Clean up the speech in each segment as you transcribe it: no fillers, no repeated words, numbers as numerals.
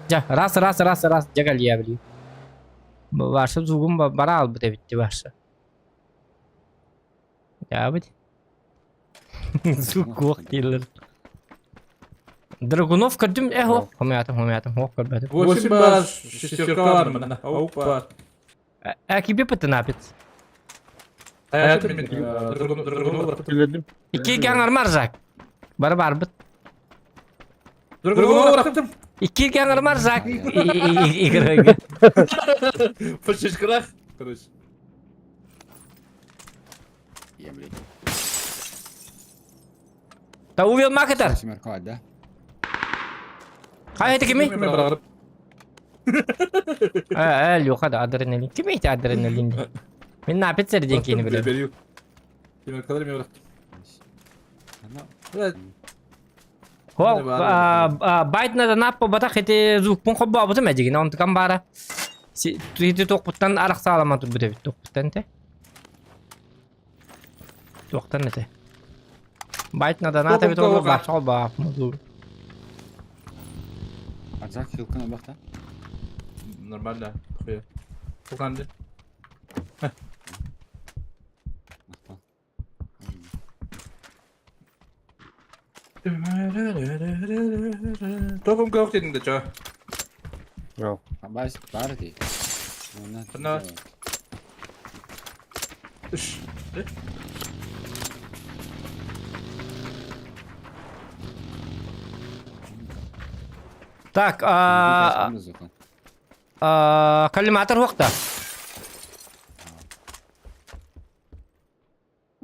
Дьэ, раз, раз, раз, раз, дьэ кэлиэ били. Ваша звугум бара албыт эбитти ваша. Ябыт. Звук куох дииллэр. Драгунов көрдүм, э хоп, хомуятым, хомуятым, хоп көрбөтүм. 8 бар, шестерка бар мына. Аук бар. Э, киби пытынапит. Hayatım мен Драгунов. Киллэрдим. Икки кәңір маржак. Бар барбыт. Драгунов бырахтым. Икки кәңір маржак. Игры. Фашишкалах. Короче. Я, блядь. Та увел макетер. Семерка, да? Хай это кими? Мен бырағырып. Э, э, Леха да адреналин. Ким эти адреналин? Мен напит серден кейini билем. Берию. Семеркалар мен бырахтым. Ана, Хо, байт надо наппа батах эти звук пун хобба бутым эдигин он тыкан бара. Ти токпуттан арах саалама тур бутебит токпуттан те. Туохтан этэ. Байт надо на табит ол баап баап муду. Арзак хилкан абахта. Нормально. Хуя. Туканды. Махтал. Топом көк дедиң да чо. Жоқ. Абайс бар ди. Онан. Ана. Үш. Так, а коллиматор уақта.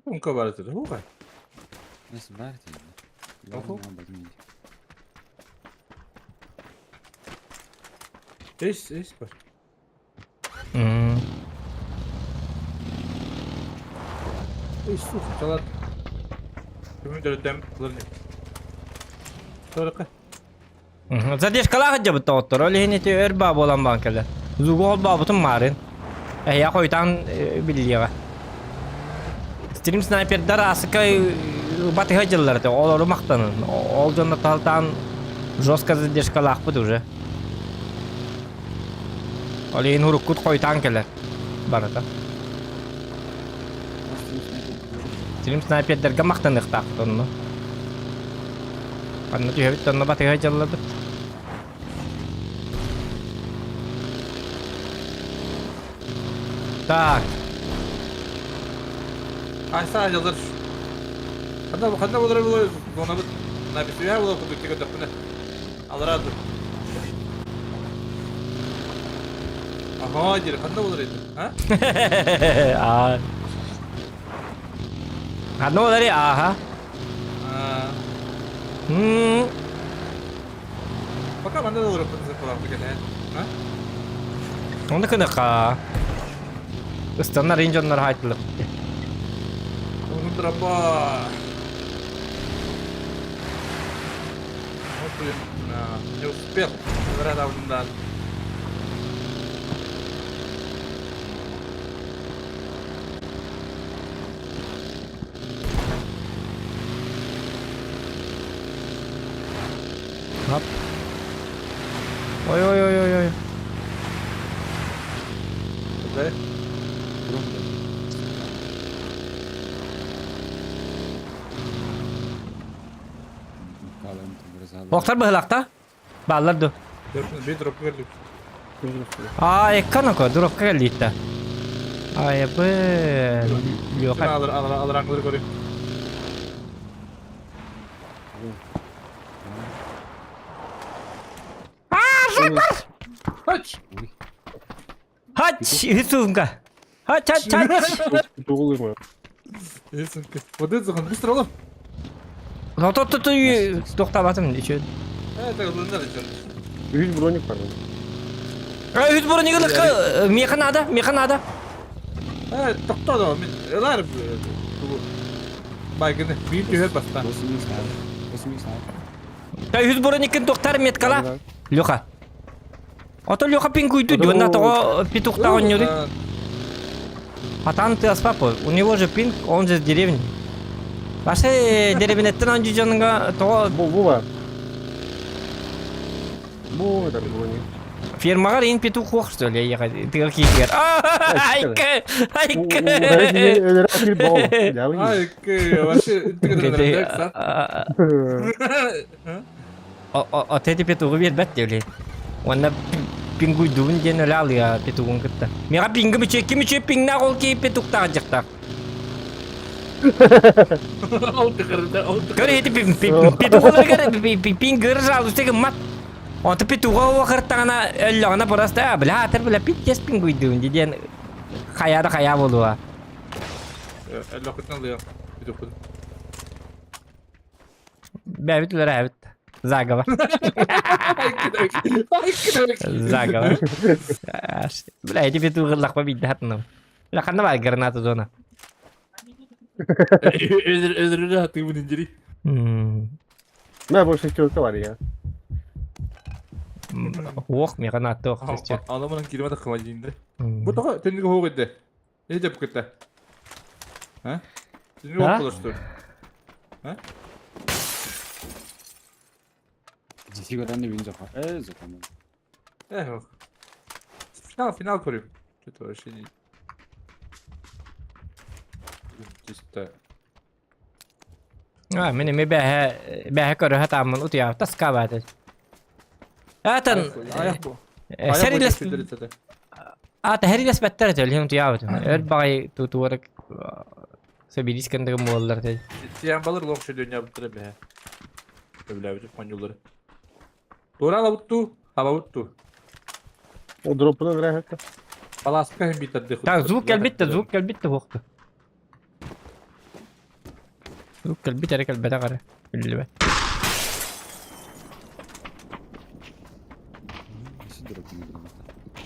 Топом бар еді. Хуга. Нас бар ди. Охо. Эс, эс бар. Эс сух чалат. Көмө дөрөтөм кылыр. Торка. Задержкалаах дьабыт тоҕоттор, ол иһин ити өр баа буолан баан кэлэр. Зугу холбообутум маарын. Эһиэ хойутаан биллиэҕэ. Стрим снайпердар асыка батыһа дьыллар этэ, олору махтанын. Ол дьонно таһалтаан жестко задержкалаахпыт уже. Ол иһин уруккут хойутаан кэлэр барыта. Стрим снайпердарга махтаныахтаахпыт онно. Ханна түһэбит онно батыһа дьаллабыт. Так. Айса жылдар. Ханна ханна болар болар зонабыт. Набисуя болар кудук тиге дөкүнө. Аларады. Ага, дир ханна болар edi. Ha? А. Ханна болар аха. А. М. Пока манна болар кудук тиге Ha? Оны кыныка. Ыстаннар инжоннор хайтылып. Onun драба. Вот блин, не успел. Рада да. Хоп. Ой ой ой ой ой. Да? Охтар быһылахта. Бааллар ду. Bir drop geldi. А, экканако, дропка кэллиитта. Ай, бы. Лёха. Alır alır alır alır göreyim. Kaç. Хач, үсүнка. Хач, хач, хач. Тоғылыр Yesin ki. Вот это закон быстро oğlum. Тот-тот тоқтабатым ничего. Evet bunlar için. Үз броник бар. Үз бұрын игілік механада, механада. Evet doktor da men elar bu. Baygını bir tüher bastı. Та үз бұрын икен тоқтар меткала. Леха. Ото Леха пинкуйду, дюна того петухта он не Атан ты аспапо, у него же пинг, он же с деревни. Ваша деревнеттен он жужонга того Бу бу бар. Бу это броник. Фермаҕар иин петух хуох что ли ехать? Тыа киитигэр. Айка! Айка! Айка! Вообще, От эти петугу биэрбэт диэли. Уонна пингуйдуун диэн өлө алыа петугун кытта. Миэхэ пинга мүчү, ким үчү пиҥнээх ол киһи петуктаах дьахтар. Көр эти петугаларыгар пингыр жалуйся гыммат. Онто петуга уохыртаҕына өллөҕүнэ просто бля атыр бля питтес пингуйдуун диэн хайа да хайа буолуо. Өллөхүтүн алыа петухпун. Бэбит үлэрээбит. Заговор. Заговор. Бля, эти петух ыллахпа биирдэ хатыным. Бля, ханна баар граната зона? Өлөрүнэ хатыыбын индири. На, больше шестерка бар я. Уох, миэхэ нааттыах. Аны мунан киирмэ таххыма диинде. Бу тоҕо тэннигэ хоох идде. Не деп кытта? А? Тэннигэ хоох болошту. А? Сигодан бин жоха. Э, жоха. Э, финал, финал көрүм. Что-то вообще не... Чисто. А, мин эмиэ бээһэ бээһэ көрө сатааммын утуйаабыт таскаабаата. Аатан сэрилэс аата сэрилэспэттэр этэ өлүһүн утуйаабытым. Өр баҕайы тутуарык сэбилис кэннигин буолаллар этэ. Сиэн балыр лох шөдүннябыттара бэһэ. Өбүлээбитим хонньулары. Туора алабыттуу, хабабыттуу. О, дроппуна граһатта. Паласка хим битарды. Так, звук кэлбит да, звук кэлбит да буохту. Звук кэлбит эрэ кэлбэтэх эрэ. Биллибэт.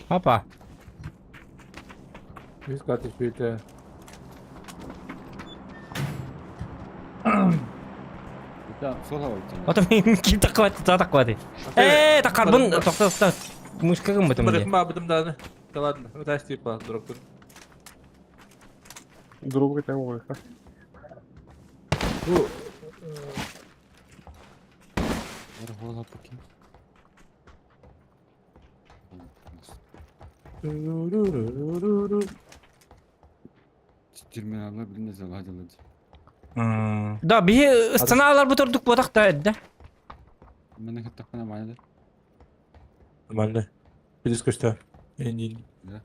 Папа. Искать свете. Ото ким таквати, та таквати. Э, такарбын, тохто, тохто. Мышка гыммытым дии. Бабытым дааны. Да ладно, ытаас типа дроппун. Дробы там ой. Бу Терминаллар билинэ заладилар. Да, биһи ыстана ордук буотах да эрдэ. Мені кыттахпына маайда. Нормально. Видишь, что? Не. Да.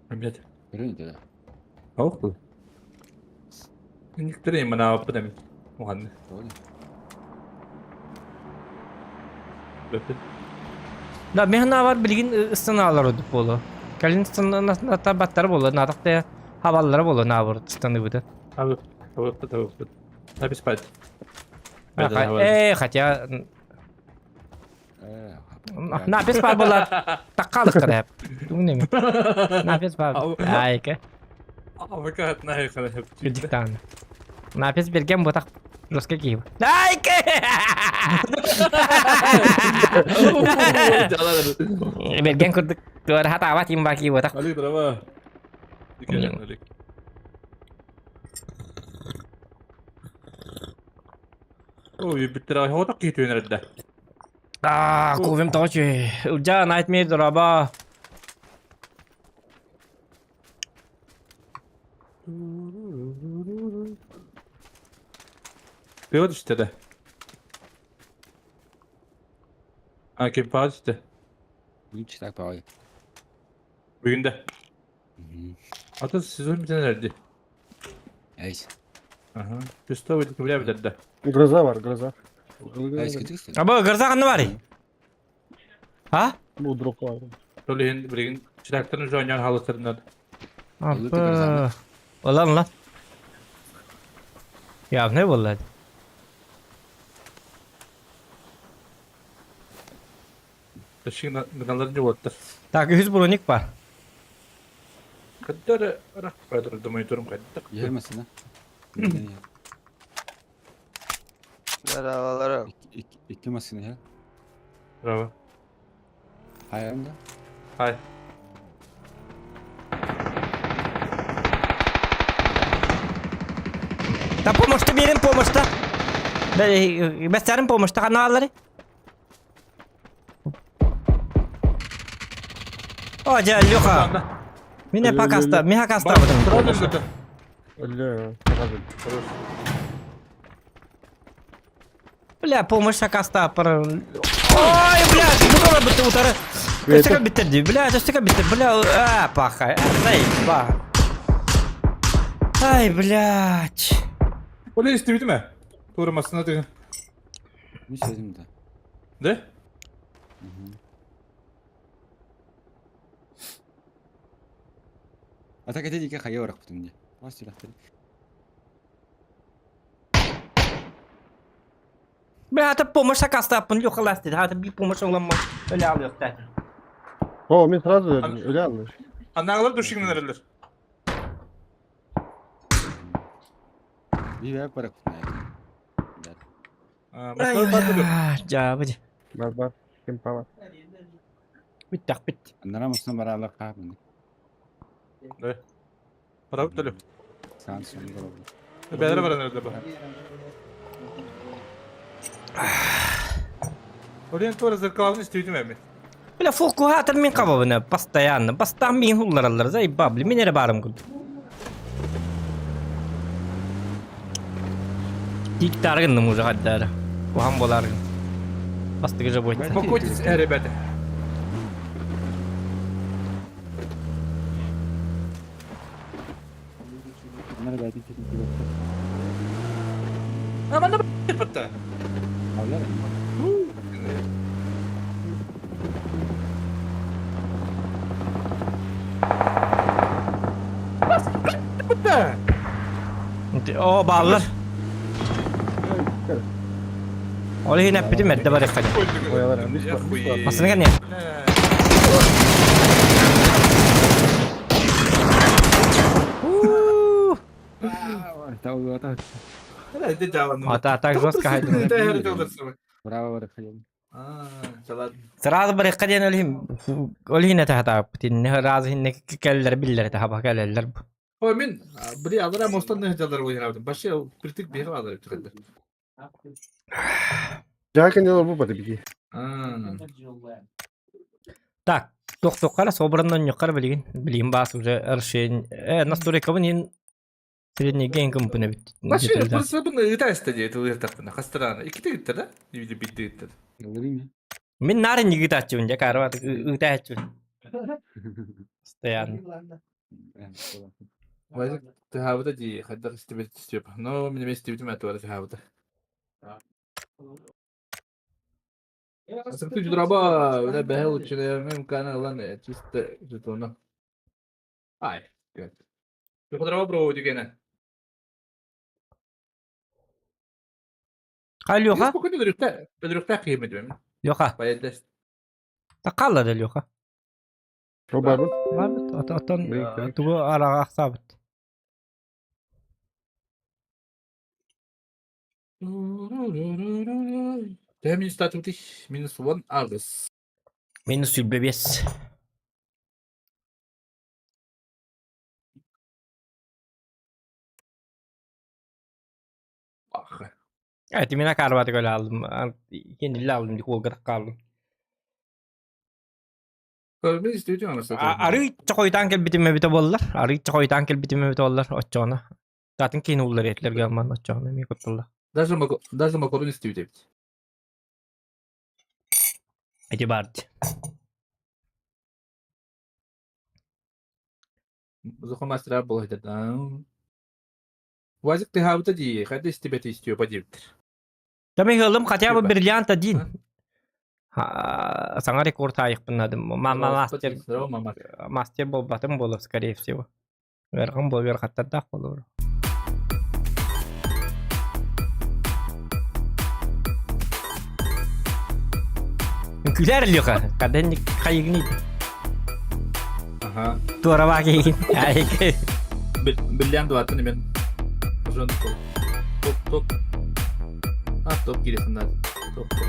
Опять. Көрөн да. Ох. Некоторые мана опытами. Ладно. Толи. Да, мехна бар билигин ыстана ордук болу. Калин ыстана баттар болу, натакта хабаллара болу наоборот станыбыты. Абы, абы, абы. Напись спать. Э, хотя Напис бар болар. Таккалык кырап. Түгүнеме. Напис бар. Айка. Абыка най кырап. Диктан. Напис берген ботак жестко киіп. Айка! Берген курдук. Туар хата абат им баки ботак. Алик дрова. Алик. Ой, биттер хотак китүнердэ. Аа, кофем тоочу. Ылдьаа Nightmare дороба. Пивот işte А, кем işte. Бүгүн читак баҕай. Bugün de. Ата сезон битен эрди. Эйс. Ага. Песто выйдет бля битер Гроза бар, гроза. Эйс кытык. Аба, гырза ханна барый? А? Бу дроп бар. Толин билигин чирактарын жонян халыстарынан. Апа. Улан lan. Ya ne bollar? Ташин гыналарын жуоттар. Так, үһүс броник бар. Каддар рах кадыр мониторум каддар. Иһэр масына. Merhabalar. Икки масына иһэр. Браво. Хайарым да. Хай. Та помощта берин помощта. Бәсәрин помощта каналлары. О, дьэ, Леха. Мин пока мин хакастаабытым. Сразу Өллө, сразу. Хорош. Бля, помощь хакастааппар. Ой, бля, ты бутты утары. Өстөкө биттерди, бля, өстөкө биттер, бля, а, паха, ай, ба. Ай, блядь. Ол истибити ме? Тура масына деген. Мин сөзүм да. Да? А так эти дике хайа барахпытым дии. Бас сүрэхтэр. Бля, это помощь хакастааппын, Леха ласты, это би помощь оламма. Бля, алык, О, мен сразу өлдүм, өлө алды. Аналар душигнен эрелер. Би бэп барахпытым. Ай, бля, жабы. Бар бар, ким пала. Бүттак бит. Аннара мусна баралар хаабын. Да. Барабыт төлө. Сан сон барабын. Бәлер баран эрелер бар. Олен тура зеркалын истибити ме? Бля, фокухатор мин кабабына постоянно. Бастан мин хулларалар, заебали, бля, мин эрэ барым курдук. Тик таргынным уже хаддара. Кухан боларгын. Бастыгы же будет. Успокойтесь, ребята. Аннара бәйтин кетин кибет. А манда бітті. Алар. Бітті. О, баллар. Ол иһин эппитим эрдэ барыахха диэн. Массыына кэнниэ. Ата так жестко хайдым. Браво барыахха диэн. Сразу барыахха диэн ол иһин ол иһин этэ хатааппыт. Инне разы иһинне кэллэр биллэр этэ хаба кэлэллэр. О, мен били алара мостан не жалдар ойнадым. Башы притык беги алар өтүрдү. Жакын жол бу бады биги. Так, тохтоххара собраннан ньоххара билигин. Билигин баас уже расширение. Настройкабын иһин средний гейн компына бит. Башы просто буны ытаста дейт, ылыртаппына. Хастарана. Иките гиттер да? Види битти гиттер. Мин нары нигитаччыбын дьэ карабат ыытааччыбын. Постоянно. Вазик тыһаабыта дии, хайдах истибит истип. Но мин эмиэ истибитим этуара тыһаабыта. Асыкты жудраба, бля бэһэ училэм кана ылан чисто жетону. Ай, good. Жудраба бро дигене. Хай Леха? Спокойно өлүрүктэ, өлүрүктэ киимедим. Леха. Баядас. Такалла да Леха. О барбыт. Барбыт, отон тугу араға ахсабыт. Төһө минус татыбытый? Минус 1 агыс. Минус 25. Ах. Evet, мин акарбаты көлө алдым. Кениле алдым, дик калдым. Көрбүн истибитим анасы. Арыйча койутаан кэлбитим эбитэ буоллар. Арыйча койутаан кэлбитим эбитэ буоллар оччоҕуна. Татын киин ууллар этилэргэ амман оччоҕуна эмиэ кутталла. Даже могу, даже макарон истибит эбит. Эти баарди. Зоха мастера буолар этэ. Вазик тыһаабыта дии, хайда истибэти истиэ диэбиттэр. Тами ылым хотя бы бриллиант один. Саҥа рекорд аайықпын Мама мастер мастер буолбатым буолар, скорее всего. Верхом был верхаттардаах буолур. Күлэр Леха, когда не хайыгнит. Ага. Туорабаа киһин. Айык. Бриллиант двадцать мен. Жон топ. Топ топ. А топ киресин Топ топ.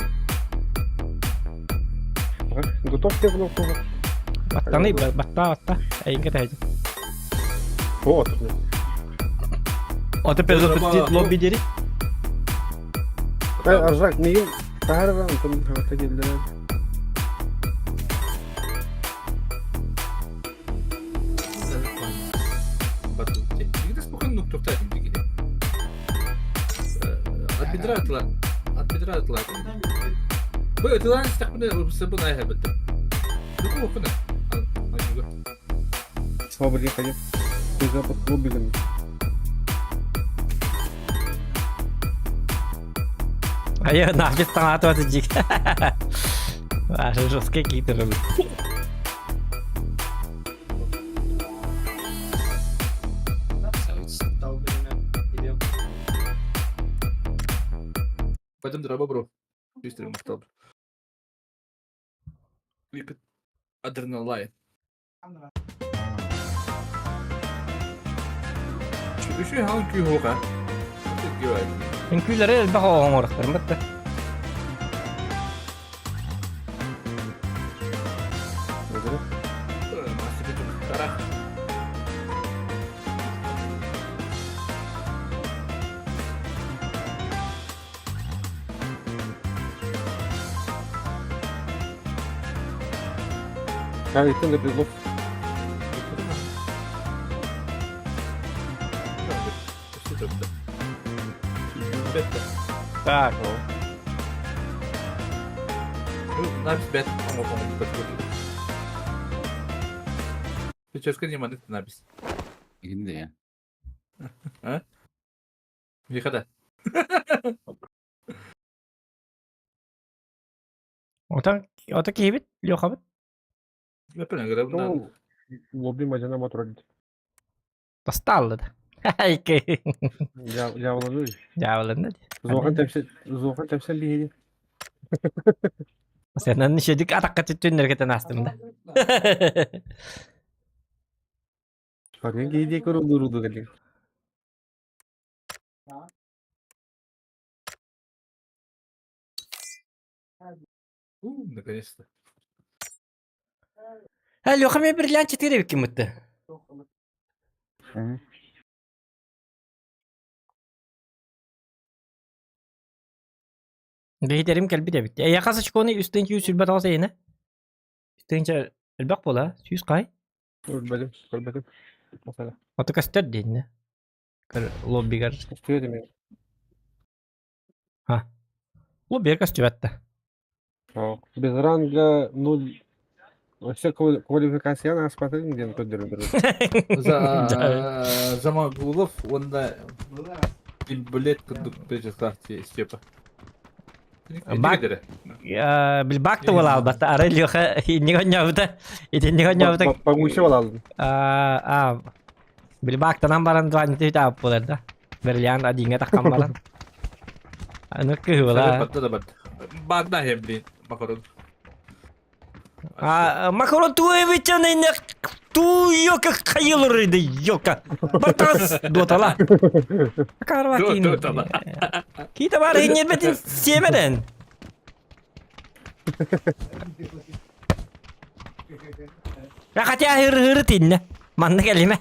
Готов тебе кнопку? Баттаны батта батта. Айынка тәжі. О, О, теперь запустить лобби дери. Ай, Аржак, мигин тахардан там хата келдер. Атпетра атыла. Атпетра атыла. Бу ытылаан истэхпинэ ырбысабын айһабыттым. Бу куохуна. Свободен ходит. Ты запад клубигами. А я нафиг таҥаатыбат дьик. Аше жесткий какие-то рыбы. Пойдем драба, бро. Быстрее махтал. Выпит адреналайн. Үчүгэй хаан күүһүҕэ. Үҥкүүлэри элбэх оҥоруохтарын бытта. А, и ты на Так. Прическа не манит набис. Игинде. А? Выхода. Ота ота киһибит, Лехабыт. Ну, лобби мадьяна моторит. Достал да. Я вложу. Дьаабаланна дии. Зохан тепсе, Зохан тепсе лиһиди. Сенан шедик атакка түттүннэргетен астым да. Фарген киһиди көрө дуруду кэлли. Наконец-то. Ха, Леха мен бриллиант 4 киммитте. Бэйдэрим кэлбит эбит. Эйиэхэ сочкону үс тыһыынча үс сүүрбэ тоҕус эйиэнэ. Үс тыһыынча элбэх буолаа. Сүүс хай. Көрбөтүм, көрбөтүм. Масала. Ото көстөр диэннэ. Көр лоббигар. Көстүө дeme. Ха. Лоббигар көстүбэт да. Без ранга 0. Вообще квалификацияны аспатын диэн көрдөрөр. За Замагулов уонна Билет курдук Вячеслав Степа. Бак Билбак да буолаалбата. Арай Леха инник онньообута. Итинник онньообута. Пагуйса буолаалдым. Аа, Билбактанан баран дуанты таап буолар да. Бриллиант одиҥҥа таххан баран. Аны кыһыла. Батта да батта. Баатна хем блин, макарон. А, макарон туевичан ту ёка хайылырыды ёка. Батас дотала. Карватин. Дотала. Кита бар иннербетин семеден. Я хотя хыр-хыр тинне. Манна кэлимэ.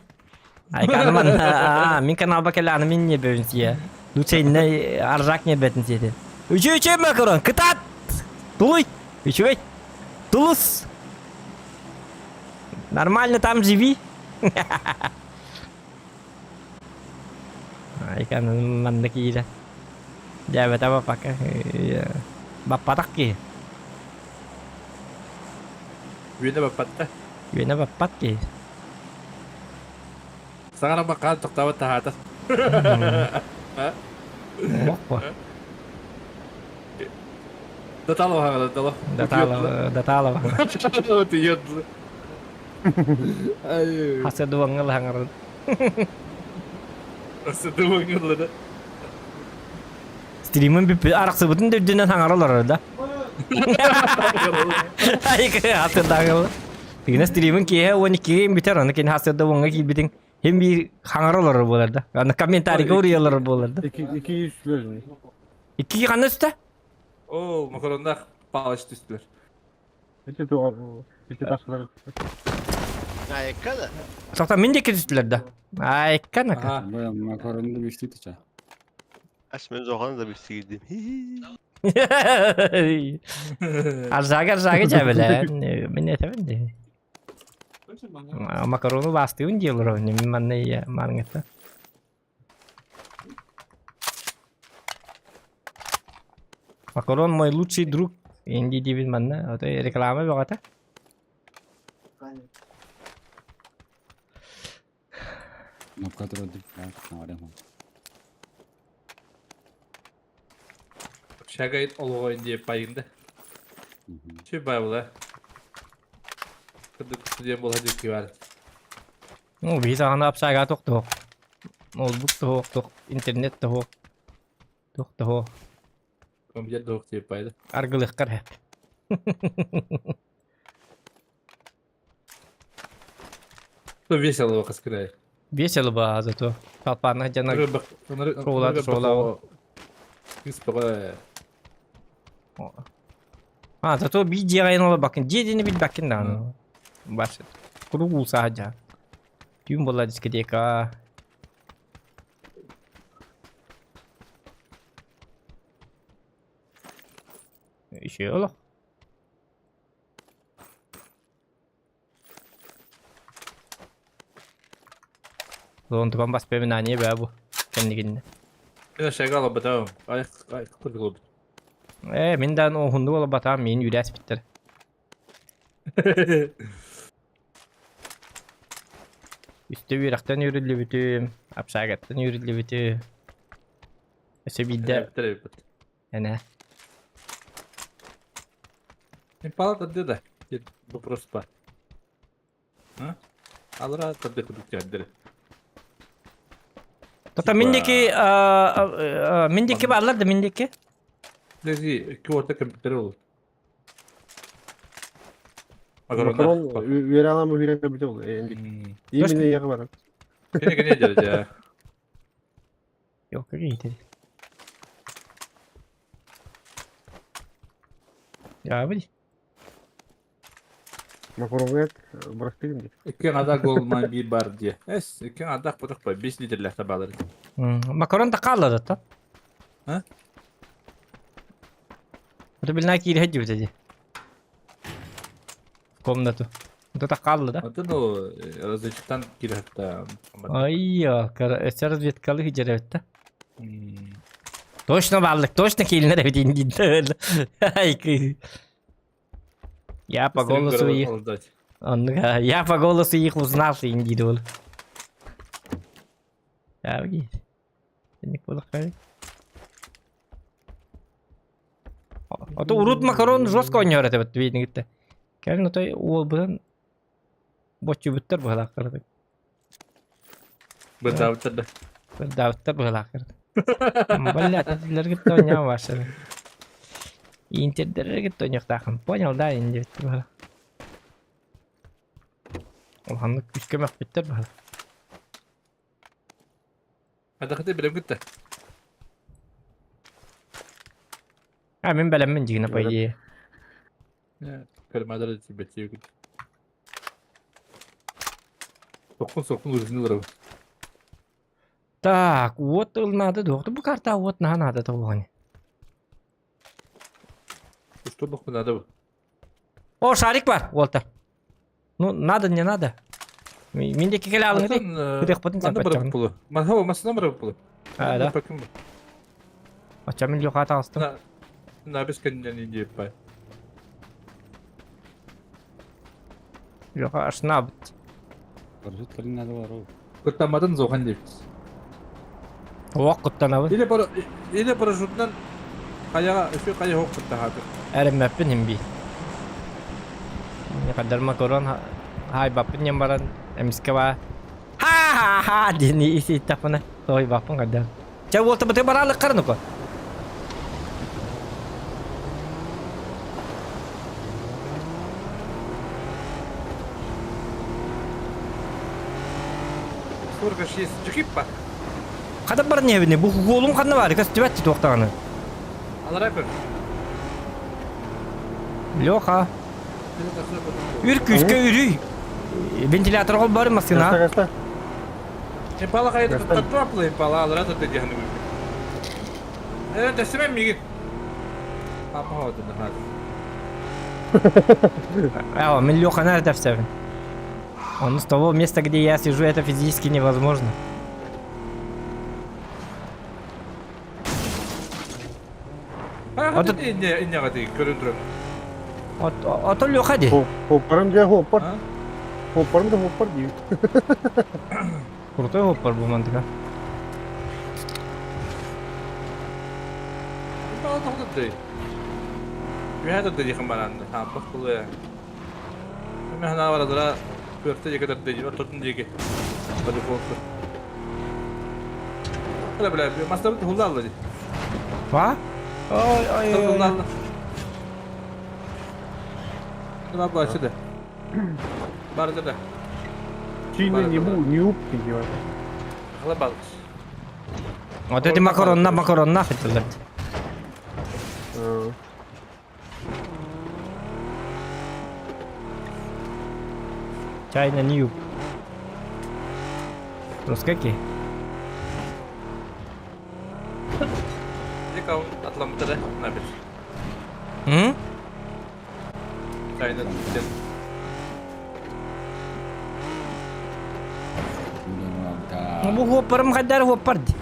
Айканы манна, мин каналба кэлэ аны мин не бөбүн сие. Лучше инне аржак не бөтүн сиэтин. Үчү үчү макарон, кытаат! Тулуй! Үчүгэй! Тулус! Нормально там живи. Айканы манна киирэ. Дьээбэтэ баппакка. Баппатах киһи. Үөнэ баппатта. Үөнэ баппат киһи. Саҥара бакаан тохтообот таһаата. Боппо. Даталова хаҥала дало. Даталова, Даталова. Тиет. Ай. Хаса дуоҥҥа хаҥарын. Хаса дуоҥҥа да. Стримын бүппүт арахсыбытын да үрдүнэн хаҥара олорор да. Хасырдааҕы. Тигинэ стримын киэһэ 12-ге бүтэр, аны кини хасырда уоҥҥа киирбитиҥ хим биир хаҥара олорор буолар да. Аны комментарийга уруйалар буолар да. Ики ики үс Икки ханна үстэ? О, макароннах палыч түстүлэр. Ити ту ити тахсылар. Айыкка да. Тоқта мин диэки түстүлэр да. Айыкка нака. Бу макаронды бüşтü тича. Ас мен зохан да бистигирдим. Аржага аржага жабеле. Мен этебин ди. Макарону бастыын диэлэр мин манна марҥытта. Макарон мой лучший друг. Инди диибин манна. Ото реклама бөҕөтө. Кнопка турар дии. Шагай олоҕо диye пайында. Чү бай була. Кырдык студент була диэки бар. Ну, биһи саҕана общага тохтоох. Ноутбук тоһуох, интернет тоһуох. Туох тоһуох. Компьютер тоһуох диye пайда. Аргылыххар хэп. То весело каскырай. Весело ба зато. Папана дьана шоула шоула. Кыс баҕа. А, зато би дьиэҕэ ин бакын. Дьиэ диэни билбэккин даҕаны. Баш. Курук уусаһа дьа. Түүн буолла дискотека. Еще олох. Онтукам воспоминание бээ бу кэннигиннэ. Мен шага алабатаҕым. Ай ай кырдык олбут. Ээ мин даан уһуннук олорботаҕым миин үүрээспиттэр. Үстэ үөрэхтэн үүрүллүбүтүм, общагаттан үүрүллүбүтүм. Өссө биирдэ Эне. Импала тарды да. Вопрос па. А? Алра тарды кудук тиэрдэр. Тота миндики миндики бааллар да миндики. Дези квота компьютер ол. Макарон үөрэ аламы үөрэ көбүтэ ол. Именно яғы бар. Кene кene дядя. Yok иитэр. Дьаабый. Макароҥҥа бырастыгын дии. Икки аҥадаах голман биир бар диye. Эс, икки аҥадаах потох па, 5 литрлээх табаалар. Макарон да хаалла да А? Это билна киирэ дьибит дии. В комнату. Вот это хаалла да? Это ну, разведчиктан киирэ Ай, өссө разведкалы дьэрэбит Точно бааллык, точно киилинэр эбит индиин. Я по голосу их... Я по голосу их узнал, индиид ол. А то урут макарон жестко оонньоор этэ видно Кэлин отой уолбутун боччубуттар быһалаахтар. Бырдаабыттар да. Бырдаабыттар быһалаахтар. Блядь, этилэргит оонньоон ваша. Интердеригит оонньуохтаахын. Понял, да, индиэбиттэр быһала. Улаханнык күүскэ мөхпүттэр быһала. Адахаты билэм кытта. А мин бэлэммин дьигинэ по идее. Кальмадара тибетиэгит. Соккун соккун үрүнү барабын. Так, уот ыл наада дуохту бу карта уот наһаа наада тобуҕани. Что надо бу? О, шарик бар, уолта. Ну, надо, не надо. Мин диэки кэлэ алыҥый. Кытыахпытын Манна барабыт буолу. Манна масына барабыт буолу. А, да. Оччо мин Лёха таҕыстым. Набис кэннинэн индиэппай. Лёха ашнаабыт. Парашют кэлин надо баруу. Куттамматын зохан диэбит. Уох куттанабын. Или пара или парашютынан хайаҕа үчү хайа хоқ куттаһаатыр. Эрэммэппин иһин бии. Хайдар макарон хаайбаппын диэн баран эмискэ баа ха-ха-ха диэн иһиттэхпинэ тоһуйбаппын хайдах. Чэ уолтабытыгар бараалыккарын уку. Сколько ж есть джихиппа. Хата баран иһэбин бу уолум ханна баар көстүбэт туохтаҕаны. Алара көр. Леха. Үр күүскэ үрүй. Вентилятор холбоору массыына. Каста, Импала хайда туттар импала алара татты диһаны Э, тэсимэн мигин. Папа хоотун хаад. А, мен Лехана это все. Он с того места, где я сижу, это физически невозможно. Инне иннеҕэ дии көрөн туран. Ото Леха дии. Хоппарым дьэ хоппар. Хоппарым да хоппар дии. Крутой хоппар бу мантыка. Үһэ да диэхин баран хаампах булуя. Мен хана барадыра күөртэ диэки тардыы ортотун диэки. По дефолту. Бля, бля, мастабыт хулла алла ди. Ва? Ой, ой, ой. Хулла алла. Бла бла сюда. Бар да. Чина не бу, не упки делать. Хлебал. Вот эти макаронна, макаронна хотеллар. China New. Роскаки. Атламмыта да, набер. М? China Бу хуоппарым хайдар хуоппар ди.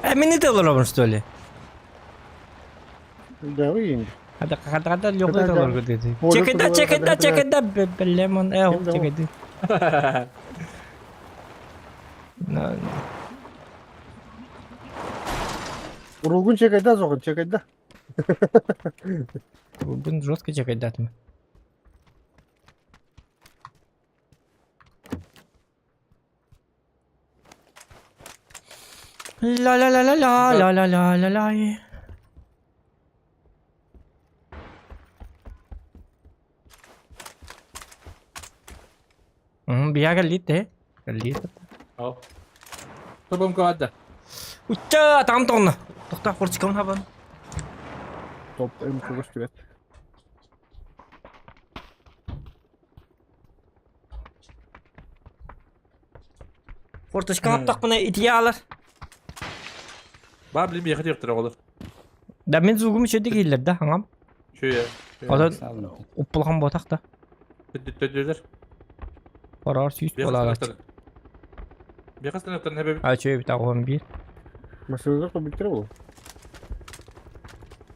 Э, мин это олоробун, что ли? Да, вы Хата хата хата лёгкай толорго деди. Чекайда, чекайда, чекайда, лемон, э, чекайда. Уругун чекайда, зоҕун чекайда. Бүгүн жестко чекайдатым. Ла-ла-ла-ла-ла, ла-ла-ла-ла-ла. Биһа кэллиит э? Кэллиит. Ал. Тобом каадда. Учча, атаҕым тоҕунна. Тохтоо, курчикабын хабан. Топ М көстүбэт. Форточка хаптахпына итийэ аалар. Баа билим биэхэ диэхтэрэ оҕолор. Да мин звугум үчүгэйдик иһиллэр да аҥам. Үчүгэй. Онон уппулахан буотах да. Төттөдүлэр. Ороор сүүс буолаалааччы. Биэхэ станыктан хэбэбит. А үчүгэй эбит аҕыһым биир. Машиналар көбүттэрэ буолуо.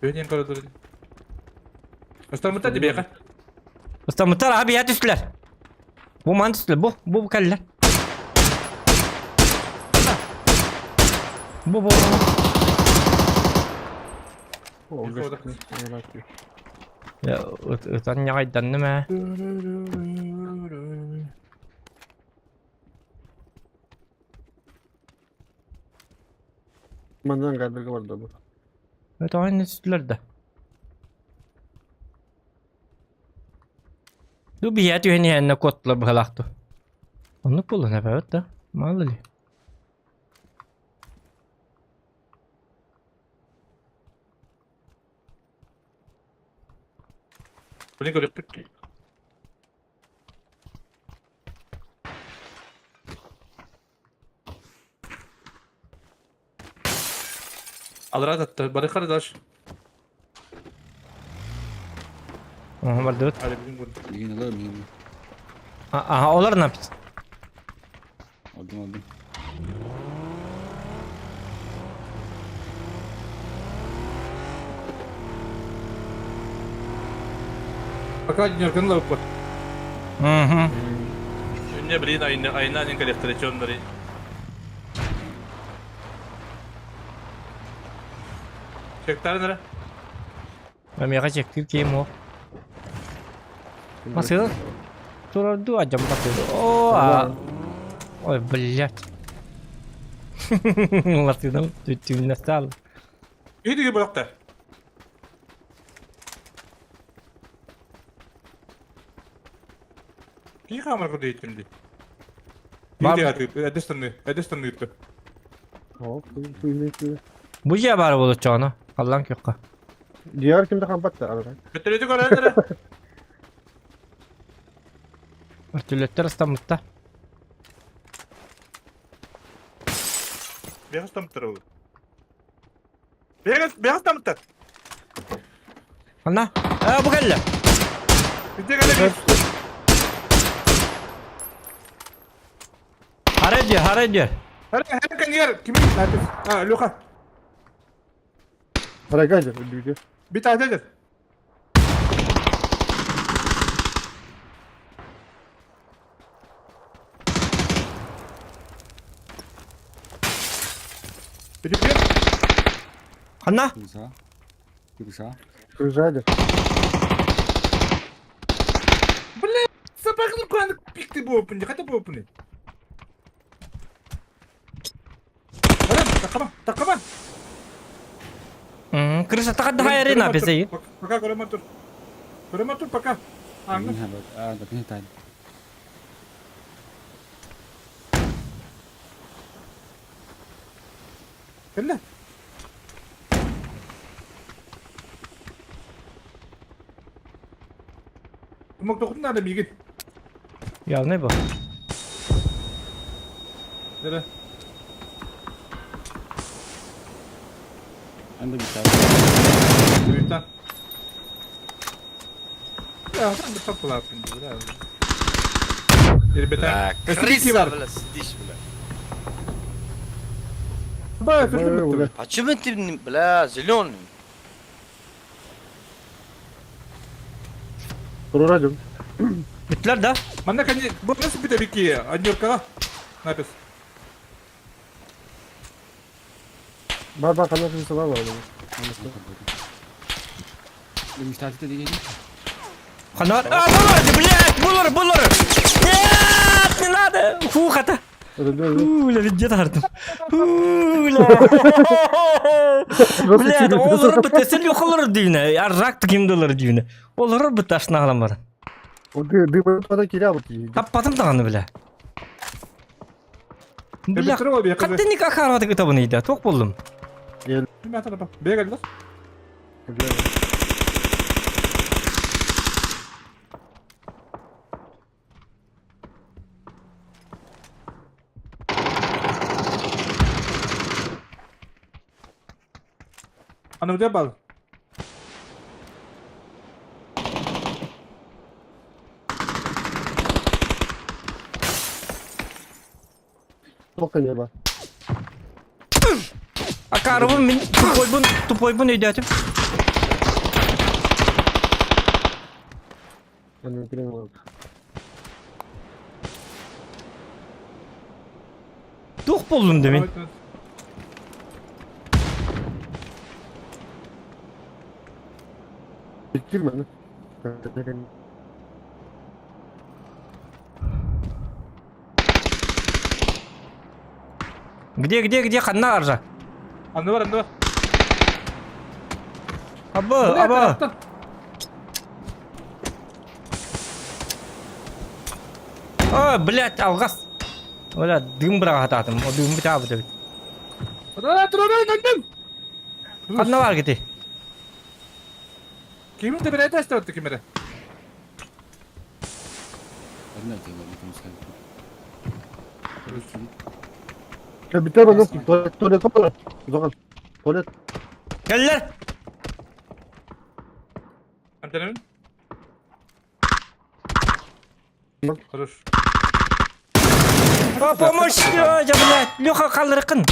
Үһүн көрөдөрүн. Ыстаммыттар дибиэхэ. Ыстаммыттар аха биһэ түстүлэр. Бу ман түстүлэр. Бу бу кэллэр. Бу бу. Ытан ньаҕайданным ээ. Манан гардарга барда бу. Өтөҕөн түстүлэр да. Ду биһиэ түһэн иһэннэ куоттулар быһалаах дуу. Оннук буоллун эбэбит да. Мало ли. Блин, көрүкпүт. Алра татта, бары kardeş. Оһо бардыбыт. Hadi bizim bunu. Миигин ылар миигин. Аха, олар напис. Алдым алдым. Пока днеркын лаппа. Угу. Не блин, айна айна не коллекторы чоннары. Чектар нere? Миэхэ чектир киим уох. Масыга турар дуу адьам батыр. О, а. Ой, блядь. Латыным түттүүннэ стал. Иди быракта. Кии хаамар курдук дии. Эдестан ыытты. Бу дьиэ баар буолуччаҕына, халлаан күөххэ. Дьиэҕэр ким да хампат да арай. Бөтөлөтү көрөндөрө. Өртүлөттөр ыстаммытта. Бэҕэс таммыттар ол. Бэҕэс бэҕэс таммыттар. Ханна? Ээ, бу кэллэ. Bizde кэлэ Хара диэ, хара диэ. Хара хара кэньер ким? А, Леха. Сарайга өлдүүтэ. Bir tane Бүдүккэ. Ханна? Кырса. Кырса. Кыржа Бля, собаканы куаны пикти буопун, хата буопун. Такама, такама. Крыша тахадда хайарына бесей. Пока көрөмө тур. Көрөмө тур пока. Аңы. Кэллэ. Тумак тохтун надо мигин. Явный бу. Нere? Анда битар. Büyükten. Ya sen de tapılar bindi. Бля, крыса, бля, сидишь, бля. Бля, Почему ты, бля, зеленый? Турурадым. Бүттүлэр да? Манна кани бу nasıl bir tabii Аннеркаға. Напис. Бар бар қандай кырса бар бар. Ханар. А, булар, блядь, булар, булар. Нет, не надо. Фу, хата. Фу, бля, где тардым. Фу, бля. Блядь, олар бит, сен олар дүйне. Аржак кимде олар дүйне. Олар бит ашна алам бар. Таппатым даҕаны бля. Бля, хатты никак харваты кытабын иде, тоқ болдум. Аны өте бал. Тоққан бар. Акарыбын мен тупойбун, тупойбун өйдөтүм. Тух болдум да мен. Беккир Где, где, где ханна аржа? Анны бар, анны бар. Абы, абы. О, блядь, алгас. Оля, дым быраға ататым. О, дым бит абы деп. Ханна бар кити. Кимин де бір айтасты өтті кимере. Битер бар, туалет, туалет бар. Зоған. Туалет. Келлер. Антеннен. Хорош. О, помощь, я, блядь. Леха қалырықын.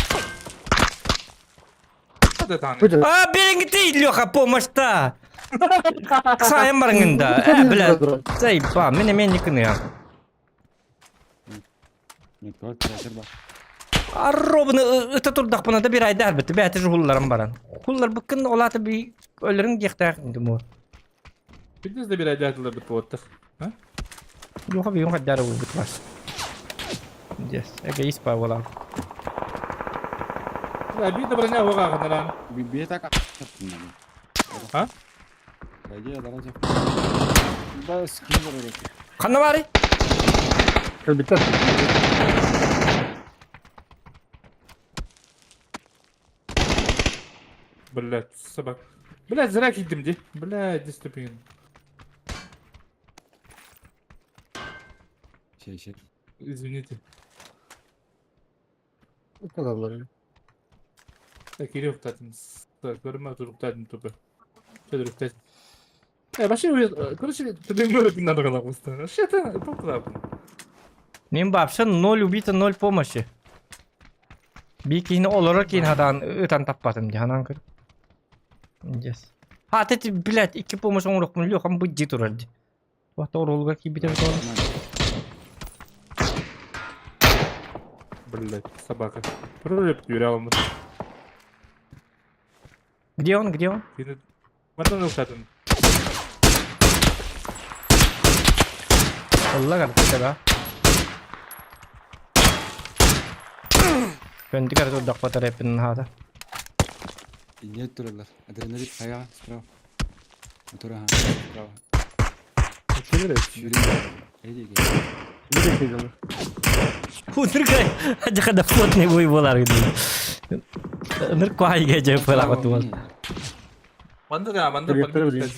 А, беріңгітей, Леха, помощь-та. Сайын барыңында. Ә, блядь. Заебал, мене мен никыны я. Арробны ыта турдах да бир айдар бит. Бәті жулларым баран. Хуллар бүкін олаты би өлерин дияқтақ му. Бидес де бір айдатылар бит болыттық. А? Юха би юха дары бит бар. Yes, эгоист па бола. Да, би добрыня оға ғанаран. А? Қанна бары? Битер. Блядь, собак. Блядь, зря кидим де. Блядь, диступин. Извините. Адамдар. Так, Кирилл, Көрмө туруктадым тупо. Чөдүрүктайсың. Э, вообще, короче, төбөңгө надо калабыз. Вообще это топталап. Мен вообще ноль убито, ноль помощи. Би кийин олорор кийин хадан ытан таппатым ди ханан көр. Yes. А, ты, блядь, икки помощь оҥорохпун Лехам быдьы турар дии. Туохта оруолугар киирбитэ эбит ол. Блядь, собака. Пролеп юрялымыз. Где он, где он? Мантан ылсатын. Ылла карточка да. Көнтүк эрэ турдахпа тэрэппин хаата. Инньэ тураллар. Адреналин хайа справа. Мотора справа. Сүүрэн. Эйди Bir de Унырга жакада плотный бой болар дии. Ыныр куайга жеп фылак отуол. Манды да, манды Директор билин.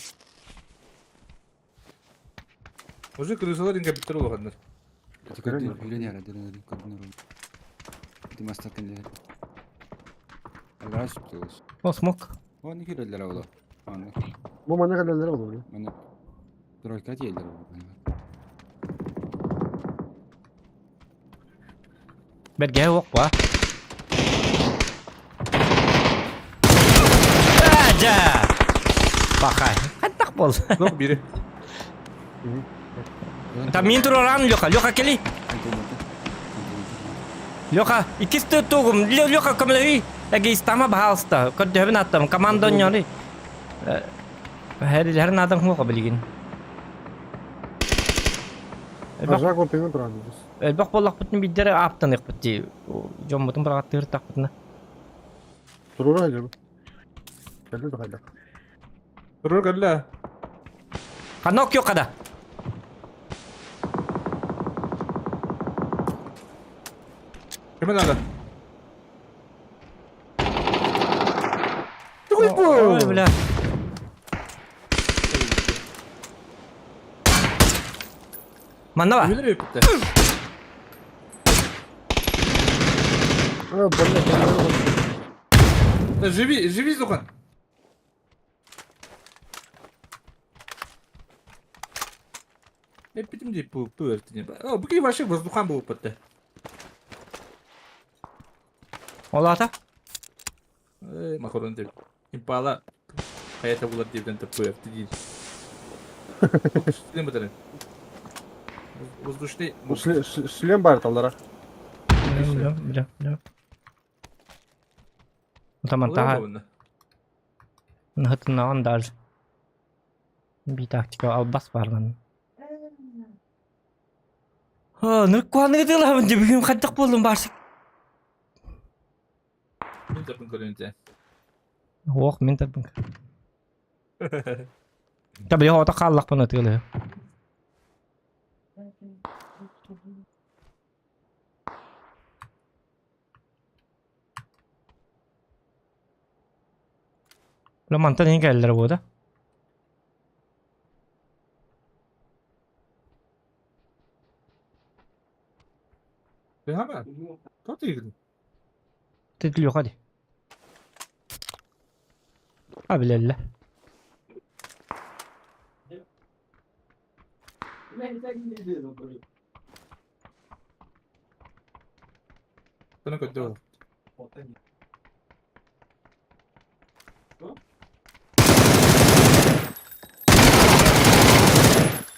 Уже крысалар инге биттер улаханнар. Хүрэн яра адреналин көрдүнөр. Ити мастар кэнде. Аллаа сүптөгөс. О, смок. О, не киреллер оло. Аны. Bu mana kadarları oldu. Маны тройка тиэллер оло. Бэргэһэ уох ба. Жа! Бахай. Хаттах бол. Жоқ бири. Там мин тураран Леха. Леха кели. Леха, иккис тугум. Леха көмөлөй. Эгоистама баһаалыста. Көрдөһөбүн аттам. Команда онньори. Хэр надан хуоqa билигин. Элбэх Ажак опеңен туран. элбэх буоллахпытын биддere ааптаныахпыт дии. Дьоммутун быраҕаттыыр тахпытына. Турура айдыр. Кэллэ да хайдах. Турur кэллэ. Ханок йокада. Киме надо? Ой, бля. Манна ба? Билер битте. А, бля, Живи, живи, Зухан. Эппитим дип бу бу өртүнө. О, бу ки вообще воздухан болуп кетти. Ол ата? Эй, макарон деп. Импала хаята булар диптен теп өртү дейт. Шлем битер. Воздушный Шлем бар талдара. Бля, бля, бля. Таман таха Нахытыннаҕын даже. Би тактика албас барлан. О, ныркуаны гытылабын деп бүгүн хайдах буоллум барсык. Мен тарпын көрүнте. Ох, мен тарпын. Та бля, ота хааллахпын ытыгылы. Бля, мантан эҥин кэллэр буода. Хама. Тоты игры. Тетилиэхэ дии. А билэллэр. Тоны көрдө.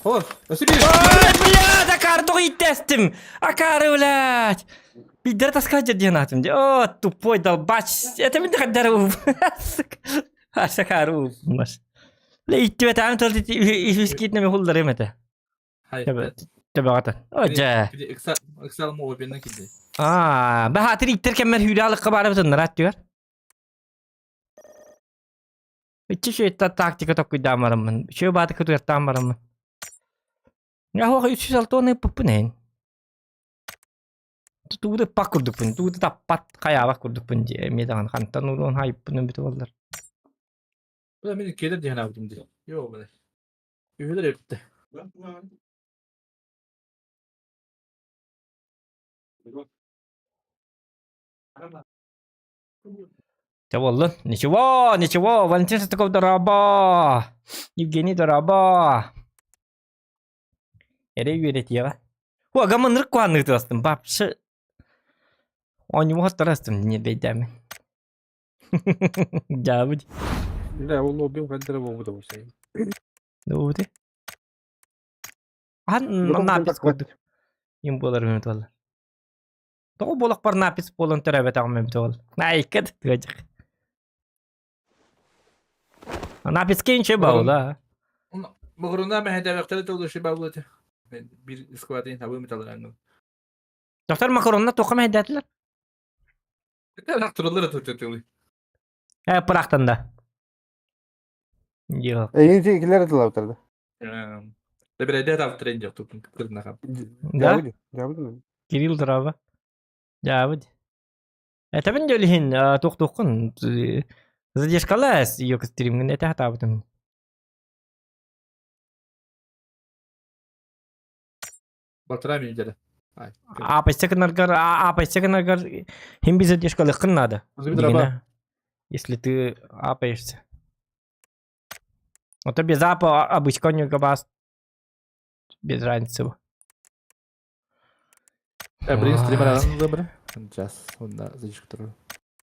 Хор, өсү Ой, блядь, акары тоҕо ииттэстим! Акары, блядь! Биирдэрэ таска диэн аатым дии. О, тупой долбач. Это мин хаддары Сука. Акары упмаш. Бля, иттибэтээм тыл үскитнеме хулларым этэ. Хай. Төбөҕөтөн. О, дьэ. Эксал мо бенна киде. Аа, баһаатыр иттер кэммэр хүүрэ алыкка баарыбытын нараат түгэр. Иччи шөйтта тактика токкуйдаан бараммын. Үчүгэй бааты кытыгартаан бараммын. Яхуаха 306 ыппыппын эһин. Тугу да ыппат курдукпун, тугу да таппат хайаабат курдукпун дии эмиэ даҕаны хантан уруон хайыппын эбитэ буоллар. Бля, мен келер диэн аабытым дии. Йоо, бля. Үһүлэр эбитте. Чэ буоллун. Ничего, ничего, Валентин Шестаков дорообо! Евгений дорообо! Эрэй үөрэтиэҕэ. О, гаманырык куһаанныгы тыластым. Вообще оонньууга тарастым ньиэрбэйдээмин. Дьаабыт. Бля, ол лоббим хайдара буолбута бу сен. Добути. Ахан напис курдук. Им буолар мүмүт буолла. Тоҕо буолахпар напис буолан төрөөбөтөҕүм эбит ол. Айка тыгачык. Написка инче баула. Мугуруна мэһэдэбэхтэри тылышы баулаты. Бир скватын табы металларангын. Доктор макаронна тоққа мэһэдээтилэр? Тураллар тылы. Э, пырахтан да. Дьиэ. Эйин килер тылабытар да. Дебереде тавтырын жоқ тупын кырнаха. Да? Кирилл Драба. Дьаабыт. Этэбин дьөлүһүн туох-туоххун задержкалаас ее стримҥин этэ сатаабытым. Полтора минута. Аапайса гынаргар, аапайса гынаргар хим би задержкалыаххын наада. Если ты апаешься. А то без апа обычка не габас без разницы. Блин, стример аран выбор. Сейчас, он на задержка туру.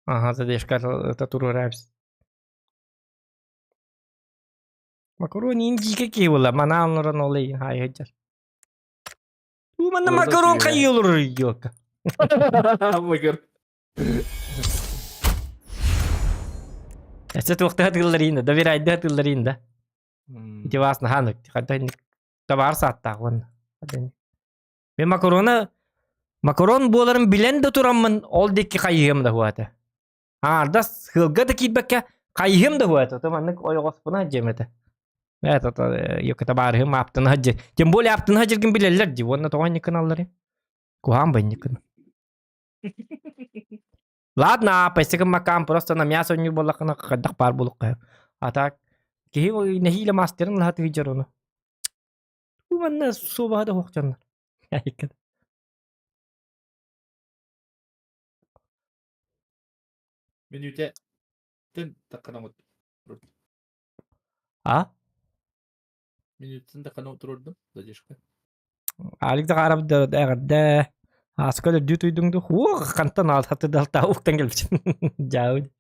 Ага, задержка это туру рапс. Макарони индийка киула, манаан олорон ол эйин хайыдьар. Манна макарон хайылыр ёлка. Макар. Эссе туохтаha тылларыйын да, доверяйда тылларыйын да. Ити вас наһанык, хантан табаар сааттаах уонна. Мен макарона макарон буоларын билэн да тураммын ол диэки хайыһыам да хуата. Аарда сыалга да киирбэккэ хайыһыам да хуата. То маннык ойоҕоспуна дьиэм этэ. Это ёка табаарыһым аптына дьи. Тем более аптына дьиргин билэллэр ди. Уонна тоҕо инникин аллары. Куһаан бынньыкын. Ладно, апайсыгын макаан просто на мясо онньуур буоллаххына хайдах баар буолуохха. А так киһи нэһиилэ мастерын лаһа тыгыдьар ону. Манна суобаһа да суох дьоннор. Мүнүүтэ тэн таккана А? Минуттан таккана турурдум задержка. Алик Захаров эҕэрдэ Ааска өлөрдүү туйдуҥ ду Уох, хантан алтаты да алтаа уктан кэлбит. Дьаабыт.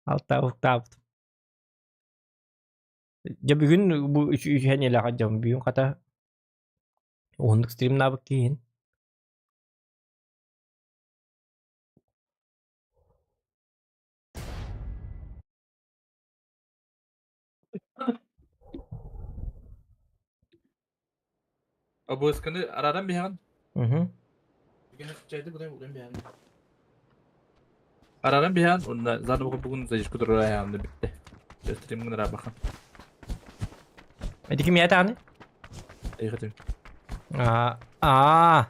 Алтаа уктаабыт. Дьэ бүгүн бу үһэн элэҕэ дьон бүгүн хата уһуннук стримнаабыт киһин. Обысканы араран биһэҕин? Мгм. Араран биһэҕин уонна заново бүгүн задержка турар айаанны бүттэ. Стримҥин араарбахан. Эти ким ятааны? Эйхэтим. Аа, аа.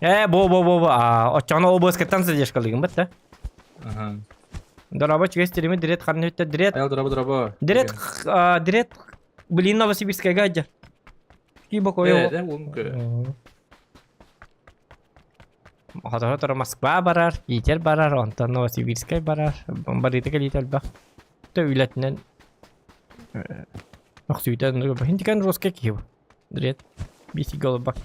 Э, бо бо бо бо. Аа, оччоҕуна ОБС-кыттан задержкалыгын бат да. Ага. Дороба чугас стримы дирет ханна үттэ дирет. Аял дороба дороба. Дирет дирет блин Новосибирскайга адьа. Ки бокой. Э, да, он кө. Хоторо Москва барар, Питер барар, онтон Новосибирскай барар. Барыта кэлиитэ элбэх. Тэ үлэтинэн охсуйта хинтикэн русский киһи Дрет. Биси голубак.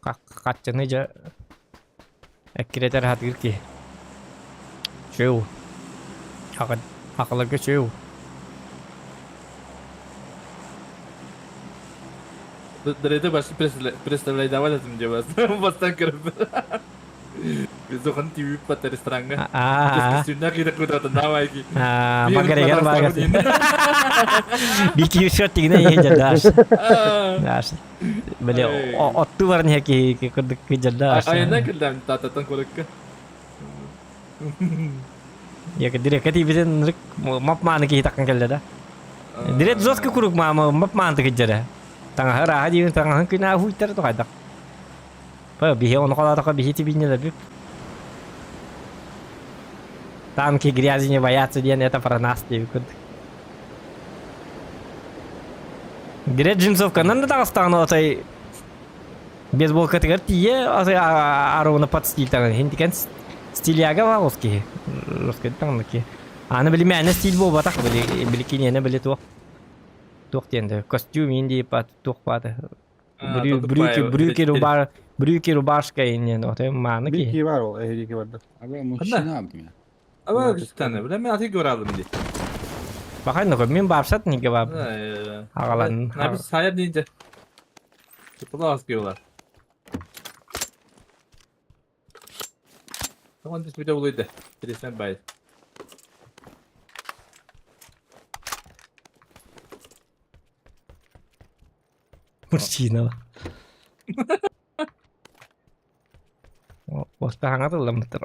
Хаччыны дьэ эккирэтэр хатыыр киһи. Чөу. Хакаларга чөу. Дреде баш представляйдавал этим деп бастан кіріп. Безохан тиви пат ресторанга. Аа. Сүннә киде кудата давай ки. Аа, багарегер багар. Бики шот тигне еже даш. Даш. Биле отту бар не ки курдук кыжар даш. Айна килдем тататан көрөккө. Яка директ тибиден рык мап мааны ки таккан келде да. Директ жестко курук мама мап мааны кыжара. Таңа раха дибин таңа күнә хуйтар тухайдак. Па бихе оны қалатақа бихе тибинне да Танки грязи не боятся диэн это про нас диэбит курдук. Дирет джинсовканан да таҕыстаҕына отой бейсболкатыгар тиийэ отой аруна под стиль таҥан хинтикэн стиляга баҕус киһи русский таҥна киһи аны били мээнэ стиль буолбатах били били киниэнэ били туох туох диэн костюм иин диэп туох баата. Брюки, брюки, руба, брюки, рубашка иннен, отой мааны Бир киһи. кии бар ол, эһиги барда. Аба мужчина абдым я. Аба күстәне, беләм мин аты көрәдем ди. Бахай нөхө, мин барсат неге бар. Агалан. Набис сайыр deyince. Çıpılı az diyorlar. Tamam biz bir de buluydu. Birisine bay. Мужчина. Оспаһаҥа тылламмыттар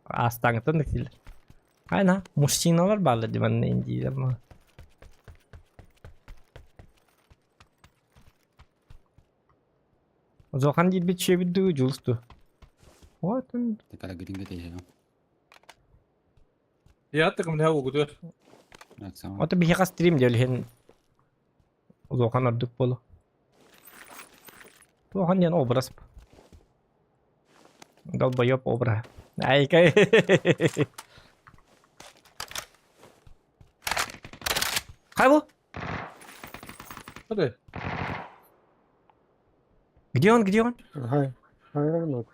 аастааҥыттан да киирэр. Айна, мужчиналар бааллар дии манна индиилэр ма. Зохан диирбит үчүгэйбит дуу, Дьулус дуу? Вот он. Такая гринга тейһэ. Яттыкым не угутур. Ото биһиэхэ стрим диэл иһин улахан ордук буолуо. Улахан диэн образ. Долбоеб образа. Айка. Хай бу? Hadi. Где он, где он? Хай. Хайран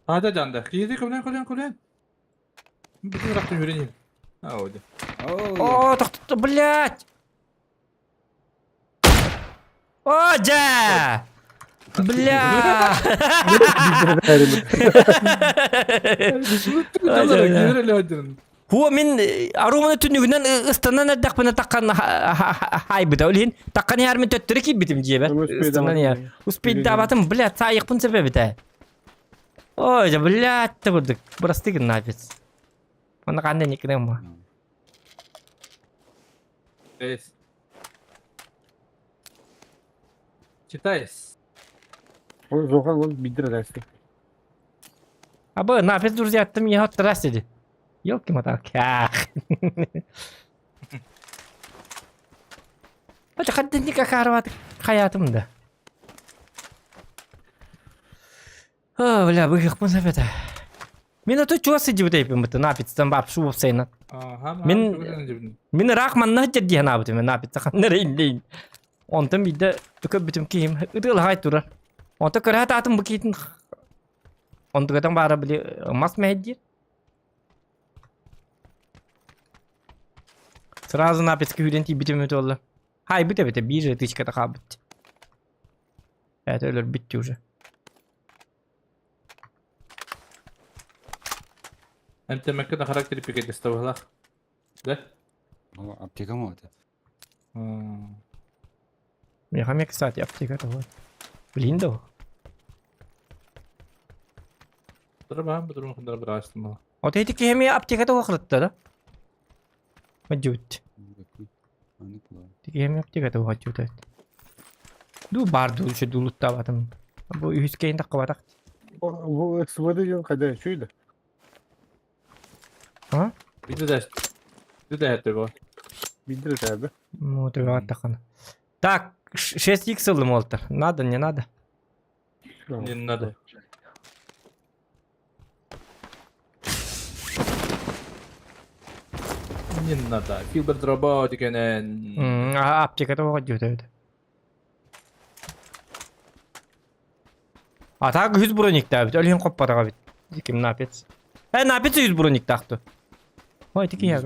Hadi canda. Киһи көлөн көлөн көлөн. Бүтүн рахтын хүренин. А, оди. О, тохтотто, блядь! О, дьэ! Бля! Хуо мин аруманы түнүгүнэн ыстанан эрдэхпинэ таккан хайбыта. Ол иһин таккан иһэр мин төттөрү киирбитим дьиэбэр. Ыстанан иһэр. Успейдаабатым, блядь, саайыкпын сөбөбүтэ. Ой, да, блядь, ты курдук. Просты гыннаапец. Онно ханна никнем ма. Эс. Читайс. Ол Зохан он бидир эдээсти. Абы, напец друзья, ты мне оттарасили. Елки-моталки. Ах. Хотя хаддинника харват хаятым да. О, бля, быһыахпын сөп этэ. Мин ото чугас сылдьыбыт эбиппин быта напицтан баап уопсайынан. Ага, Мин мин ыраах манна сылдьар дии санаабытым мен напица ханна эрэ иннейин. Онтон биирдэ көрбүтүм киһим ытыалаһай турар. Онтон көрө сатаатым бу киһитин онтугатан баара били мас мэһэйдиир. Сразу напицка күүрэн тиийбитим эбит буолла. Хайбыт эбитэ биир эрэ тычката хаалбыт. Это өлөрбүт уже. Эмтэмэккэ да характер пикетистабылах. Да? Ол аптека ма это? Миэхэ эмиэ, кстати, аптека того. Блин да. Дырбаан бутурун хандар быраастым. Вот эти киһи аптека того хырытта да? Мадьют. Киһи аптека того хаччута. Ду бар ду еще дулуттабатым. Бу үһүс кейин таххыбатах. Бу СВД диэн хайда үчүй да? А? Биде да. Биде да бу. Билдир этэ Ну, тахана. Так, 6х ыллым олтар. Надо, не надо. Не надо. Не надо. Филберт робот дегенен. Аптека того дьүтэ. А так үс брониктаабит. Өлүн хоппатаҕа бит. Ким напец. Э, напец үс брониктаахту. Ой, тики я.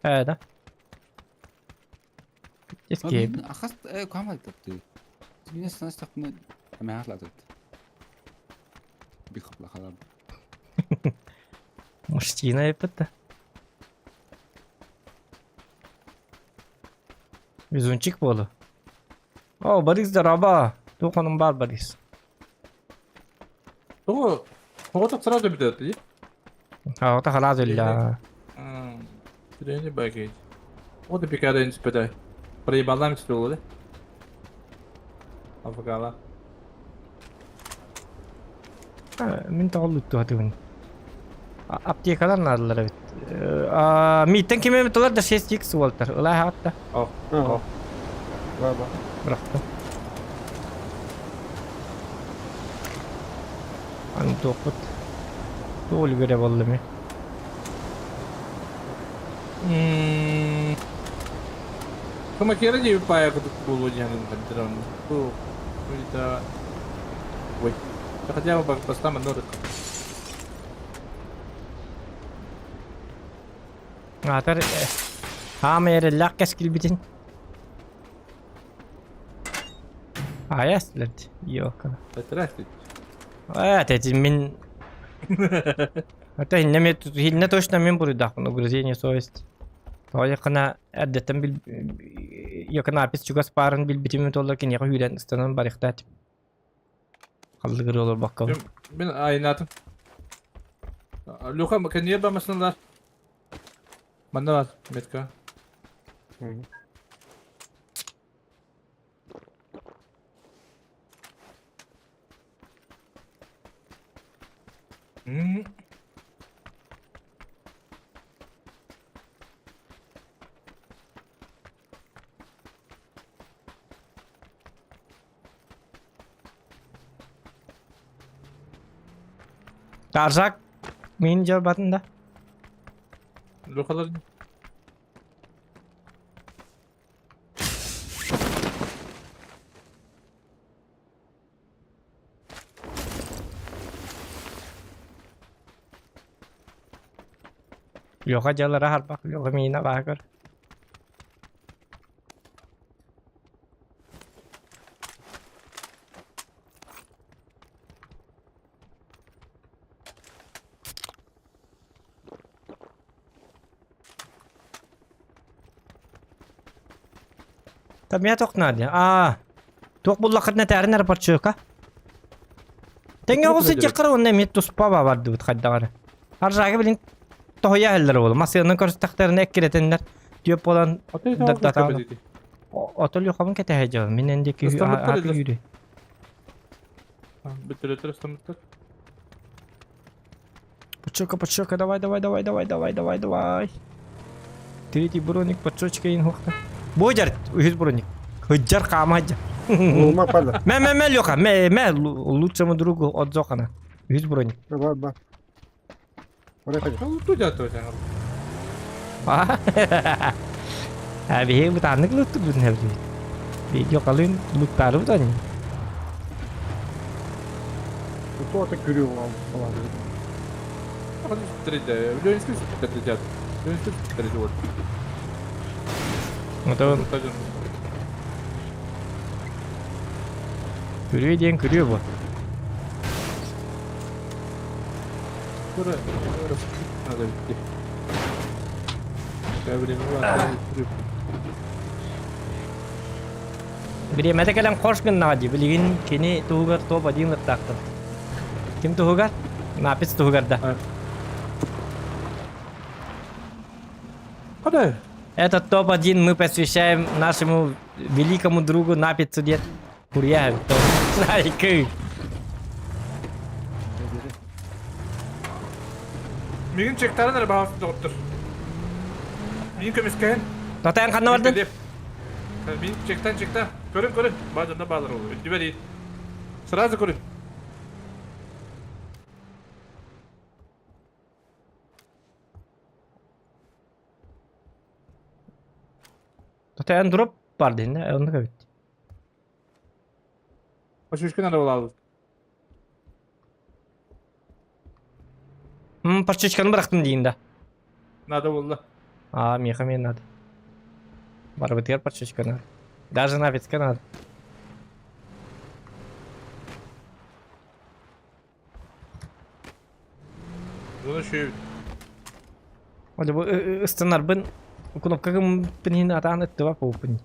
Э, да. Эскейп. Ахас кам айтты. Мен санастақпын амяхлатат. Бихапла халаб. Мужчина это. Везунчик буолу. О, Борис здорово. Туох бар Борис? Того, того сразу битет, и? А, вот халазу ля. Трени баги. Вот и пикада не спитай. Проебалам стул, да? Афгала. Мин тоҕоллутту хатыбын. Аптекалар наадалар эбит. Мииттен ким эбит олар да 6x уолтар. Ыла хатта. О, о. Ба-ба. Бырахтым. Аны туохпут. Туол göre боллуми. Кымакера диэбит паайа курдук буолуо диэн хантыран. Бу это Ой. Хотя бы бастаан манна ырык. Аатар хаама эрэллээх кэскилбитин. Аяс лэрд. Йока. Здравствуйте. А, это мин Это хинне хинне точно мин буруйдаахпын угрызение совести. Тоҕо якына эрдэттэн бил якына апис чугас баарын билбитим толлар киниэхэ үүрэн ыстанан барыахтаат. Халлыгыр олорбокко. Мин айнаатым. Люха, кэнниэ ба машиналар. Манна бар, метка. Тарзак мин дьарбатын да. Люхалар Леха дьалара харбах, Леха миина баакар. Тамия туох наадыйа? Аа, туох буллаххытына этээрин эрэ парчыка. Тэҥҥэ оҕус сылдьыаххара уонна эмиэ туспа бардыбыт хайдах эрэ. Аржаага билин тоһуйа иһэллэр буолла. Массыынанан көрүстэхтэринэ эккирэтэннэр түөп буолан Ото Лехабын кэтэһэ дьон. Мин эн диэки үүрү. Бүтүрөтөр ыстаммыттар. Подшока, подшока, давай, давай, давай, давай, давай, давай, давай. Третий броник, подшочка ин хуахта. Бодяр, үһүс броник. Хыджар хаама хыджар. Улма пада. Мэ, мэ, мэ, Леха, мэ, мэ, лучшему другу от Зохана. Үһүс броник. Бар, бар. А биһиги бытааннык луттубутун эбит. Видео халыын луттаарыбыт они. Кто-то күрү Отон күрүө диэн күрүө бу. Бириэмэтэ кэлэн хош гыннаҕа дии, билигин кини туһугар топ один ыттаахтар. Ким туһугар? Напис туһугар да. Куда? Этот топ-1 мы посвящаем нашему великому другу Напицу дед Курья. Айкы. Мигин чектарын эрэ баҕас доҕоттор. Миин көмүскэһин. Татайан ханна бардын? Мин чектан чектан. Көрүн көрүн. Баадырда баалар ол. Үрдүбэр иит. Сразу көрүн. Татайан дроп бар дин, оннук эбит. Пачушкин арабалаабыт. Парчечканы бырахтым диин да. Надо буолла. А, миэхэ эмиэ надо. Барыбытыгар парчечка надо. Даже нафицка надо. Зона үчүгэй. Оля бу ыстанарбын кнопка гыммыппын иһин атаан ыттыба буолбун.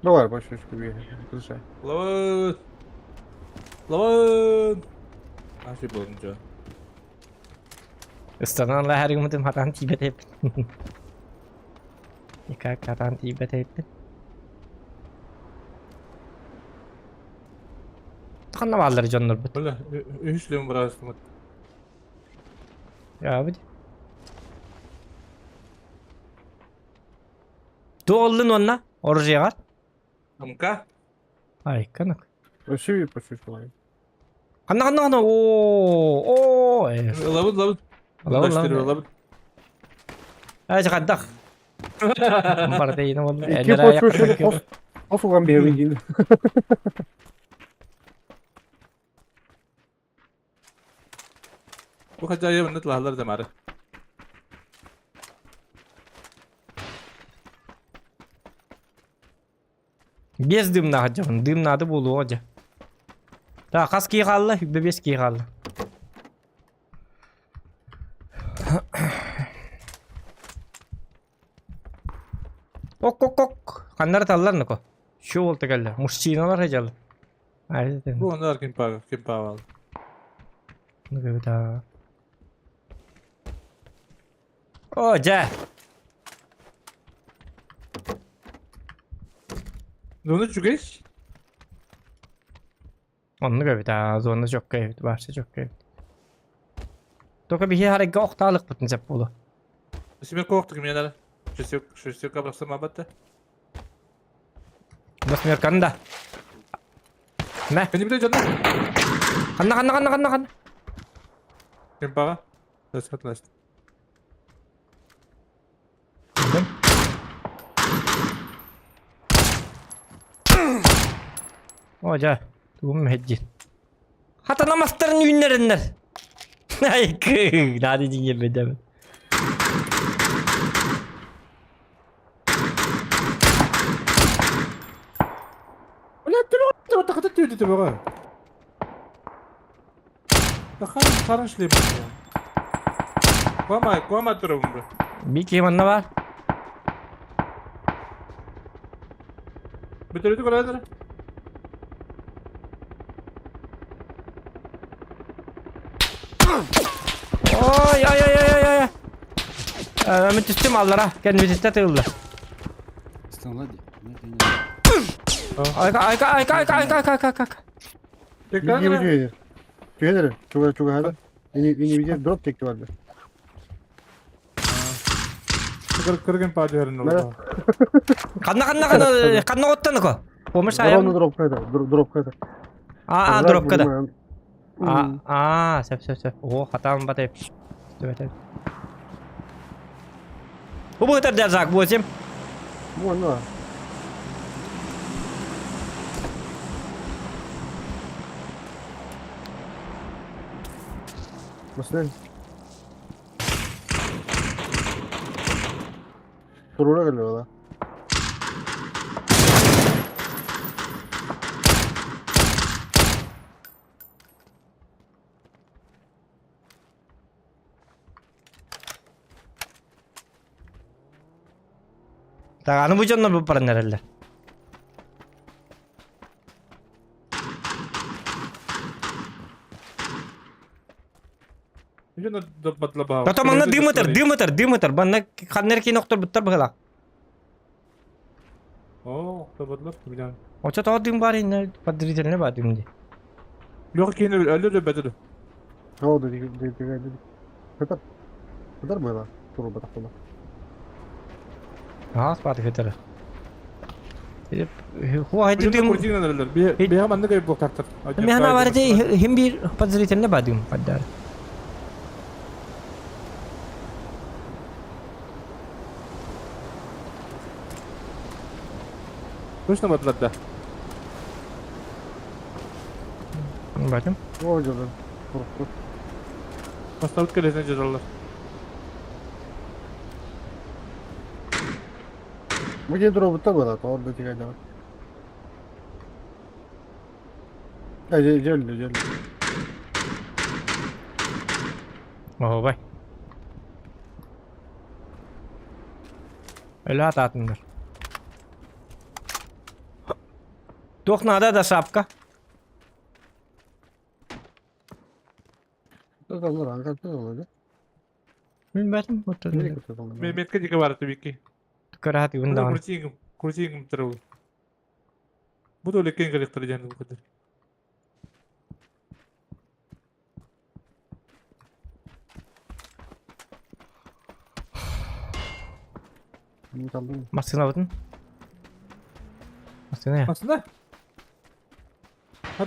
Давай, больше Слушай. Лавын! Лавын! Аши болдун жо. Ыстанан лаһарыгымытым хатаан тиийбэт эбиппин. Никак хатаан тиийбэт эбиппин. Ханна бааллар дьоннорбут? Бля, үһүс лем быраастымыт. Яабыт. Туоллун уонна оружиеҕар? Амка? Айканак. Өссө bir почувствовал. Ханна ханна ханна оо оо Ылабыт ылабыт. Ылабыт Ылабыт ылабыт. Ай хаддах. Барда буолла. Икки почувствовал. Хос уган биэбин диин. Бу хажайы мында тылаһалар да мары. Без дымнаах дьон, дымнаады буолуо дьэ. Так, хас киһи хаалла? Үбэ биэс киһи хаалла. Ок-ок-ок. Ханнары таллар ныко. Şu болта кэллэ. Мужчиналар хажалы. Бу оннар ким паа ким паавал. Ну да. О, дьэ. Зона үчүгэй. Оннук эбит аа, зона чөккө эбит, вообще чөккө эбит. Только биһи харайга охтаалыкпытын сөп буолуо. Себе коохтук мен Шестерка бырахсам абатта. Восьмерканы да. Мэ. Кэннибитэ дьонно. Ханна ханна ханна ханна ханна. Кемпаҕа. Ласт. О дьэ, тугум мэһэддиир. Хатана мастарын үүннэрэннэр. Айкы, наада дьиҥэ бэдэм. Бля, төбөҕө тахата түөтэ төбөҕө. Харын шлеп. Куама, куама турабын бу. Би киһи манна баар. Бүтөрүтү көрөөдөрө. Ой, ой, ой, ой, ой, ой. Мен түстүм аллара. Кэннибититтэ тыылла. Айка, айка, айка, айка, айка, айка, айка, айка. Түһэн эрэ, чугаһаата. Ини дроп текти барда. Кыргын паа түһэрин олордо. Ханна ханна ханна ханна оттаныко? Помощь айам. Дропка это, дропка это. А, а, дропка да. А, а, сөп сөп сөп. О, хатаан батайып. Төбөтө. Бу бытар держак 8. Вон, да. Мәсәлән. Турура кэллэ буолла. Так, аны бу дьоннор бу баран эрэллэр. Потом манна дым ытар, дым ытар, дым ытар. Манна ханна эрэ киин охторбуттар быһыылаах. Оо, охторбутлар, билэн. Очо тоҕо дым баар иннэ подозрительный баар дым дии. Yok киин өлөр өлбөтө. Ол да диги. Хытар. Хытар быһыылаах туруорбатахпына. Аас бааты хытара. Хуа дым. Курдинан өлөр. Биһа маннык өй буолтахтар. Механа бар хим бир подозрительный баар дым паддар. Точно батлар да. Батым. О, жолун. Коркут. Поставить келесин жазалар. Бу дьиэ туруорбуттар буолла, тоҕо да тигэйдэҕин. Э, дьэ, дьэ өллө, дьэ өллө. Оһуобай. Өлө атаатыннар. Туох наада да шапка? Туталлар, аңга туталлар, да? Билбэтим. Метке дике бар бики. Көрө хатыгын даҕаны. Курсингим, курсингим турабыл. Бу да леккен келектер диэн бу кадыр. Массыына бытын. Массыына я. Массыына? О,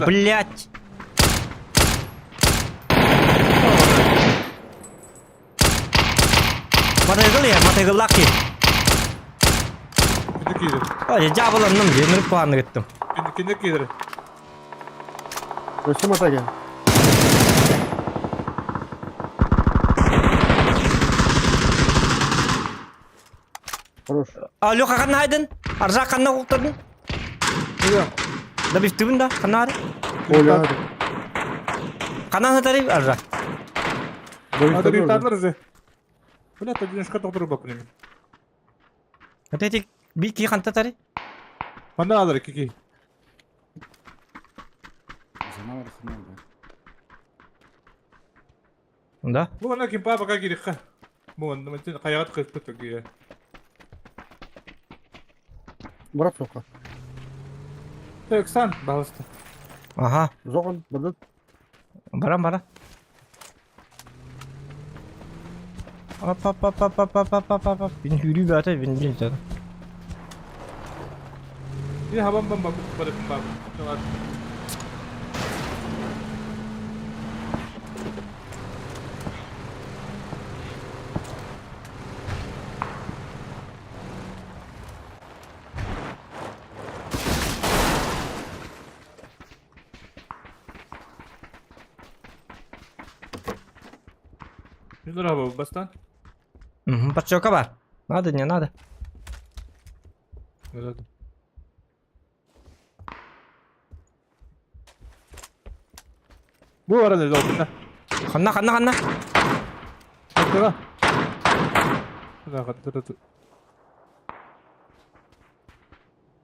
блядь! Матайгыл я, матайгыллаах киһи. Кини киирэр. Ой, дьаабыланным дии, ынырык куһааннык ыттым. Кини киирэр. Өссө матайга. Хорош. А, Леха ханна айдын? Аржак ханна уктадын? Да бифтибин да, ханна ары? Оля. Ханна хатары Аржак? Надо бифтадлар уже. Бля, одиночка доктор бапнем. Это эти бики хантатары? Манна алар кики. Жана бар ханна бар. Да. Бу ана ким папа как кирикка. Бу анда мен каягат кырып кетти. Брат соқа. Так, сан, балыста. Ага. Зоған, бадат. Барам, бара. Оп, оп, оп, оп, оп, оп, оп, оп, оп. Бин хүрүү бата, бин бин бата. Bir havan bamba barıkım baba. Yunur abi bastan. Угу, подсёка бар. Надо, не надо. Надо. Бу арада долбунна. Ханна, ханна, ханна. Хаттыга. Хаттыга.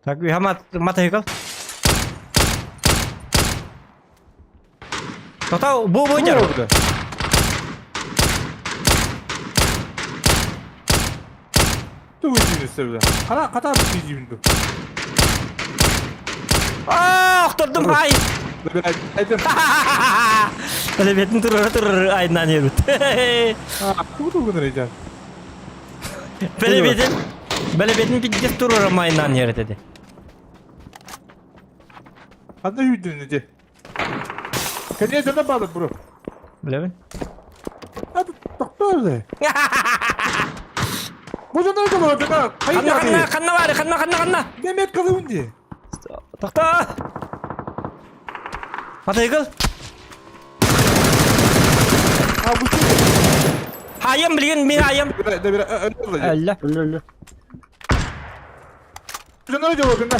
Так, үһэ матайгал. Тота бу бу дьар. Тугу дьиибин Хара хата дьиибин ду. Аа, охтордум хай. Айтым. Бэлэбэтин турар турар айынан ерут. Тугу тугу нэрэ Бэлэбэтин бэлэбэтин пиздец турар майынан ерет эди. Ханна үйдүн эти. Конечно, да балык бро. Билэбин. А токтор. Бу жана кала да. Ханна ханна ханна бар, ханна ханна ханна. Демек калыбын ди. Тохто. Матайгыл. А бу Хайым билген мин айым. Да бир Әллә. Өллө, өллө. Жана жоо гында.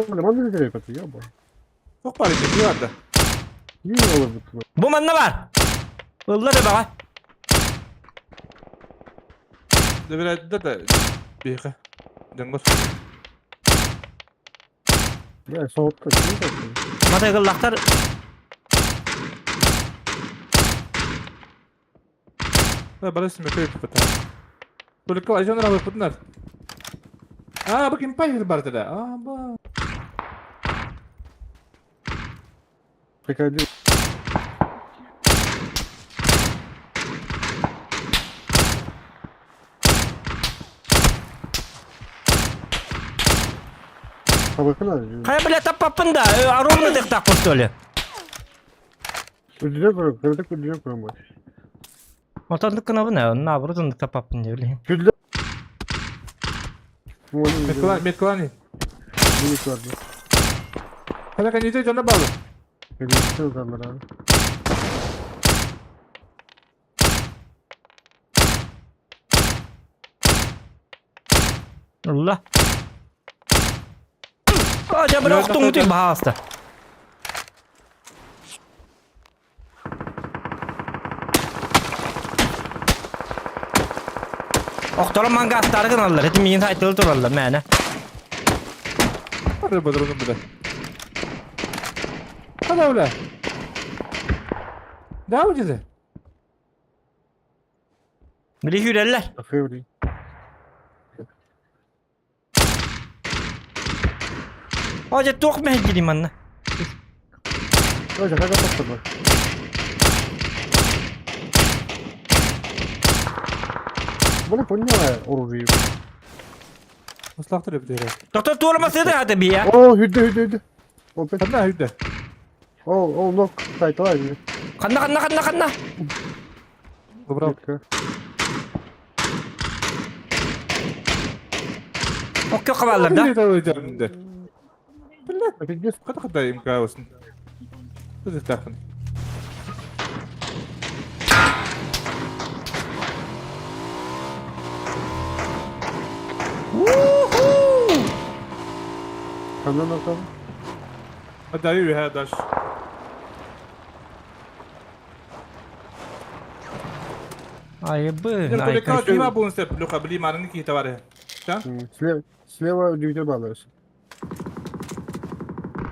Бля, манна керек это, ёба. Ток бар эти барда. Не olur bu. Бу манна бар. Ылла да бага. Да бир да да. Бейха. Дыңгыр. Бля, соғытты. Матайгыллахтар Да барасың мөкөй пата. Только ажан рабы путнар. А, бу ким пайыр бар да. А, ба. Приходи. Табакына. Кая бля таппаппын да, ровно дыктак что ли. Үдүлөр көрөм, көрдүк үдүлөр көрөм. Отандык кына бына, наоборот ындык таппаппын деп билем. Үдүлөр. Метклани, метклани. Minik vardı. Хана каните жана балы. Birlikte uzanlar abi. Алла. А, жа бля оқтың өте бағаста. Охторон манга астарыгын аллар, эти миин сайтылы тураллар, мәне. Бары бадырын бile. Хана бля. Да bu dedi. Били хүреллер. Afiyet Ожа туох мәһ манна. Ожа, қайда тоқтыр бар? Бу поняла оружие. Маслахтар эбит эрэ. Доктор туора масыда хата бия. О, хүдде хүдде хүдде. Опять. Ханна хүдде. О, о, нок, сайтала. Ханна ханна ханна ханна. Добро. Окко хабаллар да. Блядь, Пиздец. хата хата им каосın. Kız takın. Ханна нокта. Hadi ayı ha daş. Айбы. Только кима буун сеп лука били марны ки тавары. Та? Слева, слева дүйдө баларыз.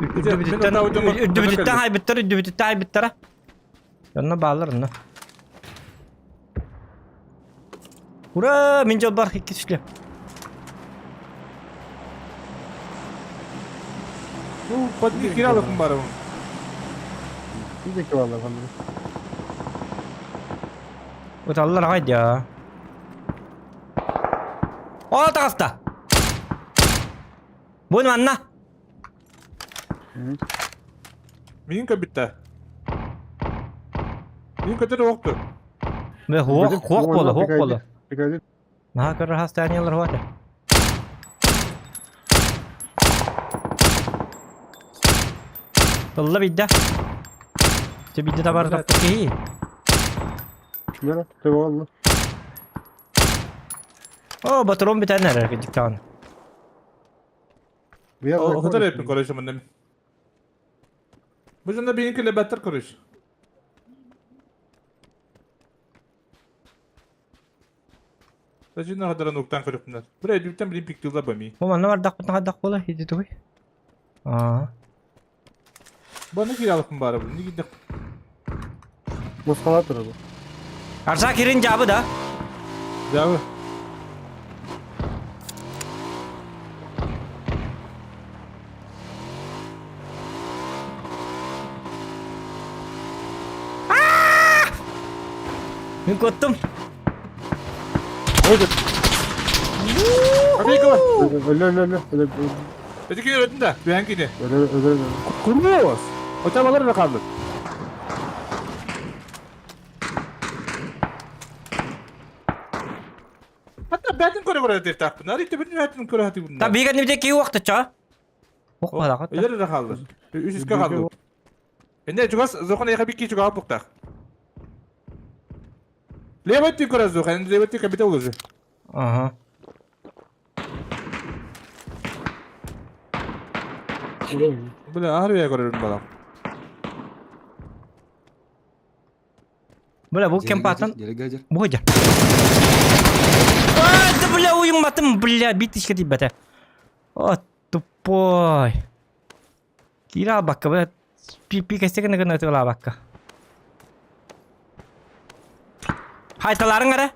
Үрдүбүтүттэн хайбыттар, үрдүбүтүттэн хайбыттара. Онно баалар онно. Ура, мин жол бар икки түшле. Bu patni kiralık mı var bunun? Биздеки балар ханна. Уталлар хайдя. О, таҕыста. Бу манна. Мин köbütte. Мин көтөр оқту. Бе хуох хуох боло, хуох боло. Бригадир. Наха көрөр хастаниялар хуата. Тылла бидде. Те бидде табар тапты ки. Мына, төбө алды. О, батырон битен эрер кидиктан. O kadar hepin koruyucu mındem. Bu janda benim kile better koruyucu. Тажина хадара нуктан көрөпнөр. Бир эдүптен бир пиктилда бами. Бу манна бардак бутна хадак бола хиди тугуй. Аа. Баны киралыкын бары бу. Ниги дек. Москала турду. Арса кирин жабы да. Жабы. Мин коттум. Ой, Копейка бар. өлө өлө өлө өлө Эти кире өтүн да. Бән кире. өлө өлө өлө. Курмуз. Отамалар да калды. Hatta бәтин көрө көрө деп тақпын. Ар итте бүтүн бәтин көрө хати Та биген нибде ки вакыт ча. Ох бала. Илер да калды. Үч үскә калды. Энде жугас зохон яха бикки жуга буктак. Лебетти көрө зохон, лебетти капитал уже. Ага. Бля, арбия көрөрүм балам. Бля, бу кем патын? Делегадер. Бу жа. А, да бля, уйматым, бля, битишке дип бәтә. О, тупой. Кира бакка, бля, пи пи кестеген гына тыла бакка. Хайталарың ара.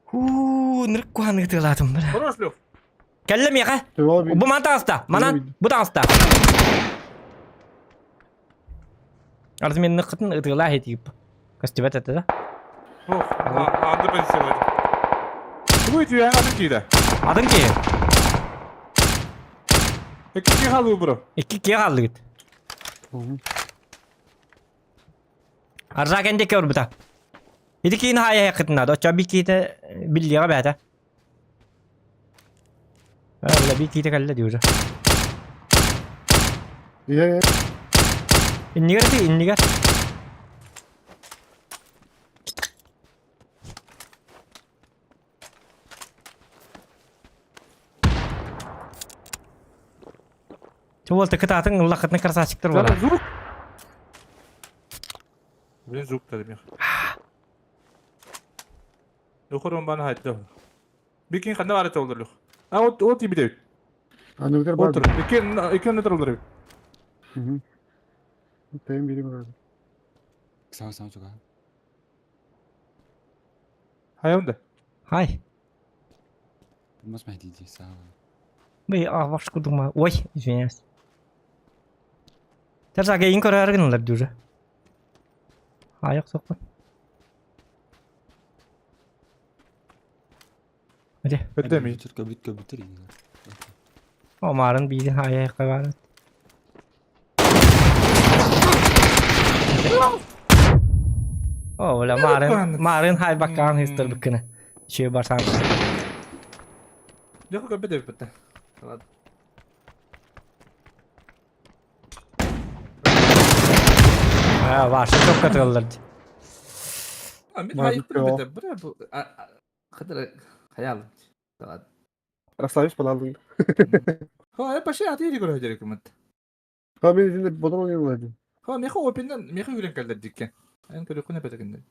Ху, нырк куаны тыладым, бля. Хорош, Лев. Кәллем яха. Төбө Бу ман таҕыста. Манан бу таҕыста. Арзы мен нықытын ытыгыла хетип. Костюбет это да? Ох, анды позиция бар. Бу итү яңа атын кийде. Адын ки. Эки ки халу бро. Икки ки қалды гит. Арза кенде көр бута. Иди кийин хая хакытына да. Чаби кийте биллига бәтә. Бля, би кийте калла диyor. Иә, Иннигер ти иннигер. Чуол тыкытатын ыллақытны красавчиктар Зара бола. звук. Блин, звук дедим я. Лухор он бана айтты. Бикин кандай бар это олдур лух. А вот вот и бит. Ануктар бар. Отур. Эки эки метр олдур. Тем бирим бар. Сау сау чуга. Хайа да. Хай. Мас мәһдиди саа. Бэй, а, ваш курдук Ой, извиняюсь. Терза кейин көрөр гыналар дюжа. Аяқ соқпын. Hadi. Өттө ми. Көбүт көбүтөр. Омарын биирин аяқ бар. О, бля, марын, марын хай баккан хистер быккына. Шөй барсан. Yok көбүт өпөттө. Ладно. А, ваша çok katılırlar. Мен Марын хайып жоқ. бит. Бра бу кадыр хаял. Ладно. Расслабись балалдың. Хо, паше аты көрө жерек мат. Ха мен изинде бодан ойнайларды. Хо, меха опиннен меха үрен келдер диккен. Эн көрө күнө бетекенде.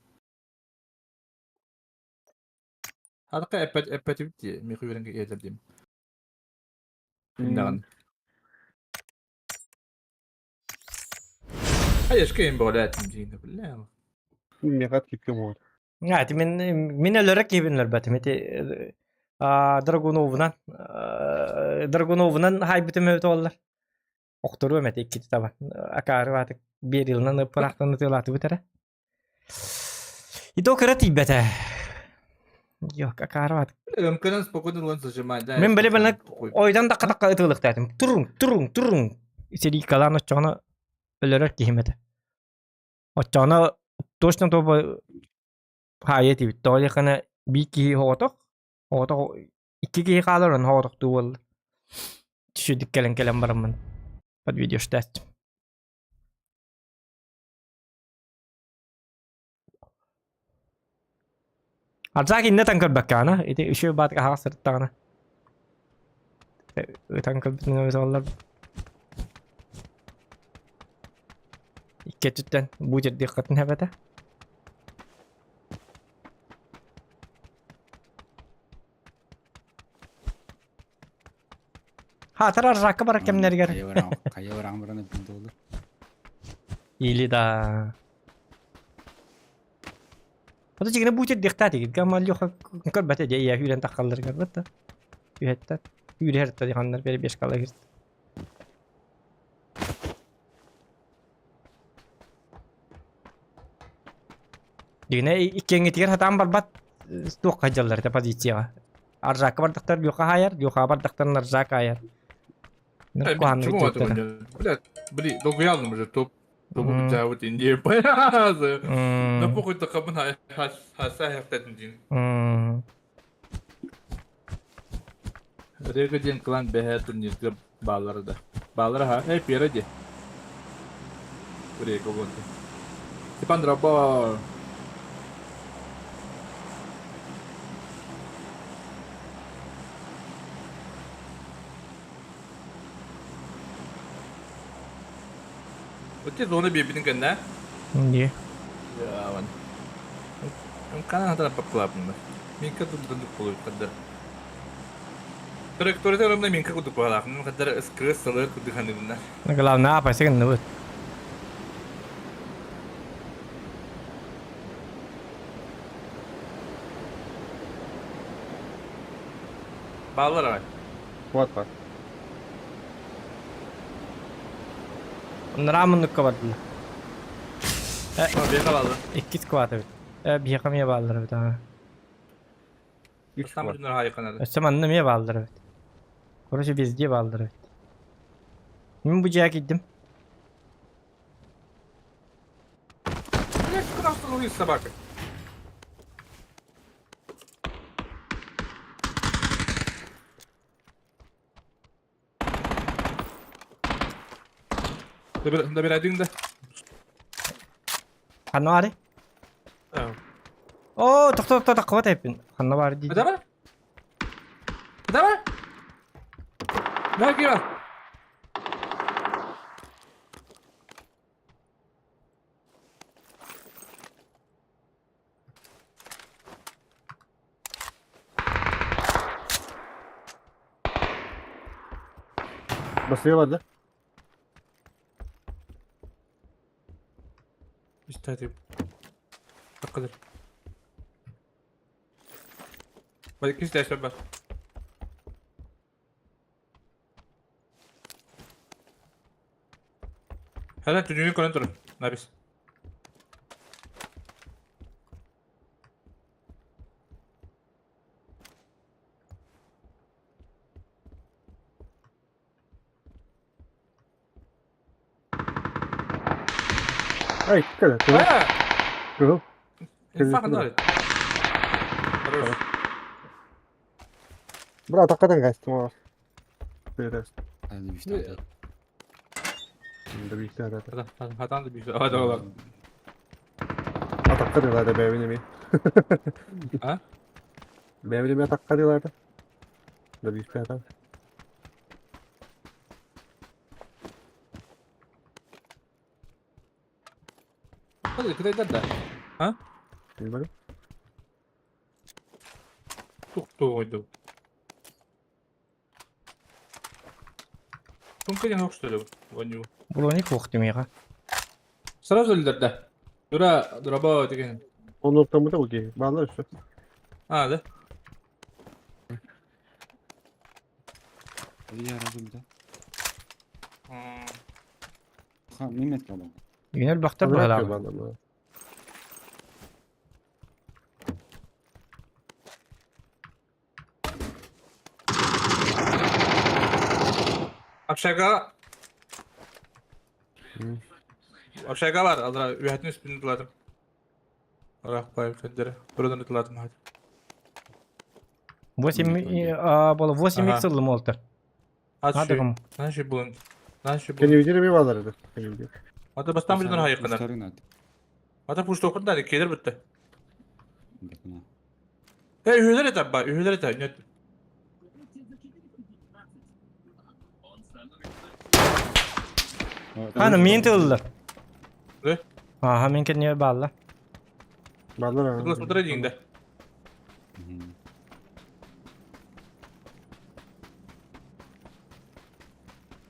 Хадка эппет эппет бит меха үрен келдер дим. Индаган. Hayır, кийин болот дейм бля. Меха кипке мор. Ати мен өлөрөк кийбинлер бат. Мети Драгуновунан Драгуновунан хайбытым өтө оллар. Октору эмети икки таба. Акары баты бир жылынан ыпырактан тылаты бутара. И то кыра тийбете. Yok, акары баты. Үмкөнөн спокойно лон зажимать, да. Мен биле биле ойдан да катакка ытылыктатым. Турун, турун, турун. Сери калан очоно өлөрөк кийимете. Очоно точно тобо хайы тибит. Толи кана би кихи хооток. Хооток икки кихи хаалар он хооток туул. Түшүдүк келен келен барамын. Под видео штат. Арзак инне танкыр баккана. Ити үшө бат каха сырттагана. Танкыр бүтүн олар. Икки түттен бу жерде катын хабата. Ха, тарар ракы бар кемнергер. Кая баран баран бинде olur. Или да. Ото жигне бу жерде дихтати. Гамма лёха көр бате же я хүрен таккаллар көр бата. Үхетта. Үрер та диханнар бери беш кала кирт. Дигне иккеңе тигер хатам барбат туох жаллар та позицияга. Аржакы бардактар лёха хаяр, лёха бардактар наржак хаяр. Чему это Бля, бли, долгоялным уже топ. Топ вот индия баязы. На похуй такабын хаса хактатын дин. Рега ден клан бэхэтин низге баллары да. Баллары ха, эй, переди. Рега вот. Степан Дроба. Отец зона бибин кэннэ? Не. Я вон. Канан хатара паплапында. Минка туддук болуп каддар. Траектория ромна минка кудук балак. Мен каддар скрыс сылыр кудук ханыбында. Главное, апа сеген вот. Баллар ай. Куат бар. Нрамын кабардылар. Бека баллар. Икки скват бит. Бияка мия баллар бит. Үч Там куат. жүнөр хайканады. Өссө манна мия баллар бит. Короче, везде баллар бит. Мен бу жая киддим. Блядь, куда остановилась собака? Добирай да. Ханна бары? О, тохто тохто кыбат эппин. Ханна бары дейди. Давай. Давай. Давай, Кира. Басыры да. Истәтип. Акылыр. Иккис этээспэр бар. Хара түннүгү көрөн турun. Набис. Ай, кэлэ, кыһыл. Кыһыл. Инфа Хорош. Брат, аккадан кайстым aa. Берес. Hadi bir tane. Да бийте ата. Хатан да бийте. Hadi oğlum. Атакка diyorlardı бэйбин эми. А? Бэйбин эми атакка diyorlardı. Да бийте ата. Hadi кытайдар да. А? Билбэм. Тук-тук ойду. Тунка не что ли? Воню. Броник суох миэхэ. Сразу өлдөрдө. Дура, дураба деген. Onu ortamı da bu Bağlar üstü. А, да? Я разум да. Ха, Мehmet kaldı. Үүнэр бахтар быһалаах. Bağlar. Общага. Общага бар, алра үһәтин үстүн туладым. Рақ байып сөндөрө. Бұрын туладым хат. 8 а, было 8 Ага. икс ыллым олтар. Ат Надо Наши булын. Наши булын. Кені видели mi bağlar Кені видели. Ата бастан билден хайыкынар. Ата пуш токунда келер битте. Э, үһөлөр этап ба, үһөлөр этап. Нет. Хана мин тыллар. Да? Аха, мен кенне балла. Bağlar Глаз смотри дигинде.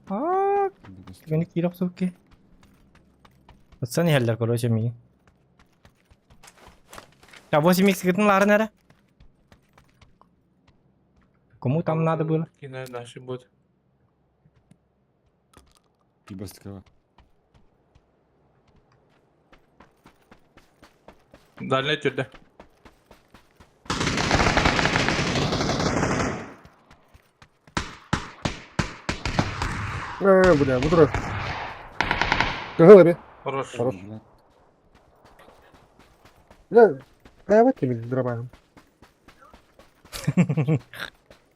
А, кини кирок сукки. Сани хеллер короче ми. А 8 икс кытын ларын эре? Кому там надо было? Кине наши будет. Баскова. Дальний түрдө. Э, бля, bu durar. Кыһыл эби. Хорош. Хорош. Бля, давайте ми дробаем.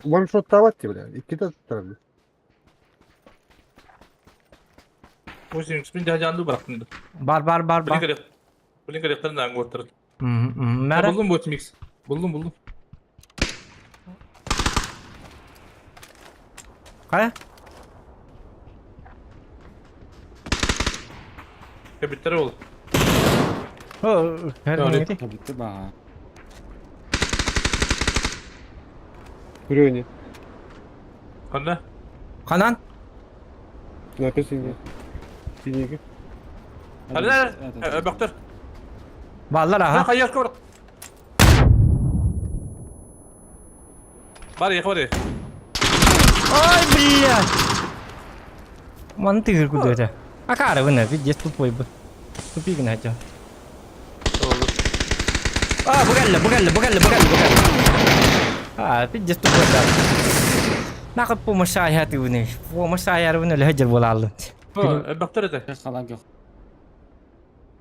One shot давайте, бля. Икки да тарабы. 8 икс мен жаанды бырактым. Бар бар бар бар. Блин Блин керектен да аңгы Мәрі. Булдум 8 икс. Булдум, булдум. Кая? Кебиттер ол. О, Öyle. Bitti ba. Хүрөни. Канда? Канан? Написано. Синеги. Хали, бактыр. Баллар аха. Хайяр кор. Бар, ехе бар. Ой, бля. Маны тыгыр куда Акара вына, пиздец тупой бы. Тупик начал. А, бугалла, бугалла, бугалла, бугалла, бугалла. А, пиздец тупой да. Нахуй помашай хаты вына. Помашай вына лехер болалды. Бактыр это. Қалан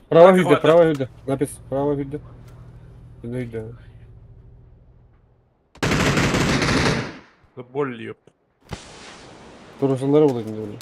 Права хүдэ, права хүдэ. Напис, права хүдэ. Хүдэ. Боль ёп. Турусунлары болду şimdi.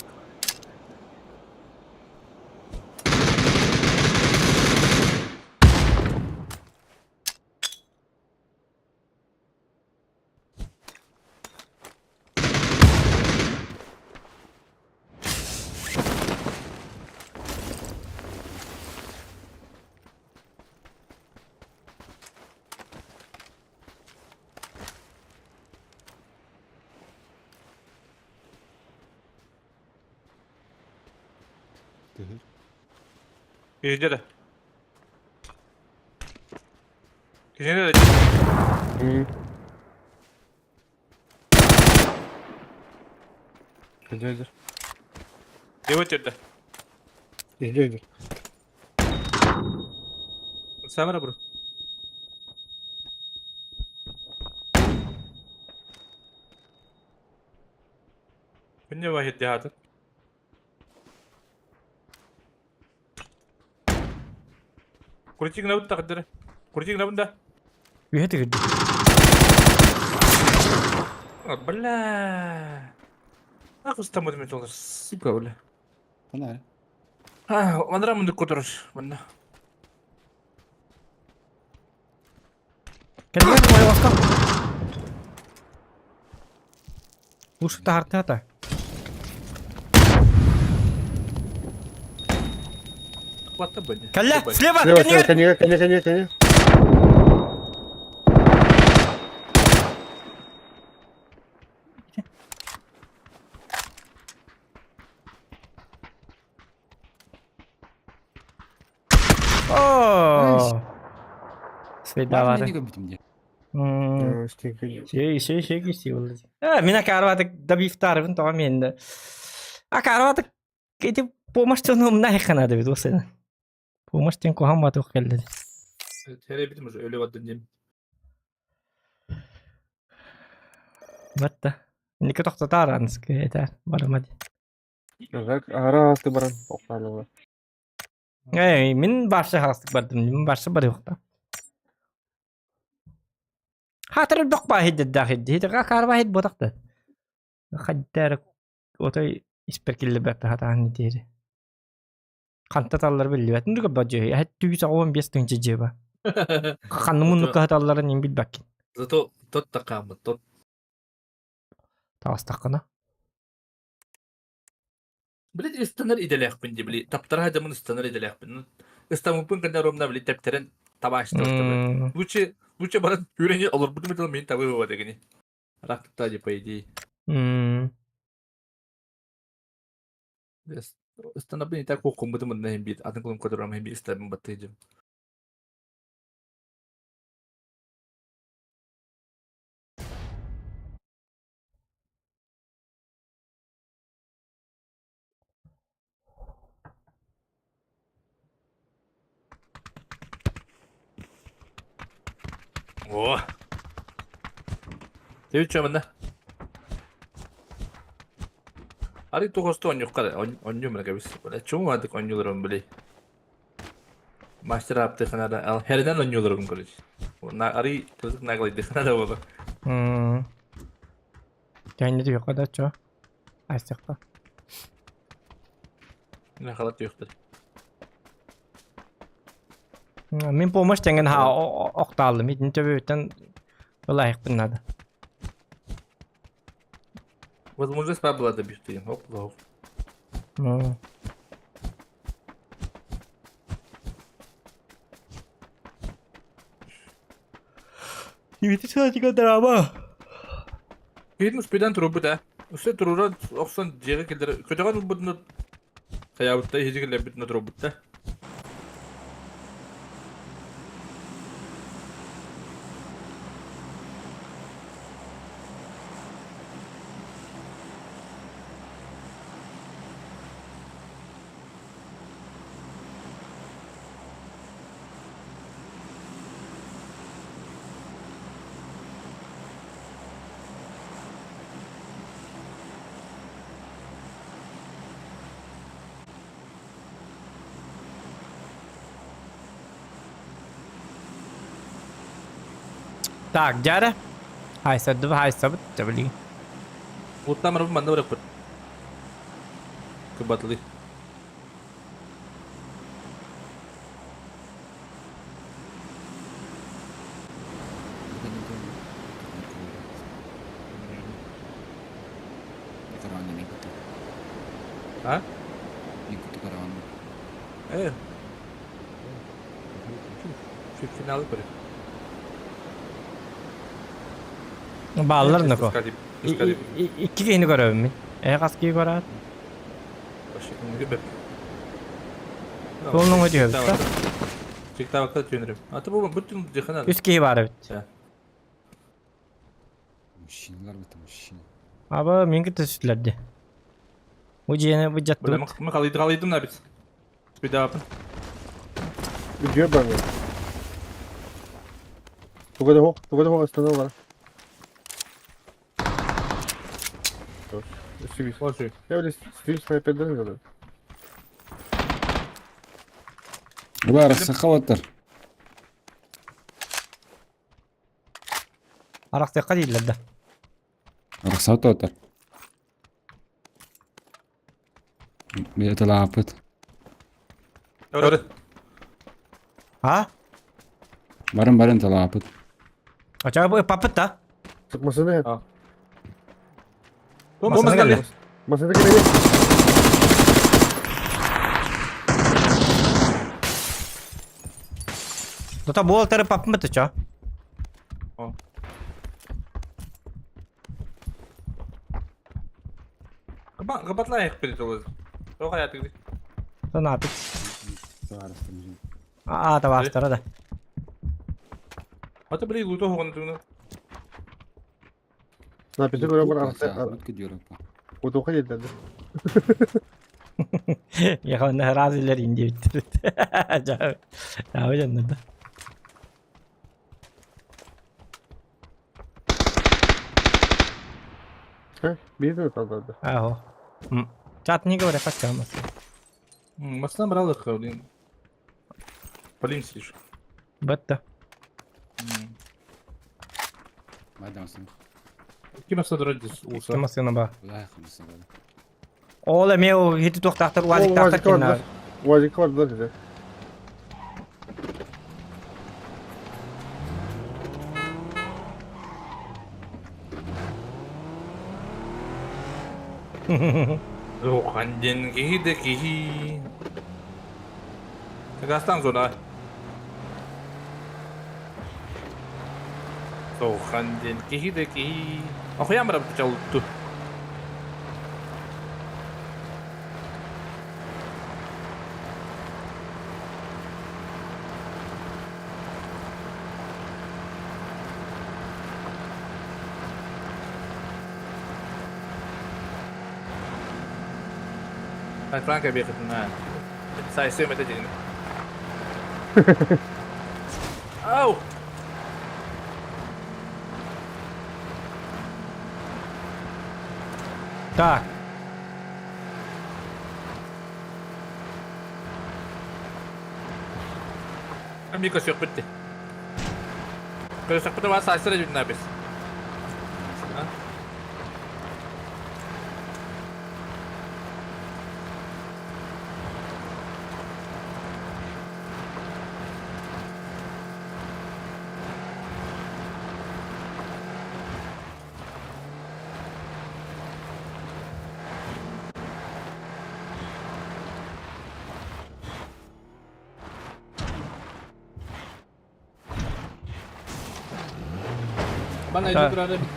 Кижде да. Кижде да. Иһдьэ Дева тиэрдэ. Иһдьэ Самара бро. Күнне вахит дьаһаатын. Курчик гынабын тахдыры. Курчик гынабын да. Үһэ тигирди. Бля. Ах, устаммытым этолар. Сука, бля. Хана. А, манра мындык көтөрөр. Манна. Кэллэр ойоҕоско. Лучше таһартаата. Хватта быня. Кэллэ, слева, Слева, слева, кэннигэр! кэннигэр, кэннигэр, кэннигэр, кэннигэр. Оо! Свидавары. Мени көрбүтүм дии. Шей, шей, шей кисти болды. Э, мен акарватык добивтарыбын тоҕо мен. Акарватык ити помощь умна ханады бит осына. Помощь тен куһам батух келди. Теребитим уже өлө бардым дем. Батта. Ники тохтотар аныске этер барамады. Аһара аһасты баран охтаалыга. Э, мин барша хастык бардым, мин барша барыахта. Хатыр докпа хиддах хидди, карба хид ботакта. Хаддар отой исперкиллибэппэ хатаан диэри. Ханта таллар биллибэт. Нуга бадьы, эт түйс оҕуон биэс тыһыынча дьиэ ба. Ханны муннукка хаталларын ин билбэккин. Зато тот такааммыт, тот. Таҕыстаххына. Блин, ыстанар идэлээхпин дии, били, таптара дьамын ыстанар идэлээхпин. Ыстаммыппын кэннэ ровно, били, тэптэрэн табаачтыбыт. Лучше, лучше баран үүрэн олорбутум этэ мин табы баба дегини. Рахтыкта дии, по идее. Ыстанабын и так кууккуммутум мынна иһин биир атын кулун көтөрөм иһин биир ыстабын баттыйдым. О! Ты манна? Ари туохосто онньукка онньуу кэбис. Чуҥ аадык онньууларым били. Мастер аптыханада ал херинен онньууларым короче. Ари кызык наглайдыхана да буолар. Кэнни түһүөххэ да чо. Айсыахха. Мин халат түһүөхтэр. Мин помощь тэҥин ха охтааллым. Итини төбөбүттэн ылайықпын надо. Возможность была добить. Оп, оп. Ну. Ивити саатика драма. Киһитин успейдан турбут ээ. Өссө турура охсон дьиэҕэ киллэрэ көтөҕөн ылбытын хайаабытта иһити киллэрбитин турбутта. Так, дядя. Хайсады, хайсабыт, блин. Уттан барбыт манна барыппыт. Кыбатылы. А? Э. Финалы көрө. Бааллар нако. Икки киһини көрөбүн мин. Э хас киһи көрөөт? Суолун өтүһөбүт да. Чиктабакка түнөрүм. Аты бу бүтүн дихана. Үс киһи баар эбит. Мужчиналар быта мужчина. Аба мен кытта сүтүлэр дии. Бу дьиэни быдьаттыбыт. Мы халыйдым на бит. Спидапын. Үдүө барбыт. Туга да хоқ, туга да хоқ останова бар. Слушай. Я били стрим снайперден говорю. Бар, сахалаттар. Арахтыахха дииллэр да. Арахсаатаатар. Бэйэтэлааппыт. Өрө. А? Барын барын талааппыт. Ача бу папыт да. Масына. Масына келли. Масына келли. Тота буолтары паппыт чо. Кабатлайық бит ол. Тоқ аятыгы. Санаапит. Аа табаастара да. Ата били луто хоғын туны. На пиздец говорю, бар. Кутуха едет. Я на разилер индиэбиттэр. Жаа дьоннор да. Биир талдады. Аһо. Чат не говоря пачамас. Масына бралых, блин. Полим сидишь. Бетта. Ким асадырадис улса? Ким асына ба? Ол эме ол хити туохтаахтар уазиктаахтар киннаар. Уазик бар да dedi. Ханден кихи де кихи. Казахстан зона. Соханден кихи де кихи. Охуям раб чалту. Франка бехет на Сайсым это день. Ау! Так. Мика сөк бітті. Көсөк бітті вас айсыр едін набис.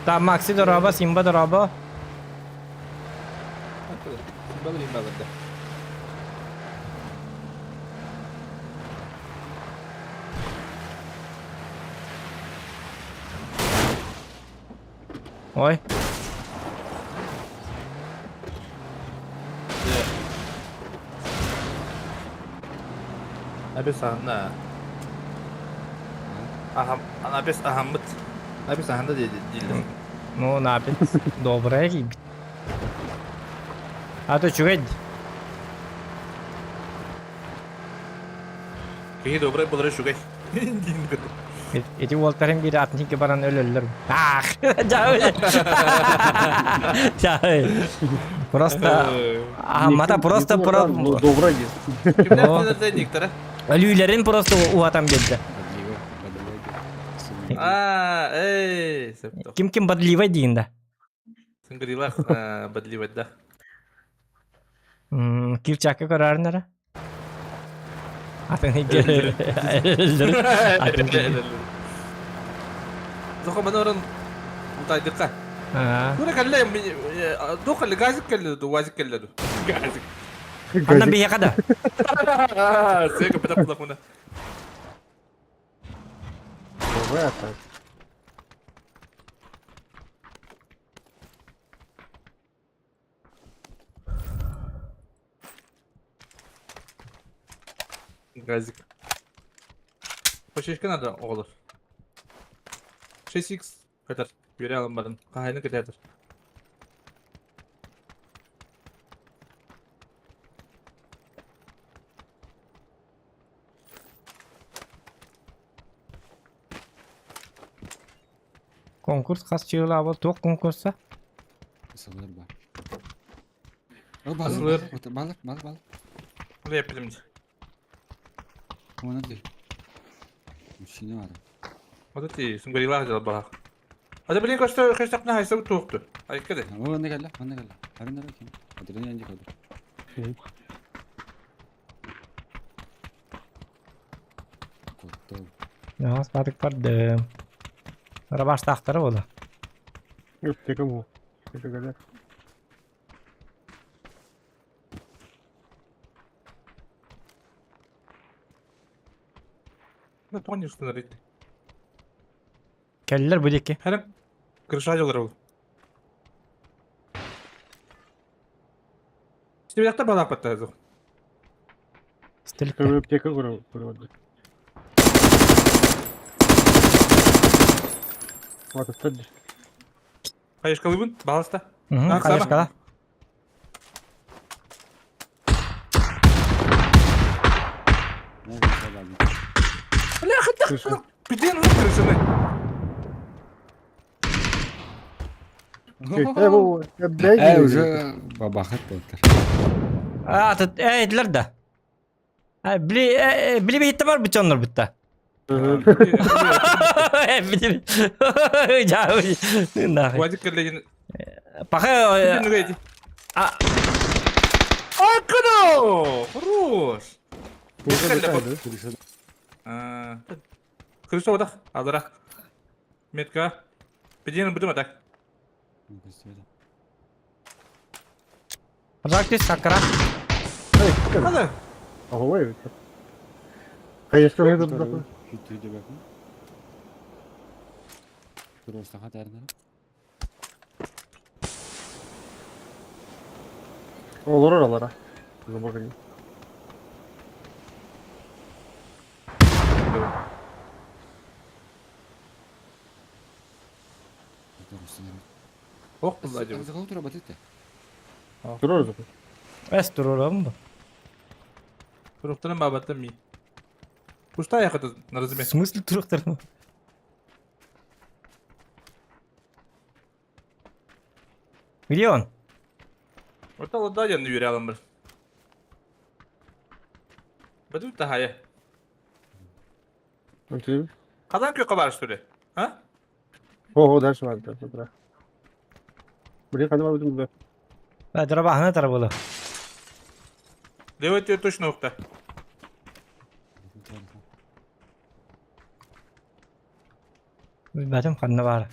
Та Макси дороба, Симба дороба. Симба дороба. Ой. Написано. Ахам, напис ахаммыт. Напис аханда дииллэр. Ну, напит. Добрая кийбит. А то үчүгэй. Киһи добрай болары үчүгэй. Эти уолтарым биир атын баран өлөллөр. Ах! Жабы. Просто Ахмата просто про Добрай Кимнер Өлүүлэрин просто уатан берди. А, эй, Ким-ким бодливай дейін да. Сынгырилах бодливай да. Кирчакка көрөрүнөрө. Атын Зоха манорын утайдыкка. Тура калле дохали газик келледу, уазик келледу. Газик. Анна бияка да. Сека пытап мына. Добрай атак. Газик. Почечка надо оҕолор. 6x көтөр. Үөрэ алын барын. Хаһайны көтөтөр. Конкурс хас чыылаабыл туох конкурса? Сылыр бар. О, балыр, балыр, балыр, балыр. Bunu yapalım. Оны дей. Мужчина бар. Вот эти сумгарилар дела барах. А да блин, кажется, кажется, на хайса туохту. Айкады. О, онна кэллэ, онна кэллэ. Арын ары ким. Адырын yandı kaldı. Куттал. Наас барык барды. Рабаштаахтара буола. Аптека бу. Аптека Ну, тони установить. Кэллэр бу диэки. Хэрэг крыша дьылар ол. Сибиряктар балааппаттар суох. Стиликте. Аптека көрө. Ватыстар. Хайышкалыбын, баласта. Хайышкала. Бля, хатта. Пиден крышаны. Э, уже бабахат болтар. А, тут э, этилер да. Били били бихитте бар бит битта. Били. Я. Вадик кэллеген. Паха. А. Акно! Хорош. Крыша одах, адара. Метка. Пиден бүтүм атак. Ракты сакра. Хада. Ой, Конечно, это такой. Олор алара. Забагани. Ох, булла Турор Эс турором бу. Туруктарын бабаттан ми. Пушта яхата на В смысле туруктарын? Где он? Вот алда я не верялым бір. Бәдү тахая. Kadan köy kabar что ли? А? О, дальше ладно, да. Блин, когда мы будем Да, дробахна тарабыла. Левый точно ухта. Бәтем ханна бар.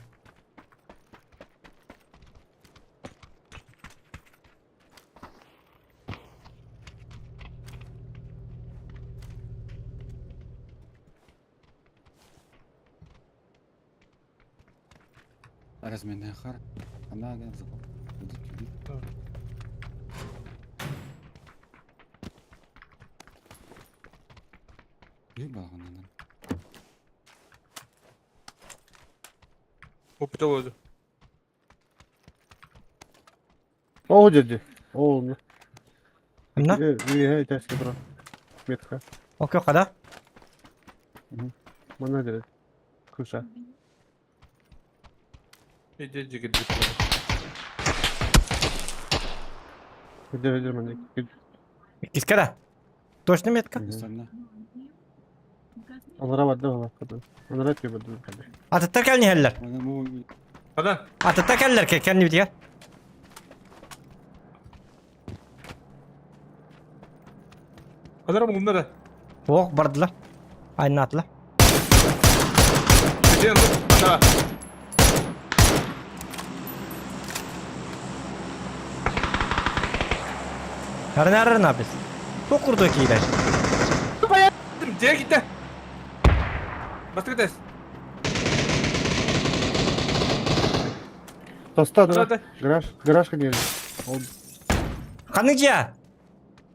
Разменный хар. Она Опыт oldu. О, дяди. О, не. Ханна? Не, тяжкий бро. Метка. Окей, када? Мана деді. Крыша. Иди, иди, иди. Где где мана? Кискада? Точно метка? Алара барды ола. Алара түйе барды. Атыттар кәлні хәлләр. Када? Атыттар кәлләр кәлні битигә. Кадар мумнара. Ох, бардылар. Айнатылар. Где Да. Арнары напис. Токурду кийлер. Где гитте? Бастырдас. Тоста, да. Гараж, гараж конечно. Қаны жа?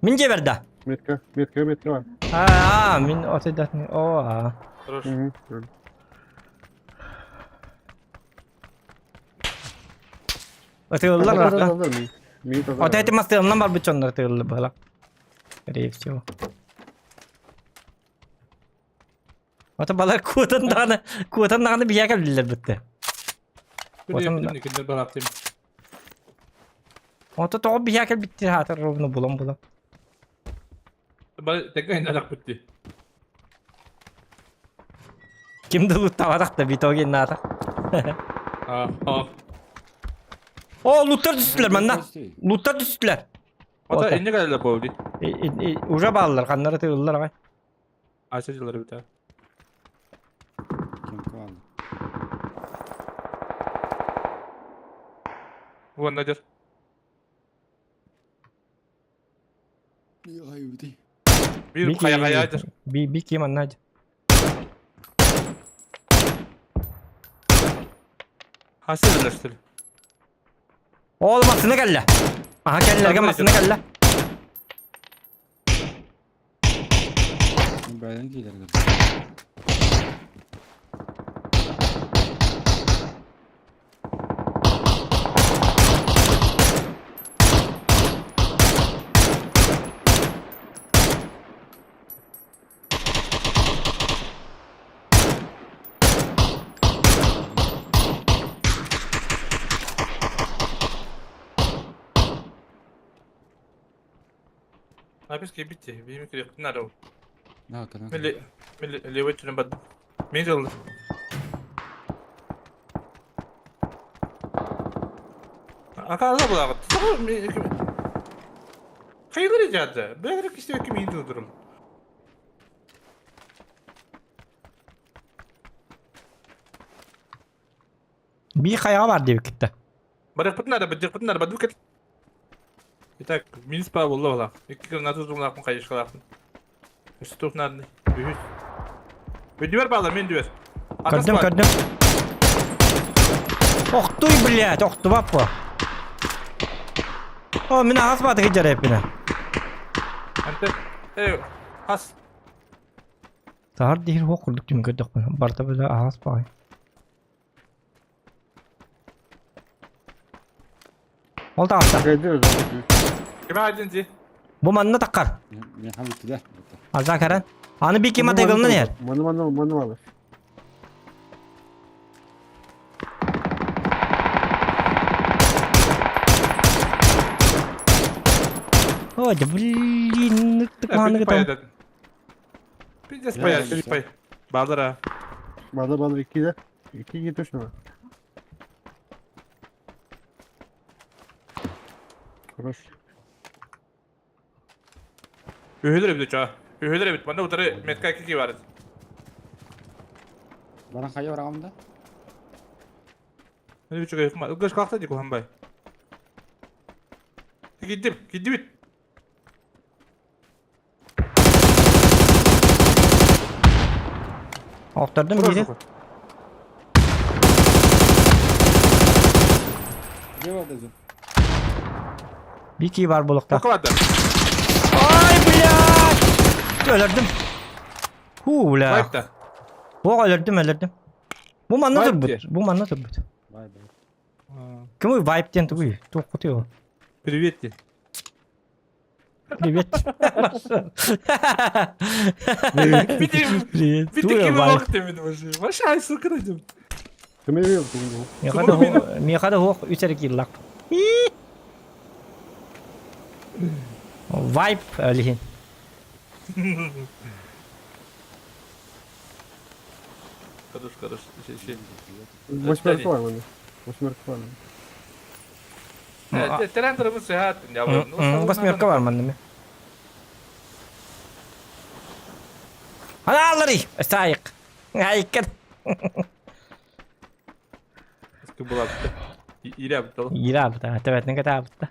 Мен же берді. Метка, метка, метка бар. А, мин отойдатны. О, а. Хорош. Ытыыллар барда. Ото эти мастыылынан барбыт дьоннор ытыыллар быһыла. Скорее всего. Ото балар куотан даҕаны, куотан даҕаны биһиэхэ кэллилэр бытты. Куотан кинилэр бараахтым. Ото тоҕо биһиэхэ кэлбиттэр хаатар ровно булан булан. Бары тэҥҥэ арахпыт дии. Ким да луттаабатах да битоги наата. Аа. О, луттар түстүлэр манна. Луттар түстүлэр. Ата инне кэлэллэр буолуо дии. Уже бааллар, ханнара тыыллар аҕай. Ача дьыллар эбит. Ким каалла? Уонна дьэр. Биир хайа-хайа Би би ким анна. Хасы birleştir. Ол массыына кэллэ. Аха кэллэргэ массыына кэллэ. Бэйэн киирэргэр. Написки битти. Биими кириэхпитин наада. Да, кэлэн. Милли милли левый өттүнэн бардым. Мин дьыллы. Акаала булаҕыт. Хайылар идеята. Бэйэлэрэ кистибэккэ миин тутурум. Бии хайаҕа бар диэбиккит да. Барыахпытын наада, бардыахпытын наада, бардыбыт кэл. Итак, минус паа буолла буолла. Икки гранат тутулаахпын, хайышкалаахпын. Өссө туох нааданы? Үһүс. Өйдүбэр баалар, мен дүбэр. Көрдүм, көрдүм. Охтуй, блядь, охтубаппа. О, мин аҕас баатыгы дьарэппинэ. Анте, э, хас. Саһар диир хуох курдук түмүк көрдөхпүнэ, барыта бile аҕас баҕай. Ол таҕыста. Ким аадын ди? Бу манна таххар. Миэхэ бүттүлэр. Аза каран. Аны би ким атыгылынан иһэр. Маны маны маны маны. Ой, да блин, тыкманы там. Пиздец пая, пай. Баалар Баалар баалар иккиде. Икки точно. Хорош. Үһүлэр эбит чаа. Үһүлэр эбит. Манна утары метка кики бар. Баран хайа бараҕым да? Мин үчүгэй хма. Ыгыш калта ди кухамбай. Киддим, киддибит. Охтордум бири. Где бар Бики бар булукта. Тока Ай, блядь! Өлөрдүм. Ху, бля. Вайпта. Бу өлөрдүм, өлөрдүм. Бу манна Вайп турбут. диye. Бу манна турбут. Вайп. Ким вайп диэн тугуй? Туох кутуй Привет ти. Привет. Привет. Бити ким вакыт вообще. Ваша сука дедим. Миэхэ да хуох үс эрэ кииллах. Вайп лиһин. Хорош, хорош. Восьмерка var Восьмерка var. Терен tarafı seyahat Восьмерка var манна. Аналары! Сайык. Айкын. Илэ Илэ Төбөтүн катаабытта.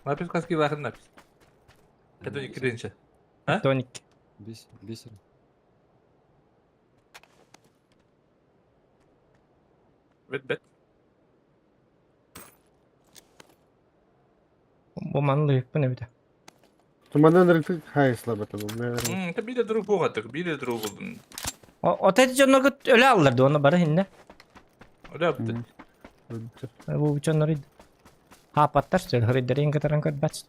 Напис каски лахын напис. Это не кринче. А? Тоник. Бис, бисер. Бет, бет. Бу манна ыйыппын эбитэ. Туманнан ырытык хайыслабата бу. Та биир друг буолатык, биир друг булдум. От эти дьоннорго өлө аллар дуо, бары хинне. Өлө апты. Бу дьоннор хаапаттар сөл хырыйдарын кытаран көрбөт.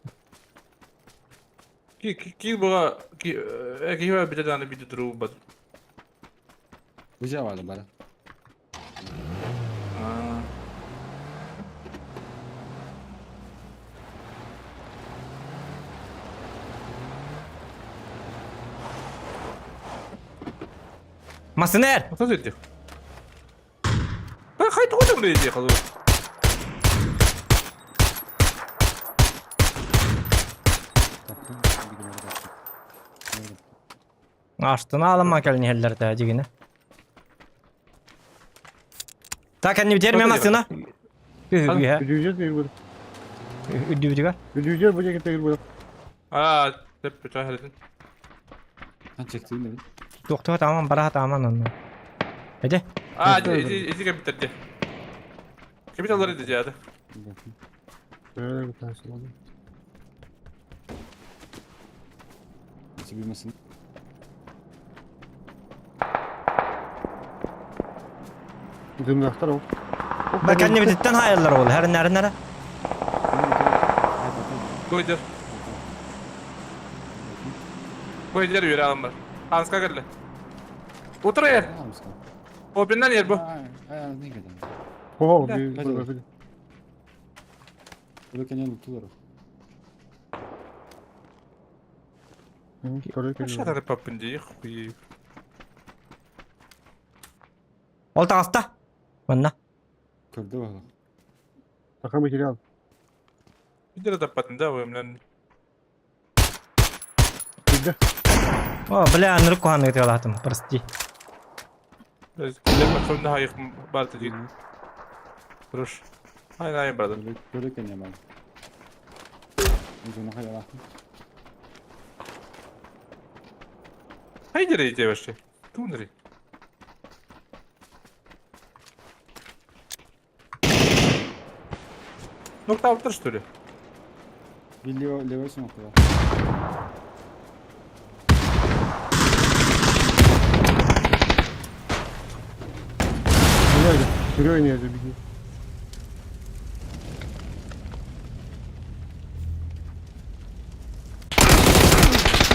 Ки ки буга ки ки бите даны бите друг бат. Бу жабады бара. Масынер! Хато дедик. Ben kayıt koydum buraya diye kalıyor. Астына аламан кэлин иһэллэр да дьигинэ. Так, они терме массына. Үһүгүһэ. Үдүүжер değil bu. Үдүбүтүгэр. Үдүүжер bu жеке değil bu. Aa, hep bir tane Han çektiğin de Туохтуга тааман бараха тааман онно. Эде. Aa, иди иди капитал. Капиталлар иди жады. Böyle bir tanesi oldu. Nasıl bilmesin. Dımdaktar o. Баканныбытыттан хаайаллар ол. Хәрин нәрин нәрэ. Койдер. Койдер yürü alın var. Hanska geldi. Otur yer. O binden yer bu. Ne kadar? Oh, Да, bir hadi. bir Böyle kendini tuttular. Aşağıda papın diye хуй. Ол таҕыста. Манна. Көрдө бала. Така материал. Bir lira da patın da ömlen. Bizde. О, бля, нырык куһааны тыалаатым, прости. Лепа hayır bardı değil. Duruş. Aynen aynen brother. Böyle kendine bak. Uzun hayal. Haydi reydi вообще. Тунри. Nokta alttır что ли? Bir Leo Leo nokta. Nerede? Sürüyor oynuyor bir gün.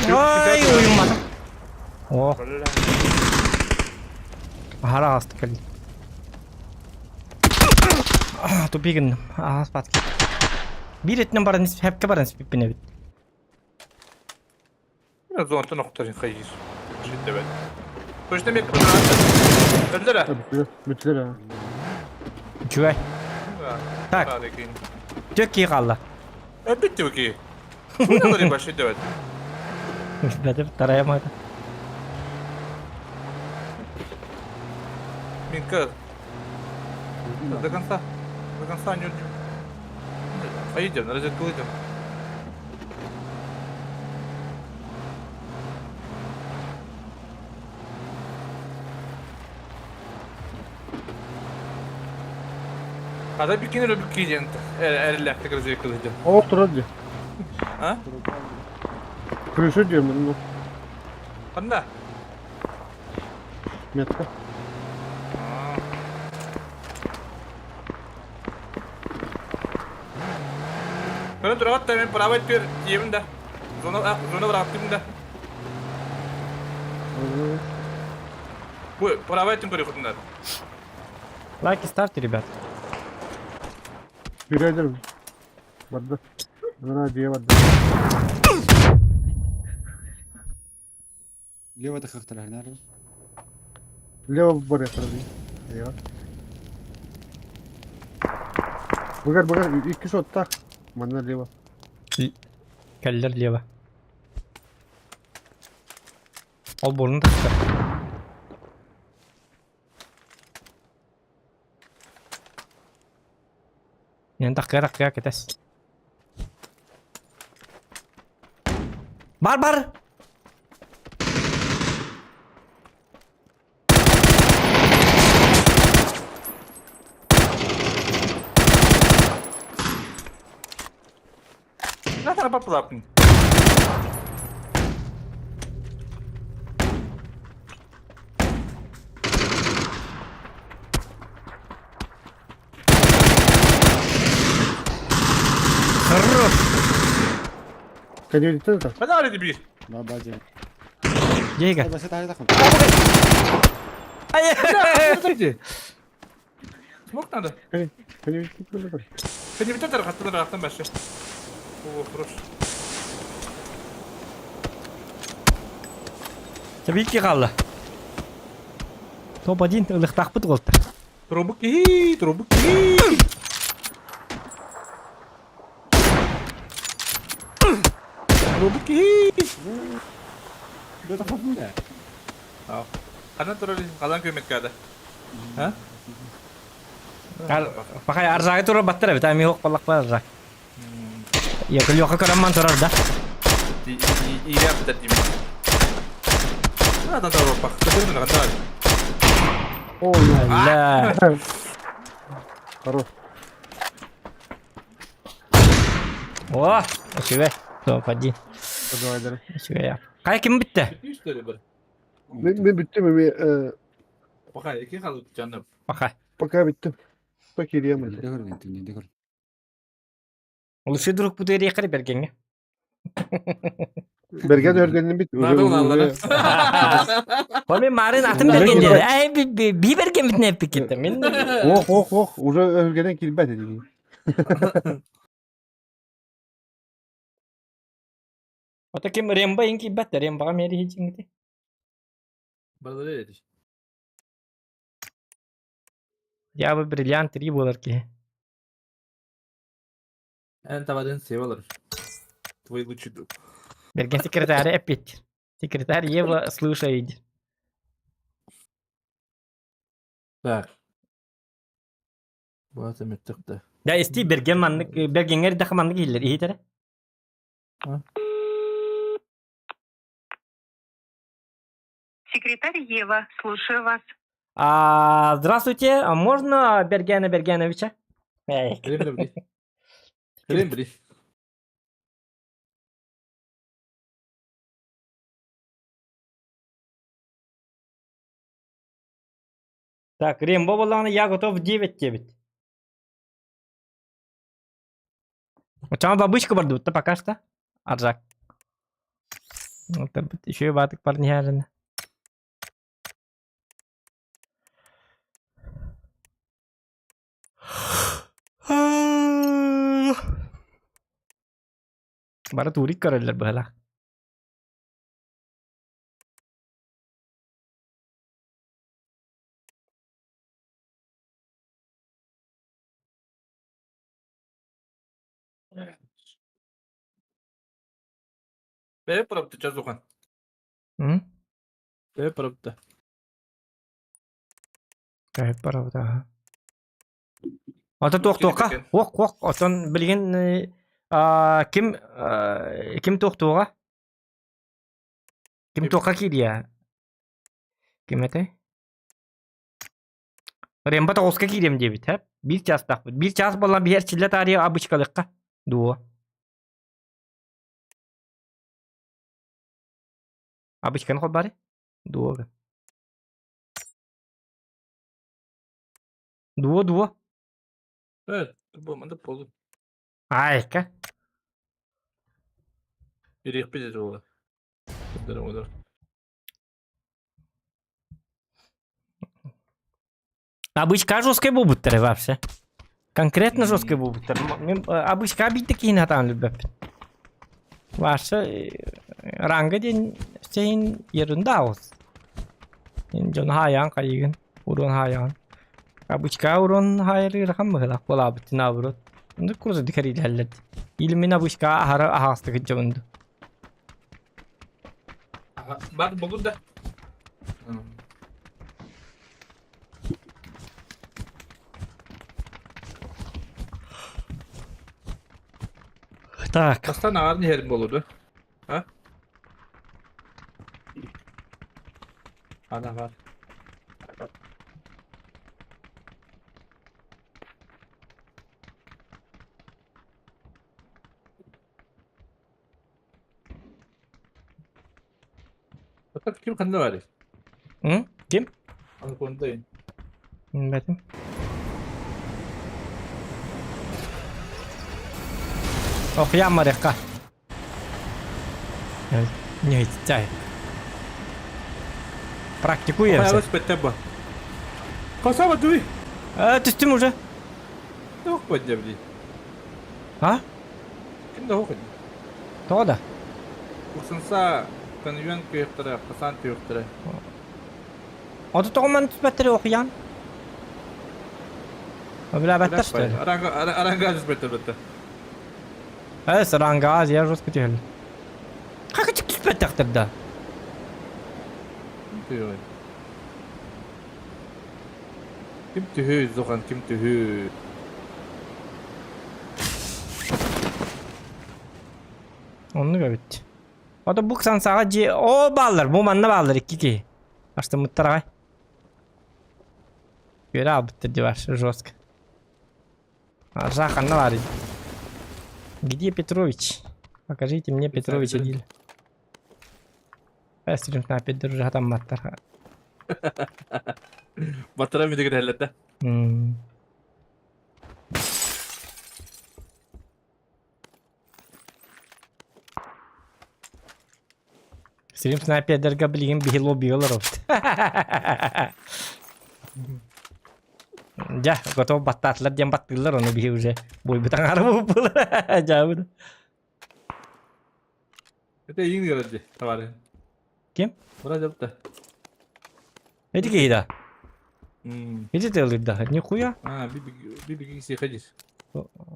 Ой, уйуммата. О, аһара аста кэлли. Тупигин, аас патки. Биир этинэн баран хэпкэ баран испиппин эбит. Зонта nokta hayır. Şimdi ben. Точно mi? Öldür ha. Bittiler. Bittiler ha. Үчүгэй. Так, түк кии хаалла. Bitti bu ki. Bu ne başı evet. Бэтэ тараямата. Минка. До конца. До конца не Поедем, на разведку выйдем. Hadi bir kenara bir kiyeceksin. Erler tekrar разведку выйдем. O otur hadi. А? Крышу diyorum ben. Анда. Метка. Көрө турат да мен право бер тиемин да. Зона зона бырактым да. Бу право этим көрө кутундар. Лайки ставьте, ребят. Yürüyebilirim. Vardı. Bana diye vardı. Leo da хахтар nerede? Лево бар яқырды. Eyvah. Бұгар, бұгар, екі шотта. Мана лево. Кэллер лево. Ол бурун тахта. Мен таққия таққия кетес. Бар бар! Тарапапылаппын. Хорош! Кадюльты да. Хана арыды бир. Баба дьэ. Дьиэгэ. Баса таһы тахын. Ай! Смок надо. Кадюльты да. Кадюльты тарахаттан тарахтан башы. О, хорош. Табики хаалла. Топ-1 ылыхтаахпыт уолтар. Трубки, трубки. Трубки. Ханан турар халан көмөт када. А? Пахай арзагы турар баттар эбит, ами хоқ баллақ бар арзак. Я күлүөхө көрөмман турар да. Ире аптар дими. А, да, пах. Көтөрмөн ганда. Ой, Алла. хорош. О, үчүгэй. Топ-1. Давай, давай. Үчүгэй. Кай ким бүтті? Что ли бар? Мен бүттүм, мен Пока эки халык жаным. Пахай. пока бүттүм. Пока Нede көргөн, нede көр. Лучший друг буду рехари бергенге. Берген өргенин бит. Надо аллана. Мен марын атын берген деді. Ай, би берген битне эпик кетті. Мен Ох, ох, ох, уже өргенен килбет диги. Ото ким Ремба инки бат, Рембаға мери хичингти. Бардыр эди. Я бы бриллиант 3 болар ки. Эн табадын сев алыр. Твой лучший друг. Берген секретарь опять. Секретарь Ева слушает. Так. Бата меттикте. Я исти берген маннык бергенгер да маннык хиллер итере. Секретарь Ева, слушаю вас. А, здравствуйте, а можно Бергена Бергеновича? Эй. Рем бри. Рем бри. Так, Рембо болланы я готов 9-9. Чама бабушка барды, будто пока что. Аржак. Вот еще и батык парни ярына. Бара турик көрөллөр быһала. Бе пробты жазухан. М? Бе пробты. Кайып барабыт, Ата туох-туохха, уох-уох, отон билигин ким ким туох-туоҕа? Ким туохха киириэ? Ким этэй? Ремба тоҕуска киириэм диэбит, һэ? Биир чаастаахпыт. Биир чаас буолан биһиэр чиллэ таарыйа обычкалыахха дуо. Обычканы холбаары? Дуо. Дуо, дуо. Evet, bu manda полу. Айка. Ирих пиздец было. Удар, удар. Обычка жесткая буолбуттар вообще. Конкретно жесткая буолбуттар. Мин обычка биирдэ киһини сатаан билбэппин. Вообще ранга диэн син ерунда ос. Дьон хаайан хайыгын, урон хаайан. Обычка урон хаайыр ыарахан быһыылаах буолаабыт наоборот. Оннук курдук дикэрилэллэр. Или мин обычка аһара аһаҕастык сылдьабын дуу. Бар болур да. Так. Бастан ағарын ерім болуду. А? Ана бар. Ким ханна барый? М? Ким? Анаконда. Билбэтим. Охуйаан барыахха. Не чай. Практикуемся. Хайалас бэттэ бу. Косаба дуй. Түстүм уже. Туох бэддэ били. А? Ким да хоқ. Тоҕо да? Уксанса конвен күйөхтөрө, Хасан күйөхтөрө. Ото тоҕо ман түспэттэр охуйаан? Билээбэттэр что ли? Аранга түспэттэр бэтте. Эс ранга я жестко түһэллэр. Хакачык түспэттэхтэр да. Ким Ким түһүү, Зохан, ким түһүү? Оннук эбит. Ото бу сансаҕа дьиэ оо бааллар, бу манна бааллар икки киһи. Астыммыттар аҕай. Үөрэ аалбыттар дии бар, жестко. Аржа ханна баарый? Где Петрович? Покажите мне Петровича диир. Стрим снайпердер уже хатамматтар. Батара мүдүгэр эллэтэ. Стрим снайпердерга билигин биһи лоббигалар обут. Дьэ, готов баттаатылар диэн баттыыллар, ону биһи уже буйбут аҥаара буолбулар. Дьаабыт. Это иң ыради, товарищ. Ким? Вроде бы. Эти киһи да. Ити тыалыыр да. Нихуя. А, би би ходишь.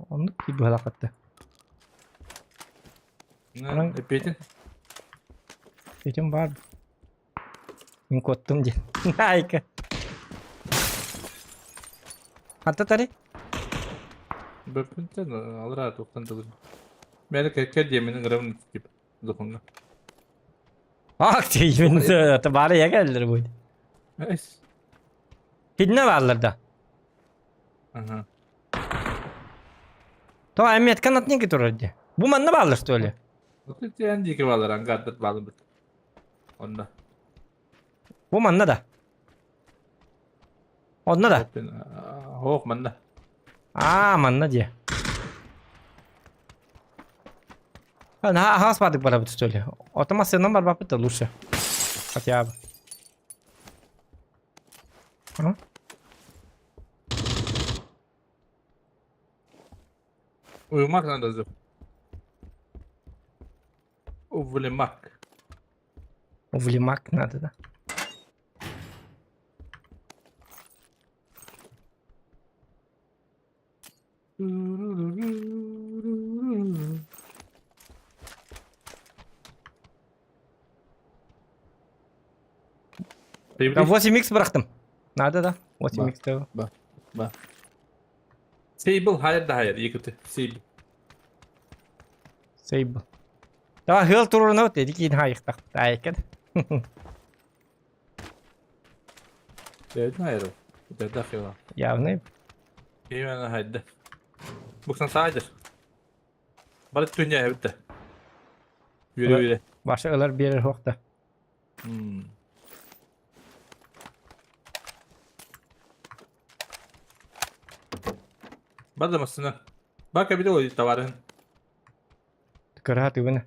Оннук киһи быһалаахатта. На, Петя. Петям бар. Мин куоттум диэн. Айка. Ханта тари? Бөппүнтэн алра туохтан тылын. Мэр кэккэ диэмин ыҥырабын тип духунна. Ах тиийбин баары я кэллэр будет. Эс. Хидне бааллар да. Ага. То меткан атники турар дии. Бу манна бааллар что ли? Вот эн диэки бааллар ангардат бааллар Онно. Бу манна да. Онно да. Ох, манна. Аа, манна дии. Наһаа аһаҕас баадык барабыт что ли? Ото массыынан барбаппыт да лучше. Хотя бы. А? Уйумак надо зуб. Увлемак. Увлемак надо, да? Да, 8х бырахтым. Надо, да? 8х Ба. Ба. Сейбл хайыр да хайыр, екіті. Сейбл. Сейбл. Давай, хыл туруна вот, эти кейін хайықтақ. Айкын. Дәйдін хайыр ол. Дәйді хыла. Явный. Именно хайды. Буксан саадыр. Бары түнне әбітті. Yürü yürü. Башы ылар берер хоқта. Бар да масына. Бар кабиде ой товарын. Кыра түгүнэ.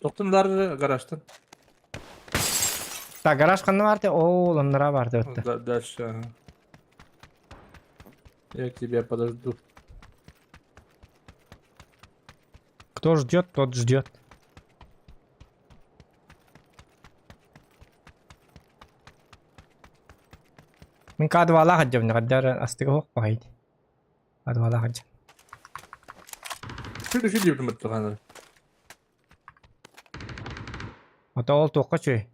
Тоқтынлар гаражтан. Так, гараж ханна барды? О, оннара барды өттө. Дальше. Я тебя подожду. Кто ждет, тот ждет. Мин кадвала хаддебин, хаддара астыга хоқ бахайд. Кадвала хаддебин. Шүрді шүрді деп тұрғандар. Ата ол тоққа чөй.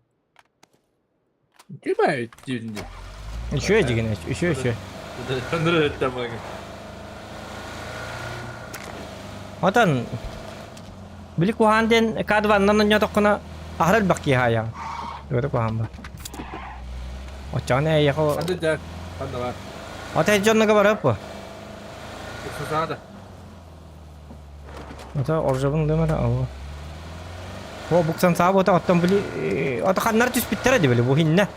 Ким ай дейін деп. Үшөө деген, үшөө үшөө. Отон били куһаан диэн кадваннан онньоотоххуна аһара элбэх киһи аайаҕын. Тугу куһаан ба. Оччоҕуна эйиэхэ Ханды дьэ, ханды бар. Ата дьоннуга барап бу. Саада. Ата оржабын дымара ау. О, буксан саабыта оттон били ото ханнар түспүттэрэ дии били бу хиннэ.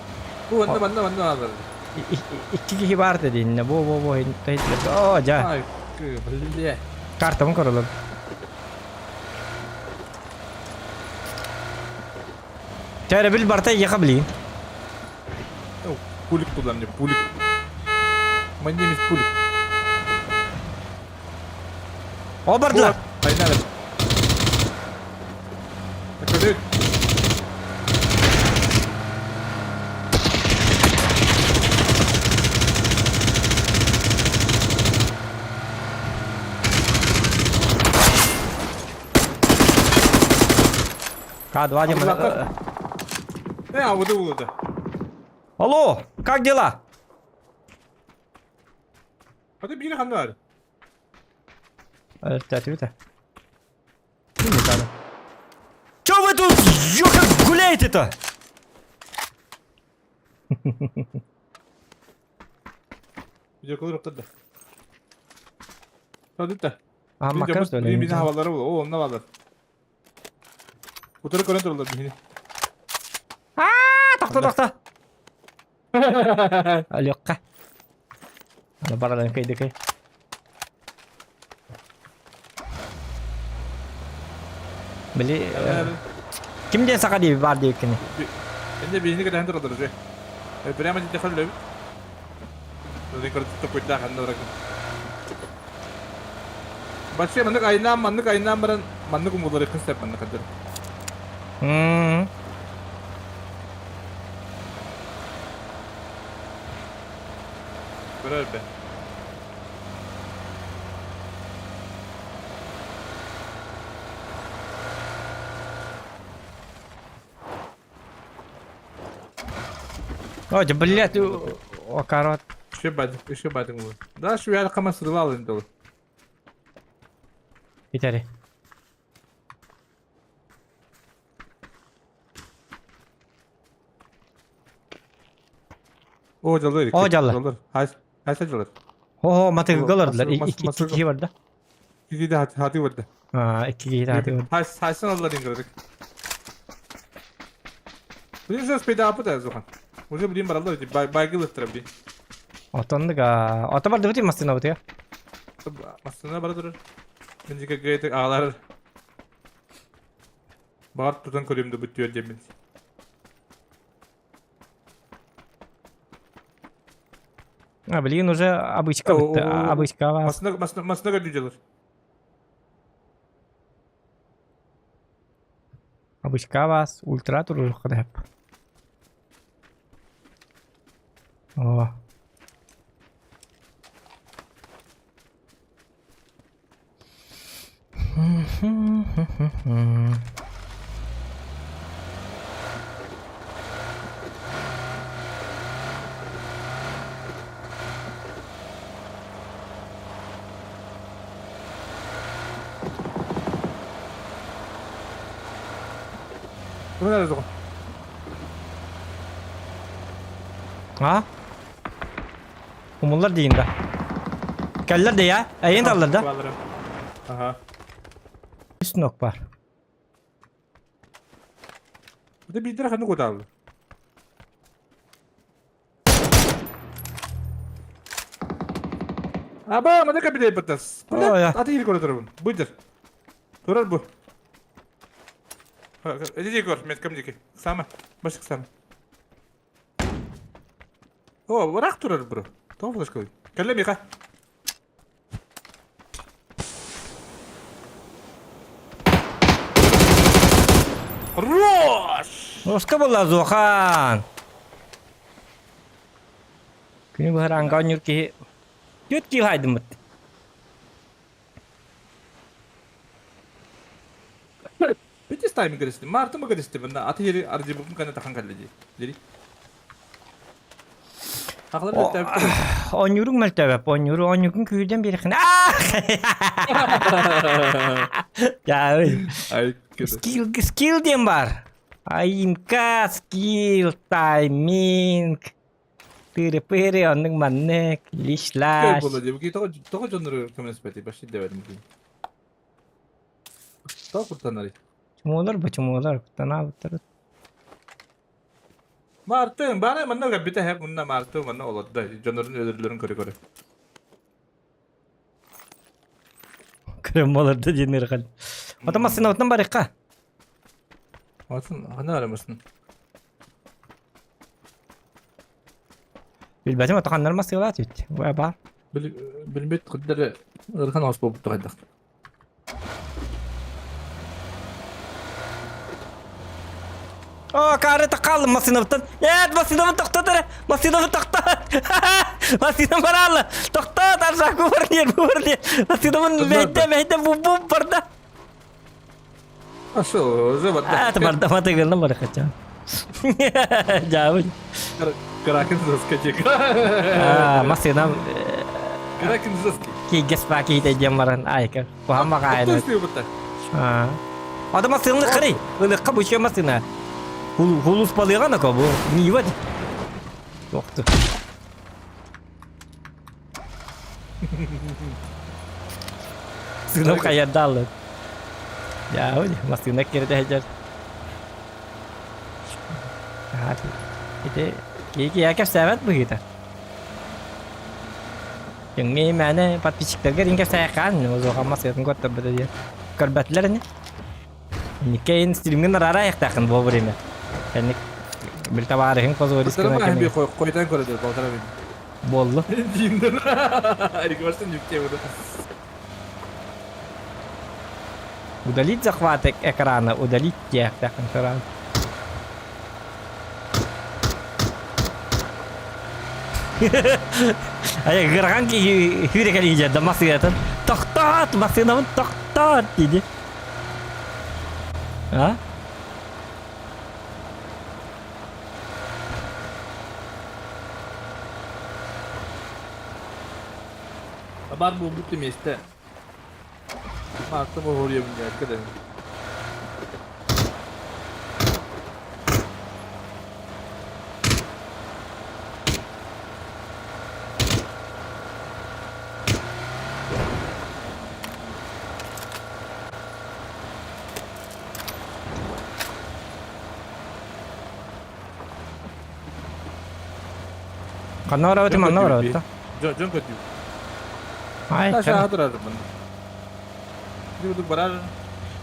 Бу онно манна манна бааллар. Икки киһи баар дии иннэ. Бу бу бу О, дьа. Ай, бля. Картабын көрөлөр. Чэ, бил барта ехе билигин. Пулик туда мне, пулик. My name is Пулик. О, бардылар. Айнар. Такой К2 демон. Э, а вот и Алло, как дела? А ты били ханнар. Өлтөтүбүтэ. Чё вы тут, ё, как гуляете-то? Видеоколор да. Садытта. А, макар что ли? Бини хавалары бол. О, онна балар. Утары көрөн туралар бини. А, тохто, тохто. Алёкка. Аны барадан кыйдыкы. Били ким диэн саха дии баар диэбиккини? Инде биһини кэтэһэн тураллар уже. Прямо дите хөллөбүт. Рекорд токуйдаах анна баракын. Вообще маннык айнаам, маннык айнаам баран маннык умулар иккин сеп маннык кадыр. Көрөр бе. О, блядь, о, корот. Еще бадик, еще бадик был. Да, şu yer kama sırılı alın dolu. Итери. О, жалыр. О, жалыр. Хайс, хайса жалыр. Хо, матыгы галардылар. Икки киһи барда. Киһи де хати барда. А, икки киһи хати барда. Хайс, хайсын аллар ингирдик. Блин, же спейда апы да зохан. Уже блин баралар, байгыл ыттыра блин. Отонныга. Ото барды бути мастына бути. Мастына бара турар. Мен жеке гейт агалар. Бар тутан көрөмдү бүттүөр демин. А, блин, уже обычка бутты. Обычка вас. Масына масына масына көрдү Обычка вас. Ультра турur хадап. О. Ким nerede? А? Умулlar дейін да. Кәллер де я. Әйен таллар да. Ага. Үстін ок бар. Bu da bildir ханы кодалды. Аба, мана кабинет баттас. Аты ил көрө турабын. Буйдыр. Турар бу. Иди көр, меткам дики. Сама, башык сама. О, враг турар бро. Тоң флешка. Кәлле миха. Хорош! Оска була Зохан. Күні бұхар аңға өнер ки. Төт кил хайдым бит. Битис тайм гөрөстү. Мартымы көрөстү. Бында аты жери аржыбыкын кана тахан калды. Дери. Ахлар бит. Онюрун мөлтөбөп, онюру онюрун күйден бери хын. Я, Ай, скилл, скилл дем бар. Айымка, скилл, тайминг. Тыры-пыры, оннук маннык, лишлаш. Болду деп. Ки того того жоннор көмөс бети баши дебедим ки. Тоо куртанары. Чумуолар бу чумуолар куттанаабыттар. Мартын, бары манна көрбүтэ һэ, мунна Мартын манна олордо, дьоннорун өлөрүллэрин көрө-көрө. Көрөн олордо диэн ырахан. Ото массыынабытынан барыахха. Атын, ханна бараммысın? Билбэтим ото ханнар массыылаат үт. Бу баар. Билбит кырдары ырхан ос буолбут хайдах. О, карета хааллым массыынабыттан. Нет, массыынабын тохтот эрэ! Массыынабын тохтот! Массыынам бараалла! Тохтот, Аржаку бар диэн, бу бар диэн. Массыынабын мэйдэ, мэйдэ, бу-бу барда. А что, уже барда. А, это барда, матыгылна бар хотя. Дьаабын. Кракен жесткий. А, массыынам Кракен жесткий. киигес баа киһитэ диэн баран айка. Куһаҕан баҕайы. Ата массыынаны кырый. Ылыхха бу еще массыына. Хулус балыга нако бу. Нива. Тоқту. Сыном хаярдаллы. Я, массыына кирде хәҗәр. Ити кики я кэпсээбэт быһыыта. Дьиҥҥэ мээнэ подписчиктарга диэн кэпсээххэ озуоха массыатын көрдөрбөтө диэн. Көрбөтүлэр ини. Никкейин стримҥин араара айахтааххын во время. Кэнник бил табаарыһыҥ позорис гына кэми. Қойтан көрөдөр балтара мен. Буоллу. Деймдер. Реквестен нүкте буду. Удалить захват экрана, удалить диэхтээххин сорон. Ай, ыарахан киһи хүүрэ кэлиһи да массыынатын тохтоот, массыынабын тохтоот диди. А? Бар буолбут миэстэ. Мааттым оһуруйабын дьээккэ да. Ханна барабыт, манна барабыт да? Дьон көтүү. Ай, Aşağı durarım bunu. Durduk barar.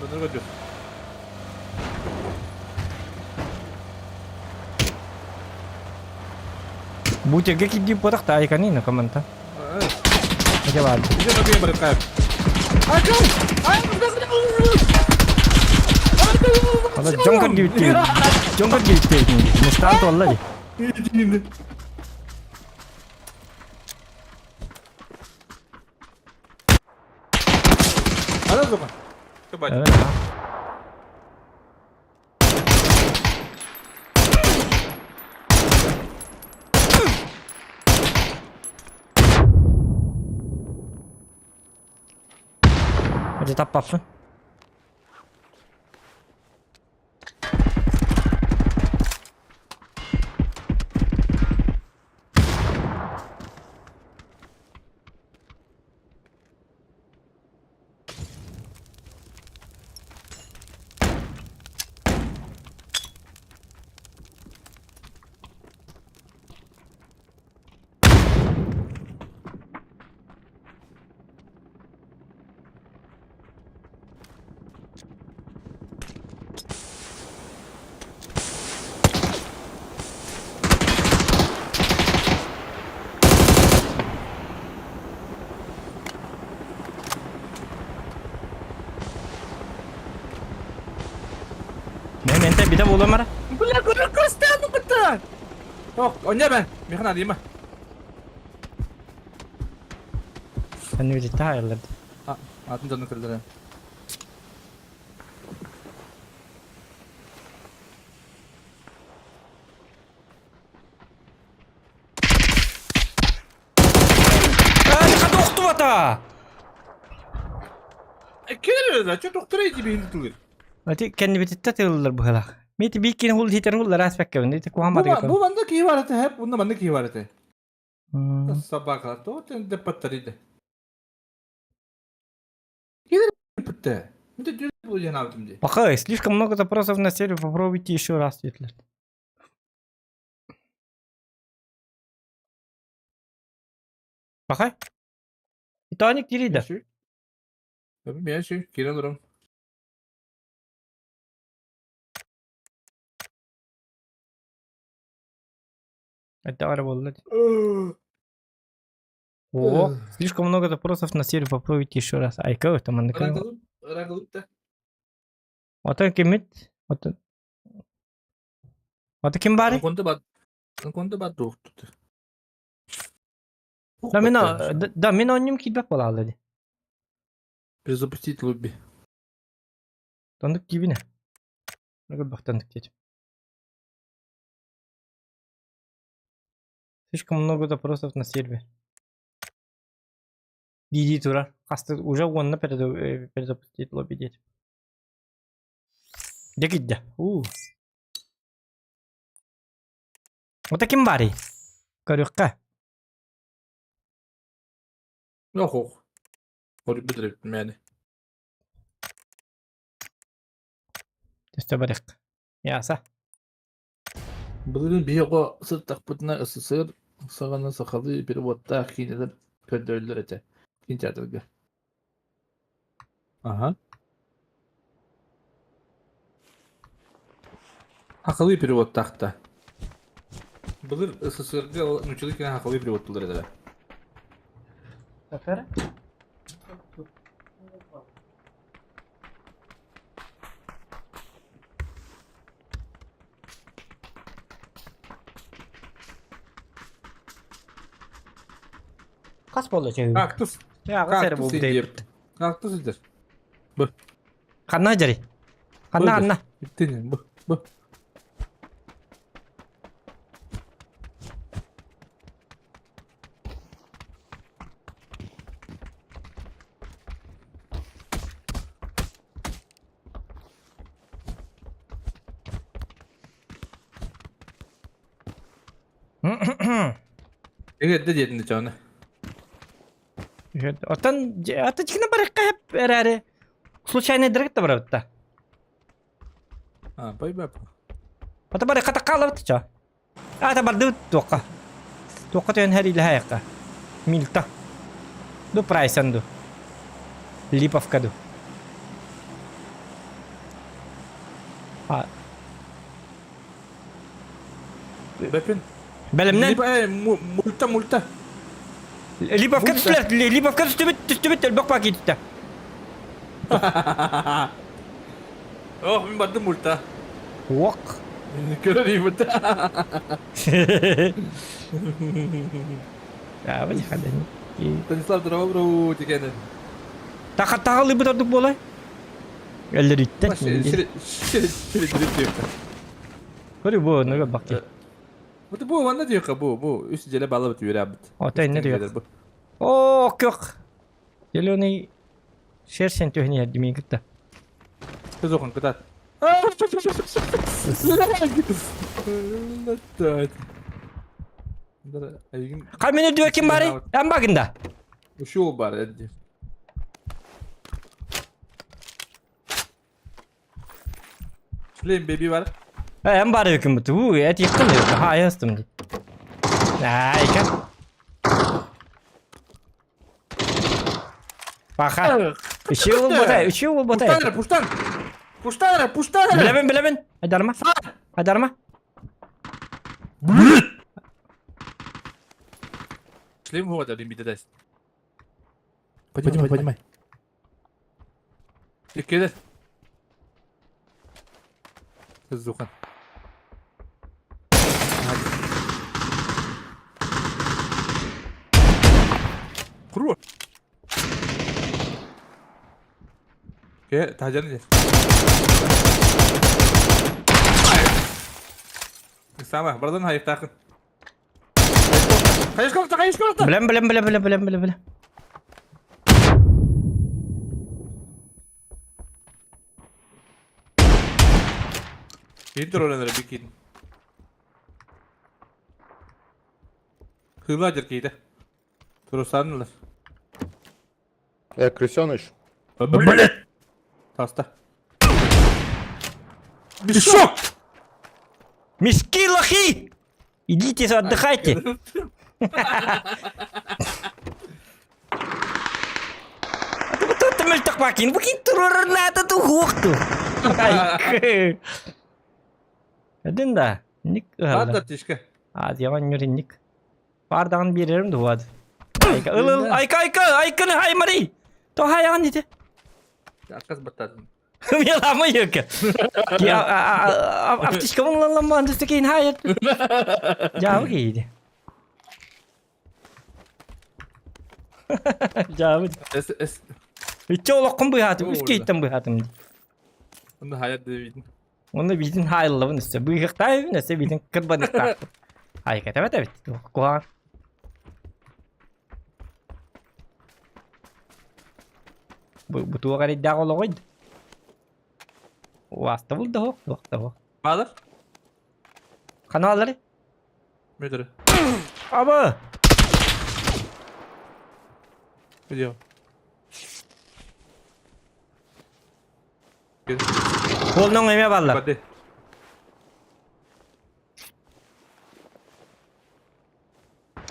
Bunları götür. Бу жерге кирдип буотах таайканы накаманта. Эте баар. Ала дьон көрдүбүт Дьон көрдүбүт Мустаан туолла дии. Ана Дьэ таппаппын. Мен ментэ битэ буолуом Бля, көрө көстөөнү кытта. Ок, оння бен. Михан адыма. Эн таайыллар. Атын дьону көрдөрө. Хата охтубата! Келер, чө доктор эти бейин тулыр. Ати кэннибититтэ тыллар быһылах. Мити бииккин хул хитер хуллар аспеккабын. Ити куһамматы. Бу манна киһи бар этэ, хеп, бунна манна киһи бар этэ. Собака, то тен де паттариде. Келер битте. Пахай, слишком много запросов на сервер, попробуйте еще раз, Гитлер. Пахай. Итоник кирида. Мячи, кирен урам. Это буолла. О, слишком много запросов на сервер, попробуйте еще раз. Айка, это маннык. Рагылып Отон кимит? Отон. Ото ким баарый? Конда бар. Конда бар дуохтут. Да мин да мин онньум киирбэт буолаалла дии. Перезапустить лобби. Тоннук киибинэ. Көрбөхтөннүк диэт. Слишком много запросов на сервер. Дии турар. Хаста уже уонна перезапустить лобби диэт. Дьэ киирдэ. Уу. Ото ким баарый? Көрүөххэ. Ох, Хоруйбут мээнэ. Төстө барыах. Яса. Былырыын биһи оҕо сыттахпытына СССР саҕана сахалыы переводтаах киинэлэр көрдөрөллөр этэ киин театрга. Аха. Сахалыы переводтаах да. Былыр СССРга ол нууччалыы киинэ сахалыы переводтуулар этэ. Сафера? Хас буолла чөһү? Кактус. Аҕыс эрэ Кактус буолбут диир. эбит. Кактус диир. Ханна дьари? Ханна ханна? Иттин бу бу. Эгэ диэтин дьоно. Оттон ата чикна барыкка хеп эрэри случайно дырык да барабытта. А, байбап. Ата барыкка таккалабыт ча. Ата барды туокка. Туокка тön хәри ләһәякка. Милта. Ду прайсан ду. Липовка ду. А. Бэпин. Бэлэмнэн. Мульта, мульта. Липовка түстүлэр. Липовка түстүбүт, түстүбүт, элбэх паки түстэ. Ох, мин бардым мульта. Уок. Көрөр ийбит. А, вы не Станислав Дробру дегенин. Тахаттаҕалыыбыт ордук буолай. Өллөрүттэн. Көрү бу нуга бакки. Бу бу манна диэхэ бу бу үс дьэлэ балабыт үөрээбит. Ото инне диэх. Оо, көх. Зеленый шершень түһүн иһэрди миин кытта. Көзөкөн кытат. Хай мен үрдүбэр ким баарый? Эн багында. Ушул бар эдди. Шлем беби бар. Эн баар эбикин бут. Уу, эт яктын диэт. Ха, айастым ди. Айка. Паха. Үчү болботай, үчү болботай. Пуштан, пуштан. Пуштан, пуштан. Билэбин, билэбин. Айдарма. Айдарма. Шлем вот, один биде Поднимай, поднимай. Кеде. Зухан. Круто. Ке, тажан же. Сама, бардан хайыктакын. Хайышкалта, хайышкалта. Билем, билем, билем, билем, билем, билем, билем. Интер ойлонор бикин. Хыла жеркейде. Турусанылар. Э, крысёныш. Блять! Таста. Мешок! Мешки лохи! Идите отдыхайте! Тут мөлтөх бакин, бу кин турар наада тухуохту. Эдин да, ник Ладно, тишка. Азияға нюринник. Бардағын берерім дуад. Айка, ыл ыл, айка, айка, айканы хаймари. То хайаган дите. Отказ баттадым. Меламы юка. Аптечка мыңланламан түсті кейін хайыр. Жабы кейді. Жабы. Эс эс. Үтче олоққын быһаатым, үс кейттен быһаатым. Онда хаят дебитин. Оны битин хайыллабын өссө. Быһыктаайбын өссө битин кырбаныктаахпын. Айка тэбэт эбит. Куһаҕан. Бу бу туох эрэйдээх олоҕуй? Уастабыл да суох, туох да суох. Баалар? Ханаалары? Метры. Аба! Где? Холнон эме баллар. Бады.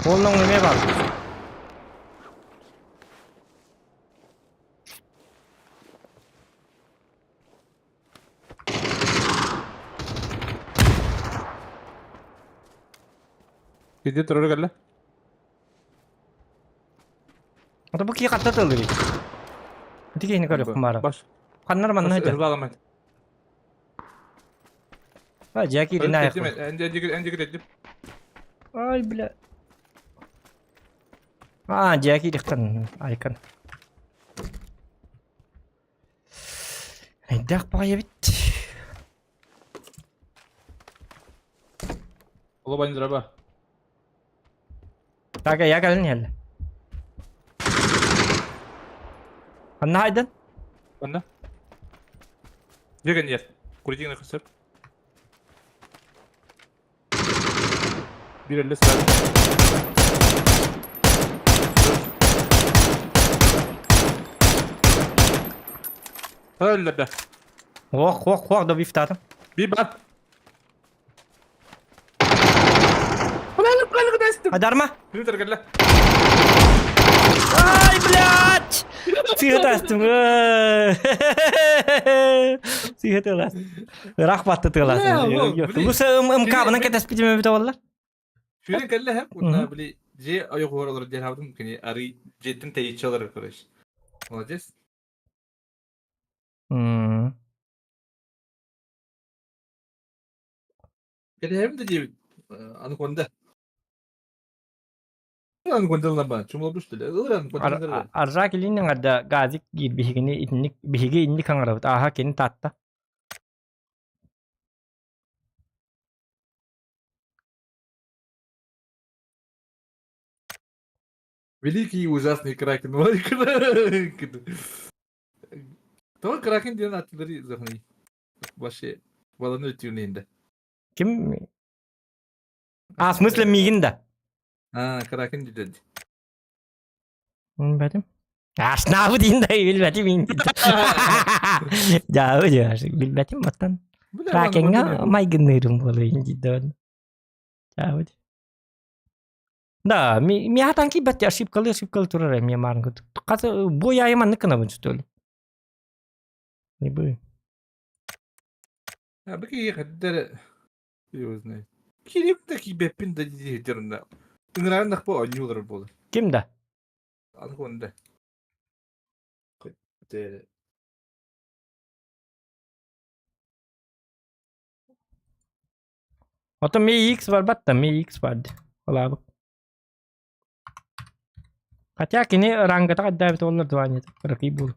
Холнон эме баллар. Где турар кэллэ? Ото бу кии хатта тыллый. Ити киһини көрүөххүн баара. Баш. Ханнар манна сылдьар. Ырбаламай. А, дьэ киирин аайах. Энди Ай, бля. А, дьэ киириэхтэн айкан. Айдаах баҕайы эбит. Олобайн драба. Так, я кэлэн иһэллэ. Ханна хайдан? Ханна? Дьэ кэнниэр. Куритигин кысып. Бир элле сразу. Өллөрдө. Ох, ох, ох, да бифтатым. Bir бар. Адарма. Күнү кэллэ. Ай, блядь! Сыһытастым. Сыһытылас. Ыраах батты тылас. Луса МК-бынан кэтэспитим эбит оллар. Сүүрэн кэллэ һэп, уонна били дьиэ ойоҕуһар олорор диэн хаабытым кини арый дьиэттэн тэйиччи олорор короче. Молодец. Кэтэһэбин да диэбит анаконда. Анаконда ылынан баан, чумолбуш что ли? Ылыр анаконда. Аржа килин аңарда газик киир биһигини итинник биһиги инник аҥарабыт ааһа кини таатта. Великий и ужасный Кракен. Тоҕо Кракен диэн аттылары захный. Вообще, баланы өтүүнейінде. Ким? А, в смысле миигин да? А, Кракен диэн. Билбэтим. Ашнаабы диин да билбэтим иин. Дьаабы дьаабы билбэтим оттон. Кракеҥҥа майгынныырым буолуо диэн. Дьаабы. Да, ми миэхэ киирбэт ошибкалыы ошибкалыы турар эмиэ маарын курдук. Хас бой аайы маннык гынабын что ли? Не бы. А бу киһи хайдах его знает. Кирип да киирбэппин да диэхтэр онно. Ыҥырааннах бу оонньуулар буолар. Ким да? Аны онда. Оттон Mi X барбат да, Mi X бар дии. Холаабыт. Хотя кини рангата хайдаабыт оллар званиета. Кыракый буолу.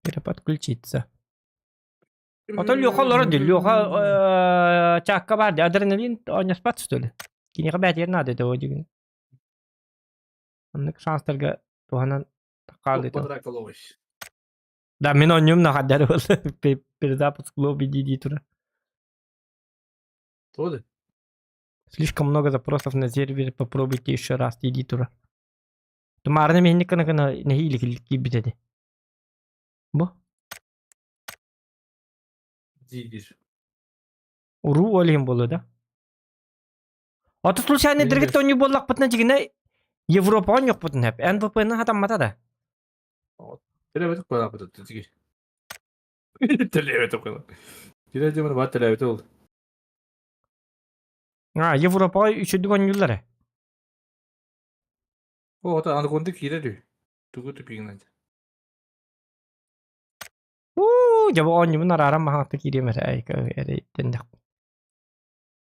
Переподключиться. Оттон Леха олорор дии. Леха чаакка баар дии. Адреналин оонньоспат что ли? Киниэхэ бээтигэр наада этэ оо дьигин. Оннук шанстарга туһанан хаалыыта. Да, мин оонньуум нахаддар буолла. Перезапуск лобби дии-дии турар. Тоҕо? Слишком много запросов на сервере, попробуйте еще раз, иди тура. Тумаарына миһинник гына гына нэһиилэ киирбит этэ. Бу? Диир. Уруу ол иһин буолуо да? Ото случайно диргит оонньуу буоллахпытына дьигинэ Европаҕа оонньуохпутун сөп. НВП-ны хатаммата да. Төлөөбөтөх буолааппыт тиги. Төлөөбөтөх буолаа. Кире дьомор баар төлөөбөтө ол. А, Европаҕа үчүгдүк оонньууллар ээ. О, ото анаконда киирэр үһү. Тугу тупигынан. Уу, дьэ бу оонньуубун арааран маһаҥатта киириэм эрэ, ай, эрэйдэннэх.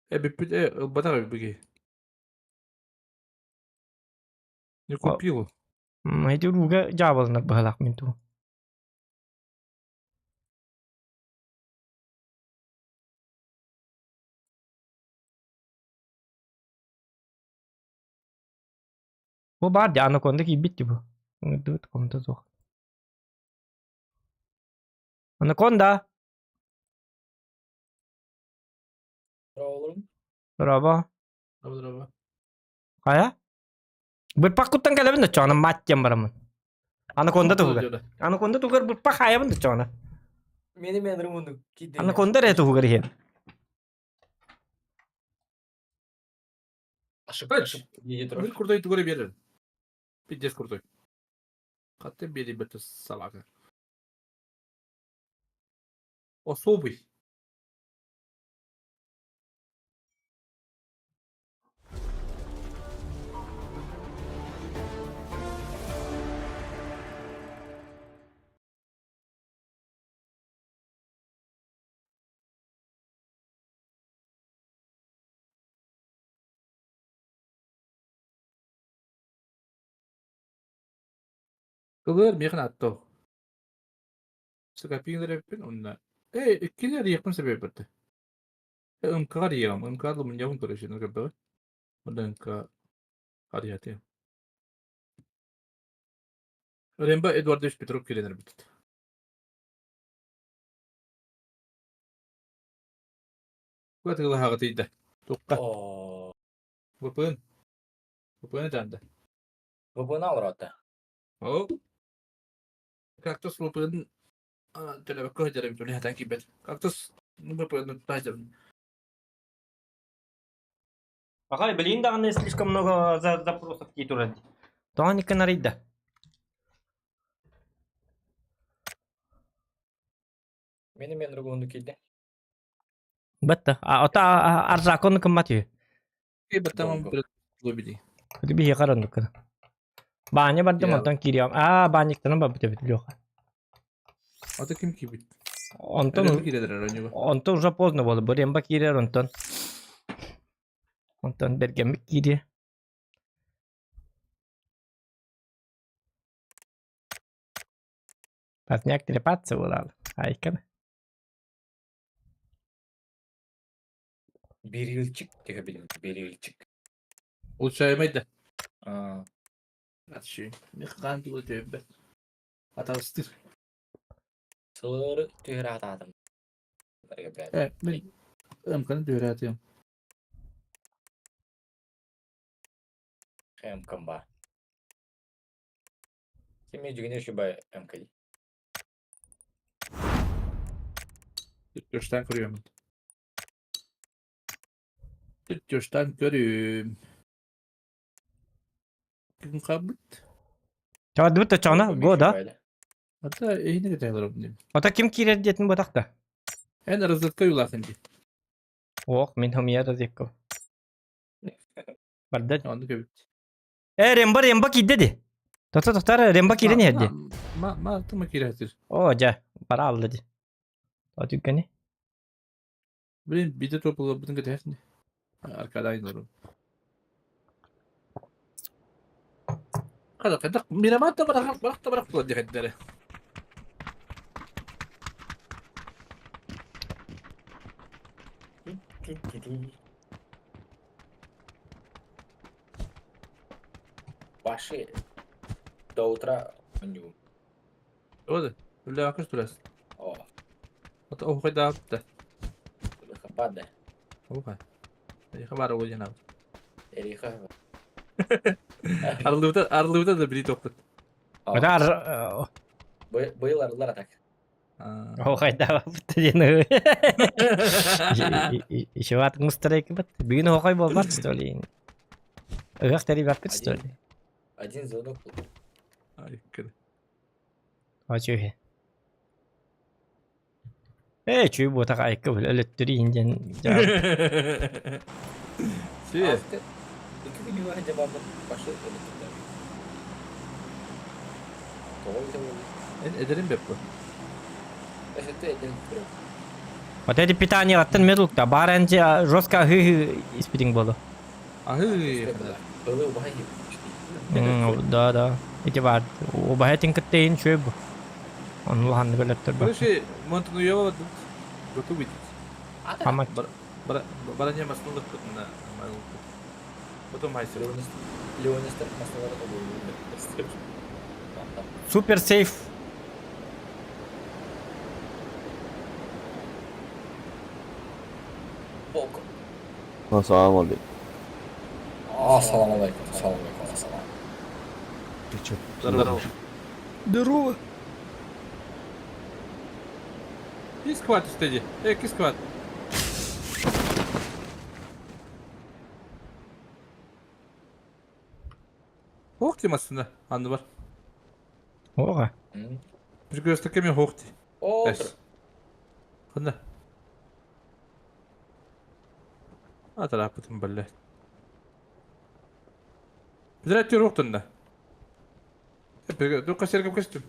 Э, бүппүт, э, ылбатах эбит Не купил. Эти урууга дьаабыланар быһалаах мин туу. Бу баар дьэ анаконда киирбит дии бу. Ыҥырдыбыт комната суох. Анаконда! Браво. Браво. Хайа? Бырпах куттан кэлэбин да чоҕуна мат диэн бараммын. Анаконда туһугар. Анаконда туһугар бырпах хайабын да чоҕуна. Мени мен рымунду кидде. Анаконда эрэ туһугар иһэн. Ошибка, ошибка. Мин крутой тугура берер. Пиздец крутой. Хатты бери бетте собака. Особый. Кылыар миэхэ нааттоо. Скопин эрэппин онно. Э, иккини эрийэхпин сөп эбит. Э, МК-ҕа эрийэҕим. МК лумунньабын көрөсүнэ көрдөҕө. Онно МК арыйатыам. Рембо Эдуардович Петров киирэн эрбит. Куатыгылаһаҕытыйда. Тукка. Оо. ВПН. ВПН этаанда. ВПН алрота. Оо. Кактус ВПН төлөбөккө сылдьар эбит, үлэһэтэн киирбэт. Кактус ВПН сылдьабын. Пахай, блин, даҕаны слишком много запросов дии турар. Тоҕо иккин арыйда? Мени мен другунду киирде. Бытта. Ото аржакон кыммат үһү. Баттамам били. Биһи қарандык. Баанньа бардым, онтон киириэм. Аа, баанньыктанан барбыт эбит Леха. Ата ким киирбит? Онтон онтон уже поздно было. Бремба киирэр онтон. Онтон бергеммик киириэ. Поздняк трепаться буолаалы. Айкан. Берилчик төһө билим берилчик. Улучшаемай да. Аа, Атшы. Мехкан тула төбө. Аталыстыр. сылыр түһэр атаатым. Э, мен МКны төһөрәтем. МК ба. Кими жүгүнө шубай МК. Төрттен көрüyorum. Төрттен көрüyorum. Күн кабыт. Чаҕардыбыт да чоҕуна, го да. Ата эйне кетелер дейм. Ото ким киирэр диэтин буотах да. Эн разведка юласын ди. Ох, мин хомуйа разведка. Барда. Онду көбүт. Э, Рембо, Рембо киирдэ ди. Тохто, тохтор, Рембо киирэн иһэр ди. Ма ма тыма киирэтир. Оо, дьэ, бара алла ди. О, түргэни. Блин, биде топ бутун кетесин. Аркадан орун. Када када мирамат барак барак барак була дихеттере. Баши до утра у Ода. Үлэ акыс турас. О, Ата о хайда апта. хапады. Оха. Эриха баар ол диэн аабыт. Эриха. Арыллыбыта, арыллыбыта да били тохпут. Ар Быйыл арыллар атак. Оһохайдаабыт диэн Еще ат мустарайкыбыт. Бүгүн оһохой буолбат что ли? Ыһыах тэрийбэппит что ли? Один звонок был. Очуһе. Ээ, чүй буотах айка бил өлөттөрү диэн Си. Икки күн юга жабабын башы өлөттөрү. Тоҕо бүтэ буолла? Эн эдэрин бэп бу. Өсөттө эдэрин бэп. Вот эти питание аттан медлукта бар энчи жестко хы испитиң болу. Аһы. Былы убаһай Да, да. Ити бар. Убаһай кыттейин чүй бу. Оны улаханны өлөттөр ба. Короче, Монтануева готов видеть. Ама Баранья маслылык на Потом хайсер. Леонистер маслалары Супер сейф. Бок. Ассалам алейкум. Ассалам алейкум. Ассалам алейкум. Ассалам. Ты чё? Здорово. Здорово. Кис хватит, стеди. Эй, кис хват. Хоох ти массына, анны бар. Ога. Жүгөрстөккө мен хоох ти. О, Ханна. А тарапытым балла. Бизрәт юруктун да. Дука сергеп кестим.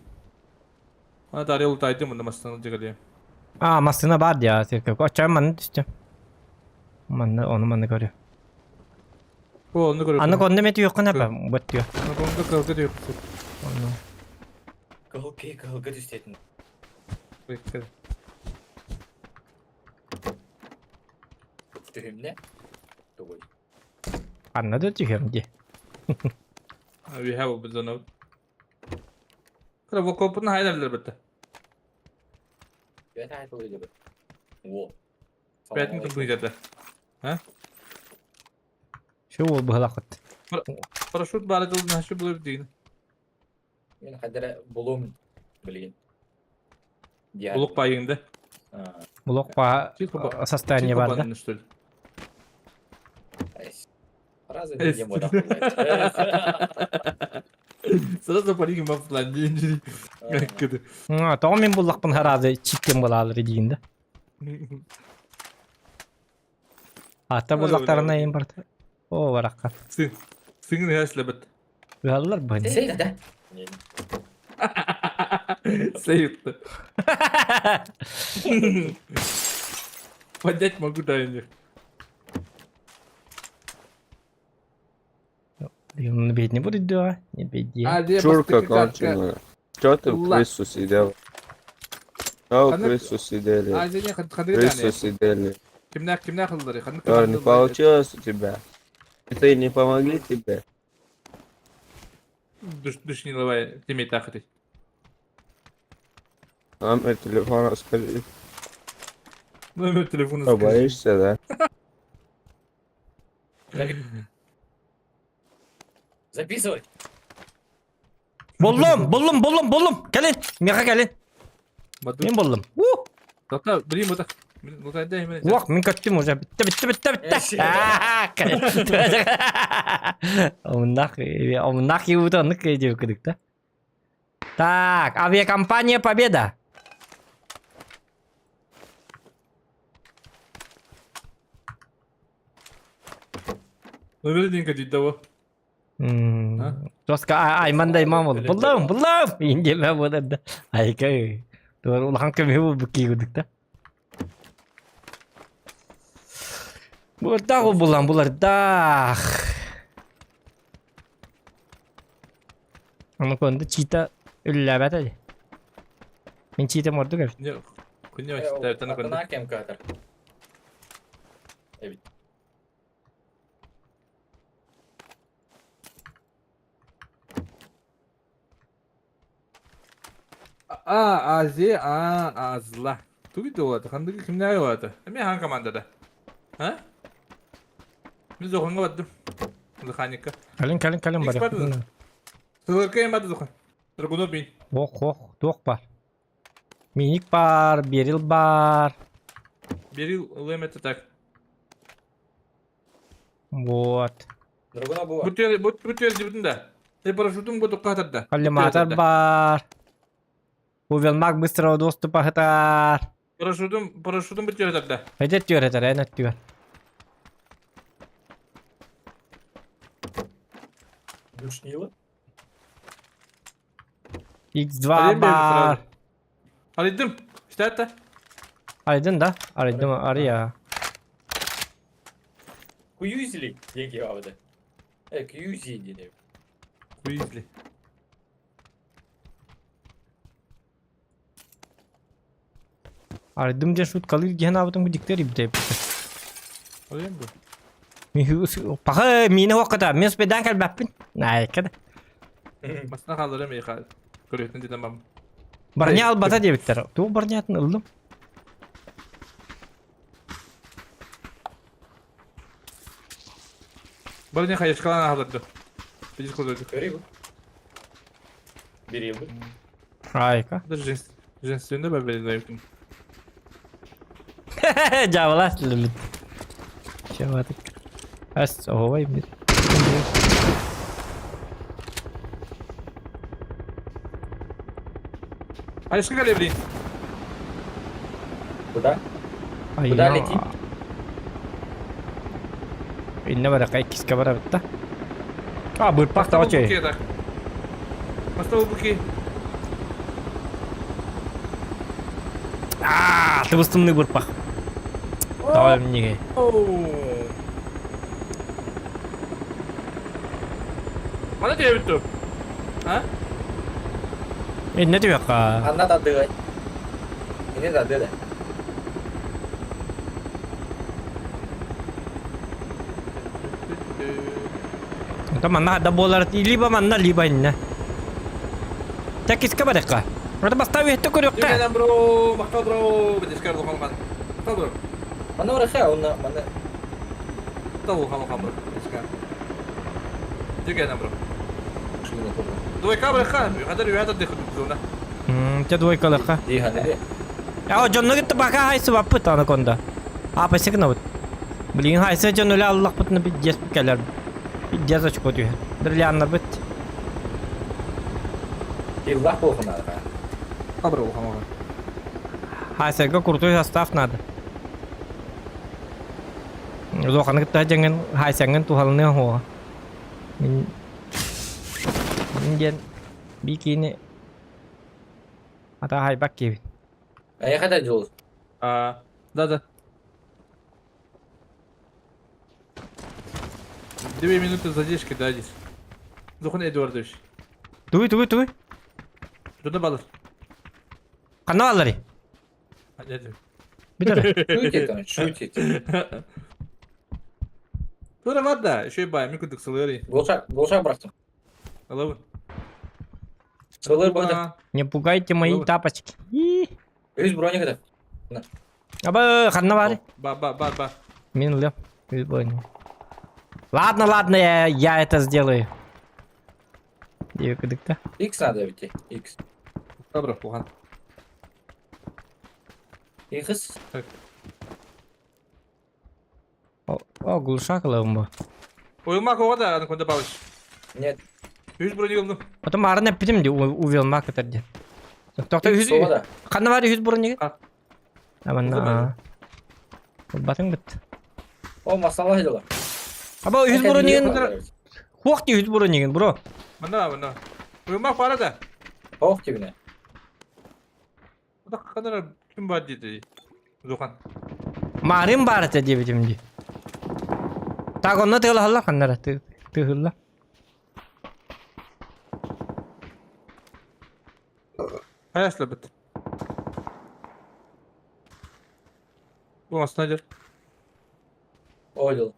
Ана дарил тайдым мында массына жыгылы. А, массына бар дия, церковь. Оча манны түстү. Манны, оны манны көрү. О, оны көрүп. Аны конны мети юккун апа, бөттү. Аны конды кылгы дип. Оны. Кыһыл киһи кыһылга түстэтин. Түһүмнэ. Тугуй. Анна да түһөм ди. We have a zone. Кыра вокопун хайдарлар битте. Бэт айтыл иде бит. Во. Бәтин кым буйдады. Шу ол быһылакыт. Парашют бар дыл нашы булыр дигин. Мен хадара булум билген. Булук байыңды. Булок па состояние бар да. Что ли? Сразу видим вот Сразу полигин бафлан дейін. Тоҕо мин буллахпын хараазы читтен булаалыр диин да. Ата буллахтарына ең барда. О, бараққа. Сыңын хәсле бит. Ыаллар быны. Сейф да? Сейф. Поднять могу да или. Бедни не будет да, не беди. Чурка конченая. Чё ты в крысу сидел? Чё в крысу сидели? Крысу сидели. Чё, не получилось у тебя? Это не помогли тебе? Душ не лавай, тебе тахты. Номер телефона скажи. Номер телефона Что, скажи. боишься, да? Записывай. Буллум, буллум, буллум, буллум. Кэлин, миэхэ кэлин. Мин буллум. У! Тоқта, білейін бұта. Бұта Уох, мин көттүм уже. Битте, битте, битте, битте. Омнах, омнах иута, оннук диэбит кыдык да. Так, авиакомпания Победа. Номер один кадит того. Тоска айманда имам бол. Буллум, буллум. Индеме болар да. Айка. Туар улахан көмө бу кийгүдүк да. Булар булан булар дах. Аны конды чита үлләбәт әле. Мин чита морду гәп. Не, күнне вачта таны Атана кем катар. Эбит. А, А, З, А, Азла. Туги болады. Хандыгы кимнәр болады? Мен хан командада. А? Мин Зоханга бардым. Механика. Кэлин, кэлин, кэлин барыахпытын. Сылырка эм барды Зохан. Драгунов мин. Ох, ох, туох бар? Миник бар, берил бар. Берил ылыам это так. Вот. Драгуна була. Бу түөр бу бу түөр дибитин да. Ты парашютун бу тукка хатарда. Коллиматор бар. Увелмак быстрого доступа хатар. Парашютун парашютун бу түөр хатарда. Эдет түөр хатар, эн өттүгэр. Душнила. X2 бар. Арыйдым. Что это? Арыйдын да? Арыйдым, арыя. Куюзли диэн киһи баабыта. Э, Кьюзи диэн эбит. Куизли. Арыйдым диэн шуткалыыр диэн аабытым диктер ибдэ Арыйым бу. Паха миинэ хуокката мен спедан кэлбэппин. Наайка да. Масына хаалларым эйха. Көрүөхтэн дедем бам. Барня албата диэбиттэр. Туох барнятын ыллым. Барня хаешкалан аһаларды. Били кодойду. Көрүй бу. Бери бу. Айка. Даже женственный бабель Дьаабалаас лүлүт. Чабатык. Ас оһуобай бит. Хаешка кэлэ блин. Куда? Куда летим? Инне барака иккискэ барабыт да. А, бырпах таҕа чэй. Поставил буки. Аа, тыбыстымны бырпах. Давай эмнеге. Мана диэбит А? Инне түһүөххэ. Анна тардыгай. Инне тардыа да. Онтон манна да буолар либо манна, либо иннэ. Тэкискэ барыахха. Это бастаан үһүттэ көрүөххэ. Дьүгэнэн бро, махтал бро, бэдискэр улахан Махтал бро. Манна барыахха, онно манна Махтал улахан улахан бро, бэдискэр. Дьүгэнэн бро. Шуна турда. Двойка барыахха, хадar үһэ тардыах зона. Те двойкалыахха. Дии ханны А дьонно кытта бака хайсыбаппыт анаконда. Апа сигнабыт. Билигин хайса дьон үлэ аллахпытына пиздец кэлэр. Пиздец очко түһэр. Бриллианнарбыт. Иллах буолхунаада. Хабыр улахан улахан. Хайсарга крутой состав надо. Улаханы кытта дьэҥҥин хайсаҥҥын туһалыныа суоҕа. Мин мин диэн бикини ата хайбак киһибин. Эйиэхэ да дьулус. А, да да. 2 минуты задержки, да, здесь. Зухан Эдуардович. Тугуй, тугуй, тугуй. Туда балыр. Ханна баалларый? Бүтэр. Шутит он, шутит. Тура бар да, еще и бай, мен күндік сылырый. Голшак, голшак бырахтым. Алабы. Сылыр бырахтым. Не пугайте мои тапочки. Үс броник это. Аба, ханна баар? Ба, ба, ба, ба. Мин ылыам. Үс броник. Ладно, ладно, я, я это сделаю. Диэкидикта. X надо ведь. X. Добро, пуган. X. О, о глушак ылыам бу. Уйулмак оҕо да, Анаконда Павлович. Нет. Үс броник ылдым. Потом арын эппитим ди увелмак этэр диэн. Тохто үс Суоҕа да. ханна бар үс бронига? А. Аманна. Батың бит. О, масала дела. Аба үс бронигин хуох ди үс бронигин, бро. Мына, мына. Уйулмак бара да. Ох тебе. Ода қанара ким бар дейді. Зухан. Марын бар этэ диэбитим ди. Так онно тыылаһаллар ханнара тыыһылла. Хайасла бит. Бу снайдер. О, дел.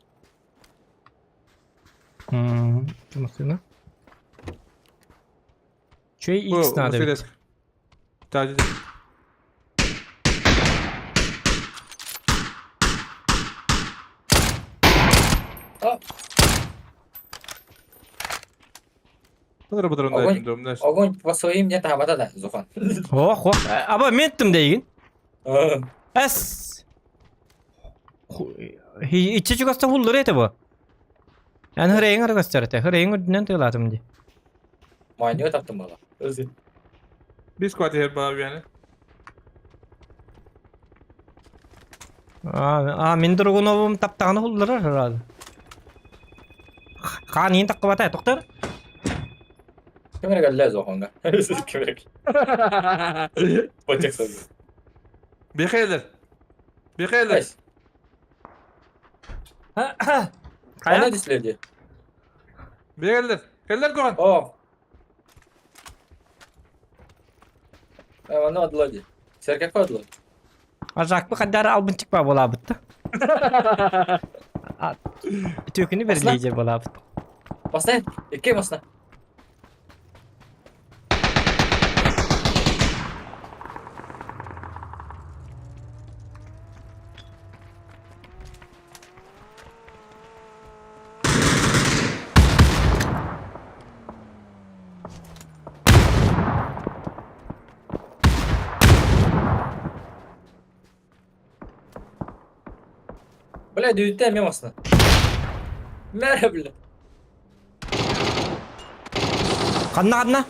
Машина. Че X надо ведь? Да, да. А. Ханна Огонь. Огонь по своим не таабата да, Зухан. Ох, ох. Аба мен еттим дейгин. Эс. Иччи чугаста хуллар эте бу. Эн хырайың ары көстөр эте. Хырайың үрдүнэн тыылаатым ди. Майнıyor таптым бала. Өзү. Бис кват yer bana yani. А, мин Драгуновым таптаҕына хулларар herhalde. Хаан иин таххыбата тохтор. Ким эрэ кэллэ Зохоҥҥа. Ким эрэ Бочек сылдьар. Бихейлер. Бихейлер. Хайа? Ана диследи. Бихейлер. Келлер Гохан. О. Аны адла ди. Сэргэххэ адла. Ажаакпы хаддары албынчык баа буолаабыт да. Түөкүнү берлиидер буолаабыт. Басна, икки басна. Бля, дүйүттэ эмиэ масна. Мэрэ, бля. Ханна ханна?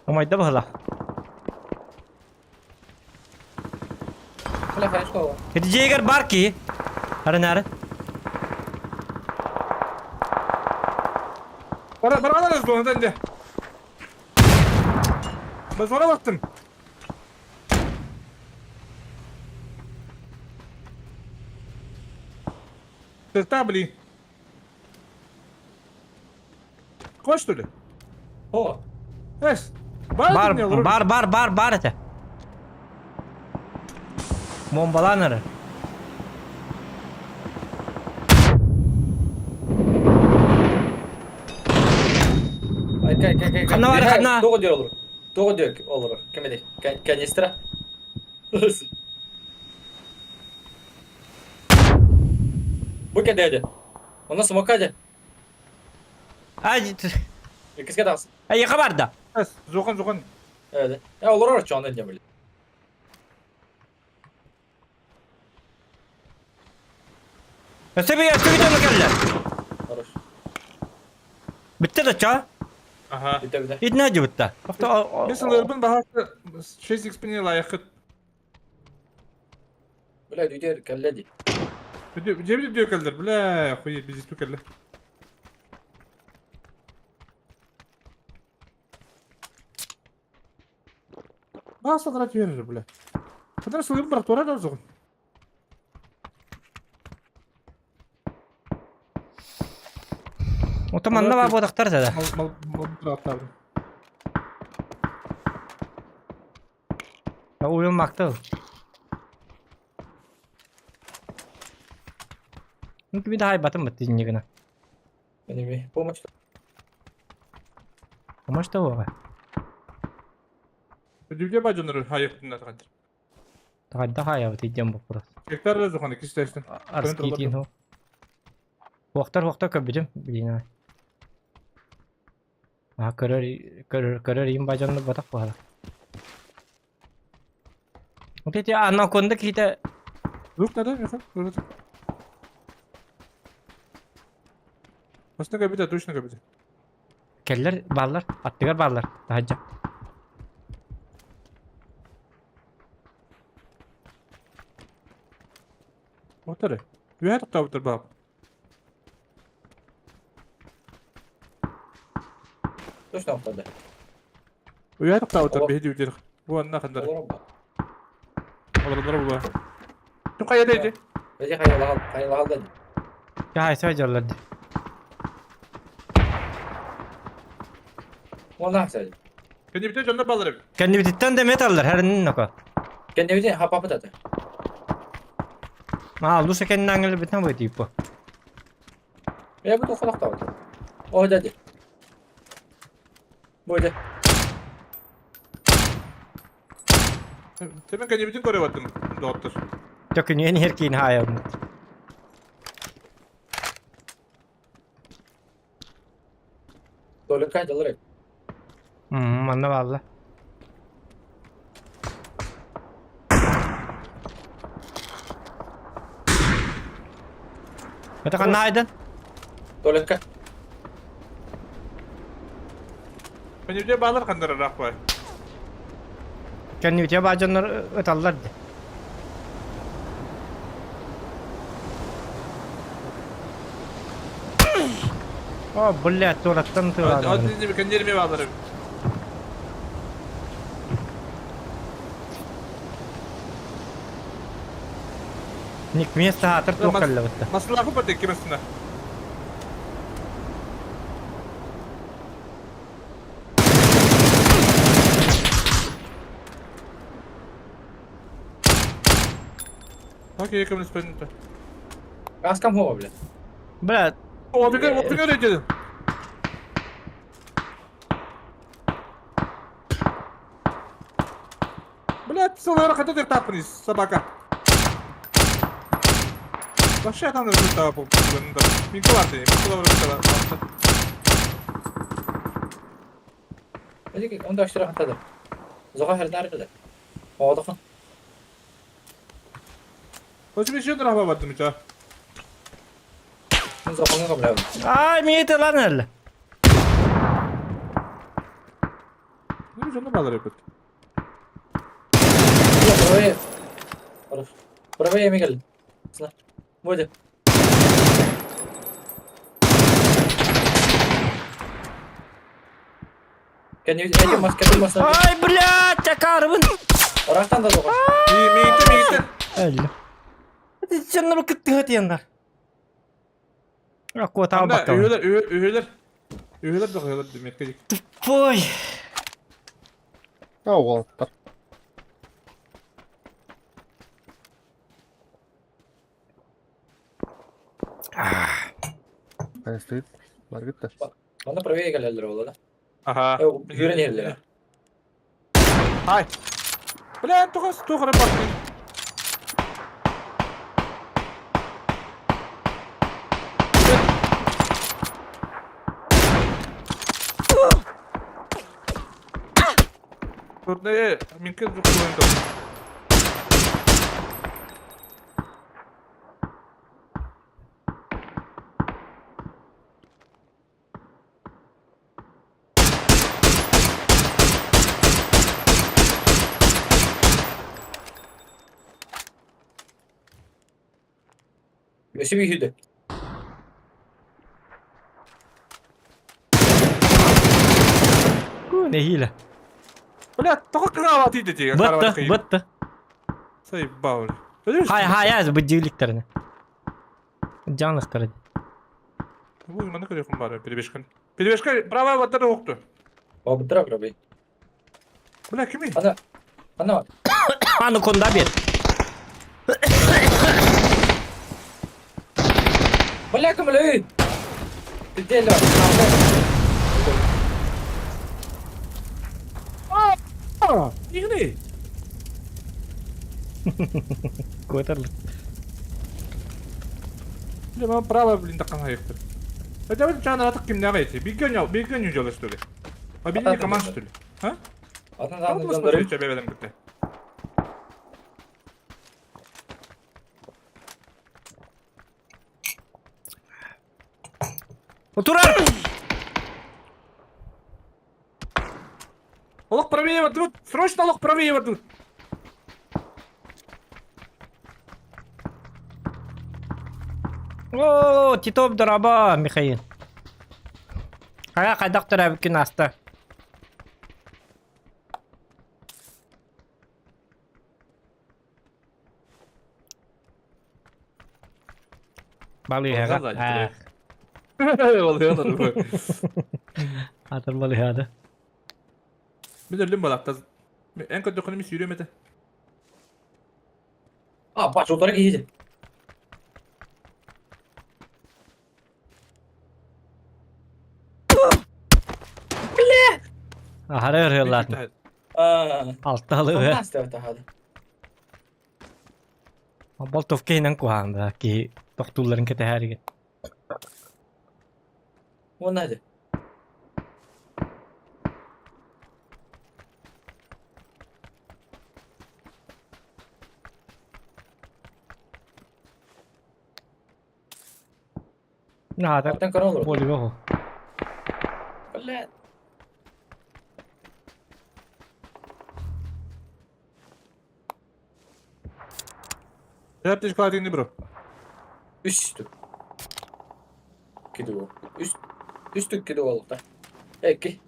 Умайда баһыла. Бля, хорошо. Ити дьиэгэр бар киһи. Ары-нары. Бара бара зонада инде. Ben zona baktım. Тестабли. Кош что ли? О, Эс. Бар Бар бар бар бар бар этэ. Бомбалаан эрэ. Ай, кай, кай, кай. Ханна бар, ханна. Тоҕо диэ олорор. Тоҕо диэ олорор. Ким этэй? Канистра. Бу кэдээдэ. Онно смока дьэ. Ай, Иккискэ таҕыс. эйиэхэ барда. Эс, зохан зохан. Ээ, олорор чоонун дьэ били. Өссө би өссө бүтэн кэллэ. Хорош. Бүттэ да чаа? Ага. Бүтэ бүтэ. Итинэ дьыбытта. Мен сылырбын баһасы 6 XP не лайықыт. Бля, дүйдер кэллэ дии. Жебі дөкелдер, бля, хуй, бизи түкеллер. Баса қара жіберер, бля. Қадар сылырбын бірақ тура да жоғын. Ото манна баа буотахтар да. Мал, мал, мал, мал, Уйун мактыл. Ну, би да хайбатым бит диннигина. Энеми, помощь. Помощь того. Дүбде бажоныр хайықтын атқан. Тагадда хая бит идем вопрос. Гектар да жоғын, кистәстен. Арский тин хо. Вақтар вақтар көбүтүм билина. А көрөр көрөр көрөр им бажонны батак бала. Вот эти анаконда какие-то Звук надо, Миха? Басына кабита, точно кабита. Келлер баллар, аттыгар баллар. Тахаджа. Отары. Үйә тоқтап отыр бап. Точно оқтады. Үйә тоқтап отыр бейді өтер. Бу анна қандар. Олорор ба. Олорор була. Түн қайда еді? Бәже қайылағал, қайылағал да. Я хайса жоллар. Онна хасады. Кенде бите жондар балар. Кенди бититтен де металлар herinin noka. Кенде бите хапапы таты. А, луша кенни аңгыл битен бу типа. Я бу тоқалақ табы. О, дәде. Бойды. Темен кэннибитин көрө бардым, доҕоттор. Төкүнүйэн иһэр киин хаайабын. Толик кайдалар. Манна баалла. Это ханна айдан? Толикка. Кэннибитэ баалар ханнара ыраах бай. Кэннибитэ баа дьоннор ыталлар дии. О, блядь, туораттан тыалаадым. Кэннерме баалар. Ник место хаатыр туох кэллэбитте. Маслаху бат кимесина. Окей, көмөлөспөдүн. Гаскам хоо, бля. Бля, Опика, опика өйдөдүм. Блядь, сылары қайта тақтаппын собака. Вообще там результат был. Минка бар дейм, минка бар. Эдик, он да штыра хатады. Зоға хердар Оодохон. Почему еще драба баттым ча? Зоқоңға бля. Ай, миете лан әлі. Ну, жонно балар өпөт. Правее. Правее, Мигель. Буде. Can you эти маски маски? Ай, блядь, акарбын. Орақтан да зоға. Миите, миите. Әлі. Жоннор кыттыға тияндар. Акуа тау бакка. Үйөлөр, үйөлөр. Үйөлөр да үйөлөр демек. Тупой. А, уолаттар. Стоит. Бар кетті. Онда правее келелер болады. Ага. Үйрен ерлер. Ай. Бля, тоғыз тоғыры баттым. Турне, минке звук ойынды. Өсіп үйді. Не хиле. Бля, тоғы қыға дейді деген. Бытты, бытты. Сай бауыр. Хай, хай, аз быдиликтерine. Жанлықтары. Бұл маны көрекім бар, перебежкан. Перебежка права ваттары оқты. Бабыттыра правее. Бля, кими? Ана. Ана. Аны конда бер. Бля, кім үй. Ты Игни. Көтерлік. Бля, маған право, блин, таққан аяқтыр. Хотя бы чаны атық ким нағайты. Бигген бигген жолы что ли? Объединение команд что ли? А? Атан Там смотри, что бебеден кітті. Турар! Олық правее вадут! Срочно олық правее вадут! О, Титов дораба, Михаил. Қая қайдақ тұра бүкін асты. Балыға. Атыр балыға. Мен өлдім балақта. Ән көтті құнымы сүйремеді. А, бач, отыра кейді. Ахары ырылатын. Алталы Болтовка иһинэн куһаҕан да киһи тохтуулларын кэтэһээригин. Уонна ди. Наада Оттон көрөн олорор. болүгө оҕо. Бля. Аптечка один бро. Үс түк. Киду. Үс үс түк киду oldu. Eki.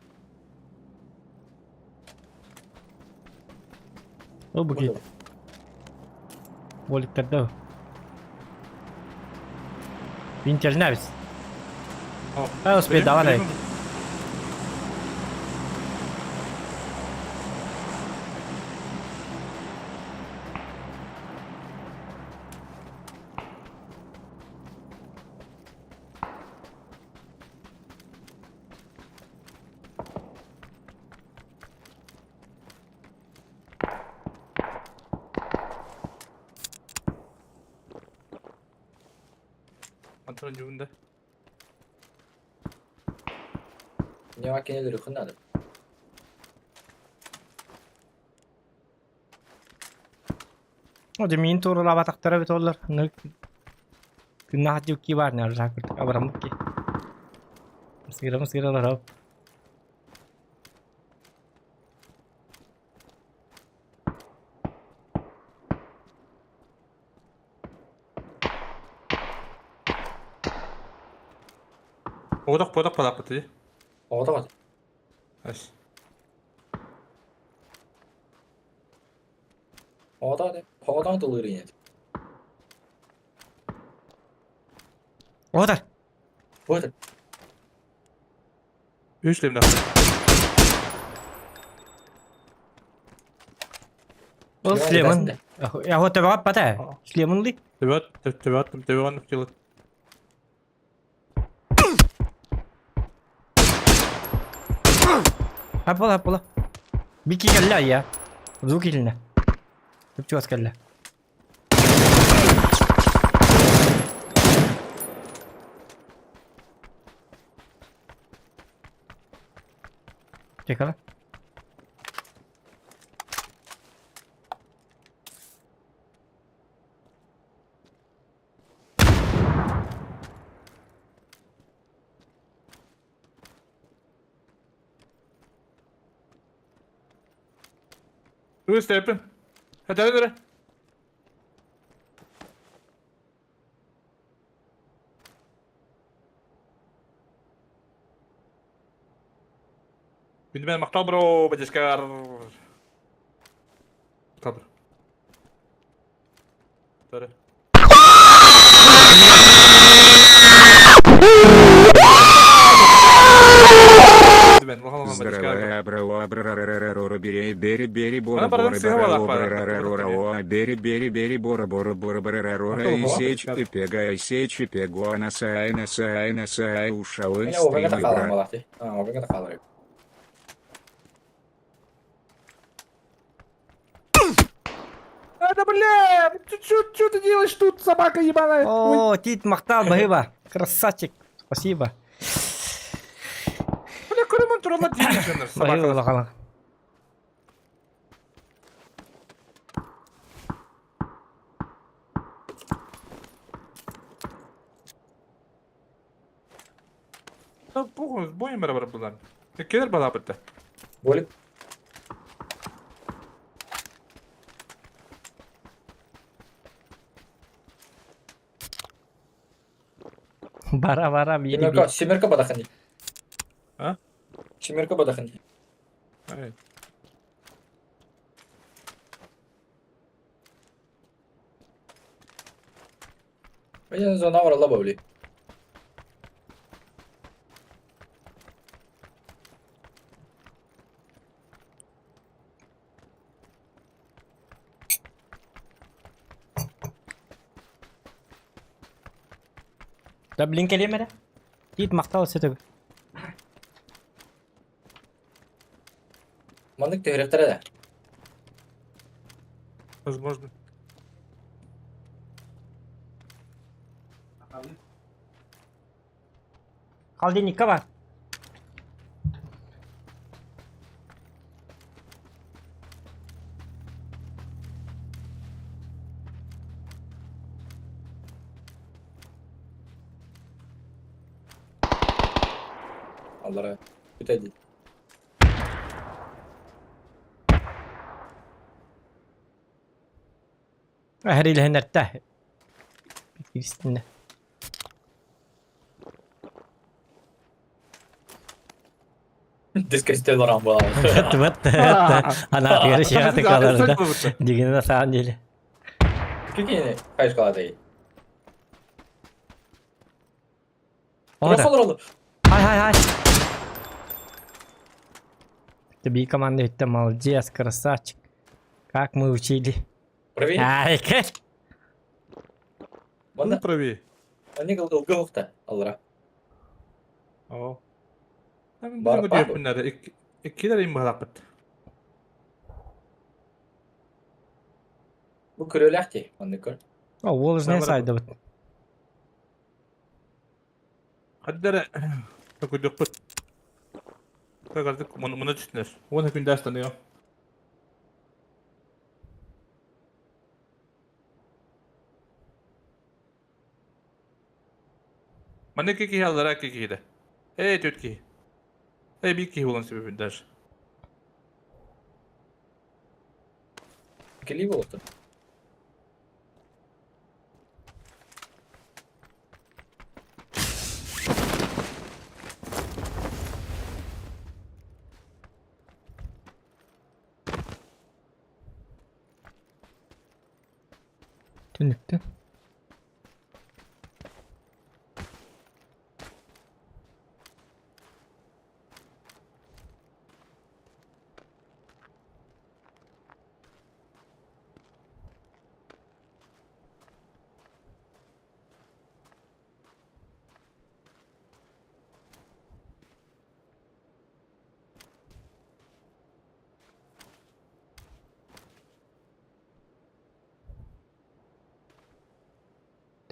Ол бу киһи. Боликтарда. Винтелнабис. А, успей, давай. Антон дьуунда. Не кинилер хыннады. О, дьэ миин тууралаабатахтара эбит оллар. Күннээх дьукки баар ньаржаа курдук абыраммыт ки. Сыыра сыыра олорор. Подох подох палаппыт Оҕото Ас. Оҕото оҕото тылыр ини. Отар. Вот. Үс лемна. Ол Слеман. Я вот тебе пата. Слеман ли? Төбөт төбөт төбөт төбөт. Хаппала хаппала. Бики кэллэ я. Звук илинэ. Чугас кэллэ. Чекала. Үс тэпин. Хатар. Күндү мактал бро, бадискар. Табыр. Тары. Здорово, бро, бра бери, бери, бери, бора, бора, бора, бора, бери, бери, бери, бора, бора, бора, бора, рора, и сечь, и пега, и сечь, и пего, насай, насай, насай, ушалы, Меня оҕо хаалан балахти. А, оҕо хаалар. Да бля, что ты делаешь тут, собака ебаная? О, Тит махтал, баһыба. Красавчик. Спасибо. Бля, көрөмөн турала деймин Баһыба улахана. Похуй, бойым бар булар. Келер бала бітті. Болик. Бара бара бири Семерка, семерка бадахани. А? Семерка бадахани. Ай. Мен зона баралла бабли. Да блин келемере. Тит махтал сөтөг. Маннык түһүрүөхтэрэ да. Возможно. Холодильникка бар. Аллара. Бүтэ дии. Эһэрилэһинэртэ. Киристинэ. Дискөстө баран буолар. Вот, она перешла такая, да. Дигин на самом деле. Какие хайшкалатай? Ора. Олор Хай, хай, хай. Тебе команда это молодец, красавчик. Как мы учили. Проверь. Ай, как? Манна Прави. они ылгы хохта аллара. Оо. Бар- Бар бар. бар. Иккилер им баһалаппыт. Бу көрөләхти, манны көр. О, ол не Бар- сайды вот. Хаддара көкүдөкпүт. Кагардык муну муну түстүнөр. Уон күндө астаныо. Маны ки аллара ки ки да. Эй төт ки. Эй би ки болан себебин даже. Кели болду. Түнүктү.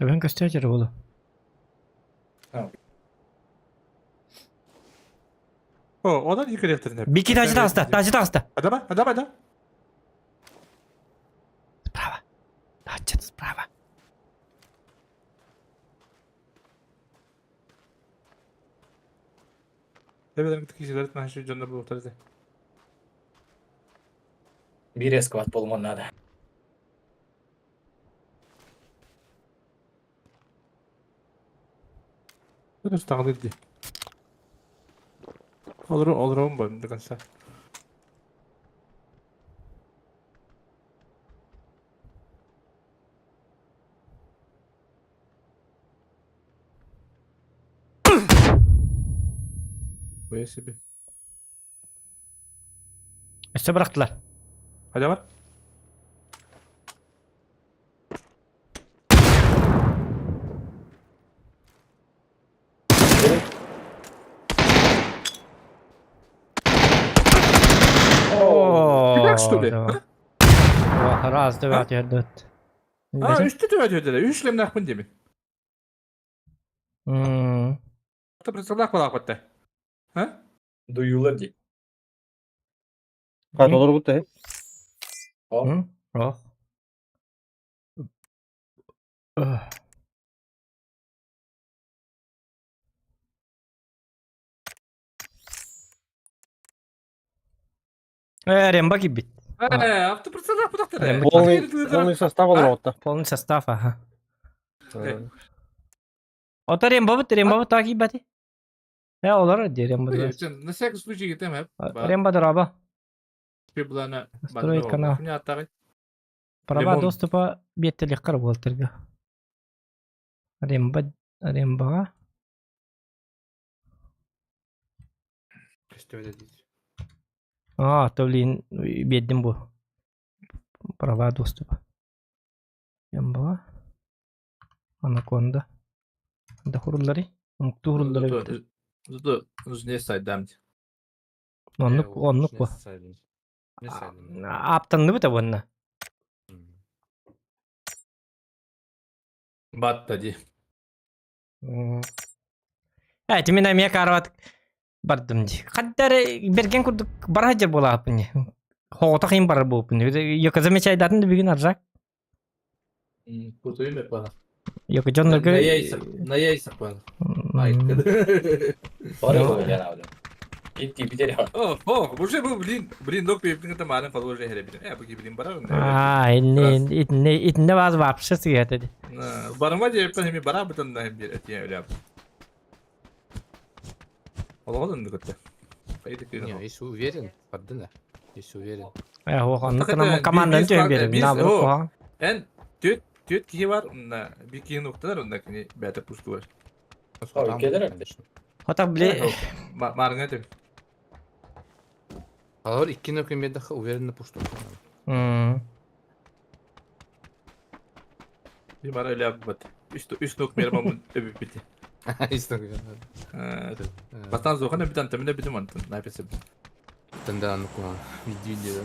Төбөн көстө болу. О, одан екі рефтерин. Бики тажы тағыста, тажы тағыста. Адама, адама, да. Справа. Тачит справа. Эбеден кишилер нашы жонда бу тарзы. Бир эсквад болмон надо. Дұрыс тағылыр ди. Олар олар ба до конца. Боя себе. Өстө бырақтылар. Қайда бар? О, Кибер, что ли? да. О, Раз, два, төрт. А, үсті төбе төбе Үш лемнақ пын демен. Представлақ балақ бітті. А? Дуюлар ди. Қайда олар бұтты, О, Ох. Ремба кибит. Автоприцеллах бұдақтыр. Полный, полный состав олар бұтты. Полный состав, ага. Ота ремба бит, ремба бит таки бати. Я олар ди ремба. На всякий случай кетем, хеп. Ремба драба. Строить канал. Права доступа беттелек кыр болтырга. Ремба, ремба. А, то блин, беддим бу. Права доступа. Ремба. Анаконда. Да хуруллары. Умкту хуруллары. Зато не сайдам. Оннук, оннук бу. Ааптанныбыт уонна. Батта ди. Э, мин эмиэ карават бардым ди. Хаддар берген курдук бара сылдьар буолааппын ди. Хоҕотох иһин барар буолпун. Йока замечайдатын да бүгүн аржак. Кутуйум эппана. Йока дьоннорго... На яйцах пана. О, о, уже был, блин, блин, док пепин это марын положи херебин. Э, буги блин барар. А, инне итинне итинне баз вообще сыгата. Барыма деп хеми бара бутан да бир этие өлөп. Олоҕун көттө. Не, если уверен, бардына. Если уверен. Э, онно командан түһэн биэрэр. На Эн түөт түөт киһи бар, онна би киһини уктанар, онна кини бэйэтэ пустуар. Хата били Маарыҥа этим. Алар иккини өкүн биэрдэххэ уверенно пустур. Би бара өлөбүт. Үс үс нук мермамын өбүппүт. Үс нук. Бастан зохан өбүтэн тэминэ бүтүм антын. Написып. Танда аны куан. Видео.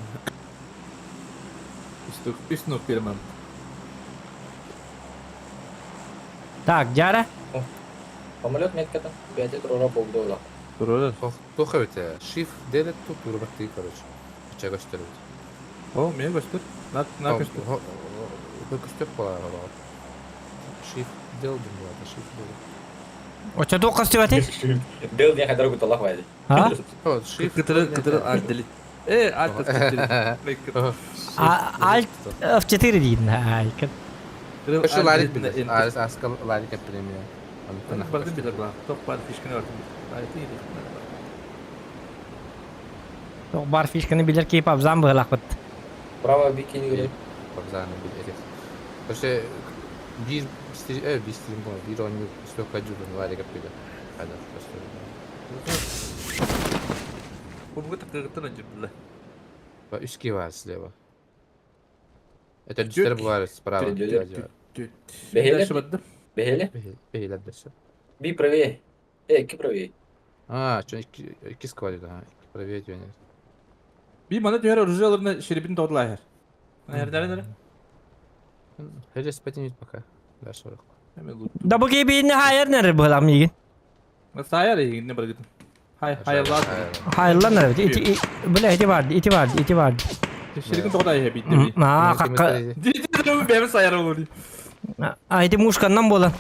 Үс нук үс нук бермам. Так, Дяра. Самолет метката. Пять трора болду. Турора. Туох эбитэ? Shift делет тут турбаттыы короче. Ача көстөр эбит. О, мен көстөр. На на көстөр. Көстөр буолар олоҕор. Shift дел дим буолата, shift дел. Оччо туох көстүбэти? Дел диэн хайдара куталах байды. А? О, shift. Кытыры кытыры alt delete. Э, alt F4. Alt F4 диин. Ай, Өссө ларик билэр. Аска ларик премия. Бардым билэр була. Тоқ бар фишканы бардым. Тоқ бар фишканы билэр кейп абзан быһылахпыт. Право бикини көрөр. Абзаны билэр. Өссө биир э биир стрим буолар. Биир оонньуу столько дьулун ларик билэр. Хада Бу такыгыттан өдүр Үс киһи баар слева. Это дүстер баар справа. Бэһиэлэ? Бэһиэлэ? Бэһиэлэр дэсэ. Би правее. Э, икки правее. А, что, икки сквадит, ага. Икки правее тюнер. Би мана түһэр оружияларына шеребин тоҕдулаахыр. Нэрдэрэ Хелес потянуть пока. Дальше сорок. Да бу киһи хайар нэрэр быһылаах миигин. Сайар игинне баргытын. Хай хайаллар. Хайаллар нэрэр. Ити бля ити бар, ити бар, ити бар. Шеребин тоҕдаа битти. Аа, какка. Дии бэм сайар олури. А ити мушканнан буолан.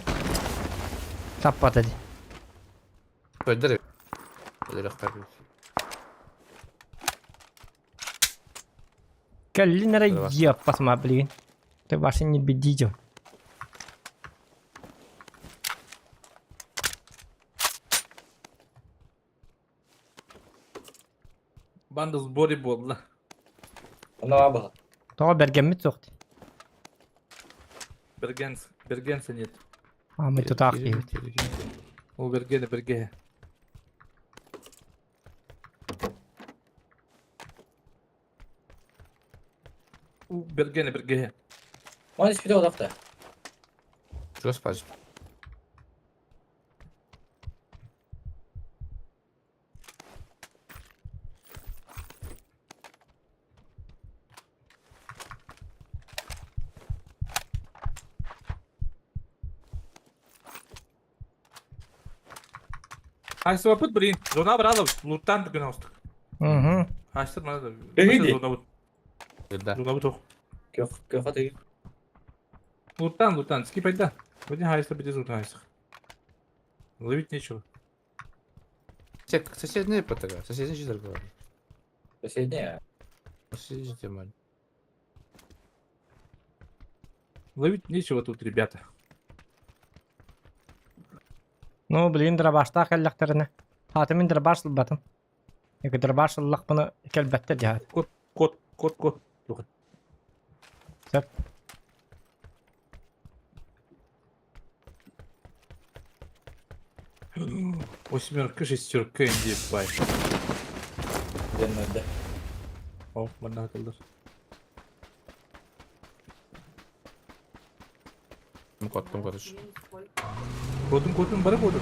Таппата ди. Көддөр. Көддөр Кэллин эрэ дьиэппасма билигин. Ты вообще не бедите. Банда сборе буолла. Онно баха. Тоҕо бэргэммит суох. Бергенс, Бергенса нет. А мы тут ах диэбит. Ол Бергене Берге. У Бергене Берге. Оны испите одақта. Чего спать? Айсыбапыт блин. Зона брала, луттан күн астык. Угу. Айсыр мана. Эги. Зона бут. Да. Зона бут. Көх көх атыгы. Луттан, луттан, скип айда. Вроде хайса биде зона хайсых. Ловить нечего. Те, соседние ПТГ, соседние же торговали. Соседняя. Соседние же Ловить нечего тут, ребята. Ну, блин, дробаштаах кэллэхтэринэ. Хаата мин дробаш ылбатым. Эки дробаш ыллахпына кэлбэттэр дьаһат. Кот, кот, кот, кот. Сөп. Восьмерка, шестерка, инди, бай. Дэннэрдэ. О, манна хатылдар. Ну, коттум, короче. Котун, котун, бары котун.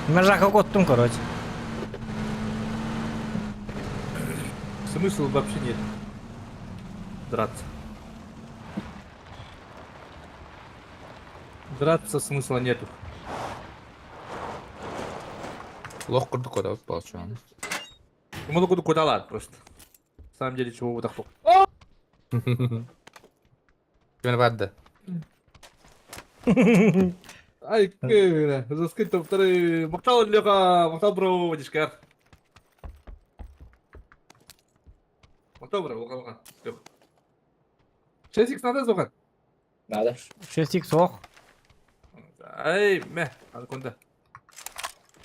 Мен жака коттум, короче. Смысла вообще нет. Драться. Драться смысла нету. Лох курдук кодабыт болчу. Кумулу куду кудалар просто. На самом деле чего вы так Ким барды? Ай, кыра, заскыть топтары. Мактал Леха, мактал бро, дишкар. Мактал бро, улга улга. Леха. 6 надо зохан? Надо. 6 сох. Ай, ме, анконда.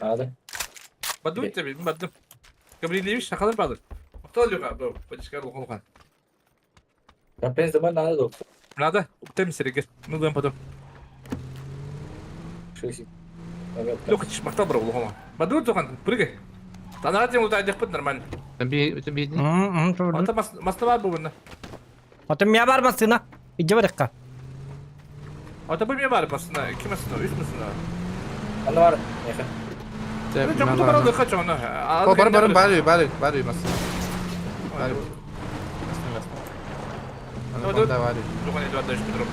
Надо. Бадым тебе, бадым. Габрилевич, шахалар бадыр. Мактал Леха, бро, дишкар улга улга. Компенс домой надо, доктор. Надо, уктем сереге. Ну даем потом. 6. Леха, мактал бро, улга улга. Бадым зохан, прыгай. Танара тем утайдых пыт нормально. Би Ата мастава бу Ата мия бар масына. Иджи барыкка. Ата бу мия бар масына, ики масына, үч масына. Аны бар. Меха. Бар бар бар бар бар масына. Бар. Масына масына. Аны бар. Жогон эдуарда үч метр.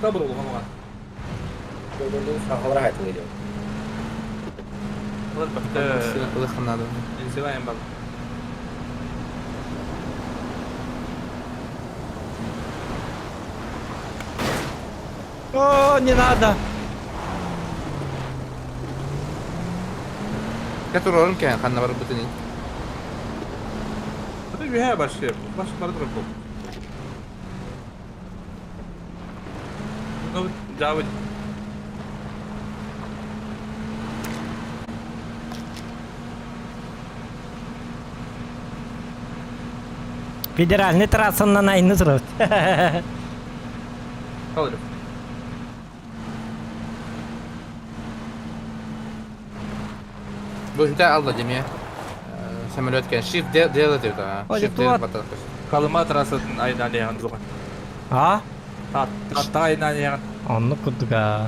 Табыр болгон оған. Шахалар айтылы идет. Называем бал. О, не надо. Который орын кен ханна бар бутыни. Это вихая баши, баш бардыр был. Ну, да, Федеральный трассаннан айны турабыт. Kalırım. Бу жүтә алда деме. Самолет кен shift делать деп та. Shift делать батат. Калыма трассатын айна не зуган. А? Та айна не. Онну курдуга.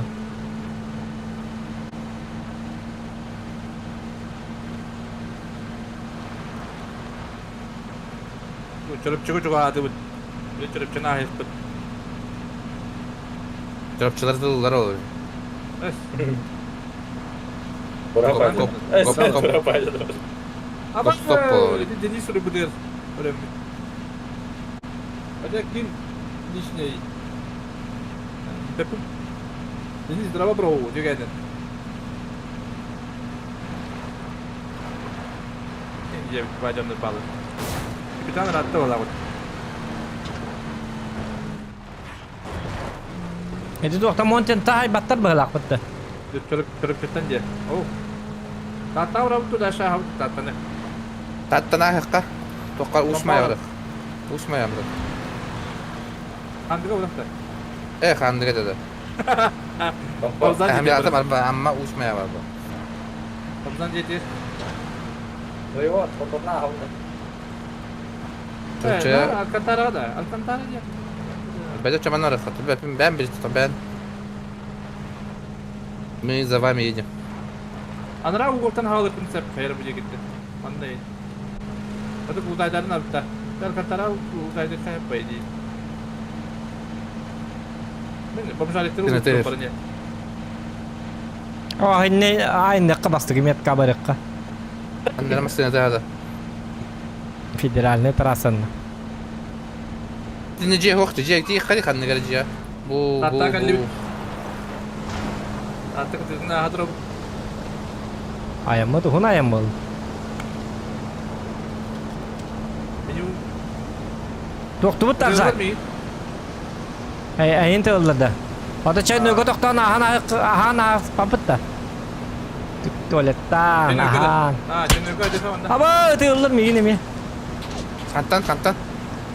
Чөрөп чыгы чыгы ады бут. Чөрөп чына хайып бут. Чөрөпчүлөр дыллар ол. Денис рыбыдыр. Хотя ким личный. Денис здраво бро, дегенен. Я пойдем на баллы. Капитан Ратта была вот. Эти туохта монтен тахай баттар быһылаах бытты. Чөрөп чөрөп де. О. Тата урап туда шахап татаны. Таттана хакка. Тоққа усмай барык. Усмай амды. Хандыга урапта. Э хандыга деди. Бабзан Эми атам амма усмай бар бу. Бабзан жетер. Ну его, тотурна алды. Чөрчө. Алкантара да. Алкантара де. Бәдә чаман арык. Бән бир бән. Мы за вами едем. Анара уголтан хавалы принцип хайыр бу жегитти. Мандай. Аты кулдайдарын алыпта. Алкантара кулдайды хайып байды. Мен бомжалеттер Тенетер. барыне. О, инне айныкка бастыгы метка барыкка. Андара масына да. Федеральный трассаны. Тине же хохты же ти хали ханныгар же. Бу бу. Атта калли. Атта кытына хадро Аяммы тухун аям бол. меню. Туохтубут тарза. Эй, айын тыллады. Ата чай нөгө тохтон ахан ахан папытта. Туалеттан ахан. А, жөнөгө десе онда. Аба тыллар мигин эми. Хантан хантан.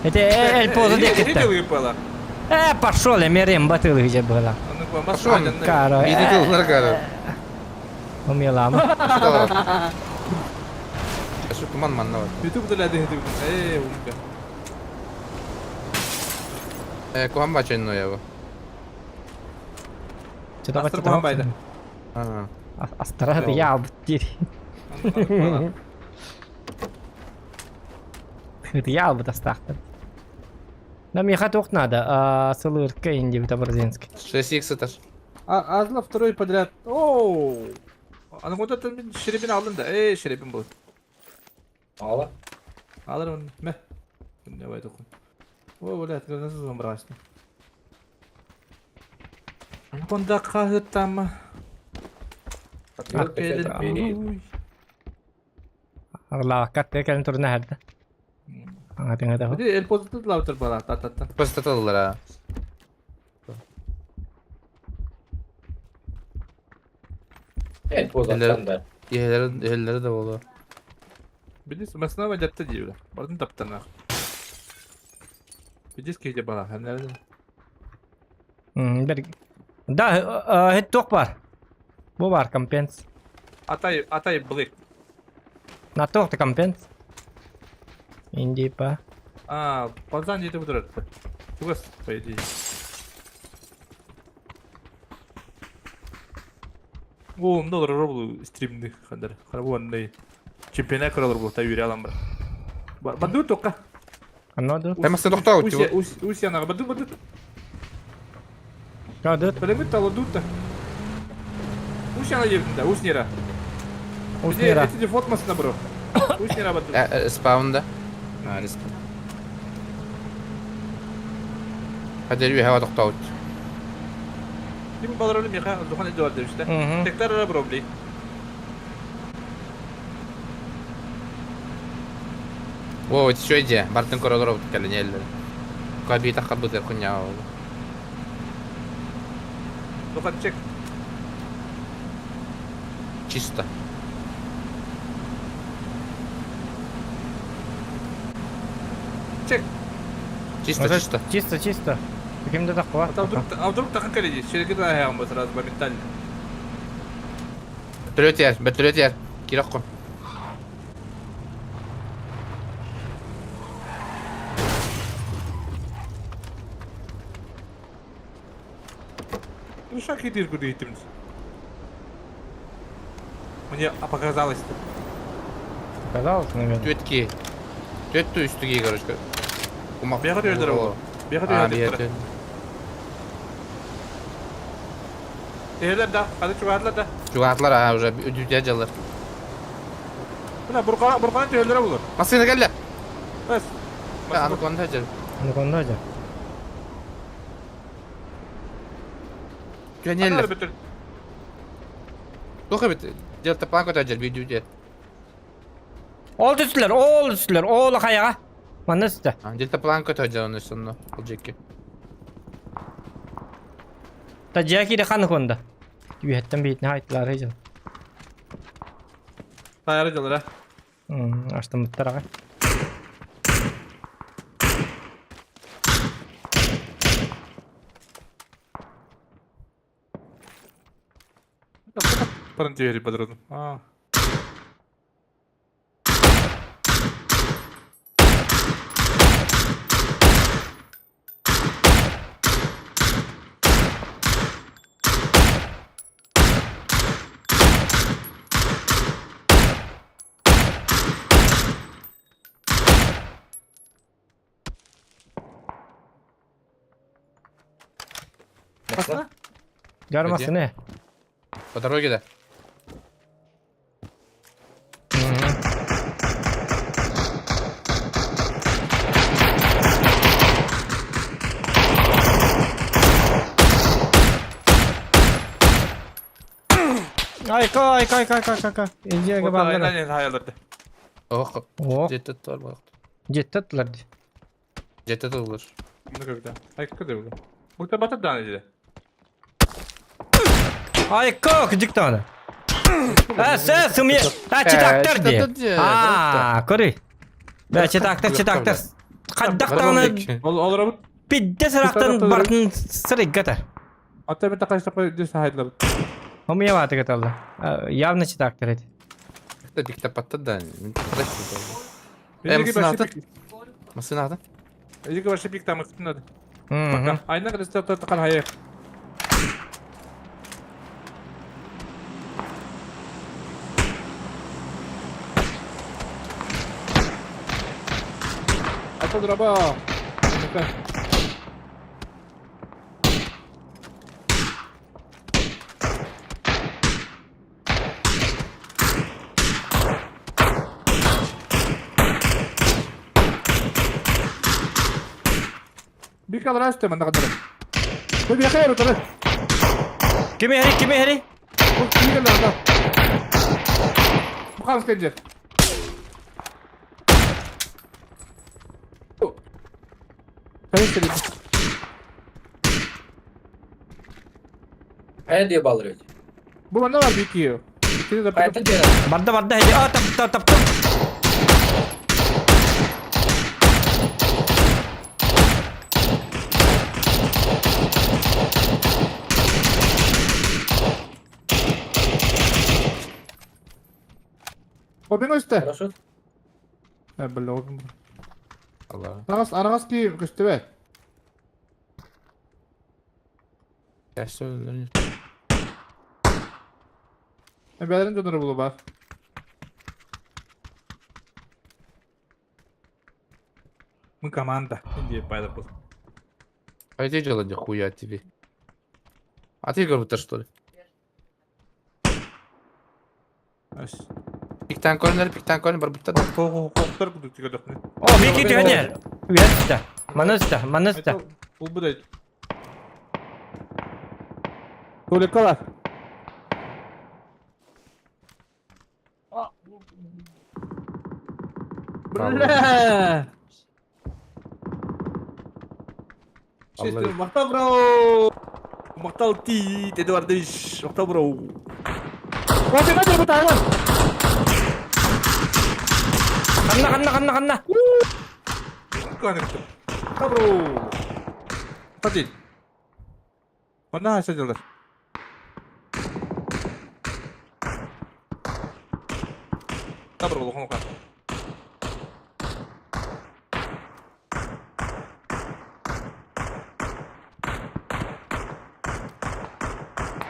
Это эль поза декетте. Э, пошел, эмерем батылы же было. Пошел. Каро. Биди тыллар кара. Умелама. Şu туман манна бар. Ютуб да ләде Э, умка. Э, кухан бачын но я бу. Что-то Астыр кухан байды. А. Астара я дири. Ытыйа албыт астаахтар. Да миэхэ туох наада? Сылырка индибита Борзенский. 6 сытар. А, Азла второй подряд. Оу! Аны куда мин шеребин алдым да. Эй, шеребин был. Ала. Алырмын. Мэ. Давай тохун. О, блядь, nasıl зомбрасың? Анаконда хаһыттама. Арлаакка аттыга кэлэн турна эһэрдэ. Аңатыҥа Ити эл позитив бара таттан. Постаталлар а. El pozattan да. Иһэлэрэ иһэллэрэ да буолуо. Билис масна дьатта диибэ. Бардын таптанах. Билис киһи бара ханнары. Бер Да, хет туох бар. Бу бар компенс. Атай атай блык. На туох та компенс. Индипа. А, пазан диэти бутурар. Тугас, по идее. О, мында олорор бу стримди хандар. Хара бу анный чемпионат көрөлөр бу та үйрө алам бар. Баду тока. Анноду. Тамасы токтоо. Уся уся нага баду баду. Кадыт. Билемит таладута. Уся на евдинда, уснера. Уснера. Эти фотмасына бро. Уснера баду. Спаунда. А, респаун. Хадер хава токтоут. Ким балар меха духан эдуар дебиште. Тектар бро бли. О, это что иде? Бартын королор кэлин Кабита хабыты хуйня. Духан чек. Чисто. Чек. Чисто, чисто. Чисто, чисто. Кимде таква? А вдруг, а вдруг тахан кэледи? Шереги да аягым сразу моментально. Бөтөлөт бөтөлөт яр. Кирок Ну шаг иди куда идти. Мне показалось. Показалось, наверное. Түөтки. Түөттү үстүги, короче. Кумак. Бега өлдөрө ол. Бега А, өлдөрө. Элер да, хады чугатлар да. Чугатлар, а, уже үдүтэ жалар. Мына бурка бурканы төөлөрө болор. Машина келди. Бас. Аны конда жал. Аны конда жал. Түөнелер. Тоха бит. Дельта план көтө жал бүдүтэ. Ол түстүлөр, ол түстүлөр, ол хаяга. Манна түстү. Дельта план көтө жал оны сонно. Ол жекке. Та жаки де ханы конда. Үйеттен бейтine айттылар жал. Тайры жалар. Аштым буттарага. Паран двери подробно. А. Жармасы не? По дороге да. Айка, айка, айка, айка, айка. Индияга бардылар. Ох. Ох. Жетет бар бак. Жетет лар. Жетет olur. Ну когда? Айка да было. Бу та батыр дан иде. Айка, кыжыктаны. А, сэ, сымы. А, читактар ди. А, көрүй. Да, читактар, читактар. Каддактаны. Ол ол робот. Пидде сырактан бартын сырыгата. Ата бит такаш такой дес хайдлар. Хомия баты каталды. Явно читактар эти. Это дикта патта да. Э, машина аты. Эжиге башы пик там надо. Пока. Айна кырыста такан хайы. Махтал дроба. Bir kadar açtım ben de kadar. Bu bir hayır otur. Кими эри, кими эри? Bu bir kadar da. Bu kadar gelecek. Хайа диye балдырıyor. Бу манна бар бики. Икини да Хайаттан диye. Барда барда хеди. А тап тап тап. Обин өстө. Хорошо. Э, бля, обин. Allah. Арагас арагас ки көстөбө. Yaşlı öldürün. Эбелерин донору булу бар. Мы команда. Индия пайда был. Пойди делать нихуя тебе. А ты говорит, что ли? Пиктан корнер, пиктан корнер, барбуттан. Коктор кудук тигедок. О, бики түһэнер. Үһэттэ. Маныста, маныста. Бул будет. Толикалар. Бля! Allah. Мактал бро! Мактал ти, Эдуардович. Мактал бро. Кофе на тебе тайла. Ханна, ханна, ханна, ханна. Мактал бро. Ходи. Онна садилар. Добро, лохонка.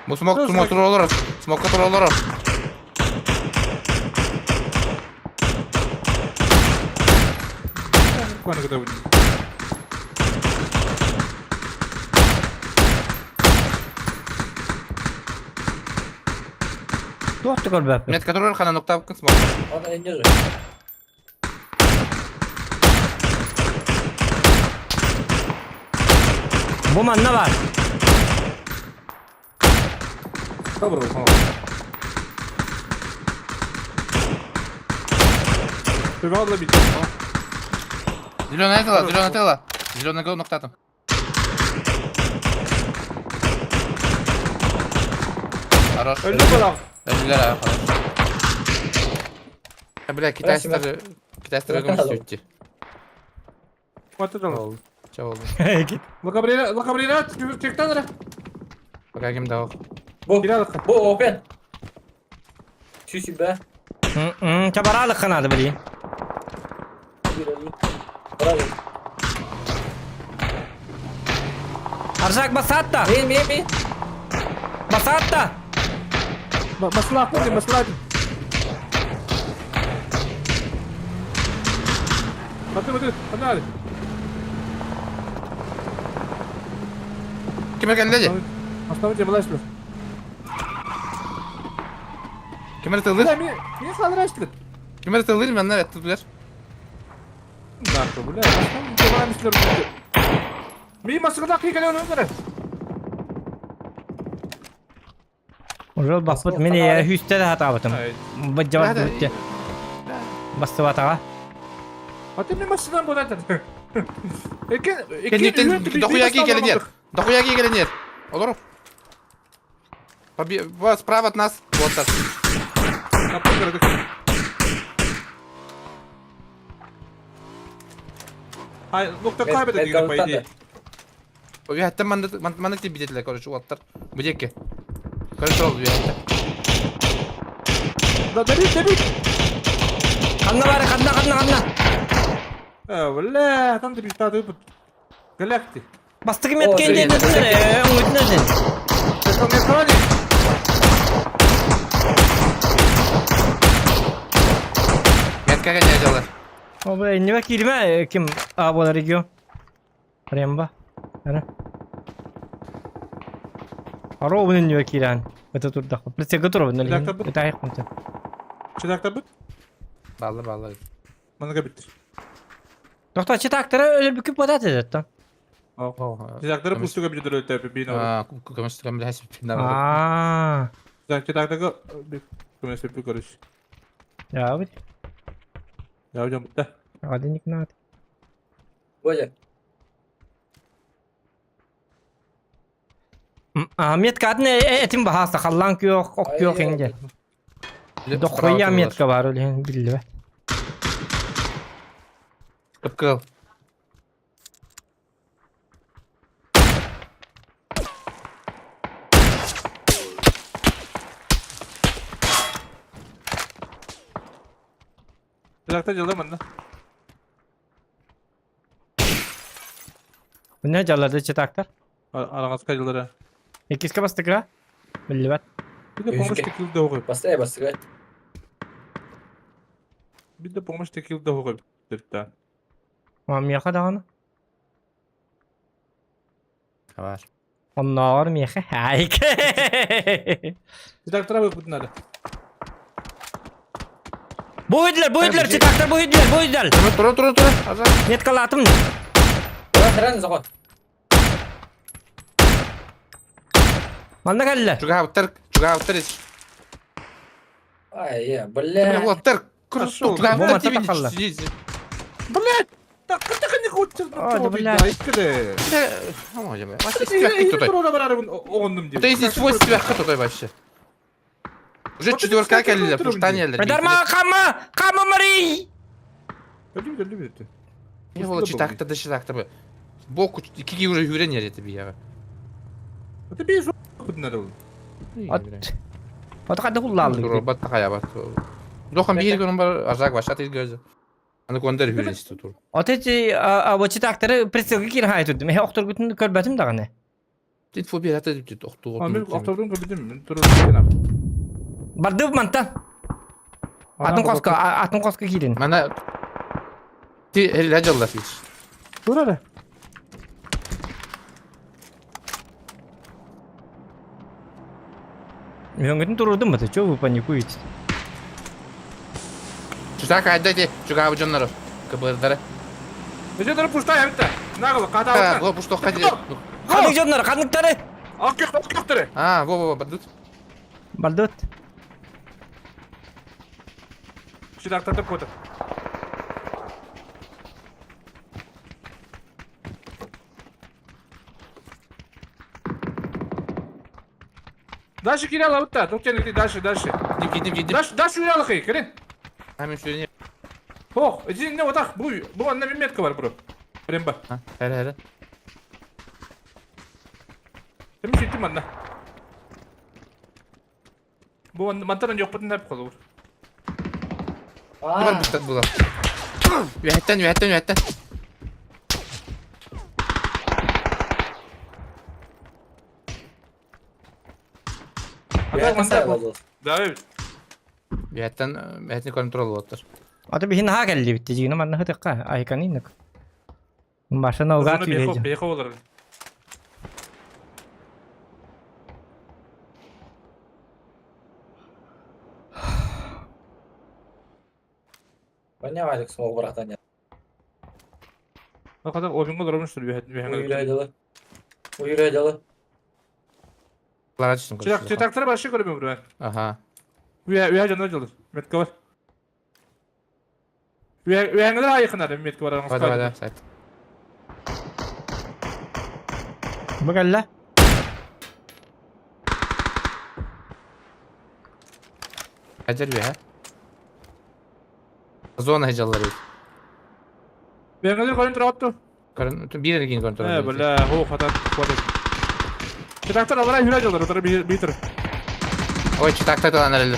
Bu smoke smoke tur olur. Smoke tur olur. Каны куда будет? Туох көрбөп. Нет, который хана нокта кын smoke. Onu ince. Бу манна бар. Добро, лохонка. Привал бить. Зеленая тела, зеленая тела. Зеленый гол нокта там. Хорош. Öldü балам. Öldüler abi, хорош. А, бля, китайцлар, китайцлар көмүс Хватит дала. Ча oldu. Лакабрина, лакабрина, чектан Пока ким дагы. Bu. Киралык. Bu open. Süsü be. Чабаралык ханады били. Bravo. Аржак басатта. Ми ми ми. Басатта. Маслак, маслак. Батыр, батыр, погнали. Ким келди? Оставьте власть. Ким тылыр? Бля, ми, ми салрашты. Ким тылыр? Мен не тылыр? Да, бля, оставьте власть. Ми масыгда кийген өнөр. Уже баспыт мен хүстә дә хатабытым. Баҗабат бүтте. Бастыбатага. А ты ми машинадан бодат. Экен, Кеннектен дохуя келенер. Дохуя келенер. Olur. Поби... Вот, справа от нас. Вот так. Ай, нокта кайбеде по идее. Уяттан манды тип битетилер, короче, уаттар. Будеке. Короче, ол уятта. Да, добить, добить. Ханна бар, ханна, ханна, ханна. Э, бля, там ты бит, ты Галакти. Бастыгы меткен дедилер, оңытнадын. Это мне крони. Меткага не делай. О, бля, иннибэ кииримэ ким А буолар регион. Ремба. Ара. Аро бу иннибэ киирэн. Это турдах. Прицега турабын Чыдак табыт. Это айхмын. Чыдак табыт. Баллар баллар. Маныга биттир. Тохто чытактары өлөрбүккү подат эдеттен. Чыдактары пустуга бир өлтөпү бин Аа, көмөс көмөс хәсип Аа. Чыдактагы көмөс көрүш. Я бит. Я жон бутта. Адиник нат. Бодя. Метка атын этим баһаста халлан күөх ок күөх инде. Дохуя метка бар өлен биллибе. Кыпкыл. Чыдакта жылда манна. Мына жалларды чытактар. Араңаска жылдара. Иккиске бастыка. Биллибет. Бир де помощь текилде окуй. Бастай бастыга. Бир де помощь текилде окуй. Депта. Миэхэ даҕаны. Бар. Оннооҕор миэхэ хайк. Чыдактара бу бутнары. Бу үйдүлэр, бу үйдүлэр, чытактар бу үйдүлэр, бу үйдүлэр. Тура тура тура. Аза. Меткалаатым. Хрен захон. Манна кэллэ. Чугаабыттар, чугаабыттар ис. Ай, я, бля. Уоттар. Хорошо. Бу манта тахалла. Блядь! Так так не хочешь. А, да, блядь. Айкыды. Да если свой сверху такой вообще. Уже четверка кэллилэр, пуштанелер. Айдарма кама, кама Мари. Не было читакта да читакта бы. Боку киги уже юрен это бияга. Это бей жо надо. От. От када куллалды. Робот такая вот. Дохан бир күн бар азак башат көзү. Аны кондер юрен тур. От эти а вот чытактары прицелге кир хай турдум. Эхе октор күтүн көрбөтүм даганы. Тит фобия это дип окту. А мен автобрун көбүдүм. Тур. Барды мантан. Атын коска, атын коска кирин. Мана ти эле жалла фиш. Тур ара. Мөңгүтүн турудум бата, чё вы паникуете? Чутак айда де чугабы жоннору. Кыбырдары. Эже тур пуштай әбитте. Нагыл ката. Во пушто хади. Канык жоннор, каныктары. Ак yok, ак yok А, во во бардут. Бардыт. Чыдакта тур кота. Дальше киряла бутта. Токтен дальше, дальше. Дим дим дим. Дальше, дальше урялы кый, кирин. Hemen şuraya. Ох, иди не вот бу, бу анна бир метка бар бро. Премба. Хәре хәре. Тем сүттүм анна. Бу мантаран жок бутун деп калыр. Бар бутат була. Үһәттен үһәттен үһәттен. Да, evet. Үһәттен үһәттен контрол болоттор. Аты биһин ха кэлли битти жигина манна хытыкка айканиннык. Башына угат Бехо, үйрәҗ. бехо болар. Понял, Алекс, мог братан. O kadar oyunga durmuştur bir Уйрайдылы. Уйрайдылы. Лара түштүм. Чытак, чытактары башы көрөмүн бро. Аха. Üye, üye canlar çalır. Metka var. Üye, üye ne yakın adam metka var. Hadi hadi сайт. Бу кэллэ. Хәҗәр бе, Зона хәҗәлләр. Üye ne kontrol attı. Karın bir ergin kontrol. He böyle ho kadar kuat. Чытактар alara hüre çalır. Otur bir bir tur. Ой, читакта талан әле.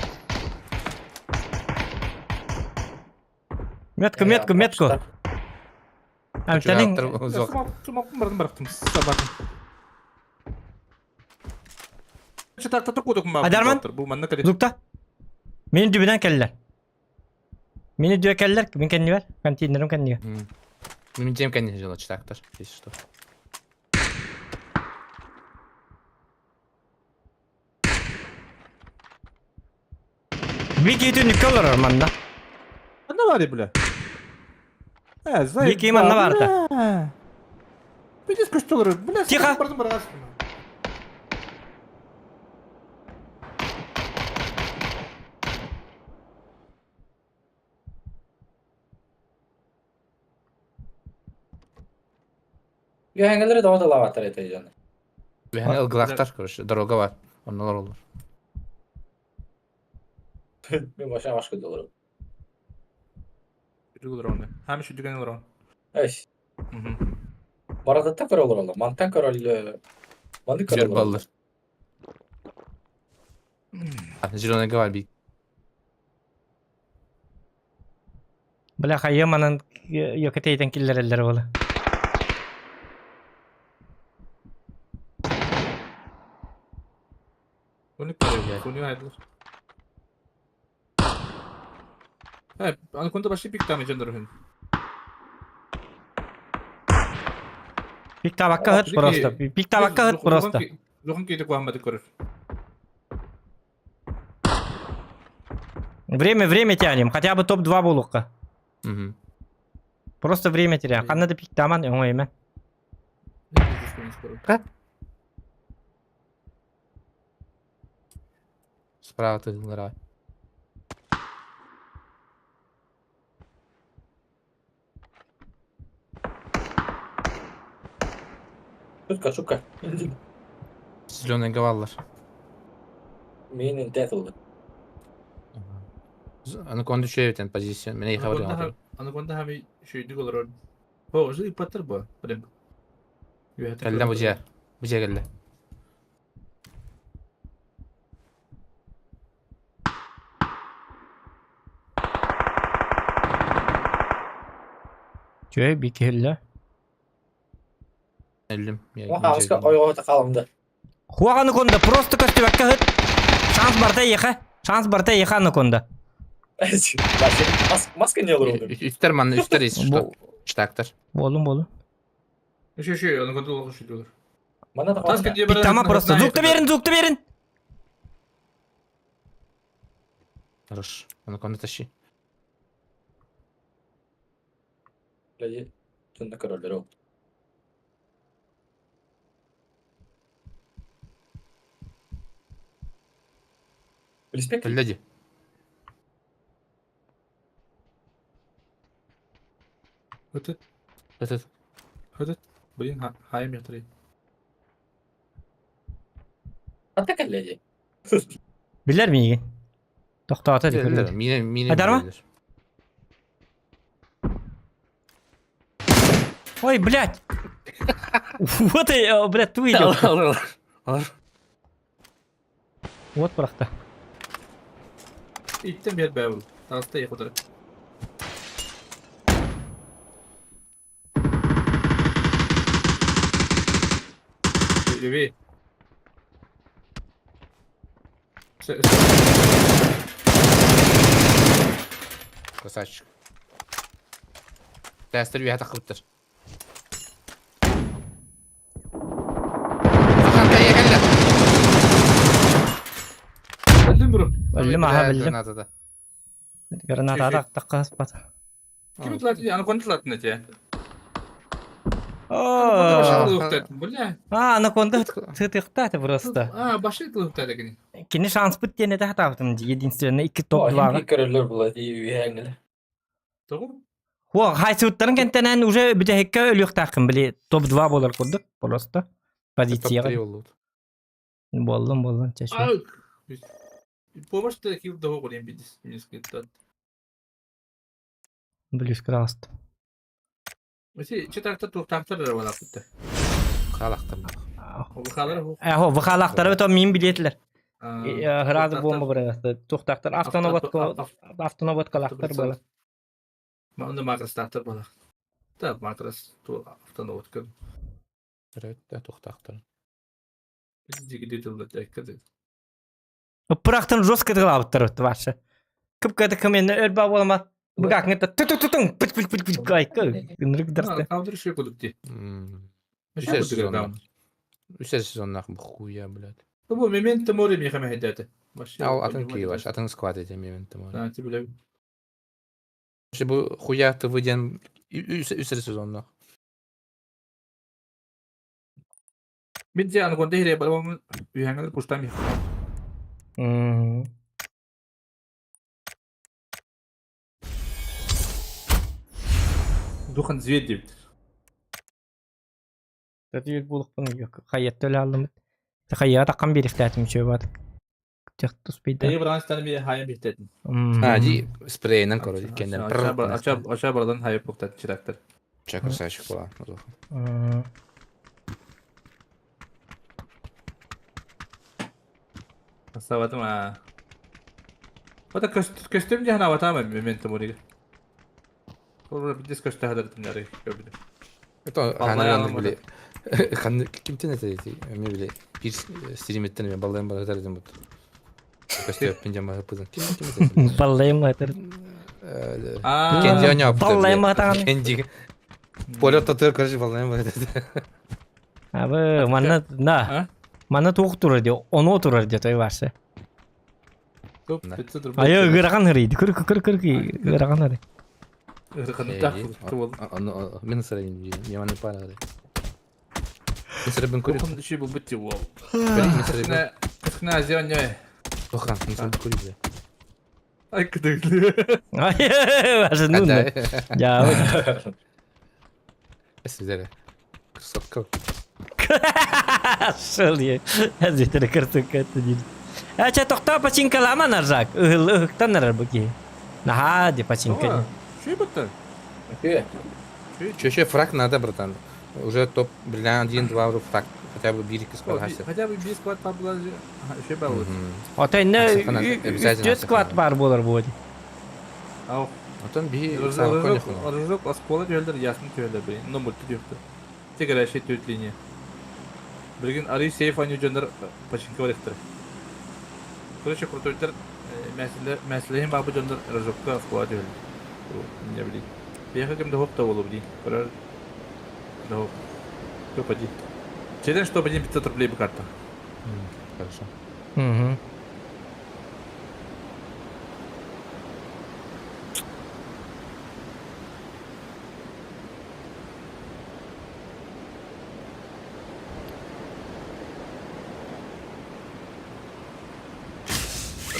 Метку, метку, метку. Амтанин. Суmak бардым bıraktım. Sabah. Чытакта токудук ма. Адарман? Бу манна кале. Зукта. Мен дүбүнэн кэллэ. Мини дүөкэллэр, мин кэннибэр, контейнерым кэннигэр. Мин дьиэм кэннигэр дьоно читактар, если что. Вики түннүккэ олорор манна. Манна баар бля. Э, знаю. Вики манна баарта. Видишь, көстө олорор. Бля, Тихо. бардым бараас. Үөһэҥэлэри тоҕо тылаабаттар этэй дьон. Үөһэҥэ ылгылаахтар, короче, дорога бар. Онно олороллор. Мен баша башка олорор. Үрдүк олорон. Хам шүдүгэн олорон. Эс. Барататтан көрө олороллор. Мантан көрөллө. Маннык көрө Жер олороллор. баллар. Зеленый бар бик. Бля, хайа манан йөкөтейтен киллэрэллэр буола. Оны көрө. Оны айдылар. Э, аны конта баши пик там жандыр хүн. Пик табакка хыт просто. Пик табакка хыт просто. Жохон кейде куаммады көрөр. Время, время тянем. Хотя бы топ-2 булукка. Мгм. Просто время теряем. Ханна да пиктаман, оҥо имэ. Справа тыгынлара. Шутка, шутка. Зеленый гаваллар. Мин интет ылды. Аны конду шөйбетен позиция. Мене хабар Аны конда хами шүйдүк олорор. О, уже ипаттар бу. Блин. Кэллэ бу дьиэ. Бу дьиэ кэллэ. Чөй бикилле. Өллүм. Хаамыска ойоҕо хаалымда. Хуаганы конда просто көстүбэккэ хыт. Шанс барта еха. Шанс барта еха аны конда. Маска не олорор. Үстер манна үстер если что. Читактар. Болун болун. Шö шö, аны конда олох шүйдүк олор. Мана да Тас кенде Пиктама просто. Зукты берин, зукты берин. Хорош. Аны конду тащи. Түнді көрөлөр ол. Билиспек? Өллө ди. Өтөт, Өтөт. өтөт. Блин, хайым ятыр. Ата кэллэ дии. Билер миигин. Тохтоото дии. Мине мине. Айдарма? Ой, блядь. Вот и, блядь, ты идёт. Алар алар. Вот бырахта. Иттен бер бәбил. Таста якытыр. Леви. Красавчик. Тәстер үйә тақып тұр. Өлдүм бро. Өллүм аха биллим. Граната таққа спат. Ким тлат, аны конда тлатын эте. А, Бля. анаконда тытыктаты просто. А, башы тлыктады гини. Кини шанс бит диэн этэ хатаабытым единственный икки топ дваҕа. Көрөлөр була дии үйэҥҥэлэ. Тогу? Хуа, хайсыттарын кэнтэнэн уже бүтэһиккэ өлүөхтааххын били топ-2 буолар курдук просто позицияҕа. Буоллун буоллун чэчү. Помощь кил того голем бидис. Несколько. Близко раст. Оси, четарта туктактар да бала битте. Халақтар. Обухалар бу. Э, хо, вахалахтары то мин билетлер. Хразы бомба бырагасты. Тухтактар автоноводка автоноводкалахтар буолар. Манда макростактар бала. Та макрос ту автоноводка. Рөттә туқтақтар. Дигидитл да теккеде. Пырахтан жестко тылабыттар ваша. Кып каты кымен өрба болма. Быгакҥыта ту-ту-ту-туҥ пыт пыт пыт пыт кайка ынырык дарста. Каунтер еще кудук ти. Үсэр сезоннаах. Үсэр сезоннаах хуя, блядь. Бу Мементо Мори миэхэ мэһэйдээтэ. Ал атын киеваш, атын склад этэ Мементо Мори. А, ти билэбин. Бу хуя ТВ диэн үсэр сезоннаах. Мин дьэ анагонда иһирэ барабамын үһэҥҥэ пуштам иһ. Духан зверь диэбит. Тэтиир буолукпун хайатта өлө Хайа таххан биэриэхтээтим үчүгэй баатык. Тех туспейда. Эйи браан станы би хайан биһтэтин. А, ди спрейнен короче кеннен. Ача ача бардан хайып буктат чирактар. Ча красавчик была. Сабатым а. Ота көстүм дьаһана аватаама мементо моригы. Ол бидис көстө хадыртым нары көрбүтүм. Это ханна били ханна кимтен это эми били бир стриметтен эми баллайым бар дедим бут. Көстө пинжам бар пызын. Ким ким Баллайым бар. Кенди оня. Баллайым бар. Кенди. Полет татыр короче баллайым бар. Абы манна на. Манна туох турар ди, ону турар ди той барсы. Айы ыарахан ырыйды. Көр көр көр ыарахан ырый. Мен сырайын яманы пара. Мен сырайын көрүп. Кухын düşü bu bitti bu. Мен сырайын. Кысна азия Тохан, мен сырайын көрүп. Ай кыдыклы. Ай, башы ну. Я. Сиздер. Красотка. Шыл е. Әзетері кыртык әтті дейді. Әче тоқта пачинкалама наржак. Ыхыл ыхыктан нарар бұки. Наха де пачинка. Шүй бітті. Че, фраг надо, братан. Уже топ бриллиант 1-2 уже фраг. Хотя бы бир склад хасып. Хотя бы бир склад бар булар. Шүй бар olur. Ата инне үт склад бар болар бу. Ау. Отон би Рыжок оскола түйелдер, ясын түйелдер би. Но мульти түйелдер. Тегер әшей түйет линия. Билген ари сейф аню жондар пачинка барыктыр. Короче, крутойтер мәселе мәселеһин бабы жондар рыжокка оскола түйелдер. Не били. Бияха кемде хоп та болу били. Көрөр. Да хоп. Топ один. Челлендж топ 1 500 рублей по карта. Хорошо. Угу.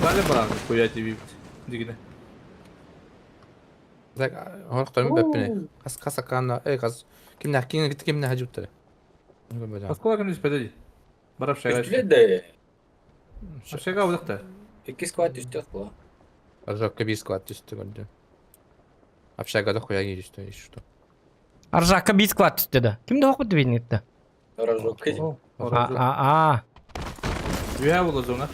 Дали баран хуя тебе дигине. Так, хорохторун бэппине. Хас хас акана, э хас кимнә ким кимнә хаҗуттар. Оскола ким диспеди. Барап шага. Үстүле Шага удакта. Икки склад түстө оскола. Аржакка бир склад түстү көрдү. Общага да хуя киришти, и что. Аржакка бир склад түстү да. Кимде окуду бейнетти? Рожок. А а а. Üye була зона.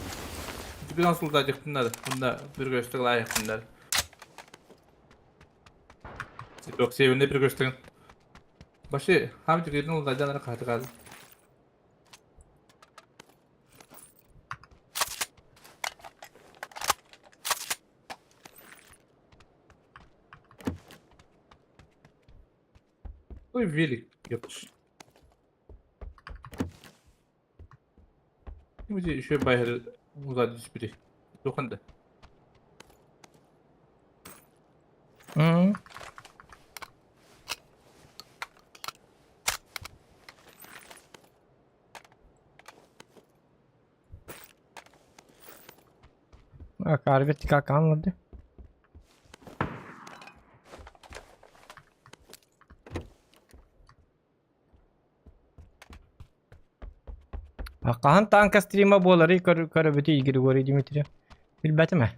Bir nasıl da надо. Bunda bir gösteri layık Yok sevinde bir gösterin. Başı hem tükürdün oldu canları katı kaldı. Ой, велик yapış. Şimdi еще байыр уза түспүдү. Духанды. М. Акар вертикал канлады. Хаан танка стрима буолары көрөбүтүй Григорий Дмитриев. Билбэтим ээ.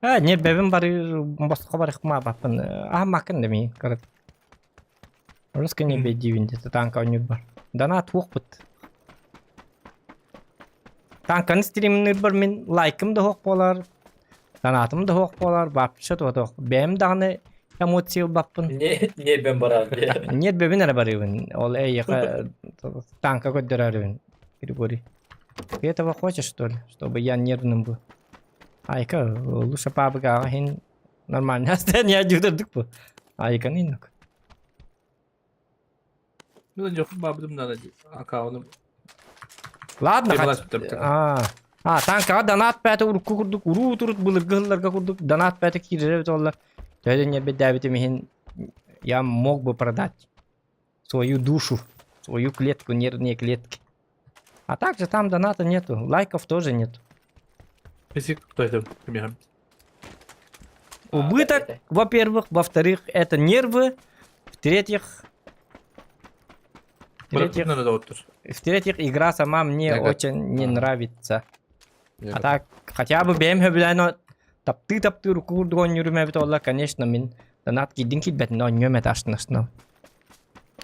А, не бэбин бары босхо барыхма баппын. А макын да мин көрөт. Русский не бедивин где-то танка ойнуур бар. Дана туохпут. Танканы стримнир бар мин лайкым да хоқ болар. Донатым да хоқ болар. Бапча туа тоқ. Бэм даҕаны эмоция ылбаппын. Не не бен баран. Нет, бэбин эрэ барыбын. Ол эйиэхэ танка көрдөрөрүбүн. Григорий. Ты этого хочешь, что ли? Чтобы я нервным был? Айка, лучше пабыгаҕа иһин нормально астан я дьудардык бу. Айканы иннук. Ну, жоқ бабдым надо аккаунтум. Ладно, а, а, танкаҕа донат пээтэ урукку курдук уруу турут былыргы сылларга курдук донат пээтэ киирэрэ эбит буолла. Төһө да ньэрбэйдээбитим иһин я мог бы продать свою душу, свою клетку, нервные клетки. А также там доната нету, лайков тоже нету. Кто это? Убыток, во-первых, во-вторых, это нервы, в-третьих, в-третьих, игра сама мне очень не нравится. А так, хотя бы бэйэм сөбүлээн таптыы-таптыы урукку курдук оонньуурум эбит буолла, конечно, мин донат киирдин киирбэтин оонньуом этэ астына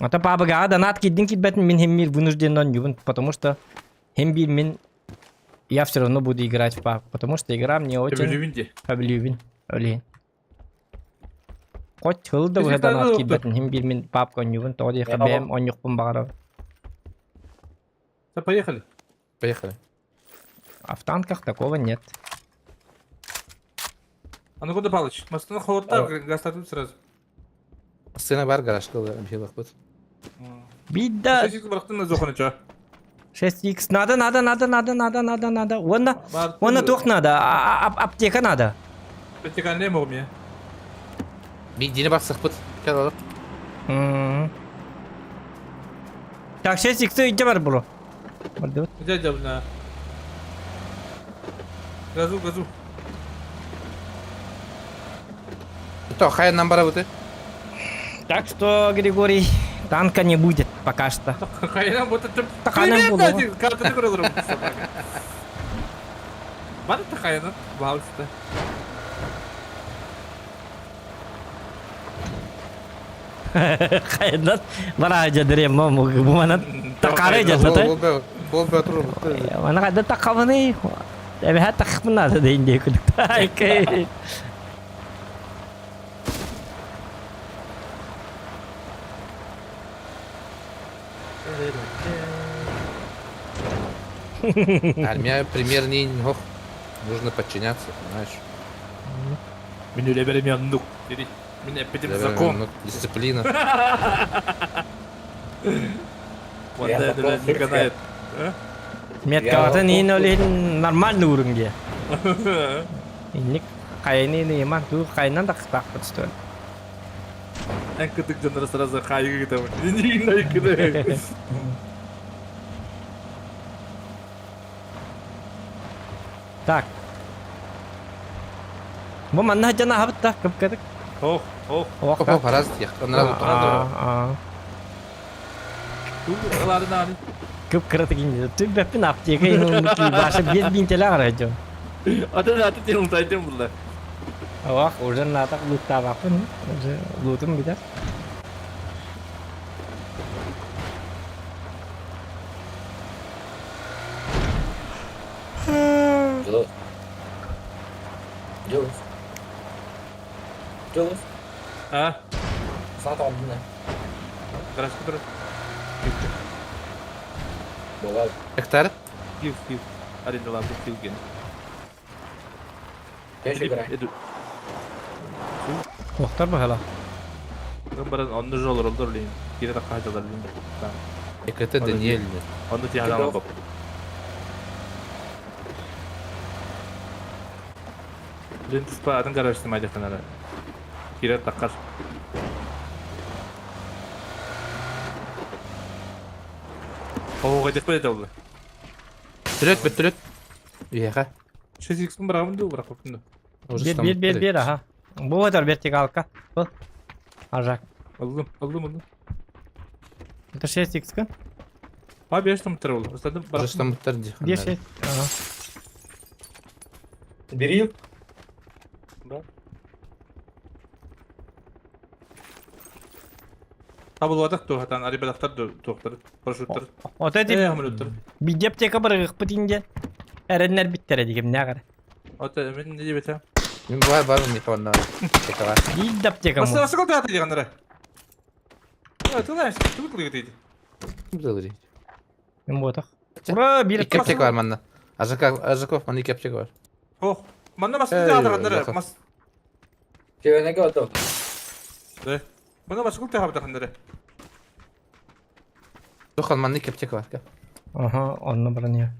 Ата паабыгаҕа донат киирдин киирбэтин мин хим биир вынужден оонньуубун, потому что хим биир мин я все равно буду играть в паб, потому что игра мне очень Сөбүлүүбүн, олиһин. Хоть хыл да быһа донат киирбэтин хим биир мин папка оонньуубун, тоҕо диэххэ бэйэм оонньуохпун баҕарабын. Поехали. Поехали. А в танках такого нет. А ну куда Палыч? Мастына холодта, гастатып сразу. Сцена бар гаражка бихилахпыт. Бида. 6x бырахтын на зоханы ча. 6x надо, надо, надо, надо, надо, надо, надо. Уонна, уонна туох надо, аптека надо. Аптека не могу мне. Бидини барсахпыт. Кел Так, 6x иде бар бро. Бардыбыт. Дядя, бля. Газу, газу. То, хай нам барабыты. Так что, Григорий, танка не будет пока что. Хайран будет Таханан булуо. Картаны көрөлөр Бар тахайнан, баалыста. Хайнан бара жадырем бу манан такары жадата. Бол бе тур. Мана кайда такабыны? Эбэһэ тахпын надо дейин дии күлүк. Армия пример не ох. Нужно подчиняться, понимаешь? Мин үлэбэрим оннук. Мин эппитим закон. Дисциплина. Онда не канает. Меткалатын иин олин нормально уровень. Инник хайны не иман ту хайнан да кытаакпыт стоит. Эн кытык дьоннор сразу хайгы гытабын. Ни Так. Бу манна жана хабытта кып-кытык. Ох, ох. Ох, ох, раз, раз. Кып-кыратык инде. Түбәппин аптека инде башы бес бинтеле карайжы. Аты аты тен утайтын булла. Ох, уже натак луттабаппын. Уже лутум битер. Дьулус. Дьулус. Дьулус. А? Саҥа тоҕолдун ээ. Гаражка турар. Буолар. Гектар? Кив, кив. Арендалаабыт килген. Кеш играй. Охтар баһала. Баран онно жолор олдор лин. Кире такка лин. ЭКТ Даниэль. Онно тиһадан боп. Лин туспа атын гаражты майдахтанара. Кире таккар. Оо, гайдак бе дәулы. Түрөт, бит түрөт. Уеха. 6x барамын ду, бірақ көптүн. Бер, бер, бер, бер, аха. Бу отар вертикалка. Был. Ажак. Алдым, алдым, алдым. Это 6x ка? А, беш там тыр ол. Ыстадым, Уже там тыр ди. Где 6? Ага. Бери. Да. Табылуатак туохатан, арибадактар туохтар, парашюттар. Вот эти бидде аптека барыгыкпыт инде. Эреннер биттере дигем нягар. Вот мен не дебете. Мен бар бар мен тонна. Аптека бар. Бидде аптека. Баста баста кол тата дегеннер. Ты знаешь, ты кылыгы дейди. Кылыгы. Мен ботак. Ура, бир аптека бар манна. Ажаков, Ажаков, манна ики аптека бар. Ох. Манна маскы таһаатаханнара мас. Кевенеге оту. Манна маскы таһаатаханнара. Тухан манны кептек бар. Аха, онно баран я.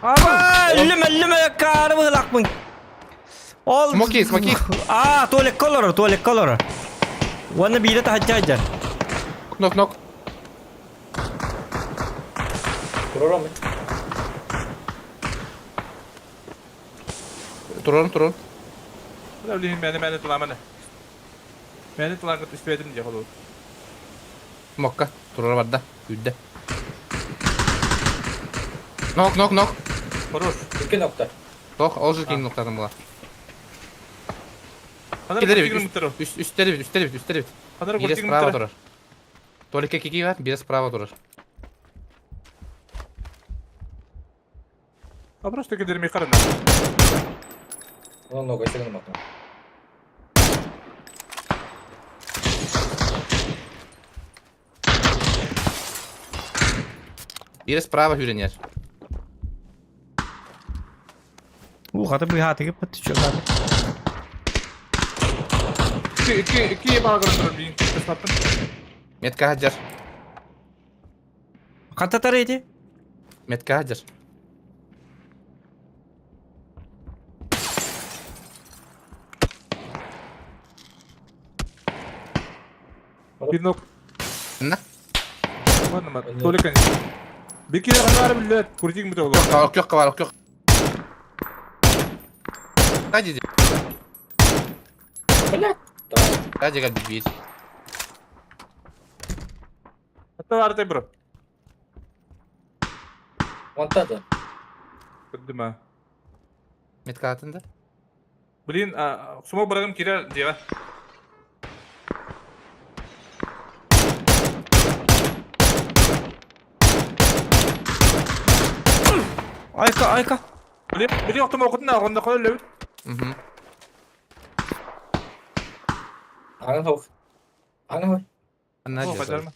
Аба, өллүм, өллүм, каары быһылакпын. Ол... Смоки, смоки. А, туалекка олорор, туалекка олорор. Уонна биирэ таһырдьа сылдьар. Нок, нок. Турарам. Турарым, турарым. Блин, мэне мэне туламаны. Мэне тулагы түспедим дии холу. Мокка, турара барда, үрдэ. Нок, нок, нок. Хорош. Икки нокта. Тох, ол же кин ноктадым була. Килер бит. Үстер бит, үстер бит, үстер бит. Бире справа турар. Толика кики бар, бире справа турар. А просто кедерми карана. Вон нога, сигнал матом. Бире справа хүренер. Уу, хата быһаатыгы пыт чугааты. Ки ки ки багыр турар бин. Кыслаттым. Метка хаджар. Хантатар эти? Метка хаджар. Бинок. На. Ладно, Толика. Бики канары билет, курдик мы того. Окёк бар, окёк. Кади. Блядь. Кади гад бит. Это арте бро. Вантада. Кырдыма. Метка атында. Блин, сумо барагым кирә дева. Айка, айка. Блин, блин, октом окутун агында кол лебит. Угу. Аңын хох. Аңын хох. Анна жер.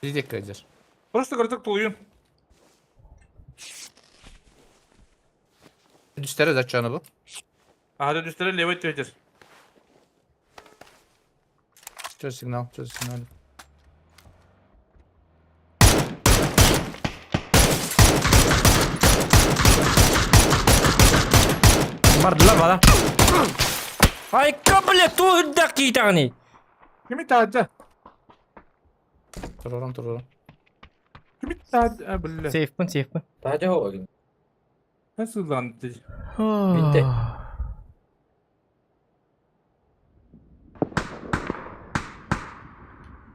Дидек кадер. Просто кырдык тулуйун. Düştere зачаны bu. Ага, düştere левый тветер. Чё сигнал, чё сигнал. Бардылар бала. Айка, блядь, ту үрдәк кийтағыны. Кими таажа? Турарам, турарам. Кими таажа, бля. Сейфпін, сейфпін. Таажа хох. Nasıl lan? Bitti.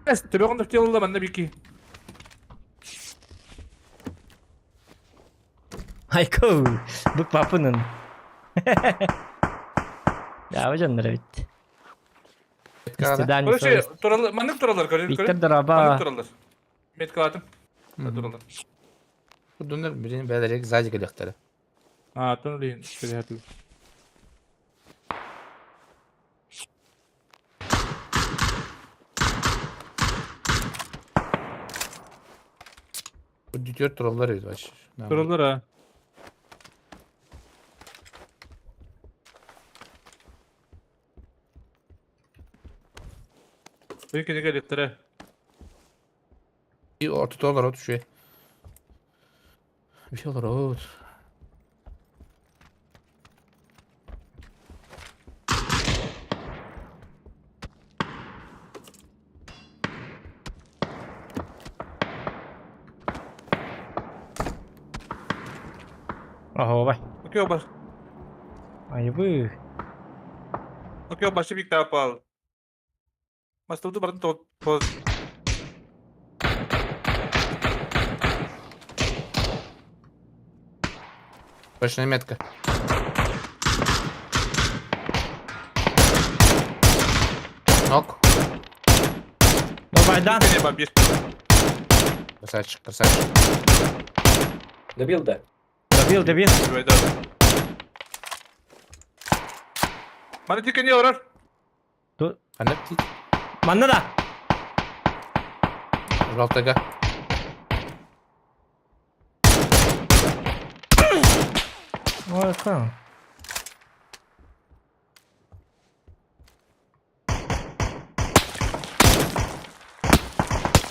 Эс, тебе он хотел манна бики. Айка, бұл папының. Я жаннара бит. Истидание Короче, туралы, маннык туралар, көрөр, Виктор көрөр. Дораба. Маннык туралар. Меткалатым. Туралар. Дунер бирин бәлерек сзади келехтері. А, тон лин, перехатыл. Дүтөр туралар edi баш. Туралар, а. Büyük келектері. Bir ortada olur o düşüyor. Bir şey olur o. Охо, бай. Окей, баш. Айбы. Окей, башы бик тап ал. Мастауды барын то то Точная метка. Нок. Нобайдан. Bir. Красавчик, красавчик. Добил, да? Добил, добил. Мана тике не орар? Қандай дейді? Манна да. Жалтага. Ой,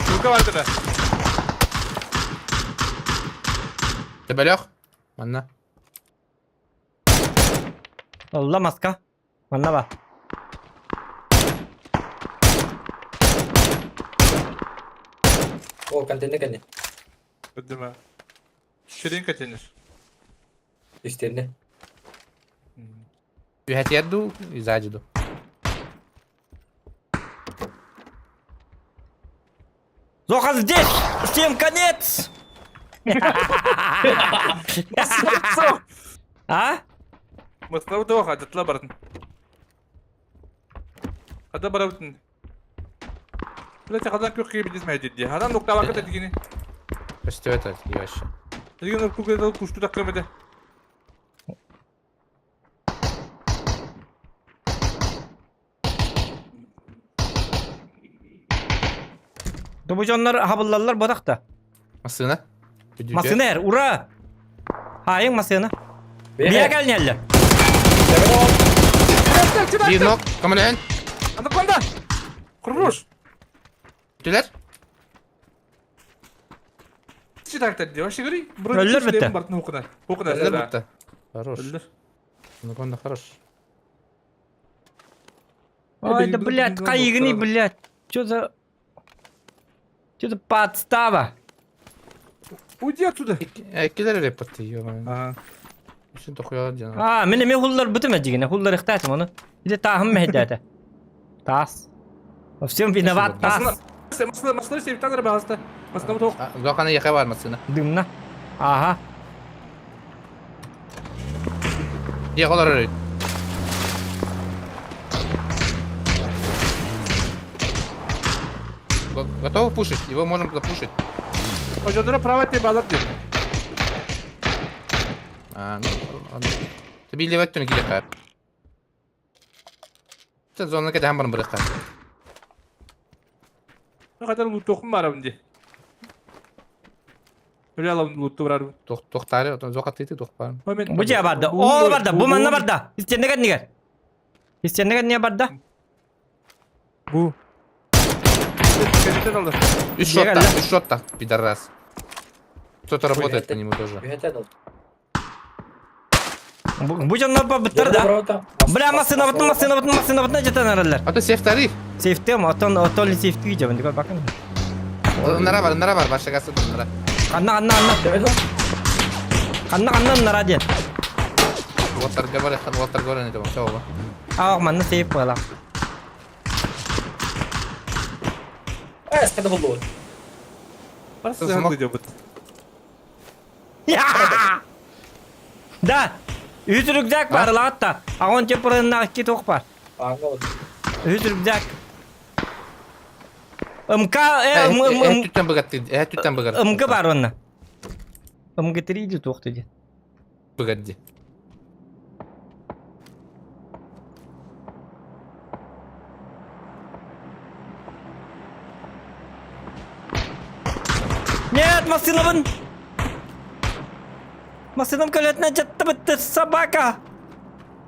Сука бар да. Төбөлөх. Манна. Олла маска. Манна ба. О, контейнер кэннэ. Өдүмэ. Ширин контейнер. Истиэннэ. Үһэтиэр дуу, сзади дуу. Зоха здесь! Всем конец! А? Мастау тоха, датла бардын. Хада барабытын. Блять, хадан көх киби дисмә дии. Хадан нукта вакыт дигини. Көстүбэт это вообще. Деген кугедал кушту таккамеде. Бу дьоннор хабыллаллар бодахта. Массыына. Массыына эр, ура! Хайың массыына. Бия кэлнэллэр. Биир ног, көмөлөһүн. Анаконда! Хорош! Түлэр. Чи так дии. Вообще говори. Өллөр бүтті. Бартын оқына. Оқына. Өллөр бүтті. Хорош. Өллөр. Анаконда хорош. Ой, да блядь, кайыгны, блядь. Чё за... Чё за подстава? Уйди отсюда. Эккилер репорты, ё-моё. Ага. Үсүн тохуяла диэн. А, мен эме хуллар бүтүм эдигине, хуллар ихтаатым оны. Иде таахым мэһдээте. Таас. Во всем виноват таас. Масла, масла, себептен рыбалыста. Масла тоқ. Зохана яха бар массыына. Дымна. Ага. Дие олорор. Готовы пушить? Его можем запушить. Ожодора право тебе балар деп. А, ну, ладно. Ты билевать түнү киле кар. Ты зона кете хамбарын бырыкка. Катар лут тоқым барабын де. Өле аламын лутты барарбын. Тох тохтары, зока тыйты тох бар. Бу же барды. О барды, бу манна барды. Истеннеген нигер. Истеннеген не барды? Бу. Үс шотта, үс шотта, пидорас. Кто-то работает по нему тоже. Бу жоннор ба буттар да. Бля, машина бутын, машина бутын, машина бутын жетен аралар. А то сейфтары. Сейфтем, отон отон сейфти жабын дигән бакын. Нара бар, нара бар, башагасы нара. Анна, анна, анна. Анна, анна, нара ден. Уоттар бар, уоттар бар, не все оба. А, манна сейф була. Э, скада булду. Да. Үс рюкзак бар лаатта. Агон тепырынна ки тоқ бар. Үс рюкзак. МК э түттен быгат, э түттен быгат. МГ бар онна. МГ 3 или тоқты де. Быгат ди. Нет, машинабын. Машинам көлөтүнө жатты бытты собака.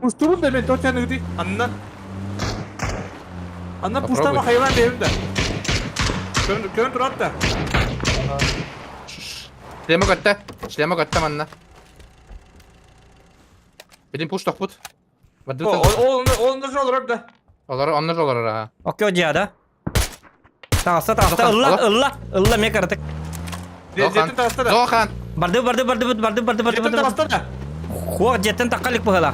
Устурун да мен тотяны гди. Анна. Анна пустама хайван дейм да. Көн көн турат да. Шлема көттө. Шлема көттө манна. Билин пуш тохпут. Ол ол жол да. Олар онны жол ара. Окей, да. Тағыста, тағыста, ылла, ылла, ылла, мен каратык. Зохан. Барды, барды, барды, барды, барды, барды, барды. Хуа, жеттен таққалик бұғала.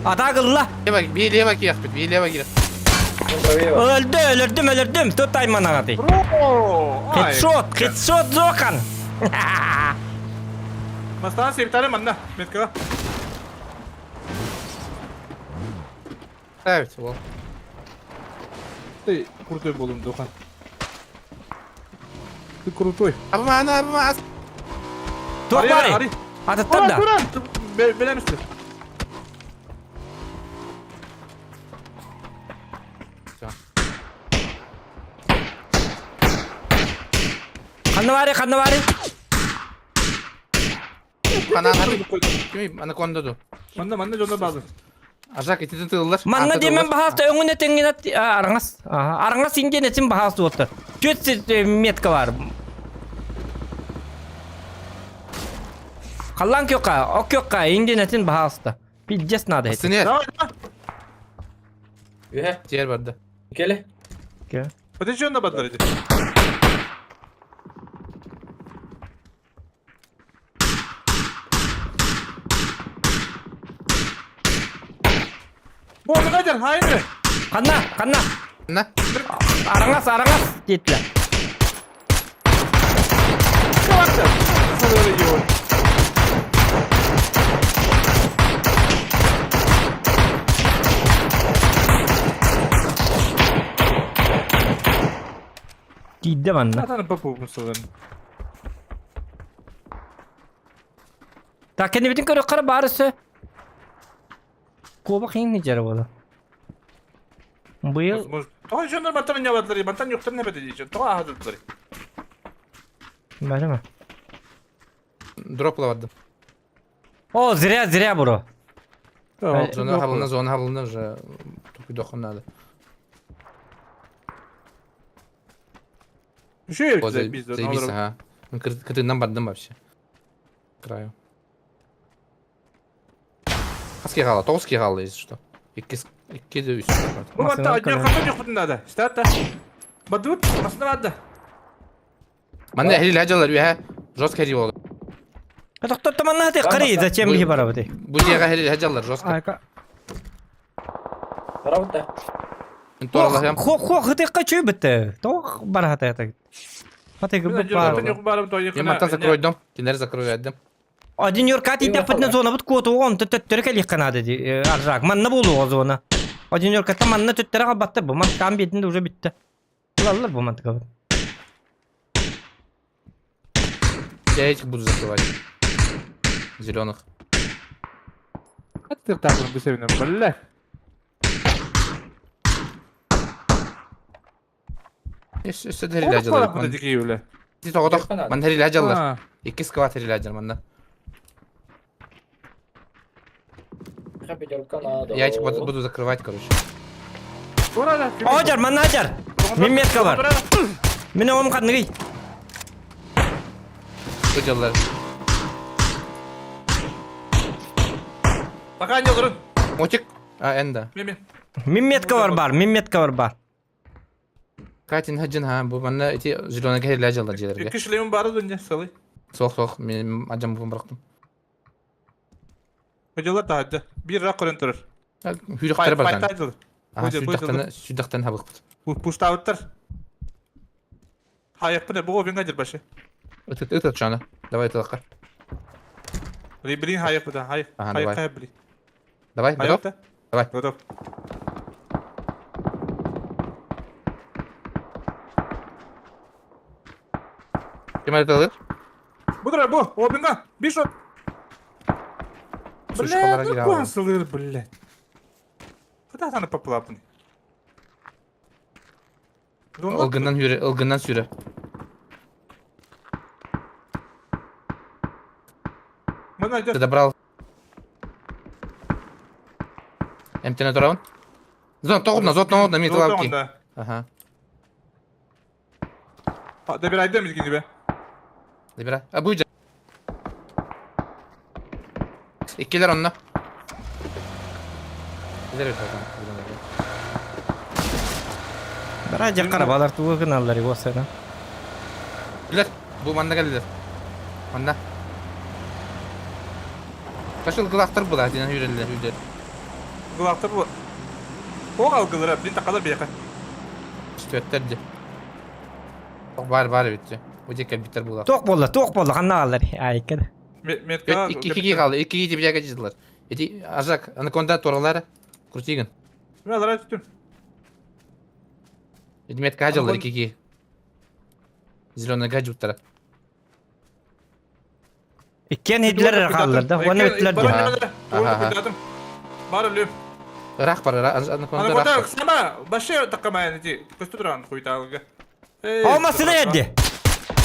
Атақ ылла. Лева, би лева киях бит, би лева киях. Өлді, өлірдім, өлірдім. Тут тайман ағаты. Хедшот, хедшот Зохан. Мастан себтары манна. Метка. Ставить, вот. Ты крутой болум, Зохан. Ты крутой. Абма, абма. Туох бары. Атыттар да. Белемсти. Ханна бары, ханна бары. Ханан Кими анаконда ду? Манна манна дьонно баалар. Ажак ититин тыллар. Манна диэмэн баһаалта өҥүн этиҥҥин араңас. Араңас индиэн этин баһаас туоттар. Түөт метка бар. Халлаан күөххэ, ок күөххэ, индиэн этин баһааста. Пиздец надо это. Сыне. Давай, давай. Үһэ. Тиэр барда. Кele. Подожди, онно баалар ити. Бу онно кадер, хайны. Ханна, ханна. На. Араңас, араңас диэтилэр. Каварда. Сылыры йоо. Тиийдэ манна. Атаны папугун сылын. Так кэннибитин көрүөххэ баар өссө. Куобах иҥни дьара буола. Быйыл Тоҕо дьоннор мантан ньабатлары, мантан юктан небете диичен. Тоҕо аһадыттары. Бары Дроп лаварды. О, зря, зря, бро. Зона хабылна, зона хабылна уже тупидохун надо. Үшөө Заебись, ага. Кытыннан бардым вообще. Краю. Хаски қала, тоғыз қала, если что. Икки де үс. Бу батта однер хата жокпутун надо. Стата. Бадут, басына бадда. Манна хили хаджалар үйә. Жестко хили болды. Тоқтор таманна хати қари, зачем ли бара бу? Бу жерге хили хаджалар жестко. Барабыт Торалар Хо хо хати качы битте. Тох бара хати хати. Хати гыбы бар. Я маттан закрою дом. Кинер закрою дом. Один юрка тиде пытны зона бут коту он төттөрө кели канады ди аржак. Манна болу зона. Один юрка та манна төттөрө калбатты бу. Ман там бетинде уже битте. Булалар бу мантыка. Я этих буду закрывать. Зеленых. Хатты тагын бу себенен бля. Өстө хили хаджалар. Дики үле. Ти тоғытақ. Ман хили хаджалар. Икки скват хили хаджал манна. Я этих буду закрывать, короче. Ажар, манна ажар. Мен метка бар. Мен оғым қадныгый. Что делали? Пока не олорун. Мотик? А, энда. Мен. Мен метка бар бар, мен метка бар бар. Катин хаджин ха, бу манна эти зеленый хили хаджалар жерлерге. Икки шлемим бары дүнье салы. Соқ соқ, мен аджам бу барактым. Хоҗалар та Бир рак көрөн турар. Хүрөктөр бар. Файта. Ага, сүрдәктән сүрдәктән хабык. Пуштабыттар. Хайык бу обин гадыр башы. Өтөт өтөт жана. Давай талакка. Блин хайык бу да, хайык. Хайык хайык блин. Давай, готов? Давай. Готов. Кем это Бу дра бу, обинга. Бишот. Бля, ну куансылыр, бля. Куда там поплапны? Ылгыннан сүрө, ылгыннан сүрө. Ты добрал. МТ на турабын. Зон, тоғытна, зот тоғытна, мен талап ки. Ага. Добирай дем изгини бе. Добирай. А буй Иккилер онно. Бара жаккара балар тугу гыналлар осана. Билер, бу манна келдилер. Манна. Кашыл гылактыр була, ден хүреллер, хүреллер. Гылактыр бу. Оқ алгылар, блин такалар бияка. Үстөттер де. Бар бар битти. Өте биттер була. Тоқ болла, тоқ болла, канна алар. Айкер. Икки ки калды, икки ки бияка жидылар. Эти ажак, анаконда торалары крутигин. Мен алар түттүм. Эти метка ажалар икки ки. Зеленый гаджуттара. Иккен хидлер қалдылар да, оны биттилер да. Ага. Бар үлем. Рах бар, анаконда рах. Анаконда сама башы такамай эти көстө турган хуйталга. О, масына ядды.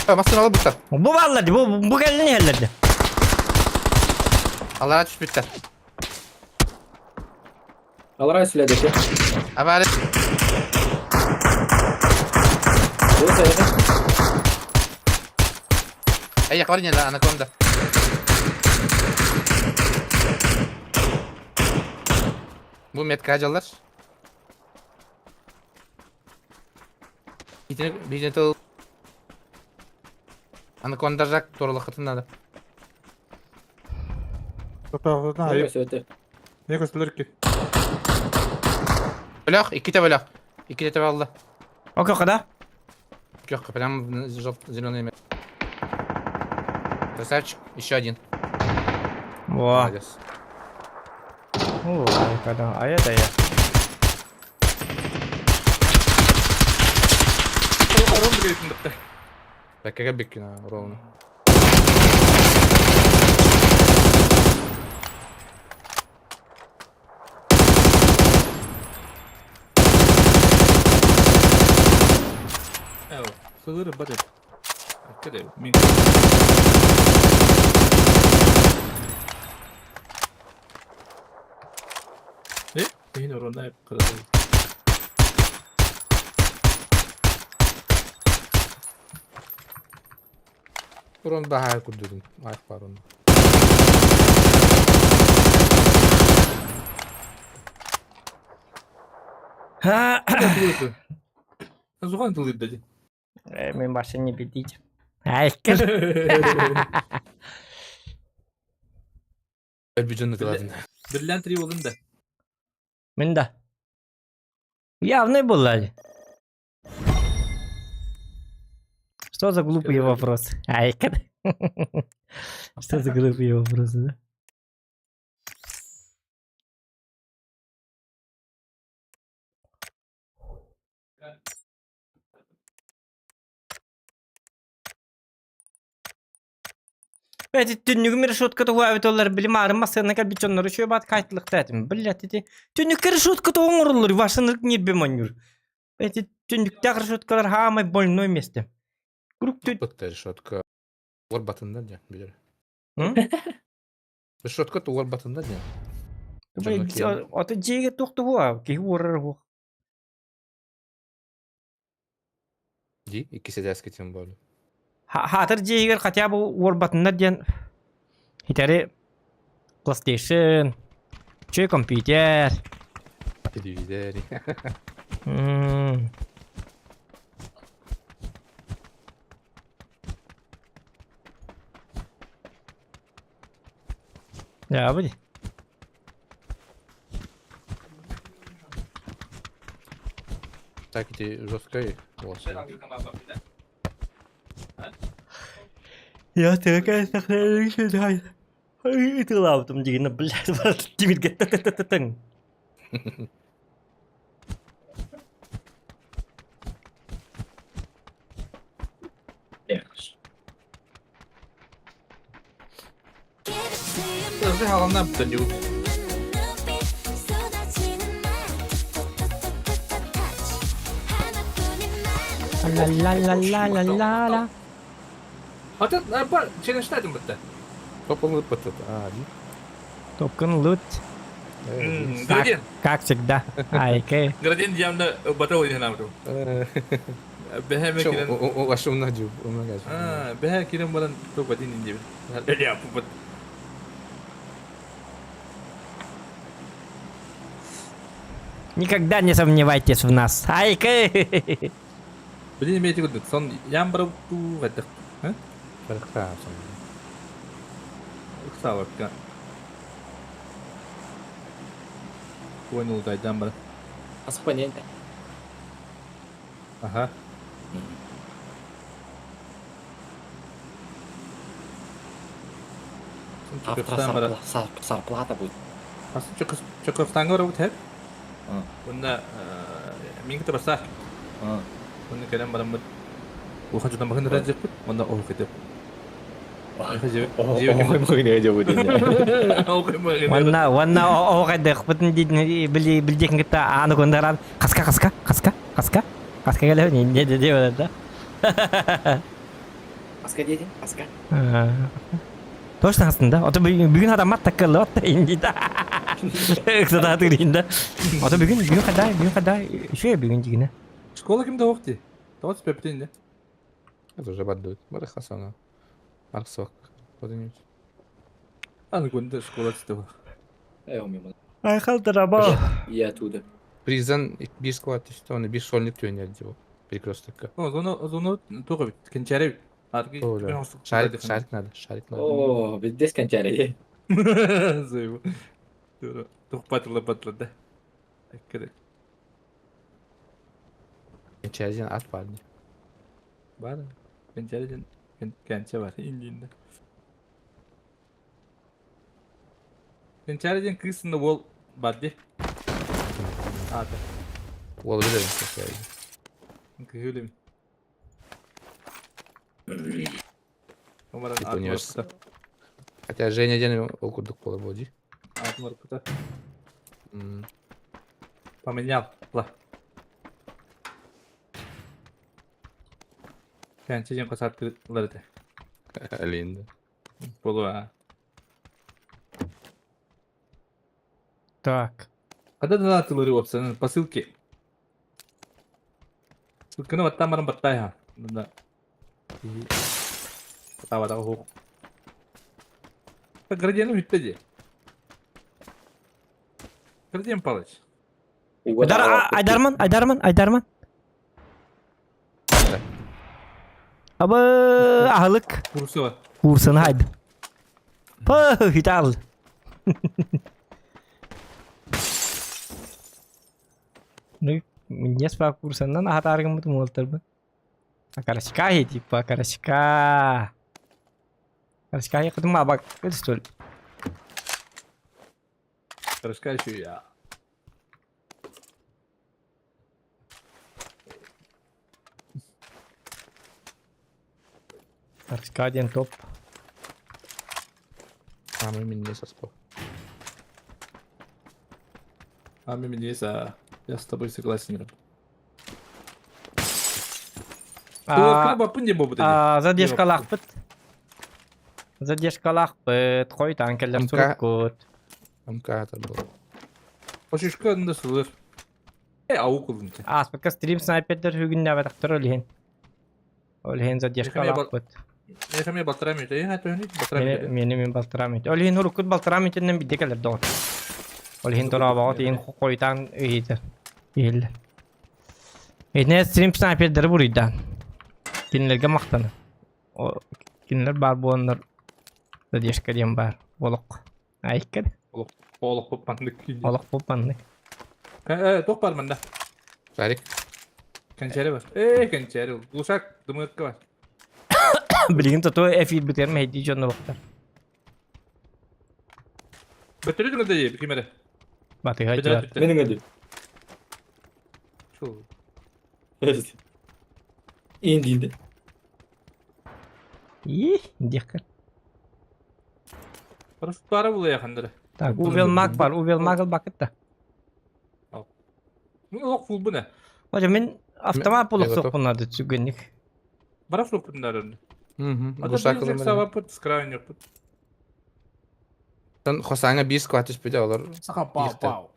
Масына алып буттар. Бу баллар, бу бу келдин хеллерди. Аллара түспүттэр. Аллара сүлэдеки. Абары. Эй, яквар не да, анаконда. Бу метка дьаллар. Итини биирдэ тыл Анаконда жак туоралаххытын надо. Бөлөх, иккитэ бөлөх. Иккитэ төбө алла. Окей, когда? Кёхка, прям зеленый мет. Красавчик, еще один. Во. Молодец. Ой, когда. А это я. Бэккэгэ бүккүн ровно. Сылыры бар edi. Мин Э, мин орунна кырды. Урон баһаа курдудун. Айх бар оны. Зухан тылыр dedi. Мен башы не бедить. Айкыр. Өлбүжөн ытылатын. Бирлян три болдun да. Мен да. Явный был, Что за глупые вопросы? Айкыр. Что за глупые вопросы, да? Эти түннүгүм решетка туһуабит олар билим арын массыына кэлбит дьоннору үчүгэй баат кайтылыкта этим. Блядь, ити түннүккэ решетка оҥоруллар вашынырык ньирбим онньуур. Эти түннүктээх решеткалар хаамай больное место. Куруук тү... Бытта решетка. Уор батында дьэ, билэр. М? Решетка уор батында дьэ. Дьоно киэн. Ото дьиэгэ туох туһуа, киһи уорар уох. Ди, иккис этээскэ тем более. Хаатыр дьиэгэр хотя бы уорбатыннар диэн итери PlayStation, чүй компьютер. Телевизор. М. Я буди. Так ити жесткай болса. Я такая Ытылаабытым дигинэ блядь тимиргэ тын. Ла ла ла ла ла ла ла. Ата бар челленджтадым битте. Топон лут битте. А, ди. Топкын лут. Градиент. Как всегда. Айкей. Градиент явно батал не нам. Бэхэ кирен. Ваша умна дю, умна гаж. А, бэхэ кирен баран топ один инди. Я пупат. Никогда не сомневайтесь в нас. Айкей. Блин, имеете в виду, сон ям брал ту это. Барахта, сон. Ыксалапка. Понял, да, дам Аспанента. Ага. Завтра зарплата будет. Чокырстанга барабыт хэп. Уонна мин кытта барса. Уонна кэлэн бараммыт улахан дьонтон баһын ыраадьыппыт уонна оһох этип. Уонна уонна оһох айдыахпытын били билдиэхин кытта ааны кундаран хаска хаска хаска хаска хаска кэлэбин инде диэ да. Хаска диэтин хаска. Точно хастында. Ото бүгүн адаммат таккылы отта индида. Ыксата тыринда. Ото бүгүн бүгүн хадай, бүгүн хадай. Үшө бүгүн дигине. Школа кимде жоқ ти? Тоғыз пептен де. Это уже бардует. Бары хасана. Арсок. Куда-нибудь. Аны күнде школа түсті бұл. Эй, умем. Айхал тараба. Я оттуда. Призан бир склад түсті, оны бир шольник түйін әлде ол. Перекрестокка. Зону, зону тоғы бит. Кенчәрі бит. Арги. Шарик, шарик надо, шарик надо. О, биздес кончали. Зайбы. Тух патылы патылы да. Әккеде. Кенчәрден ат бар. Бар. Кенчәрден кенчә бар. Индинде. Кенчәрден кысында ол бар де. Аты. Ол білемін кенчәрден. Күйілім. Типа университет. Хотя Женя ден ол курдук бола боди. Атын Поменял. Ла. Кенчеден қосаттылар еді. Әлі Болу а. Так. Когда донатылары опсаны посылки. Ссылканы баттан баран баттай ха. Мында. Табадағы хук. Градиент үтті де. Градиент Палыч. Айдар, Айдарман, Айдарман, Айдарман. Абы ахылык. Курсы бар. Курсаны хайды. Пы, хитал. Ну, мне спа курсаннан ахатаргым бут муалтыр бу. Акарашка хи типа, акарашка. Акарашка хи кытым абак стол. Акарашка еще я. Акарашка один топ. А мы меня соспал. А мы меня Я с тобой согласен. Задержкалаахпыт. Задержкалаахпыт. Хойтан келлер суруккут. МК это было. Ошишка ында сылыр. Э, ауы кылдым. Аспакка стрим снайпердер хүгүннә батактыр олихин. Олихин задержкалаахпыт. Эхаме балтырам ете, э, хатыны балтырам ете. Мени мен балтырам ете. Олихин хуруккут балтырам етеннен бидде келер догон. Олихин торабаҕа тиин хойтан ыйытыр. Иһиллер. Итинэ стрим снайпердери буруйдаан. Кинилерге махтана. Кинилер баар буоланнар задержка диэн баар. Олох. Айккер. Олох поппаннык. Олох поппаннык. Э, тоқ бар мында. Шарик. Кенчәре бар. Э, кенчәре. Глушак дымыкка бар. Билигин тото эфир бүтэр мэйди дьонно бохтар. Бөтөрү дүңгө кимере. Батыга жар. Менин өдү. Чул. Индинде. И, диэхкэр. Парашют бары була якындыр. Так, увел маг бар, увел магыл бакытта. Мен олох фул буна. Ожа мен автомат булук соккунады түгенник. Бара фул буннар. Мгм. Глушак кылым. Скрайын yok. Тон хосаңа бир склад түспүдө олар. Сака пау пау.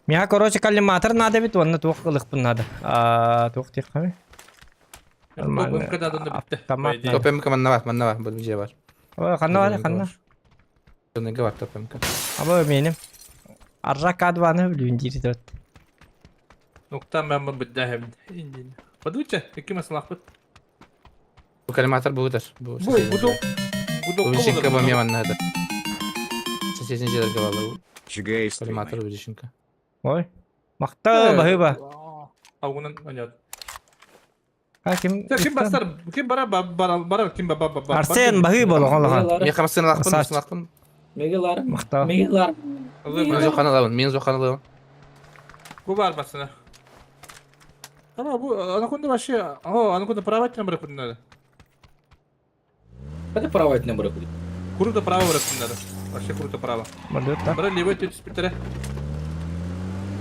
Мия, короче, коллиматор надо бит, онна туох кылыкпын надо. А, туох тиек ками. Нормально. Автомат. Топ МК манна бар, манна бар, бул же бар. Ой, ханна бар, ханна. Тоннеге бар топ МК. Аба меним. Аржа кадваны билүүн диир дот. Нукта мен бу биддәһем. Индин. Подуча, эки маслахпыт. Бу коллиматор бу Бу. Бу бу Бу вишенка бу мен манна да. Соседний жерге балы. Чигей Коллиматор бу вишенка. Ой. Макта баһыба. Аугунан онят. А ким? Ким басар? Ким бара бара бара ким ба ба ба. Арсен баһыба лохон. Мен хамсын лахпын, лахпын. Мегелар. Макта. Мегелар. Мен зохан алабын, мен зохан алабын. Бу бар басына. Ана бу анаконда вообще, о, анаконда права номер куднары. Када права номер куди? Круто право куднары. Вообще круто право. Молдет да. Бара левой төр спитере.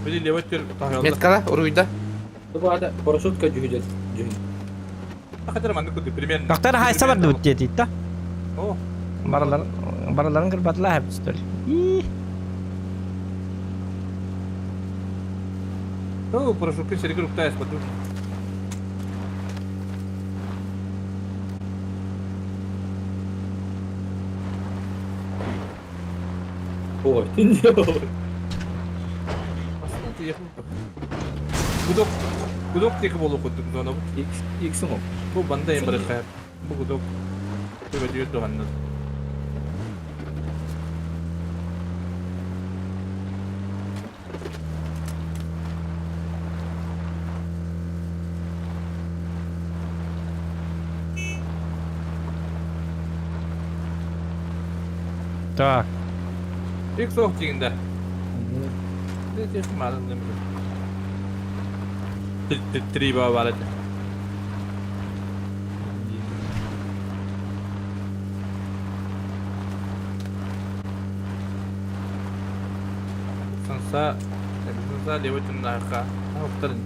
Били левой төр тахалда. Меткала, уруйда. Бу аата парашютка дьүһүдэ дьүһүн. Хатыр маннык курдук примерно. Доктор хайса бардыбыт диэтиитта. О, Бараларын бараларын кырбатылар хэпстер. О, парашютка сиригэр уктайас баду. Ой, ты не Гудок, гудок диэки буолуох курдук зона бу. X му. Бу банда эм барыхха. Бу гудок. Төбөдүөр дуһаннар. Так. X ох дигинде. Три бар этэ. Санса, санса левый туннаха. Охтарын.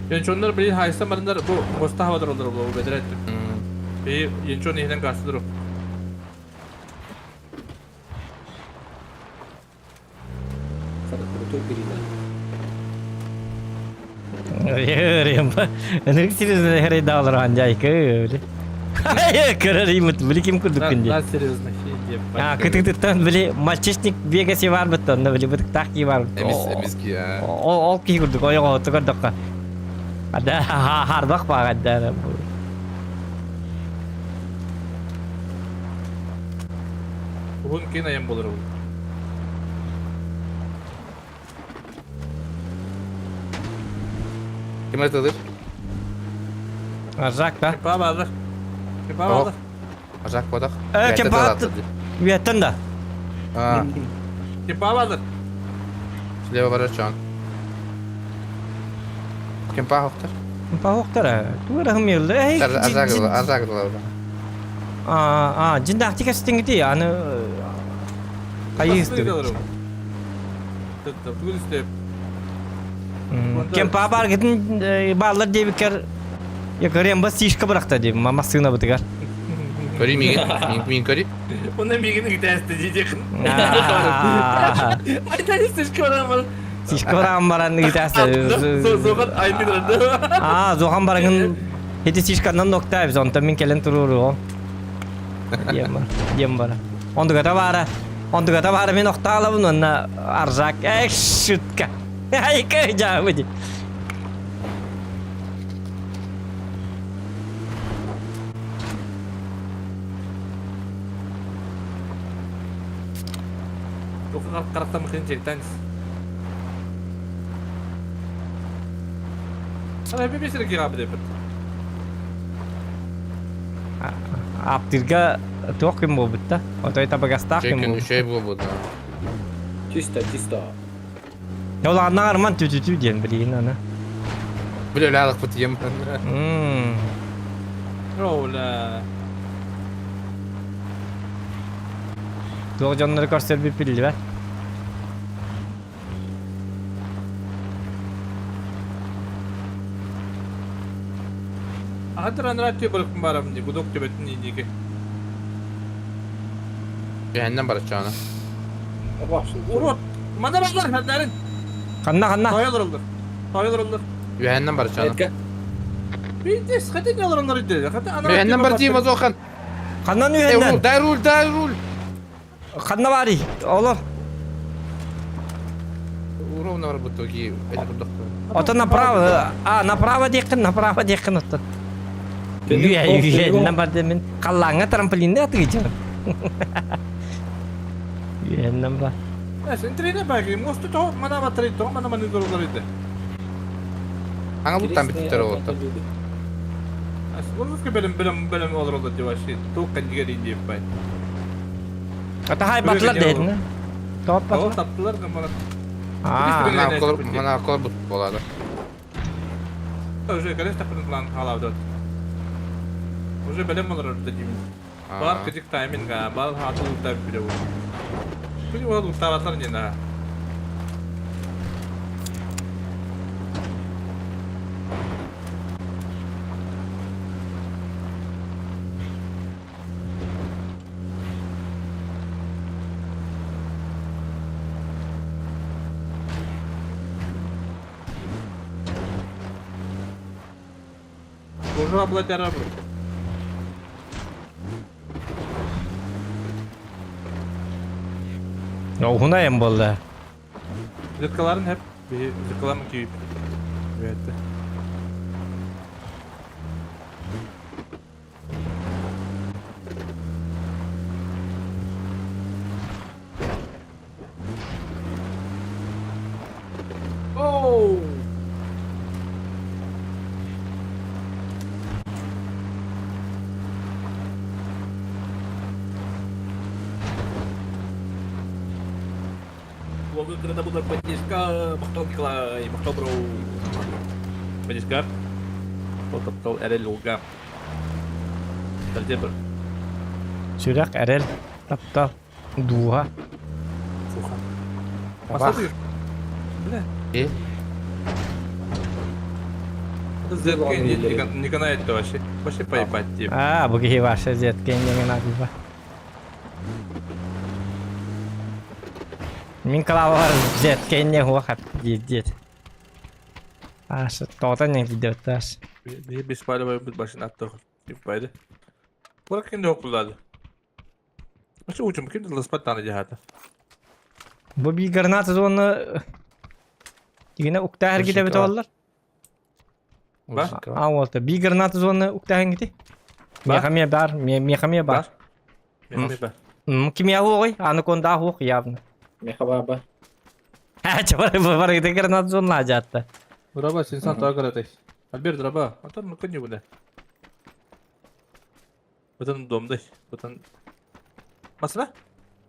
Янчоннар билин хайса марындар бу моста хавадар олар бу бедрет. Би янчон ихнен гасыдыр. Энерг серьезно херей даалар анжайкы били. Көрөр имит били ким курдук күнди. Да, серьезно. А, кытыктыттан били мальчишник бегаси бар бит онно били бытыктаах ки бар. Эмис эмиски а. Ол ки курдук ойого тугардакка. Ада харбак багадда. Уһун кин айан болор ол. Ким айтылыр? Аржак да. Кепа баалар. Кепа баалар. Ажак бодах. Кем баат. Үеттен да. А, Кепа баалар. слева барачан. Кем пахохтар? Пахоктара. Тура хымылды. Эй. Ажак ажак А, а, жиндахти кастингити аны кайысты. Кем пабар гитин баллар дебикер я көрем бас сишка быракта деп мамасына бытыгар. Көри мигин, мин көри. Оны мигин гитасты дидек. Айта сишка барам. Сишка барам баран гитасты. Зохан айты. А, зохан барагын хети сишканан нокта биз онта мен келен туруру. Дем бар, дем бар. Ондуга бара. Ондуга бара мен окталабын онна аржак. Эх, шутка. Ай, кай жабыди. Қарақтан мықын жектанс. Ана бебесірі кеғабы деп. Аптырга туох ким болбут да. Отой табагастаах ким Чекин болбут. үшей болбу да. Чисто, чисто. Ол анна арман түтүтү диэн билигин ана. Биле лалык бут ем. Ола. Туох дьоннору көрсөр биппилли Ахатыр анра түйе барып барам ди. Гудок төбетін индиге. Жэхэннен барачана. Урот. Мана балар хәлләрен. Ханна ханна. Тоялар олар. Тоялар олар. Жэхэннен барачана. Этка. Бидес хәтен алар олар иде. Хәтен ана. Жэхэннен бар дим Зохан. Ханнан Эй, руль, үһэннэн. дай руль, дай руль. Ханна бари. Олор. Ровно бар бут ки. Это курдук. Ото направо. А, направо диэккин, направо диэккин оттон. Үйэ, үйэ, бар демен. Қаллаңа трамплинде атыгы Үйэннен бар. Сен баги. Мосту то мана батыры то мана маны олар иде. Аңа буттан биттер олотто. Ас белем белем белем олар олар деп аши. Тук кандиге инде бай. Ата хай батылар дедин. Топ О, батылар. таптылар гамара. А, Мана кол, мана кол бут болады. Уже конечно план халавды. Уже бэлэм олорор да диибин. Баар кыдьык тайминга, баар хааты луктаабыт билэ бу. Күнү уол луктаабатар диэн аа. Буржуа блатяра бу. Уһун айан буолла. Зеркаларын hep bir зеркаларын кийип. Evet. Oh! Логы кырада булар поддержка, мактал Николай, мактал бро. Поддержка. Топтал эрэл луга. Дальдебр. Сүрэх эрэл, таптал, дууһа. Посмотри. Бля. Э? Это зетка не, не канает вообще. Вообще поебать тип. Аа, бу киһи вообще зеткен диэн аатыйба. Мин клавалар зеткен не хуа диет. Аш, тоҕотон диэн киирдибэттэр. Bir bir спаливай bir başına attı. Тип байды. Bırak kendi okullarda. Вообще учим, ким ласпат таны жахата. Бу биир граната зона Игине уктаһар ките бит оллар. Ба? А вот, биир граната зона уктаһын кити. Мехаме бар, мехаме бар. Мехаме бар. Кимия хуой, анаконда хуох явно. Меха бар бар. Ха, чабар бар ките граната зона лажатта. Драба, синсан таа каратай. Альберт драба, атан ну көнне буде. Бутан домдай, бутан. Масына?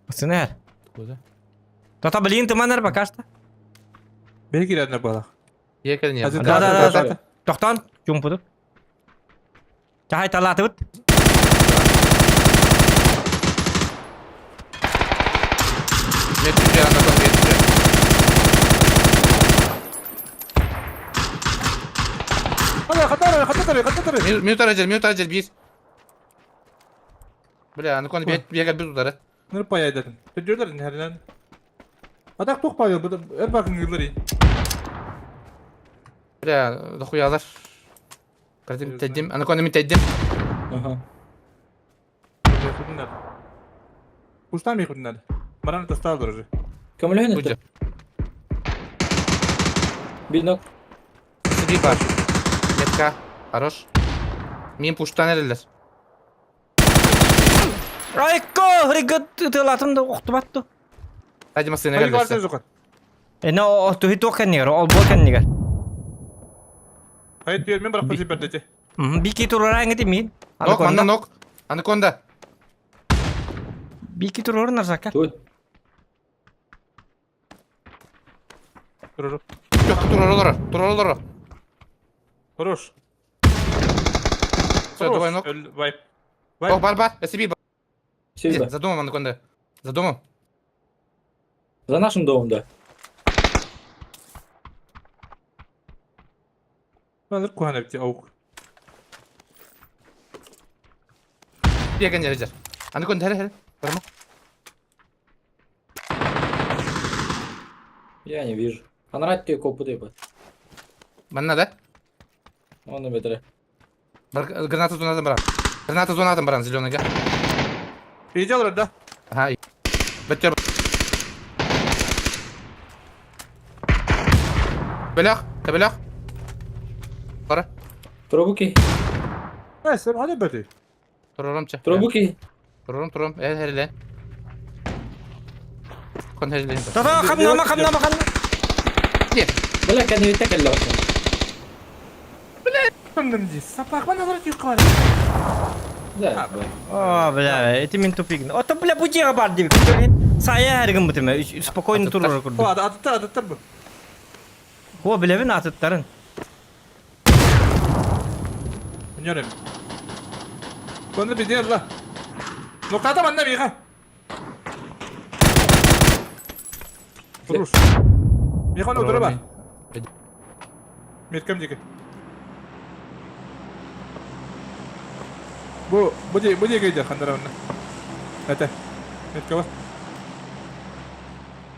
Сынар. Куда? Тата блин тыманар пока что. Бери кирәдне бала. Екер не. Азыр Да, да, да, да. Тохтон, чумпуду. Чахай талаатыбыт. Метр анакон метр. Хата, хата, хата, хата, хата. Минут ажер, минут ажер bir. Бля, анакон бет бегер bir удары. Ныр паяйдатын. Төдөлөр нәрнән. Атак тук паял, бу эр бакын гылдыры. Бля, дохуялар. Кардим теддим, анакон ми теддим. Ага. Худнар. Пуштам их худнар. Маран тасталдыр уже. Көмөлөһүн Буджа. это. Бинок. Bir бар. Метка. Хорош. Мин пуштан эрелер. Райко, ригат тылатым да охтубатту. Hadi masına Хали gelirse. барса жок. Эне о тухи туох кэннигэр, ол бу кэннигэр. Хайт дүйөр мен барак бир бердечи. Бики турарааҥ мин. Нок, манна нок. Анаконда. Бики турар нарсака. Тут. Турur. Yok, тур олар, тур олар. Хорош. Все, давай нок. Вайп. Ок, бар, бар. SB бар. Сильно. За домом, анаконда. За домом. За нашим домом, да. Алыр кухана бити аук. Беген жерер. Анаконда хере хере. Барма. Я не вижу. Анрат тебе копу ебать. Манна да? Он на бедре. Бар, граната зонатан баран. Граната зонатан баран, зеленый га. Идел да. Ага. Беттер. Белях, табелях. Бара. Трубуки. Neyse hadi бити. Турурум ча. Трубуки. Турурум, турурум. Э, хереле. Кон хереле. Тата хамнама хамнама хамнама. Бля, кәне битә кәллә. Кымдым ди. Сапак бана бар юкка. Да. О, бля, это мин тупик. Ото, бля, бу бар дип. Сая һәргем бутыма. Спокойно турар О, курду. атыттар, атыттар бу. Хо, билебин атыттарын. Нөрем. Онно бидиэр ла. Нуката манна миэхэ. Туруш. Миэхэ оны утары бар. Меткам диэки. Бу бу дии бу диэки дьэ ханнара онно. Этэ. Метка бар.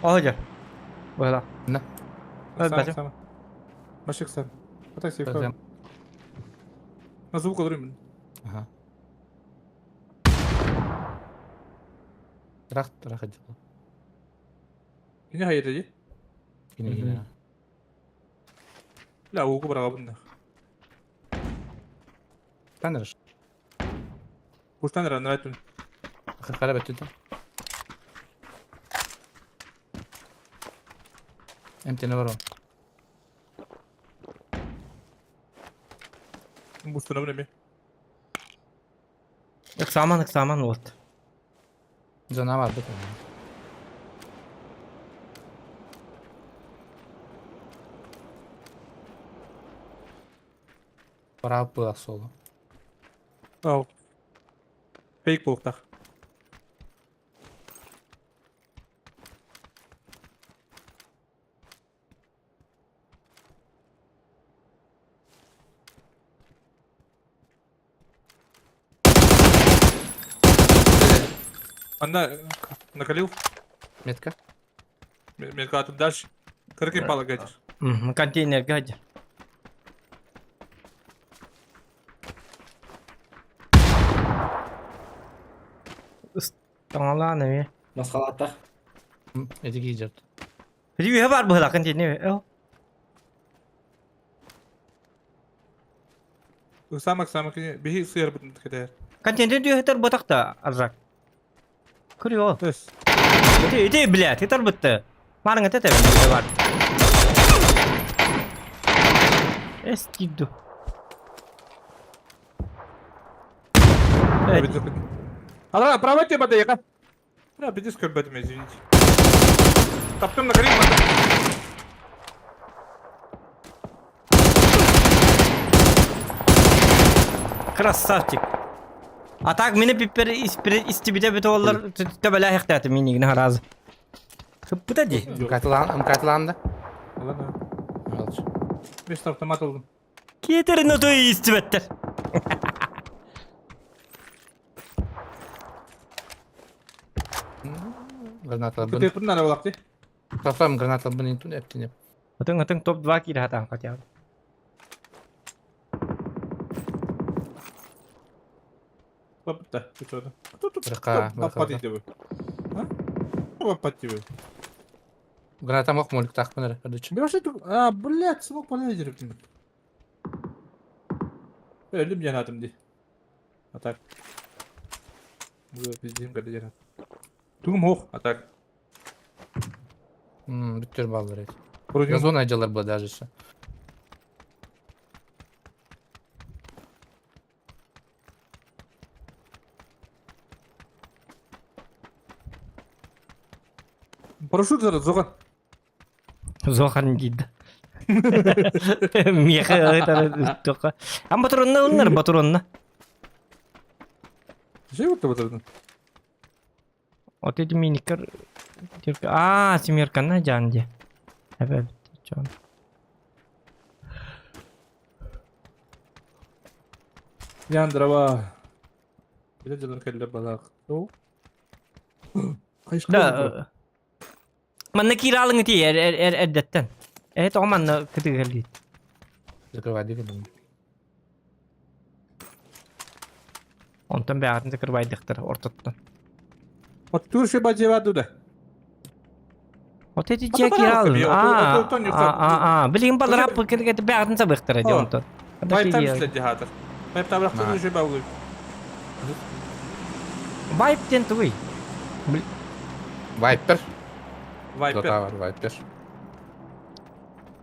О дьэ. Быһыла. На. Бача. Машик сам. Атай сейф. На звук олорун. Ага. Трах трах дьыл. Кини хайыта дии? Кини кини. Бля, уугу быраҕабын да. Танырыш. Кустан эрэ анараа өттүн. Хара бөттүтэ. Эмтене бар ол. Бустанабын эмиэ. Ыксааман ыксааман уот. Зона барбыт. Бараап буолар суолу. Ау. Фейк буолуохтаах. Анна накалил? Метка. Метка атып дальше. Кыркый палак этир. Контейнерге хадья. Таҥалаан эмиэ. Масхалааттах. Эти киирдэр. Ити үһэ баар быһыылаах контейнер. Самак самак биһи сыарбытын кэтээр. Контейнер үһэтэр ботах да арзак. Көрүө. Өс. Ити ити блядь, итер бытты. Барың эте тебе бар. Эс кидду. Ала, право тебе подъеха. Бля, бедис көрбөтүм, извините. Таптым на карим. Красавчик. А так мени пиппер истибите бит оллар төбөлө хехтәте минигин харазы. Хыппыта ди. Мкатылан, мкатылан да. Ладно. Алчы. Беш автомат алдым. Кетерин оту истибеттер. Граната Ты надо было ты. Тафам граната бын интун эптине. Отың отың топ-2 кире хатан хотя бы. Бапта, ты что? Кто тут? Брака, Бапати тебе. А? Бапати тебе. Граната мох молик так мынары, короче. Бля, что А, блядь, смог полезер. Өлүм жанатым ди. А так. Биздим када жанат. Тугум хох, а так. Бүттөр баллар эти. Газон айжалар была даже еще. Парашют зараз, Зохан. Зохан дейді. Меха это только. Ам батронна ылынар батронна. Же вот батронна. Вот эти миникер. А, семеркана жанди. Эбе чон. Ян дрова. Биле жалар келле балак. Да. Манна киралың ти эр эр эр эрдеттен. Э тоҕо манна кытыгыллыыр. Закрывай дверь. Онтон бэҕэтин закрывайдыхтар ортоттон. Оттур шеба жеба да. Вот эти дьиэ киралын. А, а, а, билигин балара кыргыты бэҕэтин сабыахтара дии онтон. Вайптан үслэдди хаатар. Вайптабрахтан шеба улуй. Вайп диэн тугуй? Вайпер. Вайпер. Дота бар, вайпер.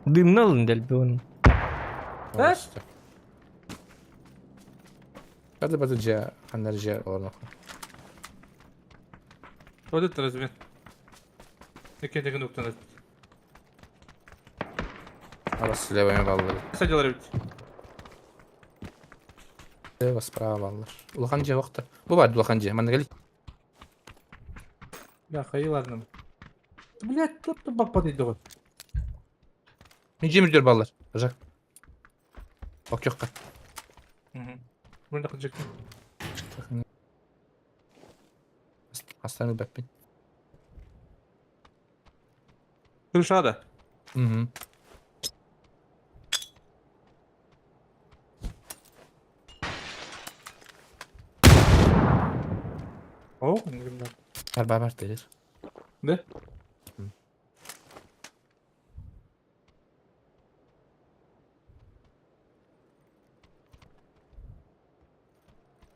Дымны ылын дэлби оны. Бады бады же, ханнар же олорно. Тоді размер. Яке деген уктан. Арас слева баллы. Садилар бит. Слева, справа баллар. Улахан дьиэ охта. Бу бар улахан дьиэ. Манна кэл. Бля, хайыларным. Блядь, тут баппат идеҕит. Мен дьиэм үрдүгэр баллар. Жак. Оккехха. Мында кыджык. Астан ылбаппын. Крышада. Угу. О, Бар бар бар дедир. Да?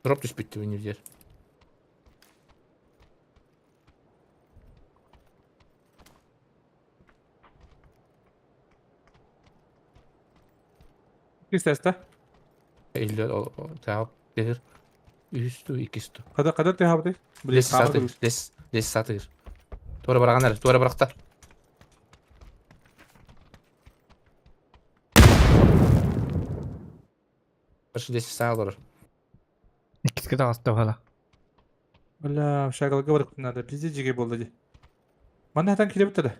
Дроп түспүттү бу дер. Кистеста. Эллер таа дер. Үстү иккистү. Када када ты хабды. Лес сатыр. Лес лес сатыр. Туора бараганар, туора баракта. Короче, 10 саа олорор. Иккиске таҕыста бала. Бля, шагалга барып надо. Пизде жиге болды ди. Мана хатан киле битте.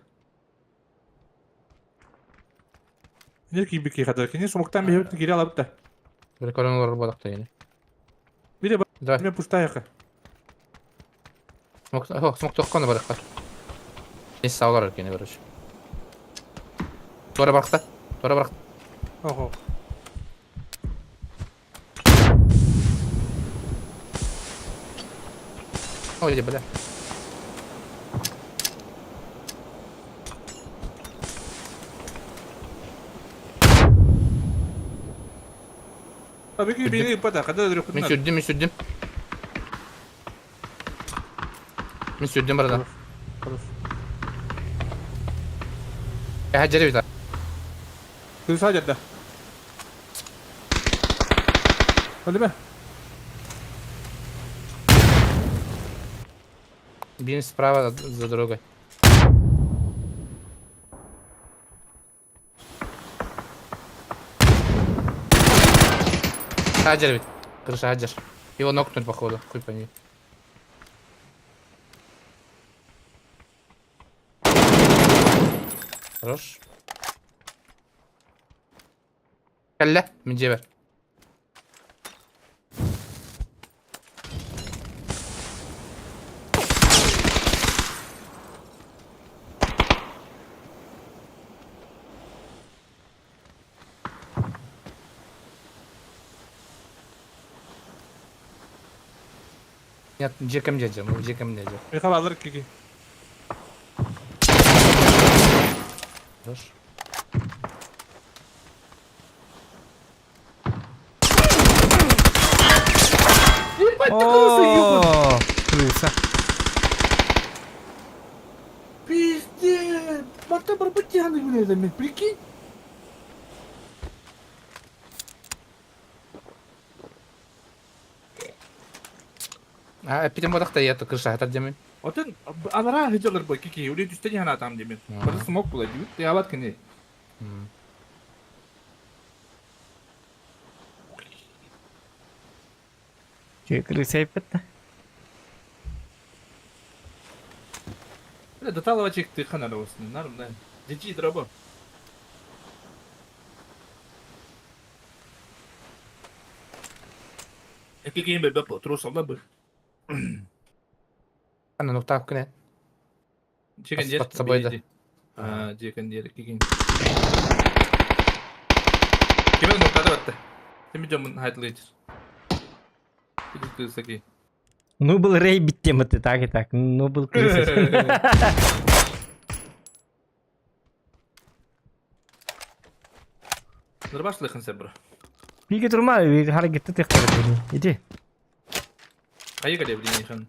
Не кийбики хатар. Кини сумуктан бихебит кире алабыт да. Бір көрөн олорор буолахта ини. Бире Давай. мен пустаяка. Смок, о, смок тохкону барыкка. 10 саа олорор кини, короче. Туора барахта. Туора барах. Ого. Ой, бля. Tabii ki beni ipata kadar Мен сүрдүм, мен сүрдүм. Мен сүрдүм барада. Э, жере бит. Kısa cadde. Öyle mi? Бин справа за дорогой. Хаджар ведь. Крыша Хаджар. Его нокнуть, походу. Хуй по ней. Хорош. Кәллә, мин жебер. Нет, жекем жеже, жекем жеже. Bir alır ki. Хорош. О, крыса. Пиздец. Барта барбатяны блядь, прикинь. А, питем бодақта я крыша хатар демен. Отын алара хыжалар бой кики, уле түстен яна там демен. Бір смок була дүйт, яват кини. Че, крыса еппет. Бля, доталова чекти хана olsun. Нарым да. Жечи дробо. Эки кийин бе бе трус алда бу. Ана нуктап күнә. Чекен жер. Под собой да. А, жекен жер кийин. Кеме нуктада батты. Теми жомун хайтлыйчыр. Кийин. Ну был рей биттем ты так и так. Ну был крыса. Нырбашлыхын сен бро. Биге турма, харакетти тектер. Иди. Кайы келе билин хан.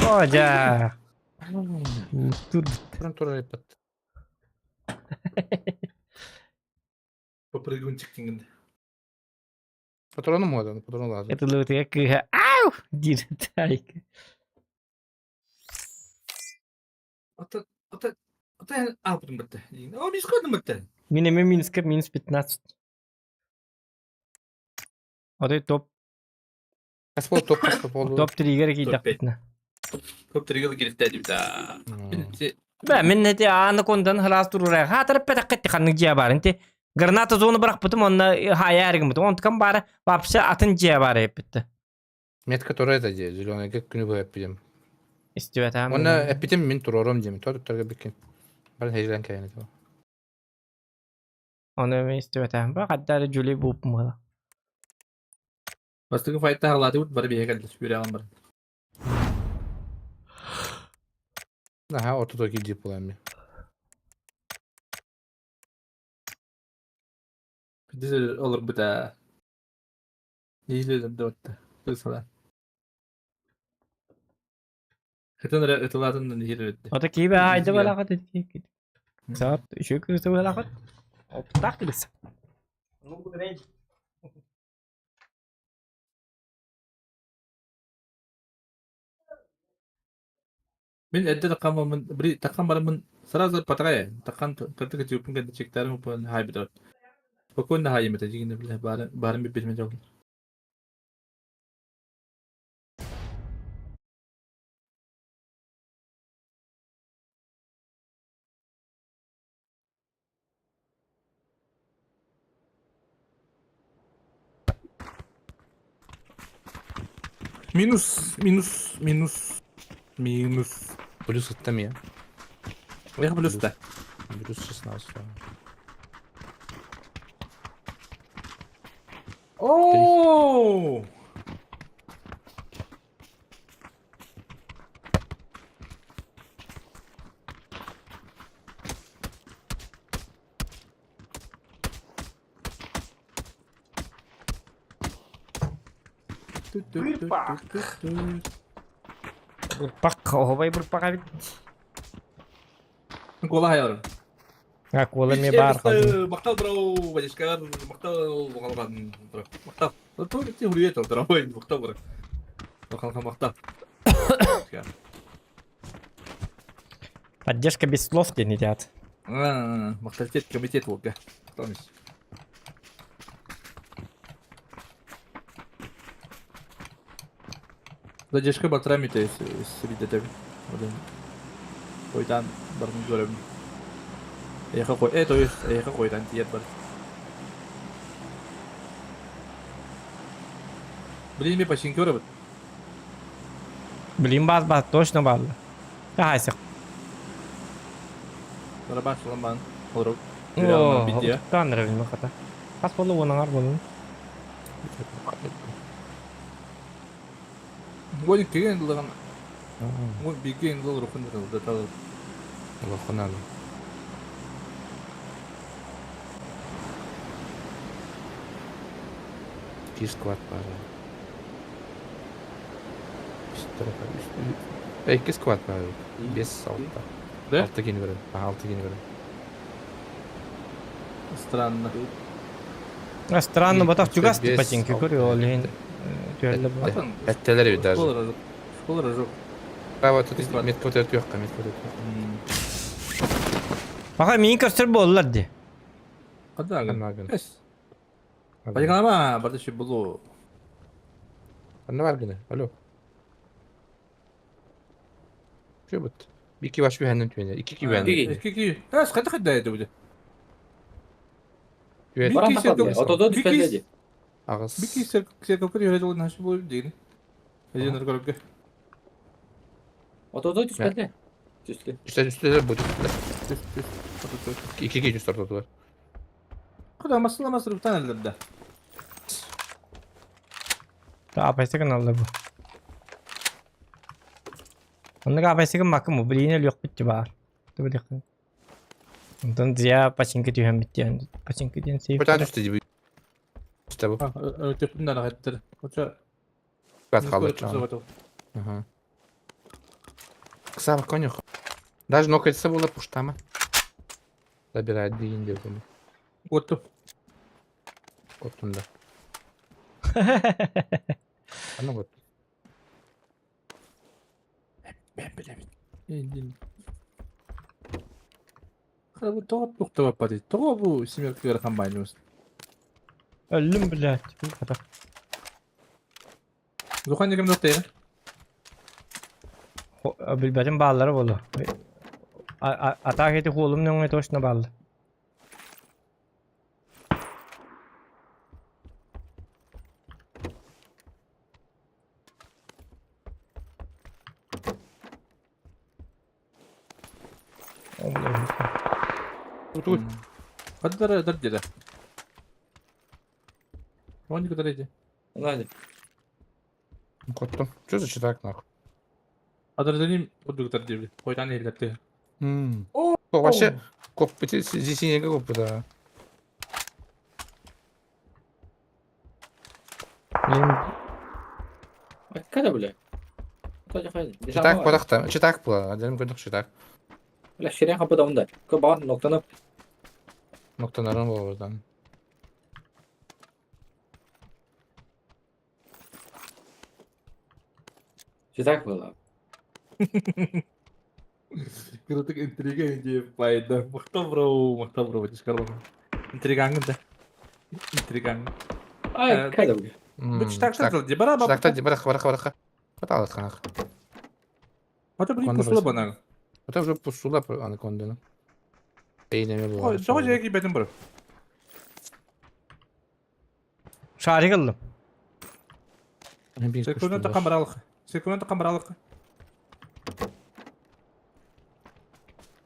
О, жа. Тур. Турun турun еппет. Попрыгунчик дегенде. Патрону мода, патрон lazım. Это лутый кыха. Ау! Дир тайк. Ата ата Ааппытын бытта. О, минус кодун бытта. Мин эми минуска минус 15. Отой топ Каспол топ каспол топ 3-гэр киирдэхпитинэ. Топ 3-ге кииртэ да. Бә, мин эти ааны кондан хылаас турурай. Хаатырып петаққетти ханнык дьиэ баар. Инти граната зону бырахпытым, онно хаайа эргиммитим. Онтукам баара вообще атын дьиэ баар эппитте. Метка тура это дии, зеленыйга күнү быһа эппитим. Истибэтаам. Уонна эппитим мин туруорум диэм, то туттарга биккин. Бары хэйрэн кэйэн этим. Ону мен истибэтаам. Ба хаддары жули бууппум була. Бастакы файтта халаатыбыт бары биһиэхэ кэллэ сүрэҕин баран. Наһаа ортото киирдип буолан ми. Биз олорбута. Иилелер да отта. Кысала. Хытын эрэ ытылаатын иһир Ото киибэ айда балаҕат ити. Саат үчүгэй кырыса балаҕат. Оптаах кырыса. Ну, грей. Мин эрдэ таккаммын били таккан бараммын сразу патагай таккан кырдык жуппун кэннэ чектарым уппун хаайбыта. Спокойно хаайым этэ дьигинэ билэ баарын баарын билбитим дьол. Минус, минус, минус, минус. Плюс ыттым я. Эх, плюс да. Плюс 16. О! Бырпак, оһобай бырпак эбит. Кола хайалар. А, кола ме бар қалды. Мактал бро, вадишкалар, мактал болған бро. Мактал. То ти хурьет бро, мактал бро. Мактал мактал. Поддержка без слов диэн итят. Макталитет комитет волга. Задержка батрамите сибидете. Қойтан барын көрөм. Эйха қой, э, то есть, эйха қойтан тиет бар. Блин, мен починки көрөбүт. Блин, баз баз, точно баар. Хайсык. Барабан суламан. Олору. О, таныр билме хата. Хас болу онаңар болу. Годик деген дылыган. Ой, биген дыл рухын дыл да Улахан Биир склад баар. Икки склад баар. Бес алта. Да? Алта кини көрөн. Алта кини көрөн. Странно. А странно, батах чугас Бес, ботинки алта. көрү ол иһин түһэллэ бу. Эттелер эбит даже. Школа Школа рожок. Право тут метка өтөр метка өтөр. Баха миин көрсөр буоллар ди. Када Аннагын. Эс. Байгалама барды ши булу. Анна бар гына. Алло. Şu but. Bir iki baş bir hendim tüyene. İki ki ben. Ики ки. Эс када када эди бу. Tüyet. Баран Бики тахалды. сер- Отодо Бики түспәлде ди. Ağız. Бики сер сер көпөр йөрөт болду нашы бу деген. Эженер көрөккө. Отодо түспәлде. Түстү. Üstte üstte de bu. Üstte. Түс түс. Отот. İki ki üst ortadılar. Када масыла масыр бутан элдер да. Апайсыгын алды бу. Оннук апайсыгын макым бу билиин өлүөх битти баар. Тубу Онтон зия пачинка түһэн биттиэн. Пачинка диэн сейф. Bir tane üstte gibi. Üstte bu. Өтөптүн да кайттыр. Оча. Kat kaldı. Aha. Kısa bak конюх. Даже нок etсе было пуштама. Забирает деген деп bunu. Отту. Коттум да. Аны вот. Мен билем. Эндин. Хара бу тоҕо туохтабаппатый? Тоҕо бу семеркалар хамбаанньыбыз? Өллүм, блядь. Хата. Зухан ким доктайы? Билбэтим бааллара буолуо. Атаак ити хуолум нөҥүө точно бааллар. Хаддара дардира. Он никуда иди. Надя. Коттум. Что за читак нахуй? Адреналин курдук диэбит. Хойдан иһиллэрти. О, вообще, коп, здесь не коп, да. Когда, бля? Читак бодохто. Читак була. Дэрим көрдөх читак. Бля, ширен хапы да онда. Кө баар ноктанып. Ноктанарын болордан. Читак была. Кырытык интрига диye пайда. Махтал бро, махтал бро, батишкарлар. Интригаҥын да. Интригаҥын. Ай, когда, бля? Бу читак тыл ди бара Читак та барах барах барах. Баталат ханах. Ата бри пусула банан. Ата уже пусула аны кондуну. Бейнеме бу. Тоҕо дьиэ киирбэтин бро. Шарик ыллым. Секунда таққан баралық. Секунда таққан баралық.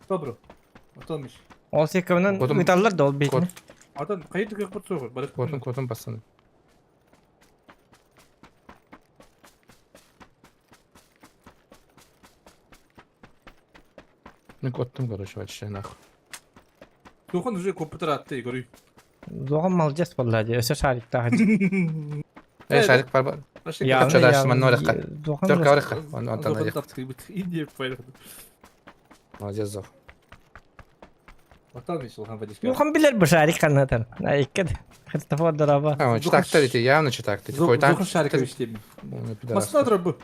Добро. Отолмиш. Ол секундан ыталлар да ол бейтин. Атан қайы түгек бұт соғы. Котун котун бассын. Ну коттум, короче, вообще нахуй. Тухан уже компьютер атты, көрүй. Зоған молодец болла де, өсө шариктағы. Э, шарик бар бар. Я дальше манна барыққа. Төрк барыққа. Онтан Молодец, Зох. Юхан билер бу шарик канатар. Айккет. Христофор Дораба. А, читактар эти, явно читактар. Зохан шарик иштейм. Масына тұр бу.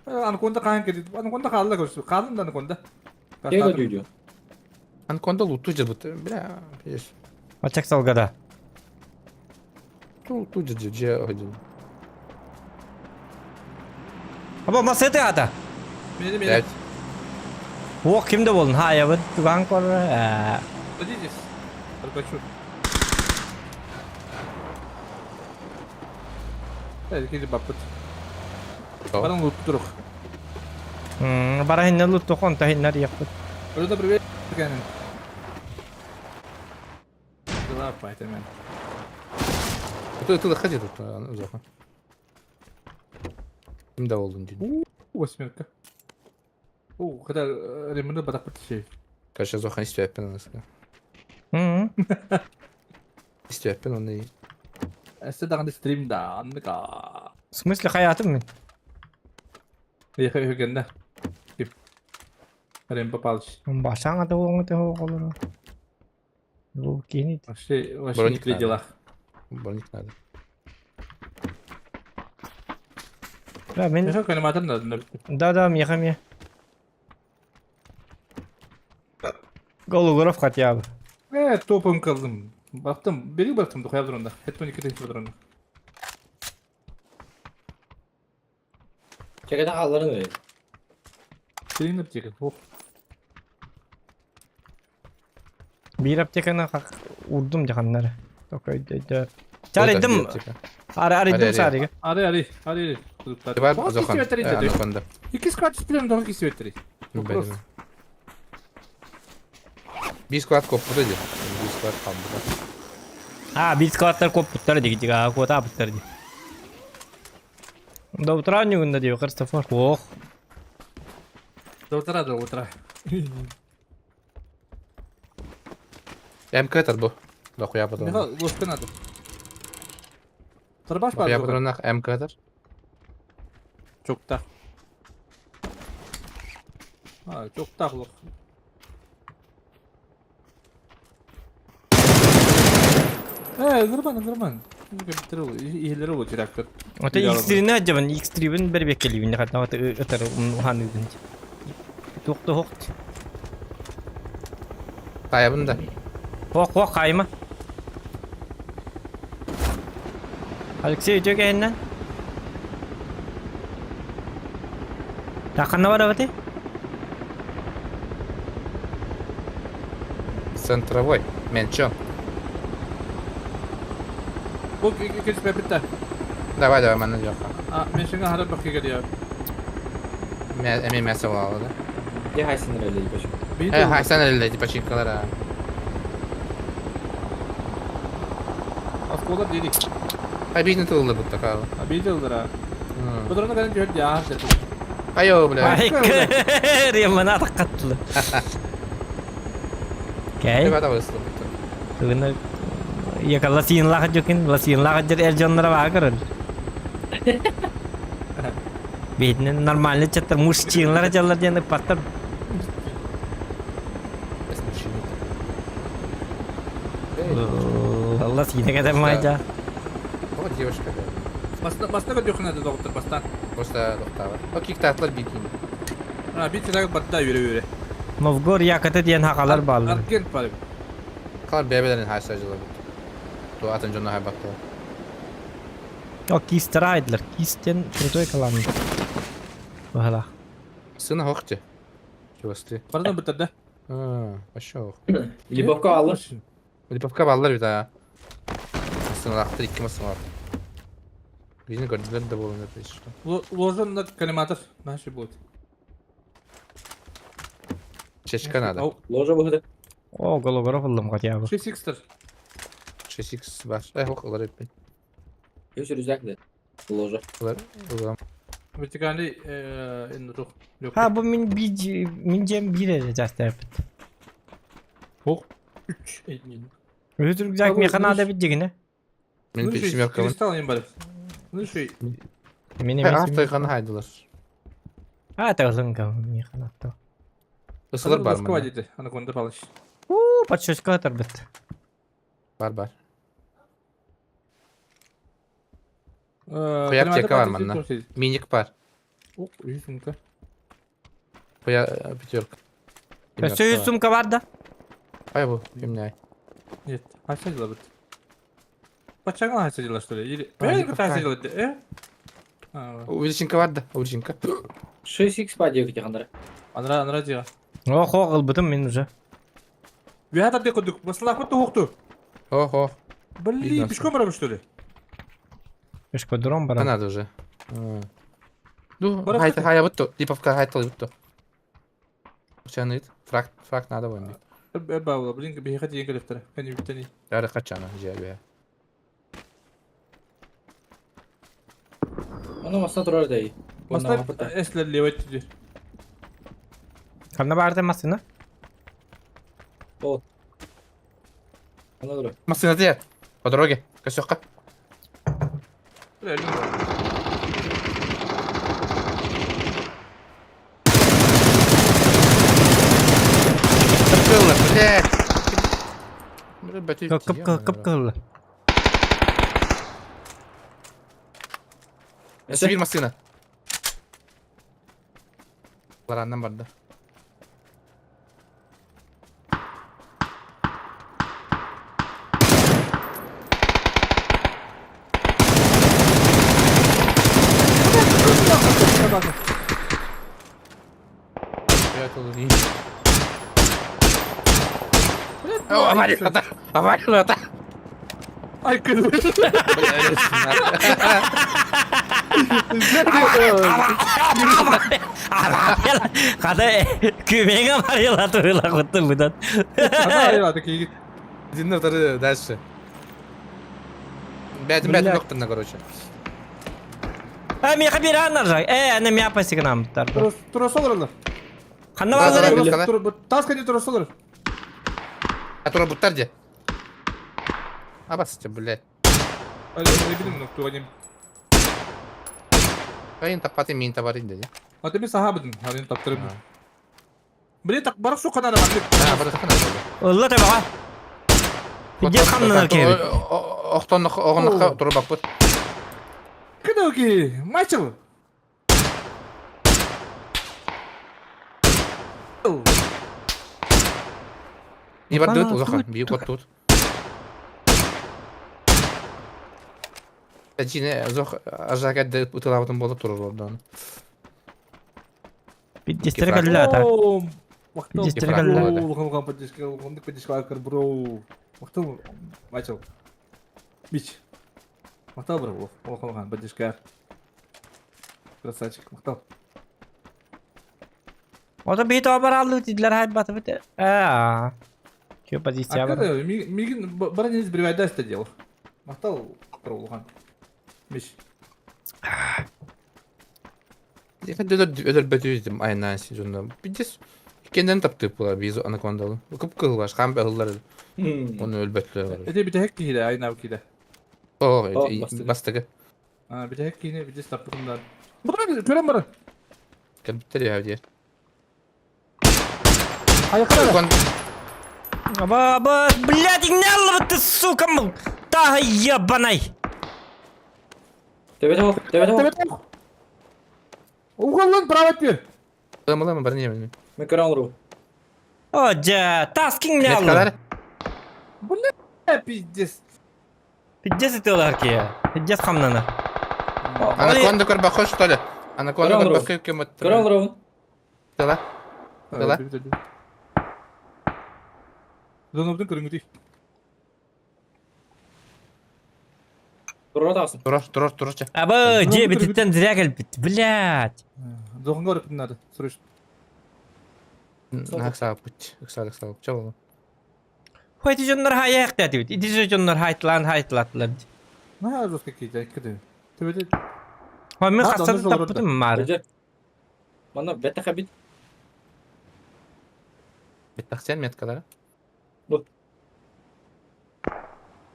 Анаконда қайын кетеді. Анаконда қалды көрсі. Қалдым да анаконда. Кеге дүйдү? Анаконда луту жер бут. Бля, пиздец. Очак салгада. Ту жер же один. Аба масеты ата. Мені мені. О, кимде болдun? Ha, ябын. Туган кор. Садитесь. Арбачу. Киди баппыт. Баран лут турук. Бара хиннер лут тохон та хиннер яппыт. Өрөдө привет кенин. Дела пайтемен. Ты ты ходи тут, Зоха. Ким да болдун дейм. Восьмерка. О, когда ремонт батап шей. Короче, Зоха истеппин аныска. Истеппин оны. Эсте дагы стрим да, анныка. В смысле хаятым мен? Ехе өгенде. Рем попалыш. Башаңа да оңы да оғылыр. Бу кини. Вообще, вообще не при делах. Броник надо. Да, мен... Меха коллиматор надо. Да, да, меха ме. Гологоров хотя бы. Э, топом кылдым. Бактым, бери бактым, духая дронда. Это не кетен дронда. Чекеде қалдырын öyle. Сенин аптека. Ох. Бир аптеканы урдум жаханнары. Только өйдө. Чарыдым. Ары арыдым сарыга. Ары ары ары. Бар Зохан. Анаконда. Ики склад четырем дорог кисветри. Бир склад коп бута ди. Бир склад калды. А, бир складтар коп буттар диги дига, кота буттар ди. До утра не унда ди, Христофор. Ох. До утра, до утра. МК тар бу. Дохуя патрон. Михаил, ложка надо. Тарбаш бар. Дохуя патронах МК тар. Чокта. А, чокта лох. Э, нормально, нормально. Иһилери ол терактор. Ота X3-ни аджабын, X3-бин бер беккелибин хатна ота ытар уханы үгүн. Туохта хохт. Хайабын да. Хуох хуох хайма. Алексей үтүө кэһиннэн. Таханна барабыты? Центровой. Менчон. Бу кэлбэппит Давай, давай, манна дьоха. А, мен сиңа харап бакы келия. Эми мясо буолла да. Где хайсен реле почему? Э, хайсан эле починкалар. Оскола дедик. Обидно тыллы бутта каалы. Обидел да. Бұдырны кәден жөт яар деп. Айо, бля. Ай, Ремана таққаттылы. Кэй. Ребята высылы бутта. Бүгін Яка ласиын лақы жүкін, ласиын лақы жер эр жоннара баа көрөр. Бетінен нормальный чаттар, мужчиналар жаллар диэн ыппаттар. Без мужчины. Ласиына кэтэн майда. Вот девушка. Баста көтөхүнэ да доктор бастан. Просто доктор. О, киктатлар бикини. А, бит так батта yüre yüre. Новгор якаты диэн хақалар баалар. Аргент бар. Калар бэбелерин хайсажылар. Ту атын жонно хайбакта. О, кистер айдылар. Кистен крутой калам. Бахала. Сына хохте. Чувасты. Бардан битер да. А, вообще ох. Липовка алыр. Липовка баллар бит а. Сына лақтыр, икки масына лақтыр. Бизни көрдүлөр да болун это что. Ложен на коллиматор. Наши будет. Чечка надо. Ложа выхода. О, гологоров ыллым хотя бы. 6 икстер. 6x бар. Э, ох, олар этпей. Үс рюкзак да. Ложа. Олар, олар. Вертикальный рух. Ha bu min bir min cem bir ere жастайпыт. Ох. 3. Өз рюкзак механада бит дегене. Мен семерка. Кристалл им бар. Ну еще. Мен Э, эмес. авто хайдылар. А, тагылын кам механатта. Ысылар бар Москва мында. деди. Аны конды балыш. У, подшечка атар бит. Бар бар. Куя аптека бар манна. Миник бар. Ох, үз сумка. Куя пятерка. Өссө сумка бар да. Ай бу, кимне ай. Нет, а дела бит. Пачаган хайса дела что ли? Или Э, хайса дела, э? Увеличинка бар да, увеличинка. 6x па диэки хандара. Анра, анра дига. О, хо, кылбытым мен уже. Вята де кодук, баслах бут хукту. Ого. Блин, пешком барам что ли? Пешкодром барам. Надо уже. Ну, хайта хая бутто, липовка хайта бутто. Чанит, фрак, фрак надо будет. Бабла, блин, бихати енгалефтер. Кани биттени. Яры качана, же Оны масна турар да. Масна эслер левет диди. Ханна барды масына? О. Ана тур. Масына де. По дороге, косёкка. Кып-кылы, блядь. Кып кып кылы. Сибирь масына. Лараннан барды. О, авария, авария, Ай, кыз. Хата күмеге аварияла туйла кутты будан. Аварияла кийгит. Динна вторые дальше. Бәтін бәтін доктор короче. А меха бир аннар жак. Э, ана мя пасигнам тар. Турасолар. Ханна базар. Тас кани турасолар. А тура буттар де. Абасты, блядь. Кайын таппаты мен табарын деди. А ты мен сахабыдым, харын таптырым. Блин, так барак су канада бар. А, барак канада. Ылла табага. Иде ханнанар кебит. Охтон огоннокка туруп бакпыт. Кыдауки, мачыл. Не бардыбыт улахан, бии коттубут. Тачине зох ажакад ытылабытын боло турар ордон. Пиздестері кэллэ ата. Пиздестері кэллэ. Улахан поддержка, улахан поддержка бро. Махтал, начал. Бич. Махтал, бро, улахан поддержка. Красавчик, махтал. Ото бии тоҕо барааллыбыт дииллэр хайбатыбыт ээ. Чё позиция бар. Мигин баран избирайда это дело. Махтал, бро, улахан. Бич. Өлөр айнаан сезонна. Бидес кенден таптып була биз анакондалы. Кып кылбаш, кам бәлләр. Оны өлбөтлөр. Эти битәһек киһиле, айнав киһиле. О, бастыгы. А, битәһек киһини бидес таптыгындар. Бұрын, көрем бары. Кемтер я диye. Аяққа. Аба, аба, блядь, иҥнэ ты, сука, таһа ебаный. Төбөтө ох, төбөтө ох. Уғаллан право бер. Ламалама бар не. Мен көрө алыру. О, дьэ, тас киҥнэ Меткалар. Бля, пиздец. Пиздец ытыалар киһи. Пиздец хамнана. Анаконда көрбөхө что ли? Анаконда көрбөхө кем Көрө алыру. Тыла. Тыла. Зонобдун көрүңүтүй. Турар тағсын. Турар, турар, турар. Аба, дьэ, бититтен зря кэлбит. Блядь. Зоһунга өрөптүн надо. Срочно. Накса путь. Ыкса, ыкса. Чего? Хой, ити дьоннор хайаах диэбит. Ити дьоннор хайтылаан хайтылаатылар. На, жестко какие-то, кеды. Төбөтө. Хой, мен хасан таппытым мары. Манна бетте хабит. Беттахсен меткалары. Бу.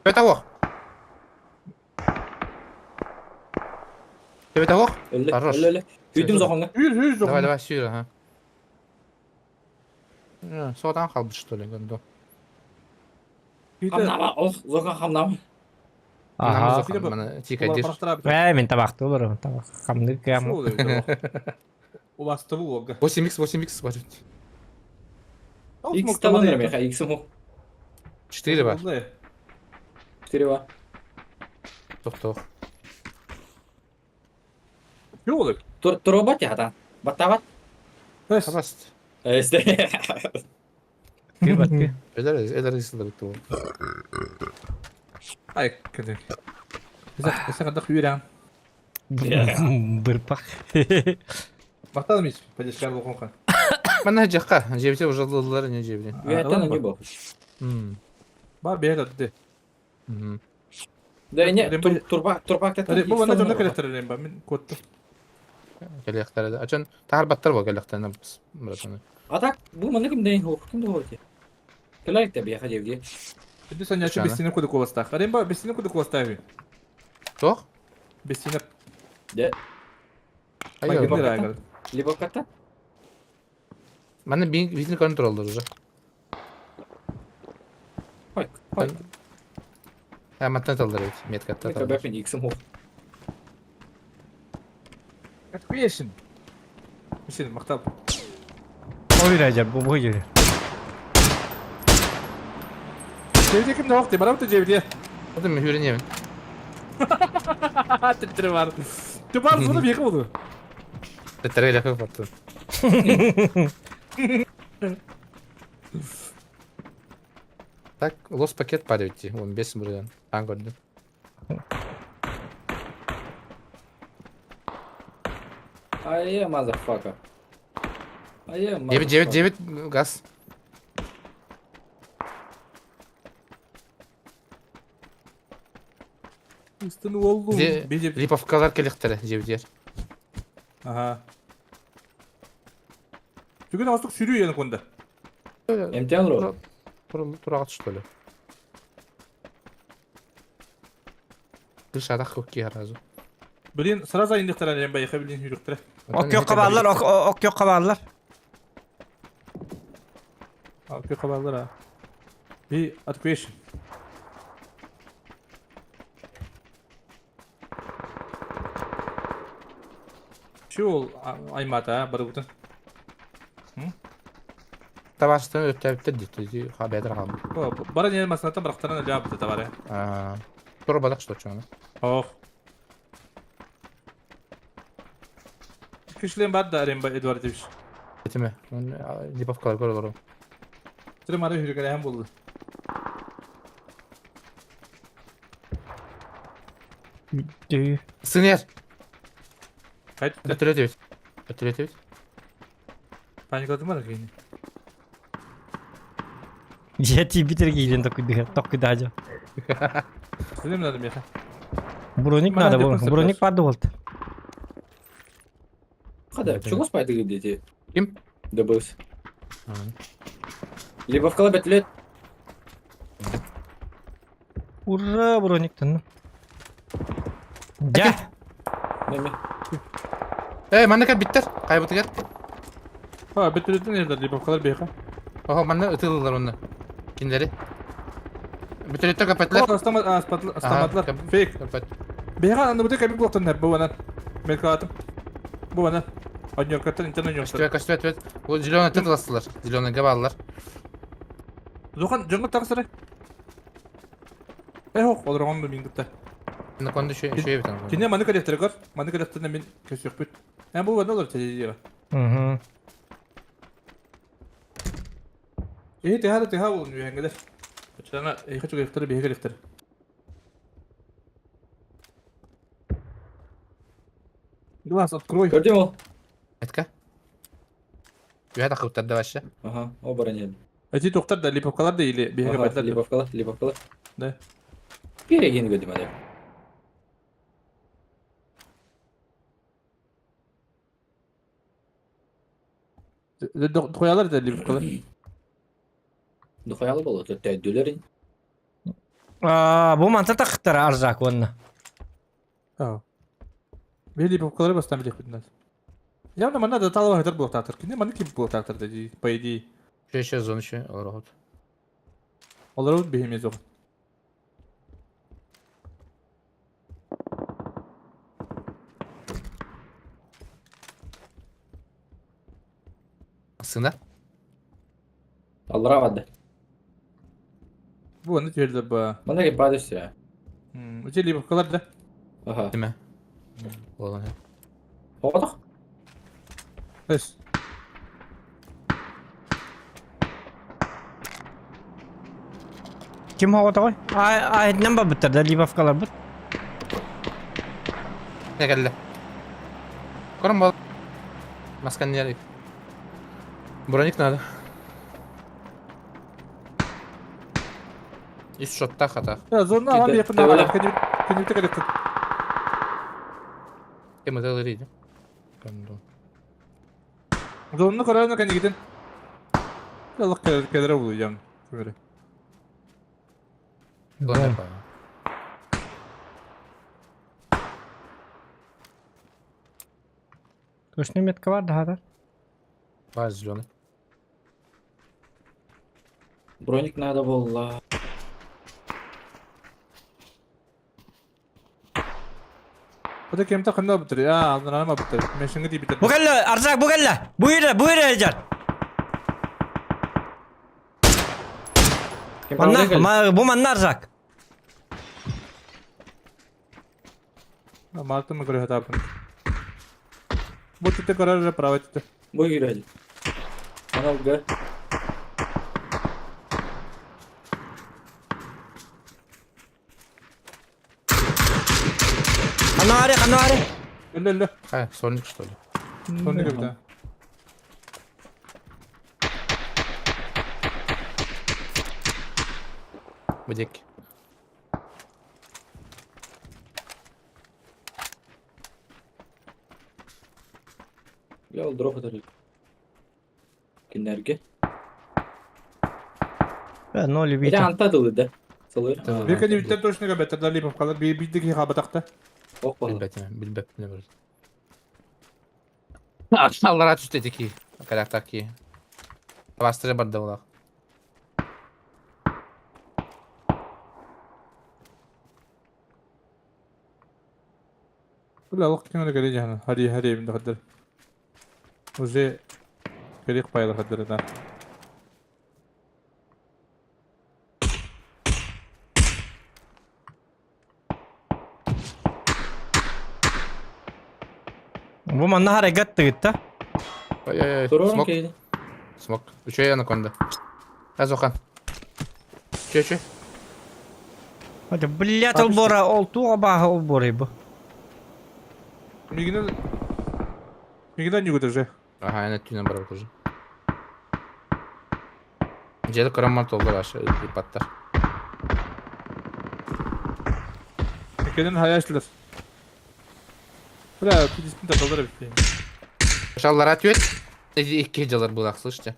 Бетавох. Бетавох. Хорош. Үйдүм зохонга. Жүр, жүр, зохонга. Давай, давай, сүйр, ага. Содан қалды, что ли, гондо. Хамнама, ох, зохан хамнама. Ага. Э, мен табақты олар, табақ. Хамны кәм. Уласты бұл олға. 8x, 8x бар. X таланыр меха, X му. 4 бар. 4 бар. Тоқ-тоқ. Жоқ. Туробат я, Баттабат. Табаст. Эсте. Кыбатты. Элер, элер исылда бітті ол. Ай, кеде. Эсэ қандақ үйрен. Бырпақ. Бақтадым еш, поддержка болған. Мана жаққа, жебте уже лылары не жебде. Үйәттен не бол. Бар бер әдді. Да не, турбак, турбак та. Бу мана жонда келеттер ба, мен котты. Келектер. Ачан тар баттар бол келектер братаны. А так, бу мана ким дейин, ким де Келайк та бияха жебде. Эди санячы бестине куды коластах. Аремба бестине куды коластах. Тоқ? Бестине. Да. Айо. Либо карта? Мана бин контроллер уже. Ой, ой. А маттан талдар бит, метка та. Это бэпин иксым хо. Creation. Мишин мактап. Ой, Ража, бу бу жер. Жебде ким тоқ, барам та жебде. Одым хүренемин. Титтири бар. Тупар суны беки болду. Титтири лефе баттı. Так, лос пакет парить, он без мурдан. Таң көрдүм. Ай, мазафака. Ай, 9 9 9 газ. Үстін олду. Липовкалар келектері жебдер. Ага. Бүгін астық сүйрүү яны конда. МТН ро. Тура что ли? Дышадақ көкке разу. Блин, сразу индектер әлем байқа блин үйректер. Ок yok кабаллар, ок yok кабаллар. Ок yok кабаллар. а. Би отквеш. Şu аймата бар бутын. Табаарыстарын өртөөбүттэр дии, бэйэтэ хаалбыт. Бара ньиэн массыынаттан бырахтаран өлөөбүтэ табары. Турбатах что чоҥно. Ох. Кишлен бар да Ремба Эдуардович. Этиме. Липовкалар көр олору. Тыры мары хүргэлэһэн булду. Сынер. Хайт. Өтүрөтүбүт. Өтүрөтүбүт. Паникалатым бар кини. Дьэ тиийбит киирэн токуйдуга токуйдаажа. Синем надо меха. Броник надо был. Броник барды болду. Хада, чего спать дети? Ким? Добылся. Либо в колобет лет. Ура, броник тынны. Дьэ. Эй, манна кэл биттер. Хайбытыгар. А, бөтүрүтүн эрдер липовкалар бэйха. Оһо, манна ытылылар онно. Кинилэри. Бүтүрүттэр көпөтүлэр. Астаматлар. Фейк. Бэйха анны бутэ кэби буолтан бу ванан. Меркалатым. Бу ванан. Однеркаттан интернет Көстүбэт, көстүбэт, көстүбэт. Бу зеленый тыластылар. Зеленыйга бааллар. Зохан дьоҥҥо тахсары. Э хох, олорон мин кытта. Наконды шөй шөй битен. Кине маны коллектор көр. Маны коллекторна мин көсөкпүт. Ә бу ванан олор тедире. Мгм. Э тэхара тэха болун үйәнгелер. Чана э хочу коллектор бе коллектор. Глаз открой. Көрдүм ол. Этка. Үһә тахыптар да вообще. Ага, оборонен. Эти доктор да липовкалар да или беге Ага, липовкалар, липовкалар. Да. Перегин көрдүм ада. Дохуялар да липовкалар. Духаялы болот, төдүлөрүн. Аа, бу манта тахтар арзак онна. Аа. Бе липовкалары бастан билек бүтүнөр. Явно мана да талба хатар булактатыр. Кине маны ким булактатыр деди, по идее. Шөй шөй зона шөй олар Олар бихеме жок. Сына. Аллара бады. Бу аны жерде ба. Мана ки бады все. Үче липовкалар да. Ага. Деме. Болан. Оғадық? Эс. Ким хоҕотоҕой? Аайтынан барбыттар да липовкалар бут. Не келди. Көрөн бол. Масканы ярык. Броник надо. Ис шотта хата. Я зона алам якында күнүктө коллектор. Кем ытылыр иди. Кондо. Зонны карарына кенигитен. Аллах кедре булу яң. Көмөрө. Зона. Точно метка бар да хата. Бар зеленый. Броник надо было. Бу кемте кында бутыр. Я алдын бутыр. Мен шыңы дип битер. Бу кэллэ, арзак бу кэллэ. Бу ире, бу ире жар. Манна, бу манна арзак. Мартын мы көрө хатапын. Бу тите карар право тите. Бу кирәли. Анау г. Канаре, канаре. Өллө өллө. А, сольник что ли? Сонны көрдө. Бу дек. Бля, ол дроп атар. Киндерге. Ноль Эте бит. анта дылы да. Сылыр. Бир кенигиттен точно бетер да липовкалар би бидики хабатакта. Ох, бала. Билбет, билбет не бар. Аллара түстө теки. Карактаки. Бастыры бар да булак. Бля, аллах кеңе келе жана. Хари хари бинде хаддар. Уже керек пайла хаддар да. Бу манна харайгат тыгытта. Ой-ой-ой, Турорун смок, киһини. смок. Үчүгэй анаконда. Азохан. Үчүгэй, үчүгэй. Это, блядь, ол бора, ол туға баха ол боры бу. Мигинен... Мигинен югут уже. Ага, эн өттүнэн барабыт уже. Дьиэли кыраммар толлар аша ыппаттар. Кэлин хайашлар. Бля, пиздец, толлар эбит. Шаллара түөт. Эти икки дьалар булах, слышите?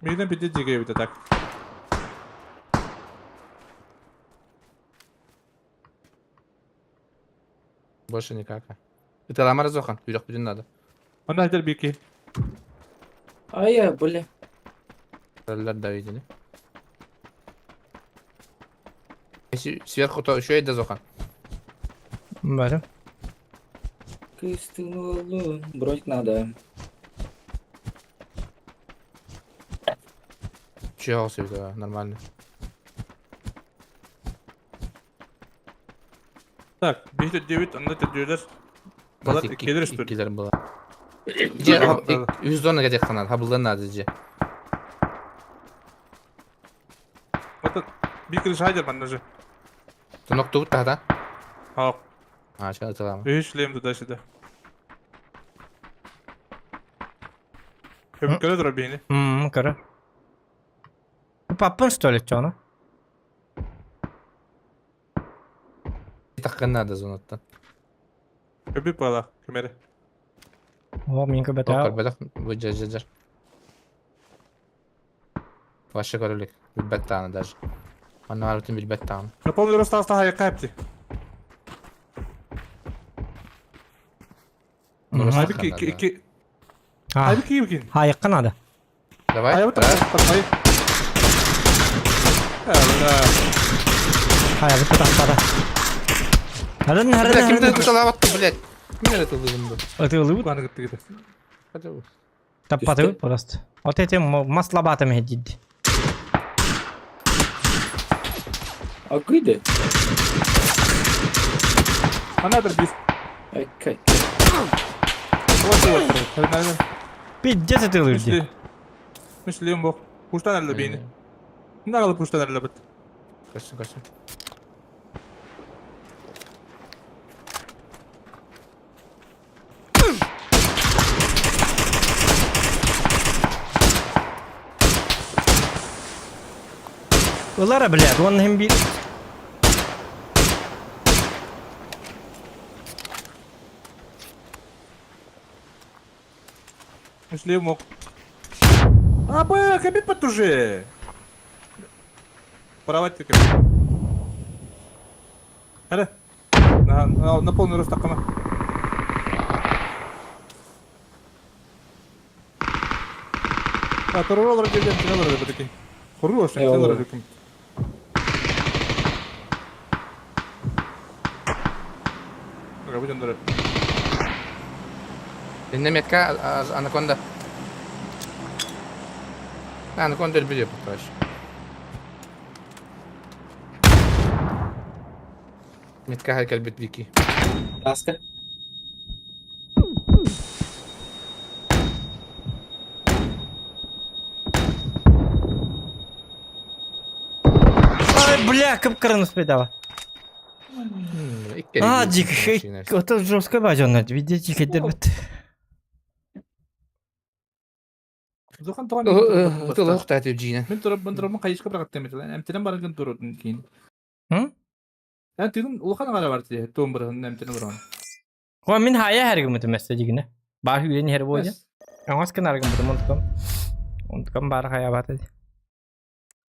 Мигинен пиздец дьигэ эбит так. Больше никак. Ыталамар Зохан, үрэх бүтүн надо. Онно айтар бики. Ай, бля. Роллер да видели. Если сверху, то еще и Зохан. Бары. Кыстынулу. Броник надо. Чего себе, нормально. Так, 5 онно төрдүөлэр. Балар иккилэр үстүр. Иккилер была. Же, үс зона кетек ханан, хабылдан надо же. Вот бир шайдер манна же. Тунок тугут тахта. Хақ. А, ча ыталама. Үш лем туда сюда. Көмүккөлө тура бейни. Көрө. Паппын что ли, чоно? Таккан надо зонаттан. Көбү пала, көмере. О, мен көбөтө. Көрбөтөх, бу жа жа жа. Ваше көрөлүк. Билбет тааны даже. Анна арытын билбет тааны. Напомню, Ростав хайы кайпти. Айбы ки ки Айбы ки кин. Хайыкка надо. Давай. Айбы тахтар. Хайы тахтара. Харын харын. Кимде тушалап блядь. Ким это тылыгынды? Атылыбыт. Каны кытты Таппатыбыт просто. Вот эти маслобатами дидди. А кыйды? Another beast. Айкай. Вот вот. Пиздец атылыр ди. Мишлем бок. Пуштан әлі бейні. Мына қалып пуштан әлі бит. Көссін, көссін. Ылара, блядь, он hem bir... Мишлем бок. А, бля, кабит потуже. Правать ты кабит. Әлі. На, на, на полный рост таққана. А, туруролар келген, кинолар деп екен. Құру ошын, кинолар деп екен. Будем дұры. Инне метка анаконда. Анаконда өлбү деп короче. Метка хайкал бит вики. Таска. Ай, бля, кып-кырын успедала. А, дик, это жестко бажон, видите, дик, дербет. Зохан туған. Тылы ухта деп жине. Мен тұрып, мен тұрып, қайышқа бір қаттым етілі. Әмтенен барған тұрудың кейін. Hı? Ә, түйдің улахан ғара бар тие, туын бір, әмтенен барған. О, мен хая хәргім өтіместі дегіне. Бар үйрен хәр бойы. Аңас кын аргым бұдым, онтыкам. Онтыкам бар хая баты.